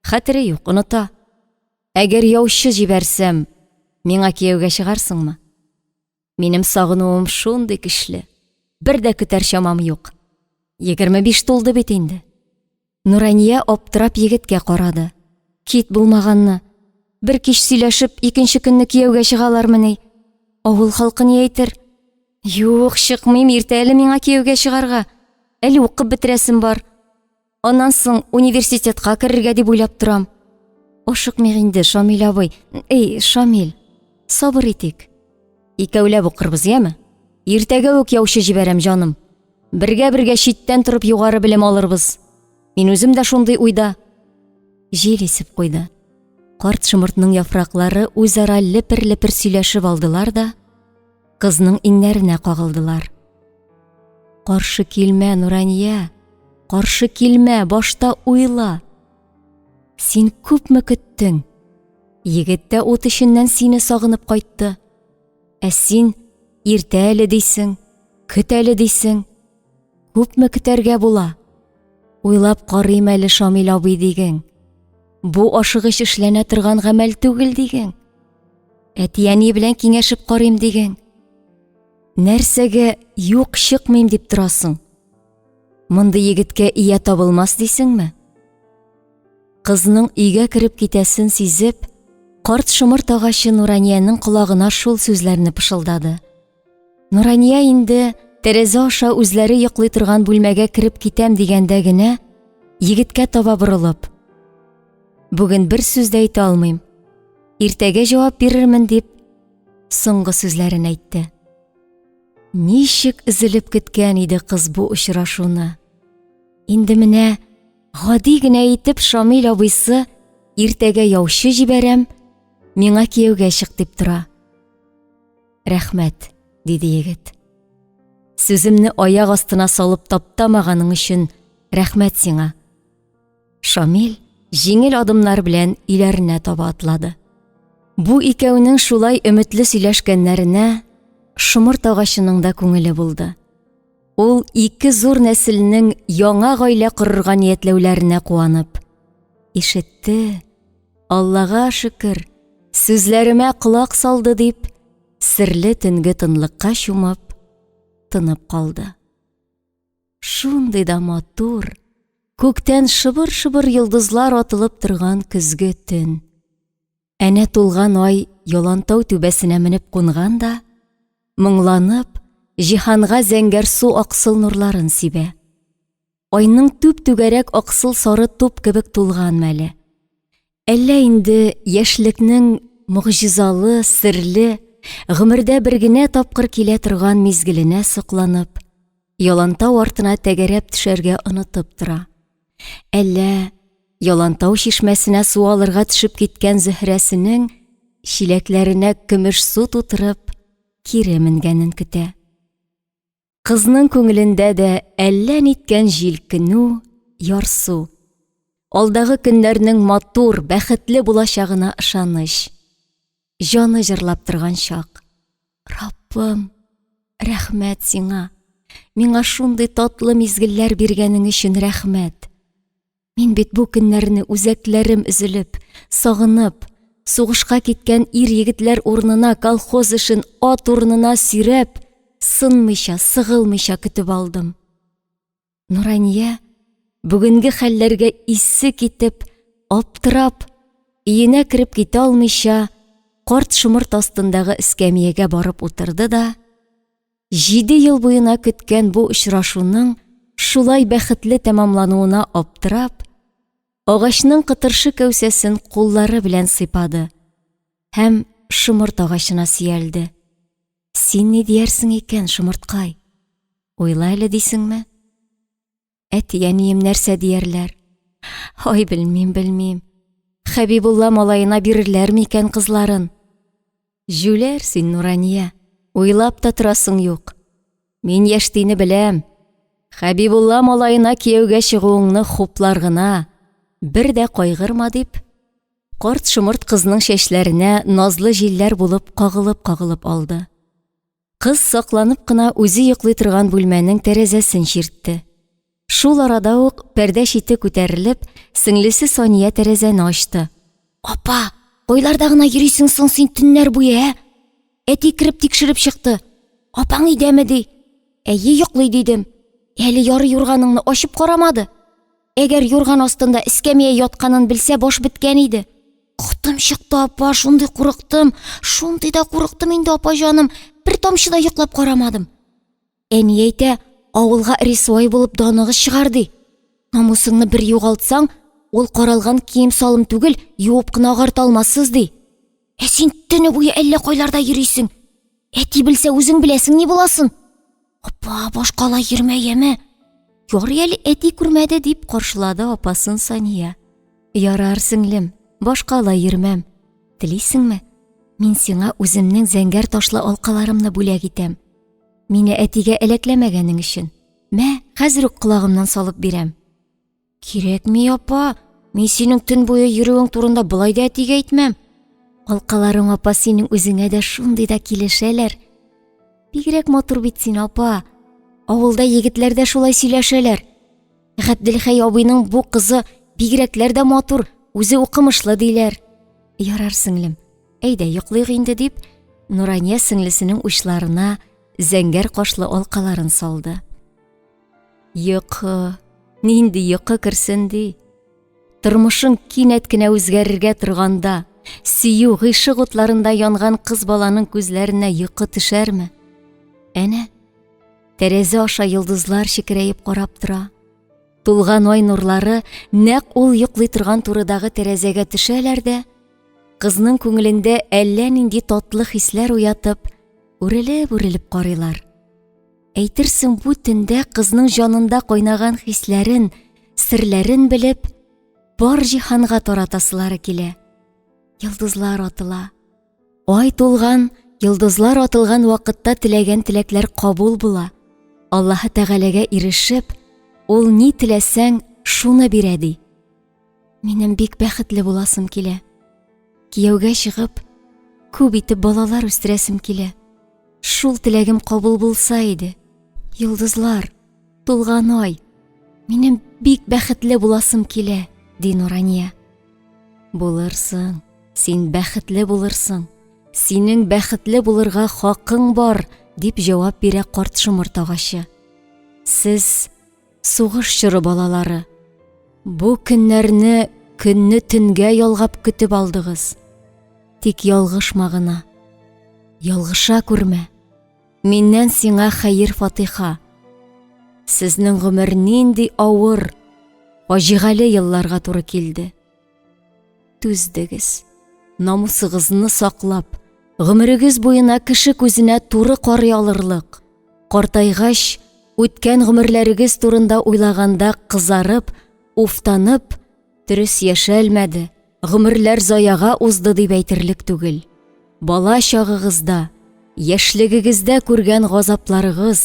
Хәтере юк, оныта. Әгәр яучы җибәрсәм, миңа кияүгә чыгарсыңмы? Минем сагынуым шундый көчле. Бер дә көтәр чамам юк. 25 тулды бит инде. Нурания аптырап егеткә карады. Кит булмаганны. Бер кич сөйләшеп, икенче көнне кияүгә чыгалармыни? Авыл халкы ни әйтер? Юк, чыкмыйм, иртә әле миңа кияүгә чыгарга. Әле укып бетерәсем бар. Аннан соң университетка керергә дип уйлап торам. Ашыкмыйк инде, Шамил абый. Эй, Шамил, сабыр итик. Икәүләп укырбыз, яме? Иртәгә үк яучы җибәрәм, җаным. Бергә-бергә читтән торып югары белем алырбыз. Мин үзем дә шундый уйда. Җил исеп куйды. Карт шомыртның яфраклары үзара лепер-лепер сөйләшеп алдылар да, кызның иңнәренә кагылдылар. Каршы килмә, Нурания, каршы килмә, башта уйла. Син күпме көттең? Егет тә ут эченнән сине сагынып кайтты. Ә син иртә әле дисең, көт әле дисең. Күпме көтәргә була? Уйлап карыйм әле, Шамил абый диген. Бу ашыгыч эшләнә торган гамәл түгел диген. Әти-әни белән киңәшеп карыйм диген. Нәрсәгә юк чыкмыйм дип торасың? Мондый егеткә ия табылмас дисеңме? Кызның өйгә кереп китәсен сизеп, карт шомырт агачы Нураниянең колагына шул сүзләрне пышылдады. Нурания инде тәрәзә аша үзләре йоклый торган бүлмәгә кереп китәм дигәндә генә, егеткә таба борылып, Бүген бер сүз дә әйтә алмыйм. Иртәгә җавап бирермен дип, соңгы сүзләрен әйтте. Ничек өзелеп көткән иде кыз бу очрашуны. Инде менә гади генә итеп Шамил абыйсы иртәгә яучы җибәрәм, миңа кияүгә чык дип тора. Рәхмәт, диде егет. Сүземне аяк астына салып таптамаганың өчен рәхмәт сиңа. Шамил җиңел адымнар белән өйләренә таба атлады. Бу икәүнең шулай өметле сөйләшкәннәренә шомырт агачының да күңеле булды. Ул ике зур нәселнең яңа гаилә корырга ниятләүләренә куанып, ишетте, Аллага шөкер, Сүзләремә колак салды дип, серле төнге тынлыкка чумып, тынып калды. Шундый да матур, күктән шыбыр-шыбыр йолдызлар атылып торган көзге төн. Әнә тулган ай Ялантау түбәсенә менеп кунган да, моңланып, җиһанга зәңгәрсу аксыл нурларын сибә. Айның түп-түгәрәк аксыл сары туп кебек тулган мәле. Әллә инде яшьлекнең могҗизалы, серле, гомердә бер генә тапкыр килә торган мизгеленә сокланып, Ялантау артына тәгәрәп төшәргә онытып тора. Әллә Ялантау чишмәсенә су алырга төшеп киткән Зөһрәсенең чиләкләренә көмеш су тутырып, кире менгәнен көтә. Кызның күңелендә дә әллә ниткән җилкенү, ярсу. Алдагы көннәрнең матур, бәхетле булачагына ышаныч. Җаны җырлап торган чак. Раббым, рәхмәт сиңа. Миңа шундый татлы мизгелләр биргәнең өчен рәхмәт. Мин бит бу көннәрне үзәкләрем өзелеп, сагынып, сугышка киткән ир-егетләр урынына колхоз эшен ат урынына сөйрәп, сынмыйча, сыгылмыйча көтеп алдым. Нурания бүгенге хәлләргә исе китеп, аптырап, өенә кереп китә алмыйча, карт шомырт астындагы эскәмиягә барып утырды да, Җиде ел буена көткән бу очрашуның шулай бәхетле тәмамлануына аптырап, агачның кытыршы кәүсәсен куллары белән сыйпады һәм шомырт агачына сөялде. Син ни диярсең икән, шомырткай? Уйла әле дисеңме? Әти-әнием нәрсә диярләр? Ай, белмим, белмим. Хәбибулла малаена бирерләр микән кызларын? Җүләр син, Нурания, уйлап та торасың юк. Мин яшьтине беләм. Хәбибулла малаена кияүгә чыгуыңны хуплар гына, бер дә кайгырма дип, карт шомырт кызның чәчләренә назлы җилләр булып кагылып-кагылып алды. Кыз сакланып кына үзе йоклый торган бүлмәнең тәрәзәсен чиртте. Шул арада ук пәрдә чите күтәрелеп, сеңлесе Сания тәрәзәне ачты. Апа, кайларда гына йөрисең соң син төннәр буе, ә? Әти кереп тикшереп чыкты. Апаң өйдәме ди. Әйе, йоклый дидем. Әле ярый юрганыңны ачып карамады. Әгәр юрган астында эскәмия ятканын белсә, баш беткән иде. Котым чыкты, апа, шундый курыктым. Шундый да курыктым инде, апа җаным. Бер тамчы да йоклап карамадым. Әни әйтә, авылга рисвай булып даныгыз чыгар ди. Намусыңны бер югалтсаң, ул каралган кием-салым түгел, юып кына агарта алмассыз ди. Ә син төне буе әллә кайларда йөрисең. Әти белсә, үзең беләсең ни буласын. Апа, башка алай йөрмә, яме. Ярый әле әти күрмәде, дип каршылады апасын Сания. Ярар, сеңлем, башка алай йөрмәм. Телисеңме? Мин сиңа үземнең зәңгәр ташлы алкаларымны бүләк итәм. Мине әтигә әләкләмәгәнең өчен. Мә, хәзер үк колагымнан салып бирәм. Кирәкми, апа. Мин синең төн буе йөрүең турында болай да әтигә әйтмәм. Алкаларың, апа, синең үзеңә дә шундый да килешәләр. Бигрәк матур бит син, апа. Авылда егетләр дә шулай сөйләшәләр. Габделхәй абыйның бу кызы бигрәкләр дә матур, үзе укымышлы диләр. Ярар, сеңлем. Әйдә, йоклыйк инде, дип, Нурания сеңлесенең учларына зәңгәр кашлы алкаларын салды. Йокы, нинди йокы керсен ди. Тормышың кинәт кенә үзгәрергә торганда, сөю, гыйшык утларында янган кыз баланың күзләренә йокы төшәрме? Әнә, тәрәзә аша йолдызлар чекерәеп карап тора. Тулган ай нурлары нәкъ ул йоклый торган турыдагы тәрәзәгә төшәләр дә, кызның күңелендә әллә нинди татлы хисләр уятып, үрелеп-үрелеп карыйлар. Әйтерсең, бу төндә кызның җанында кайнаган хисләрен, серләрен белеп, бар җиһанга таратасылары килә. Йолдызлар атыла. Ай тулган, йолдызлар атылган вакытта теләгән теләкләр кабул була. Аллаһы Тәгаләгә ирешеп, ул ни теләсәң, шуны бирә ди. Минем бик бәхетле буласым килә. Кияүгә чыгып, күп итеп балалар үстерәсем килә. Шул теләгем кабул булса иде. Йолдызлар, тулган ай, минем бик бәхетле буласым килә, ди Нурания. Булырсың, Син бәхетле булырсың. Синең бәхетле булырга хакың бар, дип җавап бирә карт шомырт агачы. Сез сугыш чоры балалары. Бу көннәрне көнне төнгә ялгап көтеп алдыгыз. Тик ялгышма гына. Ялгыша күрмә. Миннән сиңа хәер-фатиха. Сезнең гомер нинди авыр, фаҗигале елларга туры килде. Түздегез. Намусыгызны саклап, гомерегез буена кеше күзенә туры карый алырлык. Картайгач, үткән гомерләрегез турында уйлаганда кызарып, уфтанып, дөрес яшәлмәде, гомерләр заяга узды дип әйтерлек түгел. Бала чагыгызда, яшьлегегездә күргән газапларыгыз,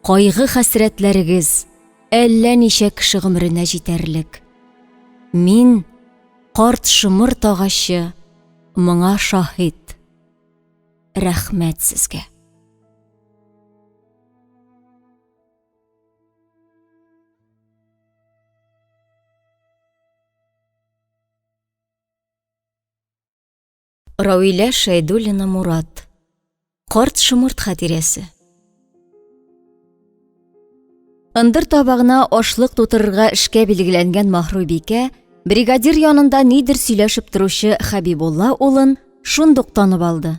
кайгы-хәсрәтләрегез әллә ничә кеше гомеренә җитәрлек. Мин, карт шомырт агачы, моңа шаһит. Рәхмәт сезгә. Равилә Шәйдуллина Мурат. Карт шомырт хатирәсе. Ындыр табагына ашлык тутырырга эшкә билгеләнгән Маһруйбикә бригадир янында нидер сөйләшеп торучы Хәбибулла улын шундук танып алды.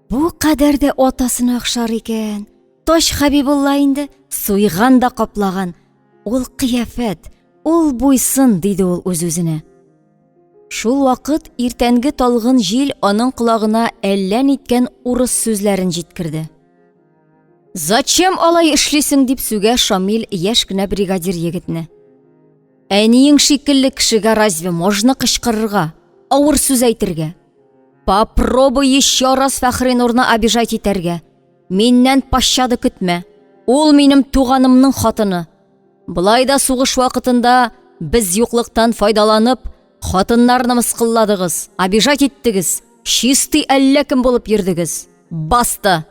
Бу кадәр дә атасына охшар икән. Тач Хәбибулла инде суйган да каплаган. Ул кыяфәт, ул буйсын, диде ул үз-үзенә. Шул вакыт иртәнге талгын җил аның колагына әллә ниткән урыс сүзләрен җиткерде. Зачем алай эшлисең дип сүгә Шамил яшь кенә бригадир егетне. Әниең шикелле кешегә разве можно кычкырырга, авыр сүз әйтергә? Попробуй еще раз Фәхринурны обижать итәргә. Миннән пощады көтмә. Ул минем туганымның хатыны. Болай да сугыш вакытында без юклыктан файдаланып, хатыннарны мыскылладыгыз, обижать иттегез, чистый әллә кем булып йөрдегез. Баста!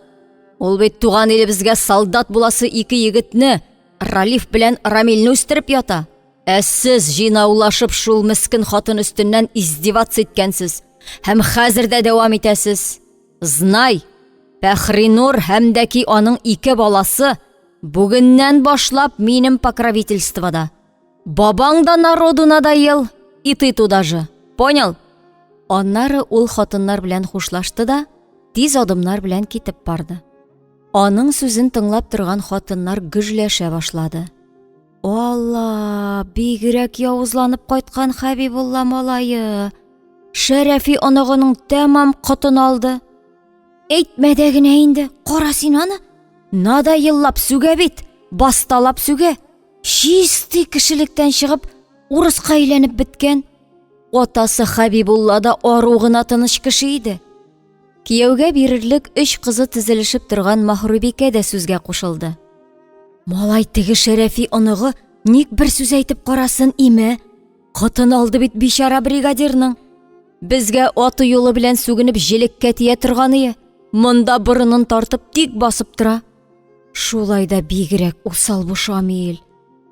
Ул бит туган илебезгә солдат буласы ике егетне, Ралиф белән Рамилне үстереп ята. Ә сез җыйнаулашып шул мескен хатын өстеннән издеваться иткәнсез һәм хәзер дә дәвам итәсез. Знай, Фәхринур һәм дә ки аның ике баласы бүгеннән башлап минем покровительствода. Бабаң да народу надоел, и ты туда же. Понял? Аннары ул хатыннар белән хушлашты да, тиз адымнар белән китеп барды. Аның сүзен тыңлап торган хатыннар гөжләшә башлады. Алла, бигрәк явызланып кайткан Хәбибулла малае. Шәрәфи оныгының тәмам котын алды. Әйтмә дә генә инде, кара син аны. Нада еллап сүгә бит, басталап сүгә. Чистый кешелектән чыгып, урыска әйләнеп беткән. Атасы Хәбибулла да ару гына тыныч кеше иде. Кияүгә бирерлек өч кызы тезелешеп торган Маһрубикә дә сүзгә кушылды. Малай теге Шәрәфи оныгы ник бер сүз әйтеп карасын име? Котын алды бит бичара бригадирның. Безгә аты юлы белән сүгенеп җелеккә тия торганые. Монда борынын тартып тик басып тора. Шулай да бигрәк усал бу Шамил.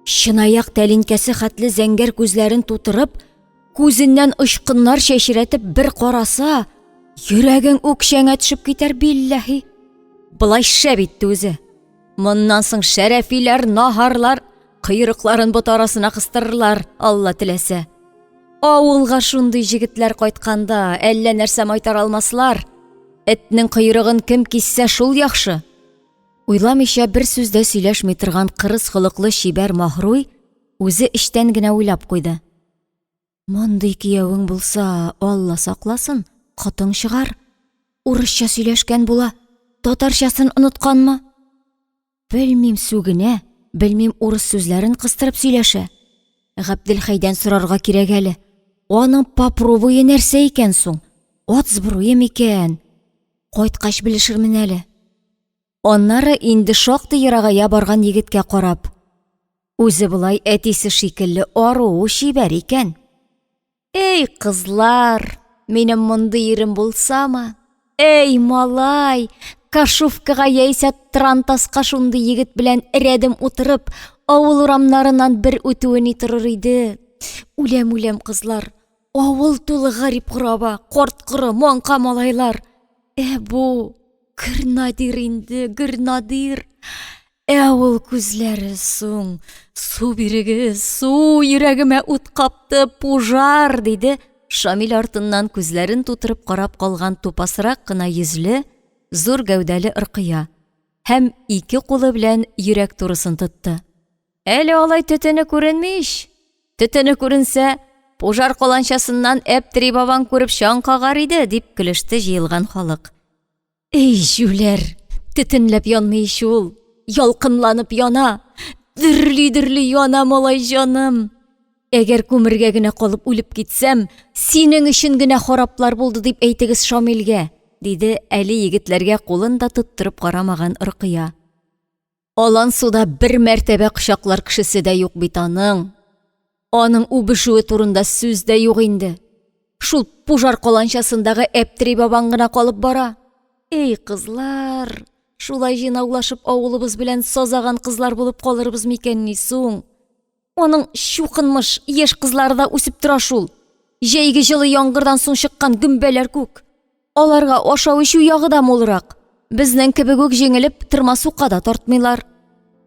Чынаяк тәлинкәсе хәтле зәңгәр күзләрен тутырып, күзеннән очкыннар чәчрәтеп бер караса, йөрәгең үкчәңә төшеп китәр билләһи. Былай шәп итте үзе. Моннан соң шәрәфиләр, наһарлар койрыкларын бот арасына кыстырырлар, Алла теләсә. Авылга шундый җегетләр кайтканда әллә нәрсә майтара алмаслар. Этнең койрыгын кем киссә, шул яхшы. Уйламыйча бер сүз дә сөйләшми торган кырыс холыклы чибәр Маһруй үзе эчтән генә уйлап куйды. Мондый киявең булса, Алла сакласын, котың чыгар. Урысча сөйләшкән була, татарчасын онытканмы? Белмим сүгенә, белмим урыс сүзләрен кыстырып сөйләшә. Габделхәйдән сорарга кирәк әле. Аның попробуе нәрсә икән соң? Ат сбруе микән? Кайткач белешермен әле. Аннары инде шактый ерагая барган егеткә карап, үзе болай әтисе шикелле ару чибәр икән. Эй, кызлар, минем мондый ирем булсамы? Эй, малай, Кашувкага яисә Трантаска шундый егет белән рәдем утырып, авыл урамнарыннан бер үтүе ни торыр иде. Үләм, үләм, кызлар. Авыл тулы гарип-гораба, карт-коры, маңка малайлар. Ә бу Гөрнадир инде, Гөрнадир. Ә ул күзләре соң, су бирегез, су, йөрәгемә ут капты, пужар, диде Шамил артыннан күзләрен тутырып карап калган тупасрак кына йөзле, зур гәүдәле Ыркыя һәм ике кулы белән йөрәк турысын тотты. Әле алай төтене күренми ич. Төтене күренсә, пожар каланчасыннан Әптери бабаң күреп чаң кагар иде, дип көлеште җыелган халык. Эй, җүләр, төтенләп янмый ич ул, ялкынланып яна, дөрли-дөрли яна, малай җаным. Әгәр күмергә генә калып үлеп китсәм, синең өчен генә хараплар булды дип әйтегез Шамилгә, диде әле егетләргә кулын да тоттырып карамаган Рокыя. Алан суда бер мәртәбә кочаклар кешесе дә юк бит аның. Аның үбешүе турында сүз дә юк инде. Шул пужар каланчасындагы Әптери бабаң гына калып бара. Эй, кызлар, шулай җыйнаулашып авылыбыз белән сазаган кызлар булып калырбыз микәнни соң? Аның чукынмыш яшь кызлары да үсеп тора шул. Җәйге җылы яңгырдан соң чыккан гөмбәләр күк. Аларга ашау-эчү ягы да мулрак. Безнең кебек үк җиңелеп тырма сука да тартмыйлар.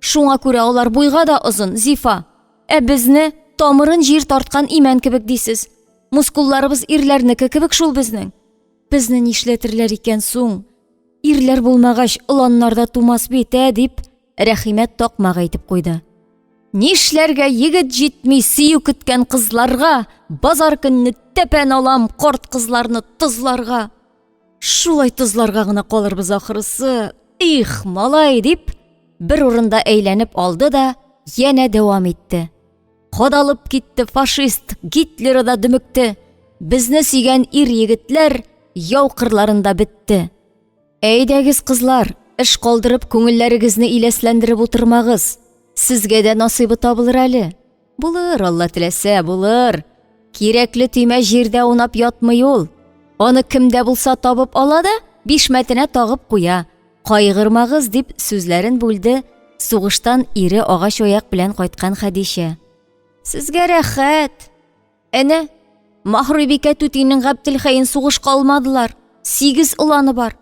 Шуңа күрә алар буйга да озын, зифа. Ә безне тамырын җир тарткан имән кебек дисез. Мускулларыбыз ирләрнеке кебек шул безнең. Безне нишләтерләр икән соң? Ирләр булмагач, оланнар да тумас бит, ә, дип, Рәхимә такмак әйтеп куйды. Нишләргә егет җитми сөю көткән кызларга, базар көнне тәпән алам карт кызларны тозларга. Шулай тозларга гына калырбыз ахрысы. Их, малай, дип, бер урында әйләнеп алды да янә дәвам итте. Кадалып китте фашист, Гитлеры да дөмекте. Безне сөйгән ир егетләр яу кырларында бетте. Әйдәгез, кызлар, эш калдырып, күңелләрегезне иләсләндереп утырмагыз. Сезгә дә насыйбы табылыр әле. Булыр, Алла теләсә, булыр. Кирәкле төймә җирдә аунап ятмый ул. Аны кем дә булса табып ала да, бишмәтенә тагып куя. Кайгырмагыз, дип сүзләрен бүлде сугыштан ире агач аяк белән кайткан Хәдичә. Сезгә рәхәт. Әнә, Маһруйбикә түтинең Габделхәен сугышка алмадылар. Сигез оланы бар.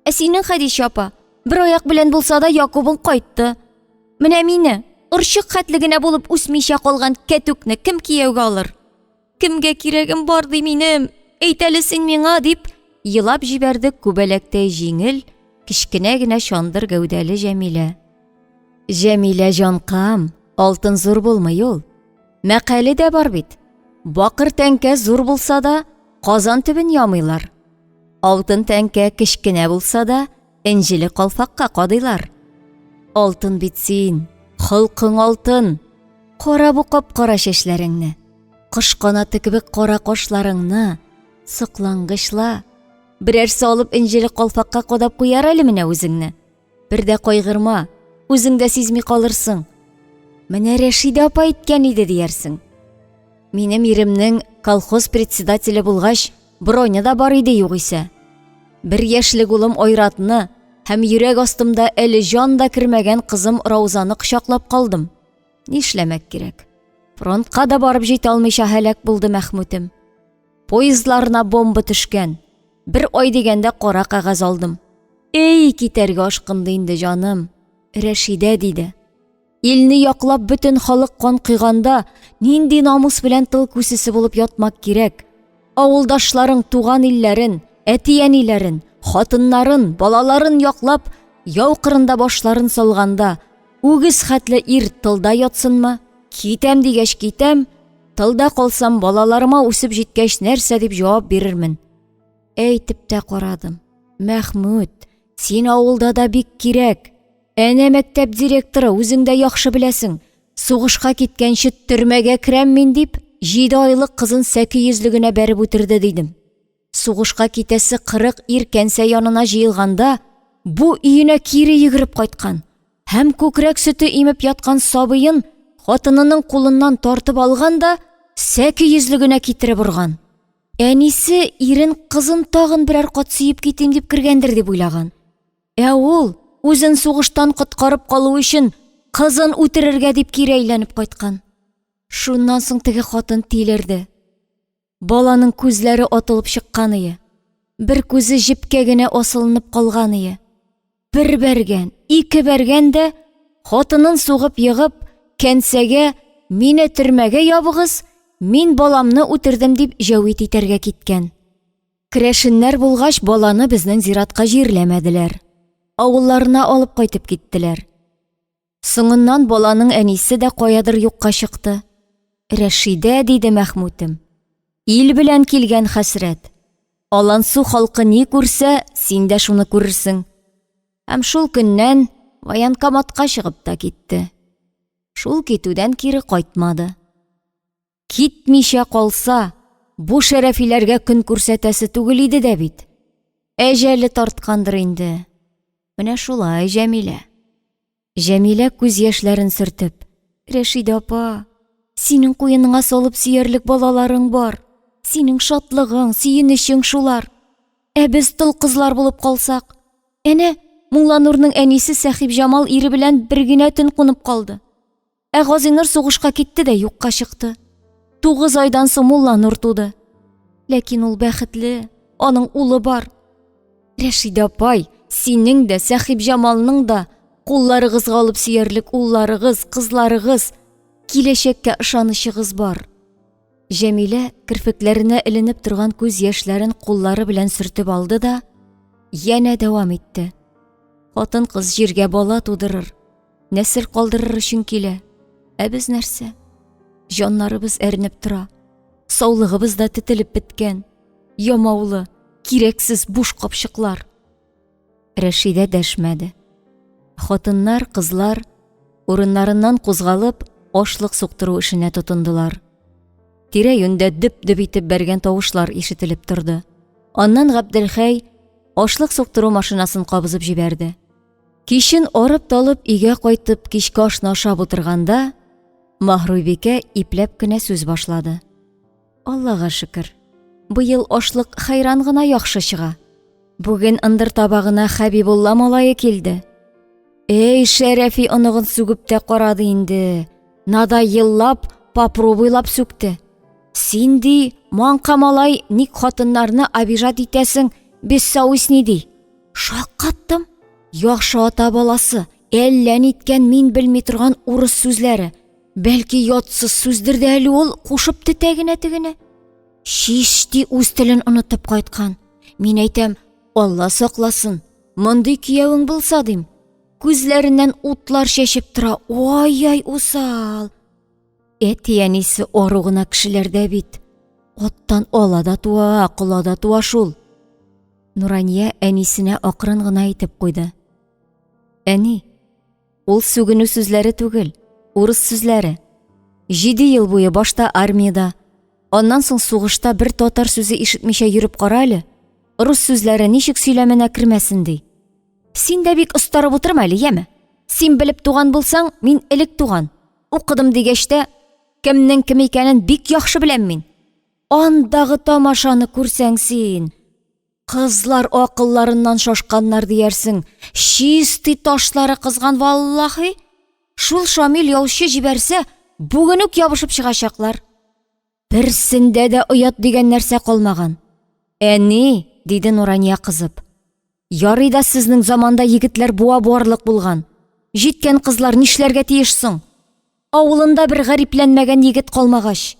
Ә синең, Хәдичә апа, бер аяк белән булса да Якубың кайтты. Менә мине, орчык хәтле генә булып үсмичә калган кәтүкне кем кияүгә алыр? Кемгә кирәгем бар ди минем? Әйт әле син миңа, дип елап җибәрде күбәләктәй җиңел, кечкенә генә чандыр гәүдәле Җәмилә. Җәмилә җанкам, алтын зур булмый ул. Мәкале дә бар бит. Бакыр тәңкә зур булса да, казан төбен ямыйлар. Алтын тәңкә кечкенә булса да, энҗеле калфакка кадыйлар. Алтын бит син, холкың алтын. Кара бу кап-кара чәчләреңне, кош канаты кебек кара кашларыңны, соклангычла. Берәрсе алып энҗеле калфакка кадап куяр әле менә үзеңне. Бер дә кайгырма, үзең дә сизми калырсың. Менә Рәшидә апа әйткән иде диярсең. Минем иремнең колхоз председателе булгач, броня да бар иде югыйсә. Бер яшьлек улым Айратны һәм йөрәк астымда әле җан да кермәгән кызым Раузаны кочаклап калдым. Нишләмәк кирәк? Фронтка да барып җитә алмыйча һәлак булды Мәхмүтем. Поездларына бомба төшкән. Бер ай дигәндә кара кәгазь алдым. Эй, китәргә ашкынды инде җаным. Рәшидә диде. Илне яклап бөтен халык кан койганда, нинди намус белән тыл күсесе булып ятмак кирәк? Авылдашларың туган илләрен, әти-әниләрен, хатыннарын, балаларын яклап, яу кырында башларын салганда, үгез хәтле ир тылда ятсынмы? Китәм дигәч китәм, тылда калсам, балаларыма үсеп җиткәч нәрсә дип җавап бирермен? Әйтеп тә карадым. Мәхмүт, син авылда да бик кирәк. Әнә мәктәп директоры, үзең дә яхшы беләсең. Сугышка киткәнче төрмәгә керәм мин дип, җиде айлык кызын сәке йөзлегенә бәреп үтерде дидем. Сугышка китәсе 40 ир кәнсә янына җыелганда, бу өенә кире йөгереп кайткан һәм күкрәк сөте имеп яткан сабыен хатынының кулыннан тартып алган да сәке йөзлегенә китереп орган. Әнисе ирен кызын тагын берәр кат сөеп китим дип кергәндер дип уйлаган. Ә ул үзен сугыштан коткарып калу өчен кызын үтерергә дип кире әйләнеп кайткан. Шуннан соң теге хатын тилерде. Баланың күзләре атылып чыккан ие. Бер күзе җепкә генә асылынып калган ие. Бер бәргән, ике бәргән дә, хатынын сугып егып, кәнсәгә мине төрмәгә ябыгыз, мин баламны үтердем дип җәвит итәргә киткән. Керәшеннәр булгач, баланы безнең зиратка җирләмәделәр. Авылларына алып кайтып киттеләр. Соңыннан баланың әнисе дә каядыр юкка чыкты. Рәшидә, диде Мәхмүтем. Ил белән килгән хәсрәт. Алансу халкы ни күрсә, син дә шуны күрерсең. Һәм шул көннән военкоматка чыгып та китте. Шул китүдән кире кайтмады. Китмичә калса, бу Шәрәфиләргә көн күрсәтәсе түгел иде дә бит. Әҗәле тарткандыр инде. Менә шулай, Җәмилә. Җәмилә күз яшьләрен сөртеп, Рәшидә апа, синең куеныңа салып сөярлек балаларың бар. Синең шатлыгың, сөенечең шулар. Ә без тол кызлар булып калсак? Әнә, Мулланурның әнисе Сәхибҗамал ире белән бер генә төн кунып калды. Ә Газинур сугышка китте дә юкка чыкты. 9 айдан соң Мулланур туды. Ләкин ул бәхетле, аның улы бар. Рәшидә апай, синең дә, Сәхибҗамалның да кулларыгызга алып сөярлек улларыгыз, кызларыгыз, киләчәккә ышанычыгыз бар. Җәмилә керфекләренә эленеп торган күз яшьләрен куллары белән сөртеп алды да янә дәвам итте. Хатын-кыз җиргә бала тудырыр, нәсел калдырыр өчен килә. Ә без нәрсә? Җаннарыбыз әрнеп тора. Саулыгыбыз да тетелеп беткән. Ямаулы, кирәксез буш капчыклар. Рәшидә дәшмәде. Хатыннар, кызлар урыннарыннан кузгалып, ашлык суктыру эшенә тотындылар. Тирә-юньдә дөп-дөп итеп бәргән тавышлар ишетелеп торды. Аннан Габделхәй ашлык суктыру машинасын кабызып җибәрде. Кичен арып-талып өйгә кайтып, кичке ашны ашап утырганда, Маһруйбикә ипләп кенә сүз башлады. Аллага шөкер, быел ашлык хәйран гына яхшы чыга. Бүген ындыр табагына Хәбибулла малае килде. Эй, Шәрәфи оныгын сүгеп тә карады инде. Нада еллап, попробуйлап сүкте. Син ди, маңка малай, ник хатыннарны обижать итәсең, бессовестный ди. Шаккаттым. Яхшы ата баласы, әллә ниткән мин белми торган урыс сүзләре. Бәлки ятсыз сүздер дә әле ул, кушып тетә генә тегене. Чишти үз телен онытып кайткан. Мин әйтәм, Алла сакласын, мондый киявең булса дим. Күзләреннән утлар чәчеп тора. Ай-яй усал. Әти-әнисе ару гына кешеләрдә бит. Аттан ала да туа, кола да туа шул. Нурания әнисенә акрын гына әйтеп куйды. Әни, ул сүгенү сүзләре түгел, урыс сүзләре. Җиде ел буе башта армиядә, аннан соң сугышта бер татар сүзе ишетмичә йөреп кара әле. Рус сүзләре ничек сөйләменә кермәсен ди. Син дә бик остарып утырма әле, яме. Син белеп туган булсаң, мин элек туган. Укыдым дигәч тә, кемнең кем икәнен бик яхшы беләм мин. Андагы тамашаны күрсәң син. Кызлар акылларыннан шашканнар диярсең. Чистый ташлары кызган валлахи. Шул Шамил яучы җибәрсә, бүген үк ябышып чыгачаклар. Берсендә дә оят дигән нәрсә калмаган. Әни, диде Нурания кызып. Ярый да сезнең заманда егетләр буа буарлык булган. Җиткән кызлар нишләргә тиеш соң? Авылында бер гарипләнмәгән егет калмагач.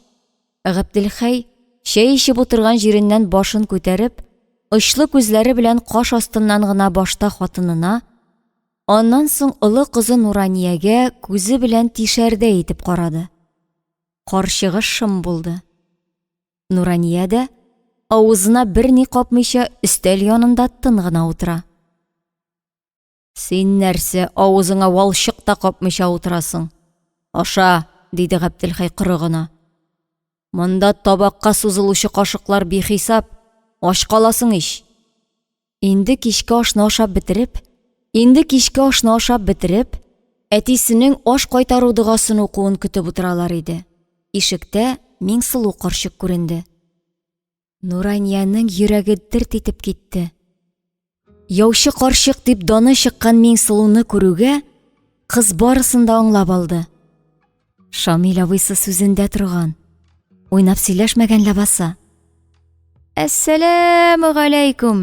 Габделхәй, чәй эчеп утырган җиреннән башын күтәреп, очлы күзләре белән каш астыннан гына башта хатынына, аннан соң олы кызы Нураниягә күзе белән тишәрдәй итеп карады. Карчыгы шым булды. Нурания дә, авызына берни капмыйча, өстәл янында тын гына утыра. Син нәрсә, авызыңа валчык та капмыйча утырасың? Аша, диде Габделхәй коры гына. Монда табакка сузылучы кашыклар бихисап, ач каласың ич. Инде кичке ашны ашап бетереп, инде кичке ашны ашап бетереп, әтисенең аш кайтару догасын укуын көтеп утыралар иде. Ишектә Миңсылу карчык күренде. Нураниянең йөрәге дерт итеп китте. Яучы карчык дип даны чыккан Миңсылуны күрүгә, кыз барысын да аңлап алды. Шамил абыйсы сүзендә торган. Уйнап сөйләшмәгән ләбаса. Әссәләмү галәйкүм.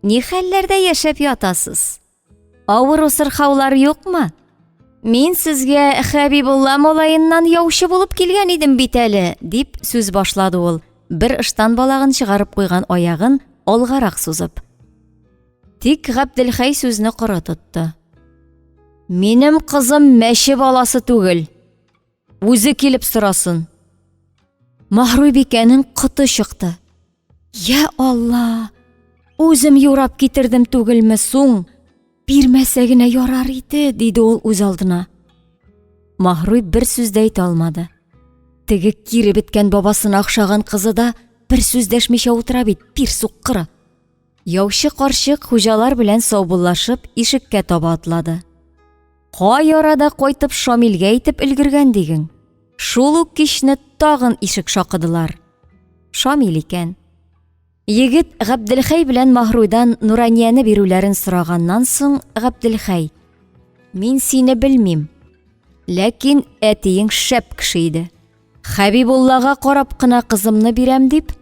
Ни хәлләрдә яшәп ятасыз? Авыру сырхаулар юкмы? Мин сезгә Хәбибулла малаеннан яучы булып килгән идем бит әле, дип сүз башлады ул, бер ыштан балагын чыгарып куйган аягын алгарак сузып. Тик Габделхәй сүзне коры тотты. Минем кызым мәче баласы түгел. Үзе килеп сорасын. Маһруй бикәнең коты чыкты. Я Алла, үзем юрап китердем түгелме суң? Бирмәсә генә ярар иде, диде ул үз алдына. Маһруй бер сүз дә әйтә алмады. Теге кире беткән бабасына охшаган кызы да бер сүз дәшмичә утыра бит, пир суккыры. Яучы карчык хуҗалар белән саубуллашып ишеккә таба атлады. Кай арада кайтып Шамилгә әйтеп өлгергән диген. Шул ук кичне тагын ишек шакыдылар. Шамил икән. Егет Габделхәй белән Маһруйдан Нуранияне бирүләрен сораганнан соң Габделхәй: "Мин сине белмим. Ләкин әтиең шәп кеше иде. Хәбибуллага карап кына кызымны бирәм дип,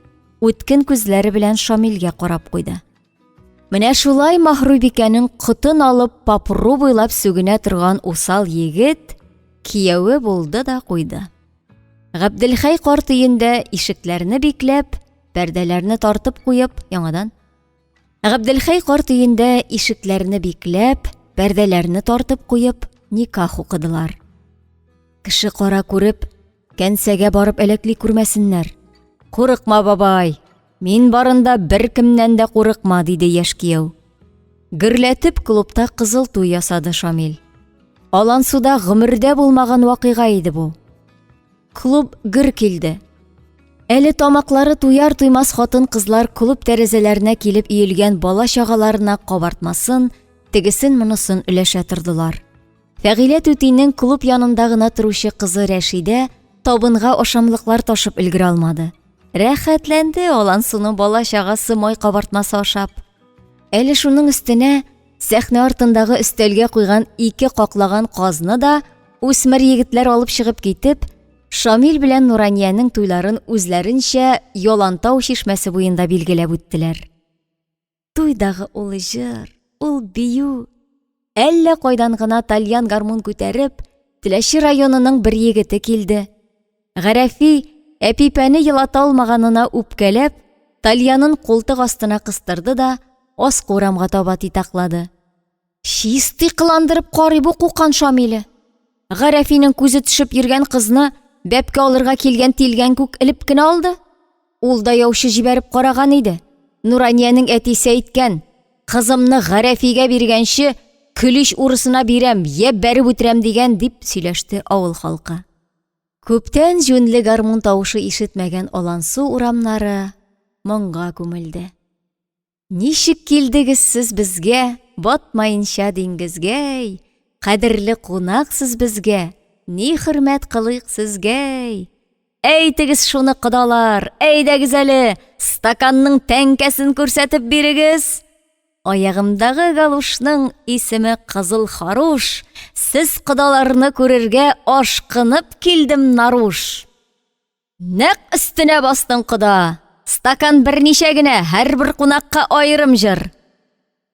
үткен күзләре белән Шамилгә карап куйды. Менә шулай Маһруйбикәнең котын алып папру буйлап сүгенә торган усал егет кияве булды да куйды. Габделхәй карт өендә ишекләрне бикләп, пәрдәләрне тартып куеп, яңадан Габделхәй карт өендә ишекләрне бикләп, пәрдәләрне тартып куеп, никах укыдылар. Кеше кара күреп, кәнсәгә барып әләкли күрмәсеннәр. Курыкма, бабай, Мин барында беркемнән дә курыкма, диде яшь кияү. Гөрләтеп клубта кызыл туй ясады Шамил. Алансуда гомердә булмаган вакыйга иде бу. Клуб гөр килде. Әле тамаклары туяр туймас хатын-кызлар клуб тәрәзәләренә килеп өелгән бала-чагаларына кабартмасын, тегесен-монысын өләшә тордылар. Фәгыйлә түтинең клуб янында гына торучы кызы Рәшидә табынга ашамлыклар ташып өлгерә алмады. Рәхәтләнде Алансуның бала-чагасы май кабартмасы ашап. Әле шуның өстенә сәхнә артындагы өстәлгә куйган ике каклаган казны да үсмер егетләр алып чыгып китеп, Шамил белән Нураниянең туйларын үзләренчә Ялантау чишмәсе буенда билгеләп үттеләр. Туйдагы ул җыр, ул бию. Әллә кайдан гына тальян гармун күтәреп, Теләче районының бер егете килде. Гарәфи, Әпипәне елата алмаганына үпкәләп, тальянын култык астына кыстырды да, аскы урамга таба титаклады. Чистый кыландырып карый бу Кукан Шамиле. Гарәфинең күзе төшеп йөргән кызны бәбкә алырга килгән тилгән күк элеп кенә алды. Ул да яучы җибәреп караган иде. Нураниянең әтисе әйткән, кызымны Гарәфигә биргәнче, Көлич урысына бирәм, я бәреп үтерәм дигән, дип сөйләште авыл халкы. Күптән җүнле гармун тавышы ишетмәгән Алансу урамнары моңга күмелде. Ничек килдегез сез безгә, батмаенча диңгезгәй, кадерле кунак сез безгә, ни хөрмәт кылыйк сезгәй? Әйтегез шуны, кодалар, әйдәгез әле, стаканның тәңкәсен күрсәтеп бирегез. Аягымдагы галушның исеме Кызыл Харуш, сез кодаларны күрергә ашкынып килдем наруш. Нәкъ өстенә бастың, кода. Стакан берничә генә, һәрбер кунакка аерым җыр.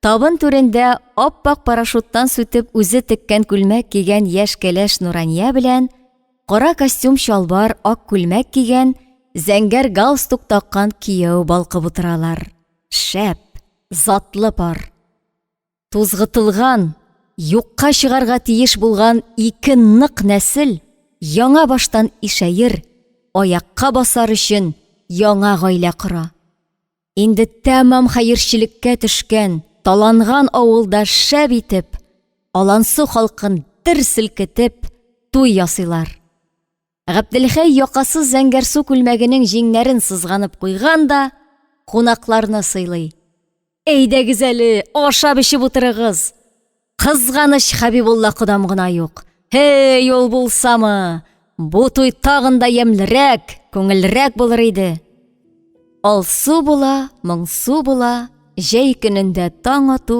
Табын түрендә ап-ак парашюттан сүтеп үзе теккән күлмәк кигән яшь кәләш Нурания белән кара костюм-чалбар, ак күлмәк кигән, зәңгәр галстук таккан кияү балкып утыралар. Шәп, затлы пар. Тузгытылган, юкка чыгарга тиеш булган ике нык нәсел яңа баштан ишәер, аякка басар өчен яңа гаилә кора. Инде тәмам хәерчелеккә төшкән, таланган авылда шәп итеп, Алансу халкын дер селкетеп, туй ясыйлар. Габделхәй якасыз зәңгәрсу күлмәгенең җиңнәрен сызганып куйган да, кунакларны сыйлый. Әйдәгез әле, ашап-эчеп утырыгыз. Кызганыч Хәбибулла кодам гына юк. Һей, ул булсамы? Бу туй тагын да ямьлерәк, күңеллерәк булыр иде. Алсу була, моңсу була, җәй көнендә таң ату,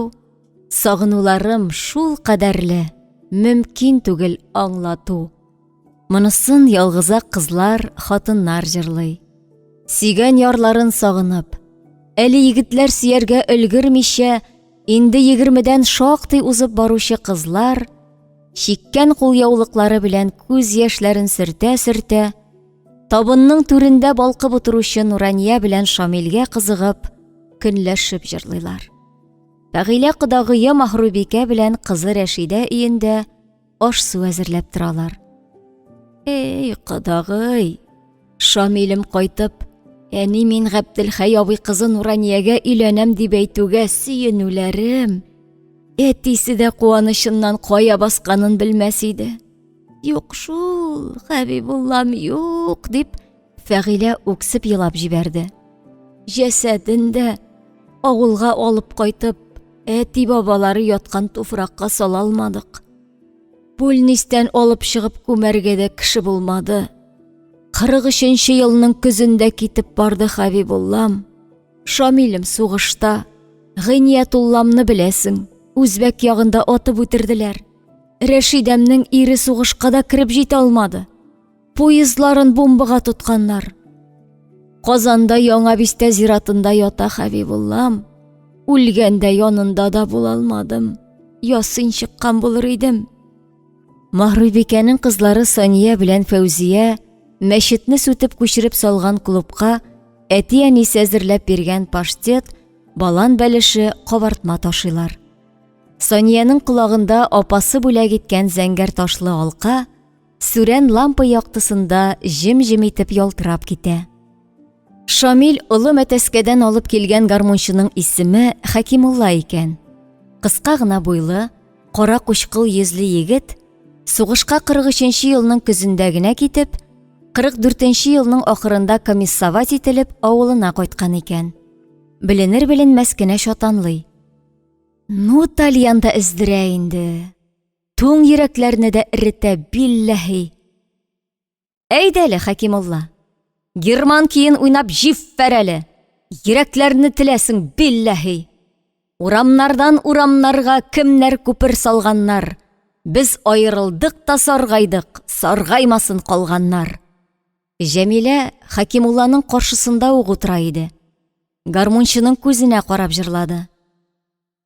сагынуларым шул кадәрле, мөмкин түгел аңлату. Монысын ялгызак кызлар, хатыннар җырлый. Сөйгән ярларын сагынып. Әле егетләр сөяргә өлгермичә, инде егермедән шактый узып баручы кызлар, чиккән кулъяулыклары белән күз яшьләрен сөртә-сөртә, табынның түрендә балкып утыручы Нурания белән Шамилгә кызыгып, көнләшеп җырлыйлар. Фәгыйлә кодагые Маһрубикә белән кызы Рәшидә өендә аш-су әзерләп торалар. Эй, кодагый, Шамилем кайтып, әни мин Габделхәй абый кызы Нураниягә өйләнәм дип әйтүгә сөенүләрем. Әтисе дә куанычыннан кая басканын белмәс иде. Юк шул, Хәбибуллам, юк, дип Фәгыйлә үксеп елап җибәрде. Җәсәден дә авылга алып кайтып, әти-бабалары яткан туфракка сала алмадык. Бүлнистән алып чыгып күмәргә дә кеше булмады. 43 елның көзендә китеп барды Хәбибуллам. Шамилем сугышта. Гыйниятулламны беләсең, үзбәк ягында атып үтерделәр. Рәшидәмнең ире сугышка да кереп җитә алмады. Поездларын бомбага тотканнар. Казанда Яңа бистә зиратында ята Хәбибуллам. Үлгәндә янында да була алмадым. Ясин чыккан булыр идем. Маһруйбикәнең кызлары Сания белән Фәүзия мәчетне сүтеп күчереп салган клубка әти-әнисе әзерләп биргән паштет, балан бәлеше, кабартма ташыйлар. Саниянең колагында апасы бүләк иткән зәңгәр ташлы алка, Сүрән лампа яктысында җем-җем итеп ялтырап китә. Шамил Олы Мәтәскәдән алып килгән гармунчының исеме Хәкимулла икән. Кыска гына буйлы, кара кучкыл йөзле егет сугышка 43 елның көзендә генә китеп, 44 елның ахырында комиссовать ителеп авылына кайткан икән. Беленер-беленмәс кенә чатанлый. Ну, тальян да эздерә инде. Туң йөрәкләрне дә эретә, билләһи. Әйдә әле, Хәкимулла. Герман киен уйнап җиффәр әле. Йөрәкләрне теләсең, билләһи. Урамнардан урамнарга кемнәр күпер салганнар. Без аерылдык та саргайдык, саргаймасын калганнар. Җәмилә Хәкимулланың каршысында ук утыра иде. Гармунчының күзенә карап җырлады.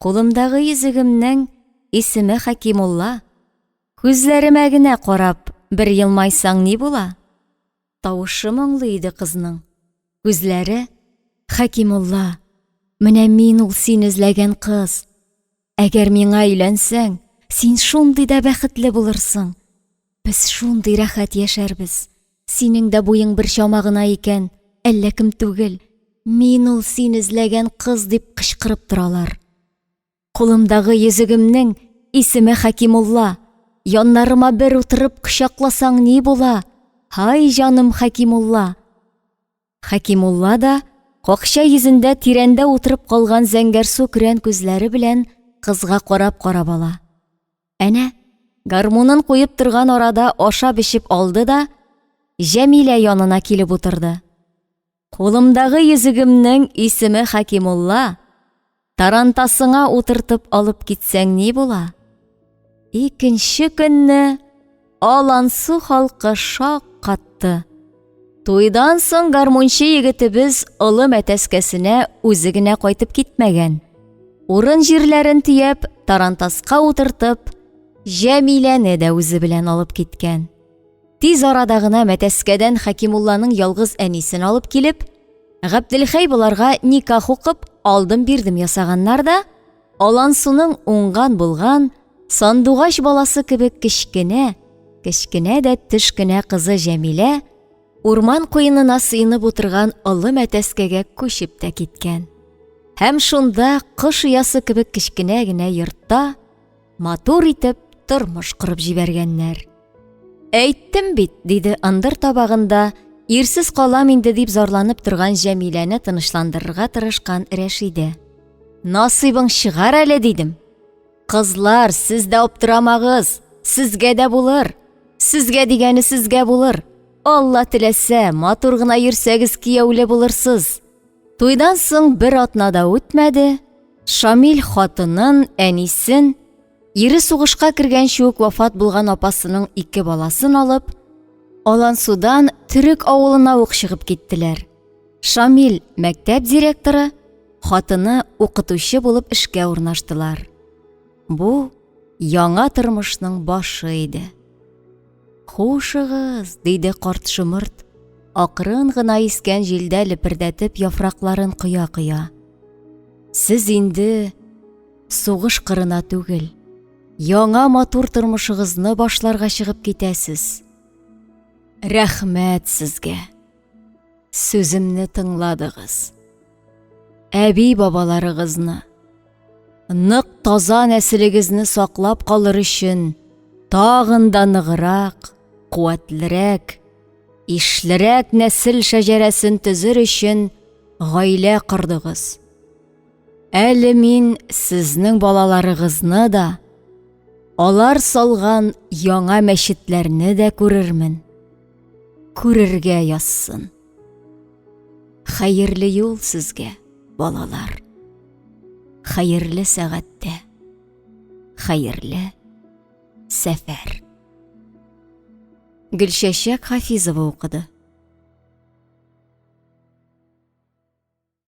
Кулымдагы йөзегемнең исеме Хәкимулла. Күзләремә генә карап, бер елмайсаң ни була? Тавышы моңлы иде кызның. Күзләре Хәкимулла, менә мин ул син эзләгән кыз. Әгәр миңа өйләнсәң, син шундый да бәхетле булырсың. Без шундый рәхәт яшәрбез. Синең дә буең бер чама гына икән, әллә кем түгел. Мин ул син эзләгән кыз дип кычкырып торалар. Кулымдагы йөзегемнең исеме Хәкимулла. Яннарыма бер утырып кочакласаң ни була? Һай, җаным Хәкимулла. Хәкимулла да какча йөзендә тирәндә утырып калган зәңгәрсу көрән күзләре белән кызга карап-карап ала. Әнә, гармунын куеп торган арада ашап-эчеп алды да, Җәмилә янына килеп утырды. Кулымдагы йөзегемнең исеме Хәкимулла. Тарантасыңа утыртып алып китсәң ни була? Икенче көнне Алансу халкы шак катты. Туйдан соң гармунчы егетебез Олы Мәтәскәсенә үзе генә кайтып китмәгән. Урын җирләрен төяп, тарантаска утыртып, Җәмиләне дә үзе белән алып киткән. Тиз арада гына Мәтәскәдән Хәкимулланың ялгыз әнисен алып килеп, Габделхәй боларга никах укып, алдым-бирдем ясаганнар да, Алансуның уңган-булган, сандугач баласы кебек кечкенә, кечкенә дә төш кенә кызы Җәмилә урман куенына сыенып утырган Олы Мәтәскәгә күчеп тә киткән. Һәм шунда кош оясы кебек кечкенә генә йортта матур итеп тормыш корып җибәргәннәр. Әйттем бит, диде ындыр табагында ирсез калам инде дип зарланып торган Җәмиләне тынычландырырга тырышкан Рәшидә. Насыйбың чыгар әле, дидем. Кызлар, сез дә аптырамагыз, сезгә дә булыр. Сезгә дигәне сезгә булыр. Алла теләсә, матур гына йөрсәгез кияүле булырсыз. Туйдан соң бер атна да үтмәде, Шамил хатынын, әнисен, ире сугышка кергәнче үк вафат булган апасының ике баласын алып, Алансудан Төрек авылына ук чыгып киттеләр. Шамил мәктәп директоры, хатыны укытучы булып эшкә урнаштылар. Бу яңа тормышның башы иде. Хушыгыз, диде карт шомырт, акрын гына искән җилдә лепердәтеп яфракларын коя-коя. Сез инде сугыш кырына түгел, яңа матур тормышыгызны башларга чыгып китәсез. Рәхмәт сезгә. Сүземне тыңладыгыз. Әби бабаларыгызны, нык таза нәселегезне саклап калыр өчен тагын да ныграк, куәтлерәк, ишлерәк нәсел шәҗәрәсен төзер өчен гаилә кордыгыз. Әле мин сезнең балаларыгызны да, алар салган яңа мәчетләрне дә күрермен. Күрергә язсын. Хәерле юл сезгә, балалар. Хәерле сәгатьтә. Хәерле сәфәр. Гөлчәчәк Хафизова укыды.